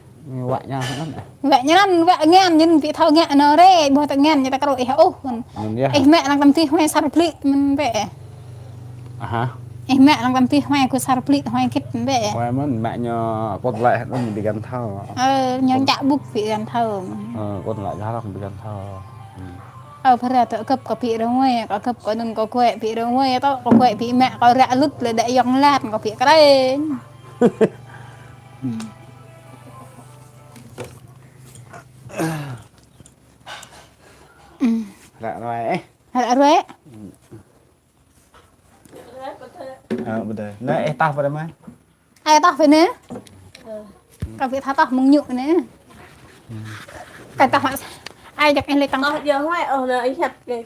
wă ñu anŭn. Wă ñu anŭn, wă ngăn, ñu pĭ thâo ngă anŭn rê, ƀuh tơ ngăn, ñu ta kơ rô ih ôh. Anŭn ya. Ih mă lăng tăm tih huai sar blĭ mơ̆n bĕ. Aha. Ih mă lăng tăm tih huai kơ sar blĭ huai git mơ̆n bĕ. Huai mơ̆n, mă ñu kŏt lĕ anŭn ƀu găn thâo. Ơ, ñu čă ƀŭk ƀu găn thâo. Ơ, kŏt lĕ gah rŏk ƀu găn thâo. Ơ, phara tơ găp kơ ƀĭ rơngui, kơ găp kơ anŭn kơ kuai ƀĭ rơngui, tơ kơ kuai ƀĭ mă, kơ ră lŭt lĕ đă yŏng lat, kơ ƀĭ kreng. Ră ruai, ơ. Ră ruai. Ơ, ƀu dơi. Nă, ih tah pơ ră mă. Ai tah pơ anai. Kâo ƀĭ tha tah mơ̆ng ñu anai. Kâo tah mă. Ai jak ih lĕ tang. Tah jơ huai, ôh, nă, ih hiăp kơ.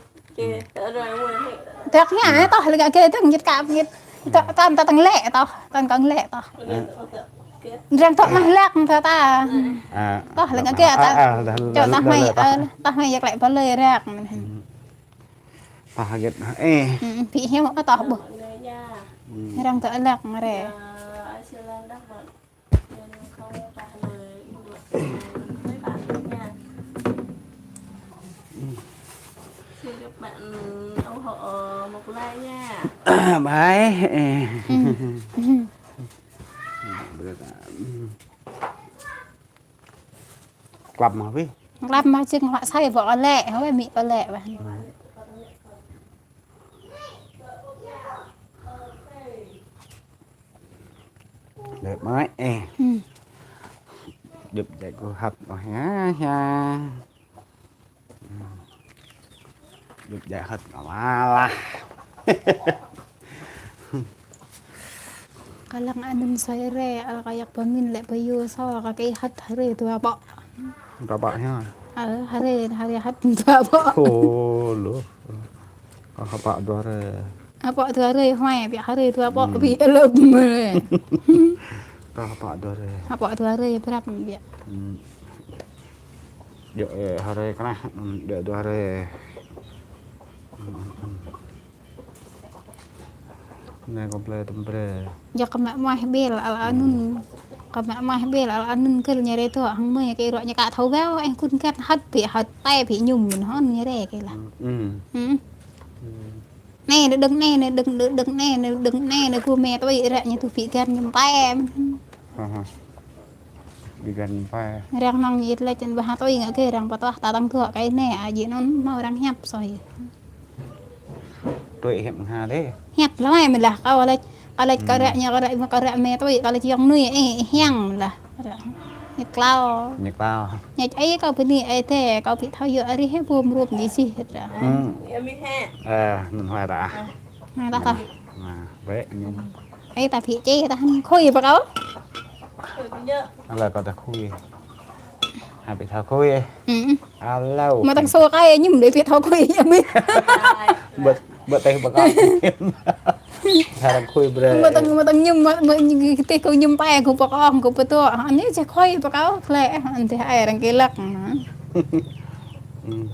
Tơk ngă, tah lĕ ngă kơ tơ̆ng jit kăp jit. Tơ̆ng, tơ̆ng, tơ̆ng lĕ tah, tơ̆ng, tơ̆ng lĕ tah. Răng tơ̆ng mah lăk tah ta. Tah lĕ ngă kơ tah. Čô tah mai, ơ, tah mai jak lĕ pơlơi răng. Pah hơget. Ê. Hm, ƀu hyu ôh tah ƀuh. Hm. Arăng tơ alak ngă rê. Xin các bạn ủng hộ một like nha. Bye. Ê. Hm. Klăp mă wih. Klăp mă čing lăk sai ƀô̆ lĕ, hơi mĭ ƀô̆ lĕ ƀă. Đẹp mă, ê. Hm. Djŏp djai kơ hăt ôh ha, ha. Djŏp djai hăt kơ mă lah. Kơ lăng anŭn soi rê, al kơ yak pơmin lĕ pơyô sô, kơ kơ hăt hrơi dua ƀô̆. Dua ƀô̆ ha. Ơ, hrơi, hrơi hăt dua ƀô̆. Ôh, lu. Kơ hăt ƀô̆ dua hrơi. Hăt ƀô̆ dua hrơi, huai, ƀiă hrơi dua ƀô̆, hm, ƀiă lơ̆m. Kơ hăt ƀô̆ dua hrơi. Hăt ƀô̆ dua hrơi, prăp ƀiă. Hm. Djŏ, ê, hrơi kơnah, hm, djŏ dua hrơi. Hm, hm, hm. Anai kâo blơi tơm brơi. Yua kơ mă mah ƀel al anŭn. Kơ mă mah ƀel al anŭn kơ ñu rê tŏ hăng mơi kơ rŏ ñu ka thâo wao, ê, kun kăt hăt ƀiă hăt tai ƀiă ñum mơ̆n hŏn ñu rê kơ lah. Hm. Hm. Hm. Anai, anai đơ̆ng anai, anai đơ̆ng, đơ̆ng, đơ̆ng anai, anai đơ̆ng anai, anai gô mĕ tui ră ñu tŭ ƀiă găn ñum tai mơ̆n. Hă, hă. Ƀiă găn ñum tai. Răng nong ñu lĕ čăn ƀah tui ngă kơ răng pơtô ta tăng tŏ kơ anai, a, jing anŭn mâo răng hiăp soi. Tui hiăp ha dê. Hiăp lơi mơ̆n lah, kâo lĕ, kâo lĕ kơ ră ñu, kơ ră, kơ ră mĕ tui, kâo lĕ čang nui, ê, hiăng lah. Ñu klao. Ñu klao. Ñu či, ê, kâo bơni, ê, tê, kâo ƀu thâo yua arih hă, bum rup ñu sih, hă. Hm. Ơ, anŭn huai ta. Anai ta, ta. Anai, bĕ, ñum. Ê, ta ƀu či, ta hăn khui pơ kâo. Ală kâo ta khui. Hă ƀu thâo khui. Hm. Ală. Mă tăng sô kơ ê ñum đê ƀu thâo khui, ñu mĭ. Bơ̆t, bơ̆t teh bơ̆t kâo. Hă arăng khui brơi. Mă tăng, mă tăng ñum, mă, mă, teh kâo ñum pai, kâo pơkŏng, kâo pơtŏ. Anai či khui pơ kâo, klĕ, anai teh ai arăng kơ lăk. Hm.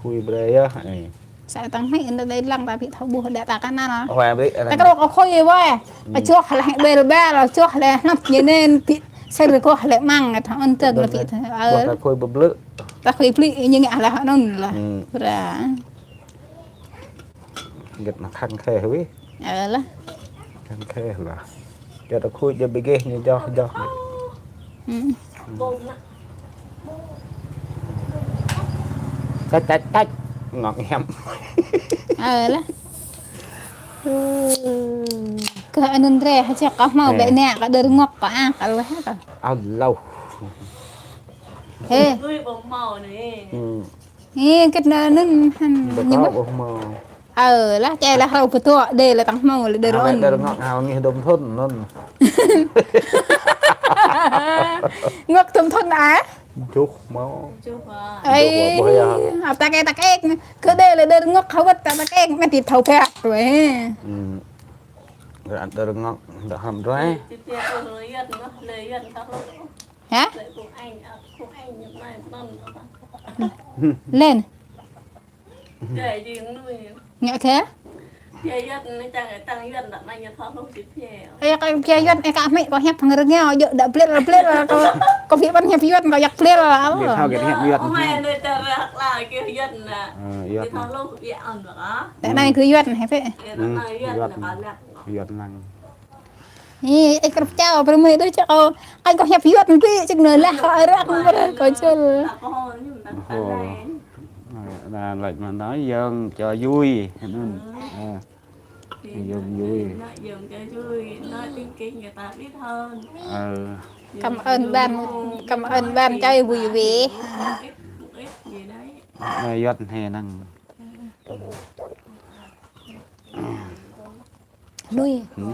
Khui brơi yơh, ê. Sa tăng hmư̆ anŭn đơi lăng ta ƀu thâo ƀuh đa ta kơ anŭn. Ơ, ƀu, ta kơ rŏ kơ khui wai. Hm. Čoh lĕ bel bel, čoh lĕ hnăp ñu anŭn ƀu, sơr kơ lĕ măng, ta ôn tơ̆ng lĕ ƀu. Ơ. Ƀuh ta khui ƀu blư̆. Ta khui blư̆ ñu ngă lah anŭn lah. Hm. Bra. Gĕt mă khăng khĕ wih. Ơ lah. Khăng khĕ lah. Čơ ta khui jơ ƀu gêh ñu joh, joh. Hm. Tăč, tăč, tăč. Ngŏk hiam. Ơ lah. Kơ anŭn rê, hă čă kơ hmâo ƀĕ nĕ, kơ đơr ngŏk kơ a, kơ lah kơ. Alâo. Ê. Hm. Ê, kơ anŭn, anŭn, hăn, ƀu ñu kâo mă. Ƀu hmâo. Ơ, lah, čai lah hrâo pơtŏ, đê lah tăng hmâo, lah đơr ôn. Đơr ngŏk, hao ngih dôm thŭn, anŭn. Ngŏk dôm thŭn a? Juh hmâo. Juh hmâo. Ê, juh hmâo, ƀuh yơh. Ăp ta kĕ, ta kĕ, kơ đê lah đơr ngŏk, hao wơ̆t ta, ta kĕ, mĕt či thâo pĕk, weh. Hm. Đơr ngŏk, đơr hăm đuaĭ. Hă? Lên. Ngă kơ? Ê, kơ pia Yuan, ê, kơ amĭ kâo hiăp hăng rơngiao, djơ̆ đă blel, blel, kâo, kâo pia ƀăn hiăp Yuan, kâo yak blel. Ƀu thâo kơ hiăp Yuan. Ơ, Yuan. Đă anai kơ Yuan, hiăp. Hm, Yuan. Yuan lăng. Ih, ih, krăp čao, pơrơmơi đôč čao kâo, kâo hiăp Yuan kơ, čĕk nơ lah, kâo arăng, kâo čul. Ơ, laĭ mă nao yơ̆ng čao Yui, anŭn. Ơ, yơ̆ng Yui. Ơ. Cảm ơn bạn, cảm ơn bạn chơi vui vẻ. Ơ, Yuan hê năng. Lui. Hm?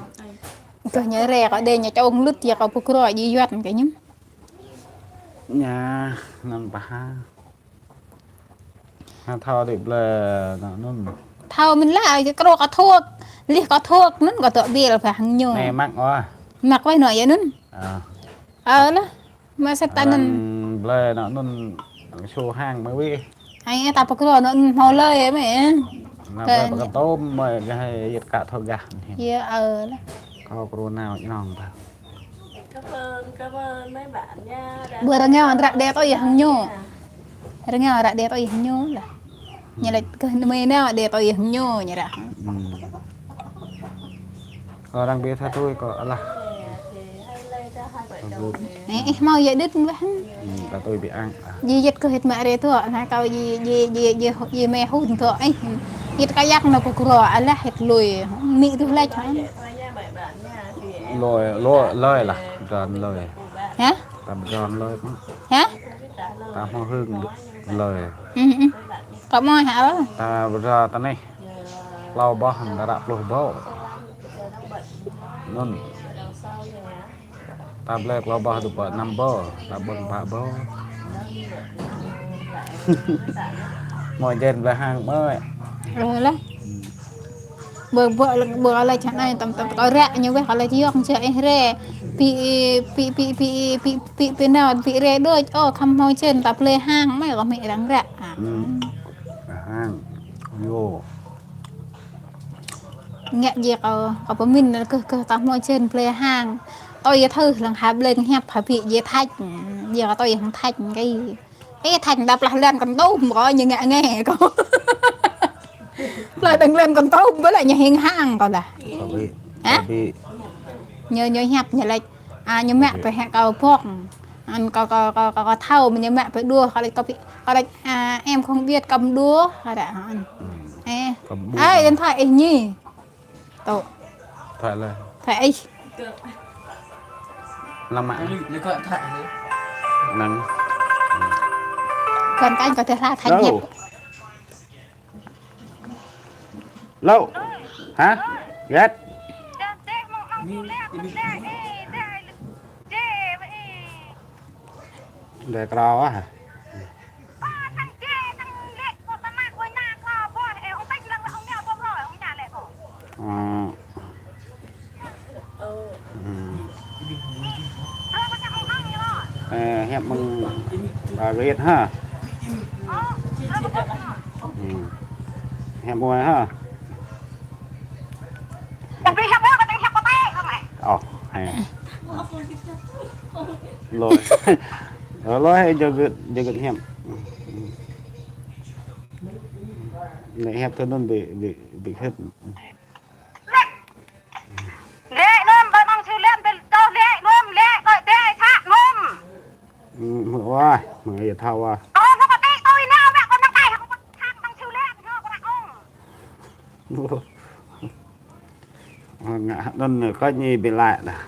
Kơ ñu rê kâo đê ñu čong lŭt yơh kâo pơkrô ji Yuan kơ ñu. Ñu, anŭn pah. Hă thâo đĭ blơi anŭn. Thâo mĭn lah, krô kâo thâo. Lih kâo thâo, anŭn kâo tŏ ƀil pah hăng ñu. Anai mă ôh. Mă wai nŏ yơh anŭn. Ơ. Ơ lah. Mă sĕt ta anŭn. Arăng blơi nŏ anŭn su hăng mă wih. Ai, ta pơkrô nŏ anŭn hmâo lơi mơ̆. Anai kơ bơ kơ tôm mơi gah yit kă thâo gah. Yơ, ơ lah. Kâo kru nao ñong ta. Cảm ơn, cảm ơn mấy bạn nha. Bơ rơngao anŭn ră đe tui hăng ñu. Rơngao ră đe tui hăng ñu lah. Ñu lĕ kơ mơi nao đe tui hăng ñu ñu ră. Kâo răng bê tha tui kâo alah. Ih, ih, hmâo yă đĭt wah. Tha tui bê ang. Ji yit kơ hit mă rê tuă, na kâo ji, ji, ji, ji, ji mê hŭn tuă, ih. Yit kơ yak nao kơ kro, alah hit lui. Mĭ tuh lĕ hă? Lui, lui, lui lah, dron lui. Hă? Tam dron lui. Hă? Ta hmâo hưng lui. Kâo mơi hă? Ta bơra ta neh. Klâo boh, ta ră pluh boh. Anŭn. Ta blơi klâo boh tơpă năm boh, ta ƀơ̆ng pă boh. Mơi jên blơi hăng mơi. Ơ lah. Bơ, bơ, bơ kơ lĕ čang anai, tam, tam, kâo ră ñu weh kơ lĕ či yŏk čang ih rê. Pi, pi, pi nao, pi rê đôč, ơ, khăm hmâo jên, ta blơi hăng, mơi kơ mĭ răng ră. Hăng. Yo. Ngă ji kâo, kâo pơmĭn kơ, kơ ta hmâo jên blơi hăng. Tui yơ thâo lăng ha blơi hiăp ha pi ji thač. Ji kâo tui hăng thač kơ. Ê, thač đa plah lăn kăn tôm kâo ñu ngă ngă kâo. Plah đăng lăn kăn tôm bơ lĕ ñu hing hăng kâo lah. Hă? Ñu, ñu hiăp ñu lĕ. A, ñu mă pơhă kâo pŏk. Ăn kâo, kâo, kâo, kâo, kâo thâo, mă ñu mă pơđuaĭ, kâo lĕ kâo pi, kâo lĕ, a, em không biết câm đũa, kâo lĕ, ăn. Ê, điện thoại ih ñi. Tŭ. Thoại lĕ. Thoại ih. Lăng mă. Năng. Kon kañ kâo tơhla thač ñĕt. Lô. Hă? Gĕt. Dê krao ah. Ơ. Ơ, hiăp mơ̆ng ba gĕt ha. Hiăp mơ̆ng ha. Ơ, he. Lôi. Lôi, jơ gĕt, jơ gĕt hiăp. Nĕ hiăp tơ nŭn ƀi, ƀi, ƀi khĭt. Lĕ nŭm, ƀơi mơ̆ng Siu Lian, ƀơi tơl lĕ nŭm, lĕ kơ đe sat nŭm. Mơ̆ wa, mơ̆ yă thâo wa. Ơ, mơ̆ kơ tĕ tui nao, mă kơ nao tai, hăng kơ thang mơ̆ng Siu Lian, hăng kơ nao ong. Ngă nŭn kơ ñi ƀi laĭ dah.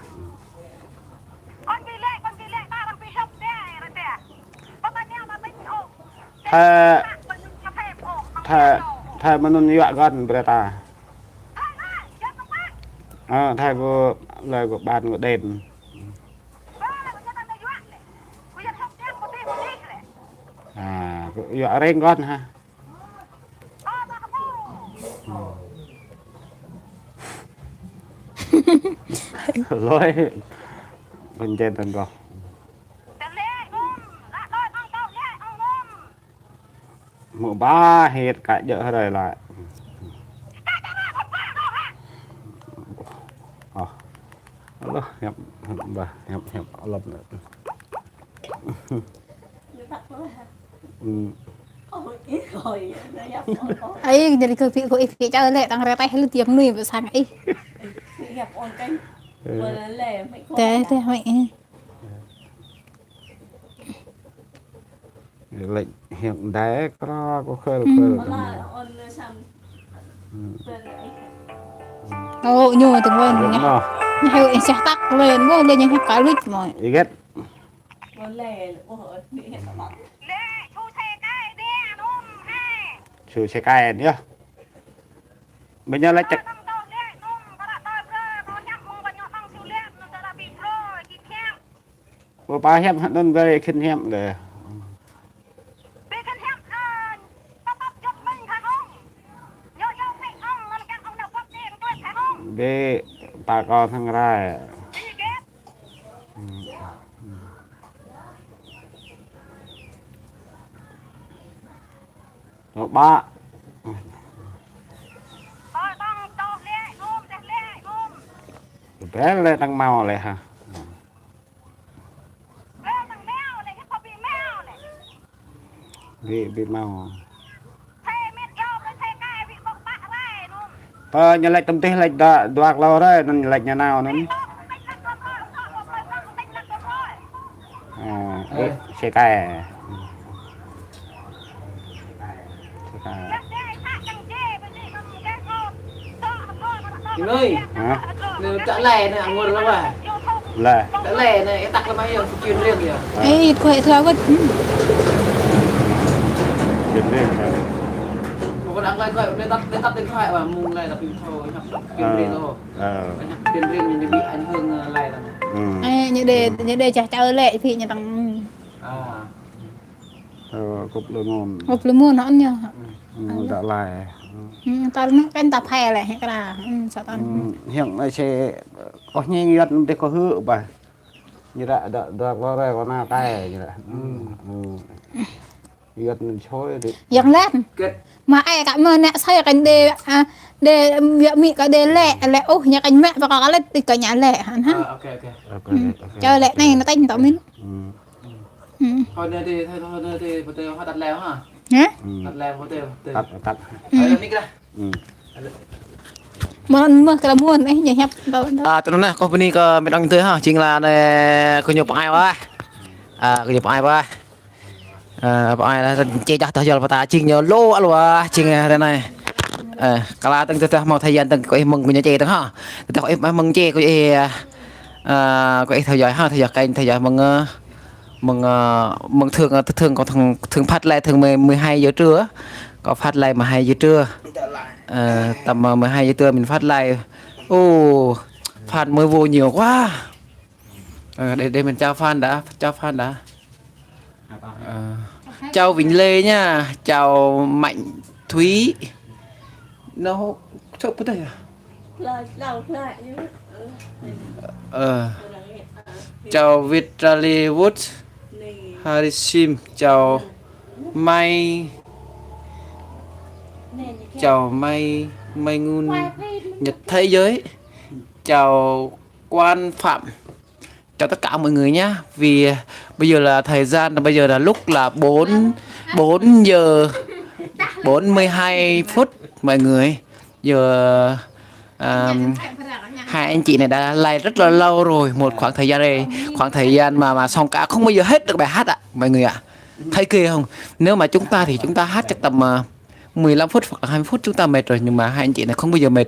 Kơ ñi lĕ, kơ ñi lĕ, ta răng ƀi hơp đe, răng đe. Ƀơi ta nao, ƀơi ta ong. Thai, thai, thai mơnŭn yuă găn brơi ta. Ơ, thai kơ, lơi kơ ƀan kơ đen. A, kơ yuă reng găn ha. Lơi. Kơ jen tăn kơ. Mơ̆ ba hĕt kă jơ̆ hrơi laĭ. Ơ. Alơh, hiăp, hiăp, bah, hiăp, hiăp, alơh. Ai, jari kơ pi kơ ih pi čar lĕ, tăng rơteh lu tiam nui ƀơi sang ih. Teh, teh, mơi. Lĕ hiăp đe krao kơ khel khel. Ơ, ñu tơnguan ñu. Ñu hyu ih sah tak lên, ƀuh lĕ ñu hiăp kă luč mơi. Iget. Su se kai yơh. Ƀing ñu lĕ ček. Ƀu pă hiăp hă anŭn ƀơi khĭn hiăp lĕ. Ƀing ta kơ hăng rai. Ơ, ƀă. Bel lĕ tăng mâo lĕ hă. Ƀu, ƀu mâo. Pơ ñu laĭ tơm tih laĭ dua, dua klâo hrơi, anŭn ñu laĭ ñu nao anŭn. À, ơ, xe cày. Xe cày. Ơi, hả? Nơ, tăk lĕ nơ, ngor lă wa. Lĕ. Tăk lĕ nơ, ih tăk lă mă yơh, chuyên riêng yơh. Ê, thuê thuê wơ̆t. Chuyên riêng hả? Một con đang lơi gọi, lơi tắt, lơi tắt điện thoại mà mùng lơi là bị thôi, chuyên riêng thôi. Ờ. Chuyên riêng thì bị ảnh hưởng, ờ, lơi lắm. Ừ. Ê, ñu đê, ñu đê chah čơ lĕ, phi ñu tăng. À. Ơ, kŭp lơ môn. Kŭp lơ môn hŏn ñu. Ơ, dă lai. Ơ, tal anŭn kăn ta phê lĕ, hĕ kra. Ơ, sa tal. Ơ, hiăng ai se, ơ, ñu yăt nŭn tê kơ hư ba. Ñu dă, dă, dă kơ re kơ na tai ñu dă. Ơ, ơ. Yăt nŭn chôi dê. Yang lan. Kĕt. Mă ai kă mơ̆ nă sai kăn đê, a, đê, yă mi kă đê lĕ, lĕ, ôh, ñu kăn mă, pă kơ kă lĕ, tih kơ ñu lĕ, hăn, hăn. À, ok, ok. Ok, ok. Čơ lĕ anai, nă tanh tŏ min. Ơ. Ơ. Thôi nơ tê, thôi, thôi nơ tê, pơtê hă, tăt lĕ hă? Hă? Ơ. Tăt lĕ pơtê, pơtê. Tăt, tăt. Ơ, mik lah. Ơ. Mơ̆n mơ̆ kơ mơ̆n, ơ, ñu hiăp. À, tui anŭn nă, kâo bơni kơ mĕt ang tơ hă, jing lah nơ, kơ ñu pơai wa. À, kơ ñu pơai wa. À, pơai lah, či čah tah jol pơta, jing ñu lô al wa, jing ră anai. Ơ, kơ la tơ̆ng tơdah hmâo thời gian tơ̆ng kơ ih mơ̆ng kơ ñu či tơ̆ng hă. Tơdah kơ ih mơ̆ng či kơ ih, à, kơ ih theo dõi hă, theo dõi kênh, theo dõi mơ̆ng, ơ, mơ̆ng, ơ, mơ̆ng thường, ơ, thường có thường, thường phát live thường mười, mười hai giờ trưa. Có phát live mười hai giờ trưa. Ờ, tầm, ờ, mười hai giờ trưa mình phát live. Ồ, fan mới vô nhiều quá. Ờ, để, để mình chào fan đã, chào fan đã. Ờ, chào Vĩnh Lê nha, chào Mạnh Thúy. Nó, sao có thể à? Ờ. Chào Việt Trà Lê Wood, Harry Sim, chào Mai, chào Mai, Mai Ngun, Nhật Thế Giới, chào Quan Phạm. Chào tất cả mọi người nhá. Vì bây giờ là thời gian, bây giờ là lúc là bốn, bốn giờ bốn mươi hai phút mọi người. Giờ, à, hai anh chị này đã live rất là lâu rồi, một khoảng thời gian này, khoảng thời gian mà, mà song ca không bao giờ hết được bài hát ạ, mọi người ạ. Thấy ghê không? Nếu mà chúng ta thì chúng ta hát chắc tầm, à, mười lăm phút hoặc là hai mươi phút chúng ta mệt rồi, nhưng mà hai anh chị này không bao giờ mệt.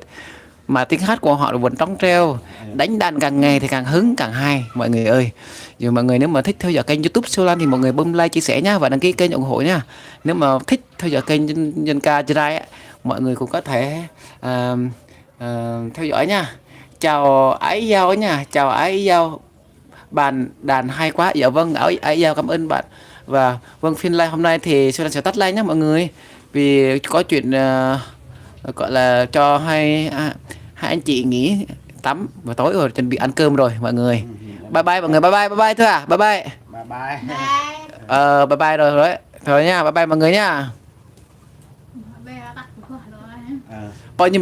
Mà tiếng hát của họ vẫn trống treo, đánh đàn càng ngày thì càng hứng, càng hay, mọi người ơi. Giờ mọi người nếu mà thích theo dõi kênh YouTube Siu Lan thì mọi người bấm like, chia sẻ nhá và đăng ký kênh ủng hộ nhá. Nếu mà thích theo dõi kênh dân, dân ca Jrai á, mọi người cũng có thể, à, à, theo dõi nha. Chào Ái Giao nha, chào Ái Giao. Bạn đàn hay quá. Dạ vâng, Ái, Ái Giao, cảm ơn bạn. Và vâng, phiên live hôm nay thì Siu Lan sẽ tắt live nhé mọi người. Vì có chuyện, ờ, gọi là cho hai, à, hai anh chị nghỉ tắm và tối rồi, chuẩn bị ăn cơm rồi mọi người. Bye bye mọi người, bye bye, bye bye thưa à, bye bye. Bye bye. Ờ, bye bye rồi, rồi. Thôi nha, bye bye mọi người nha. Coi như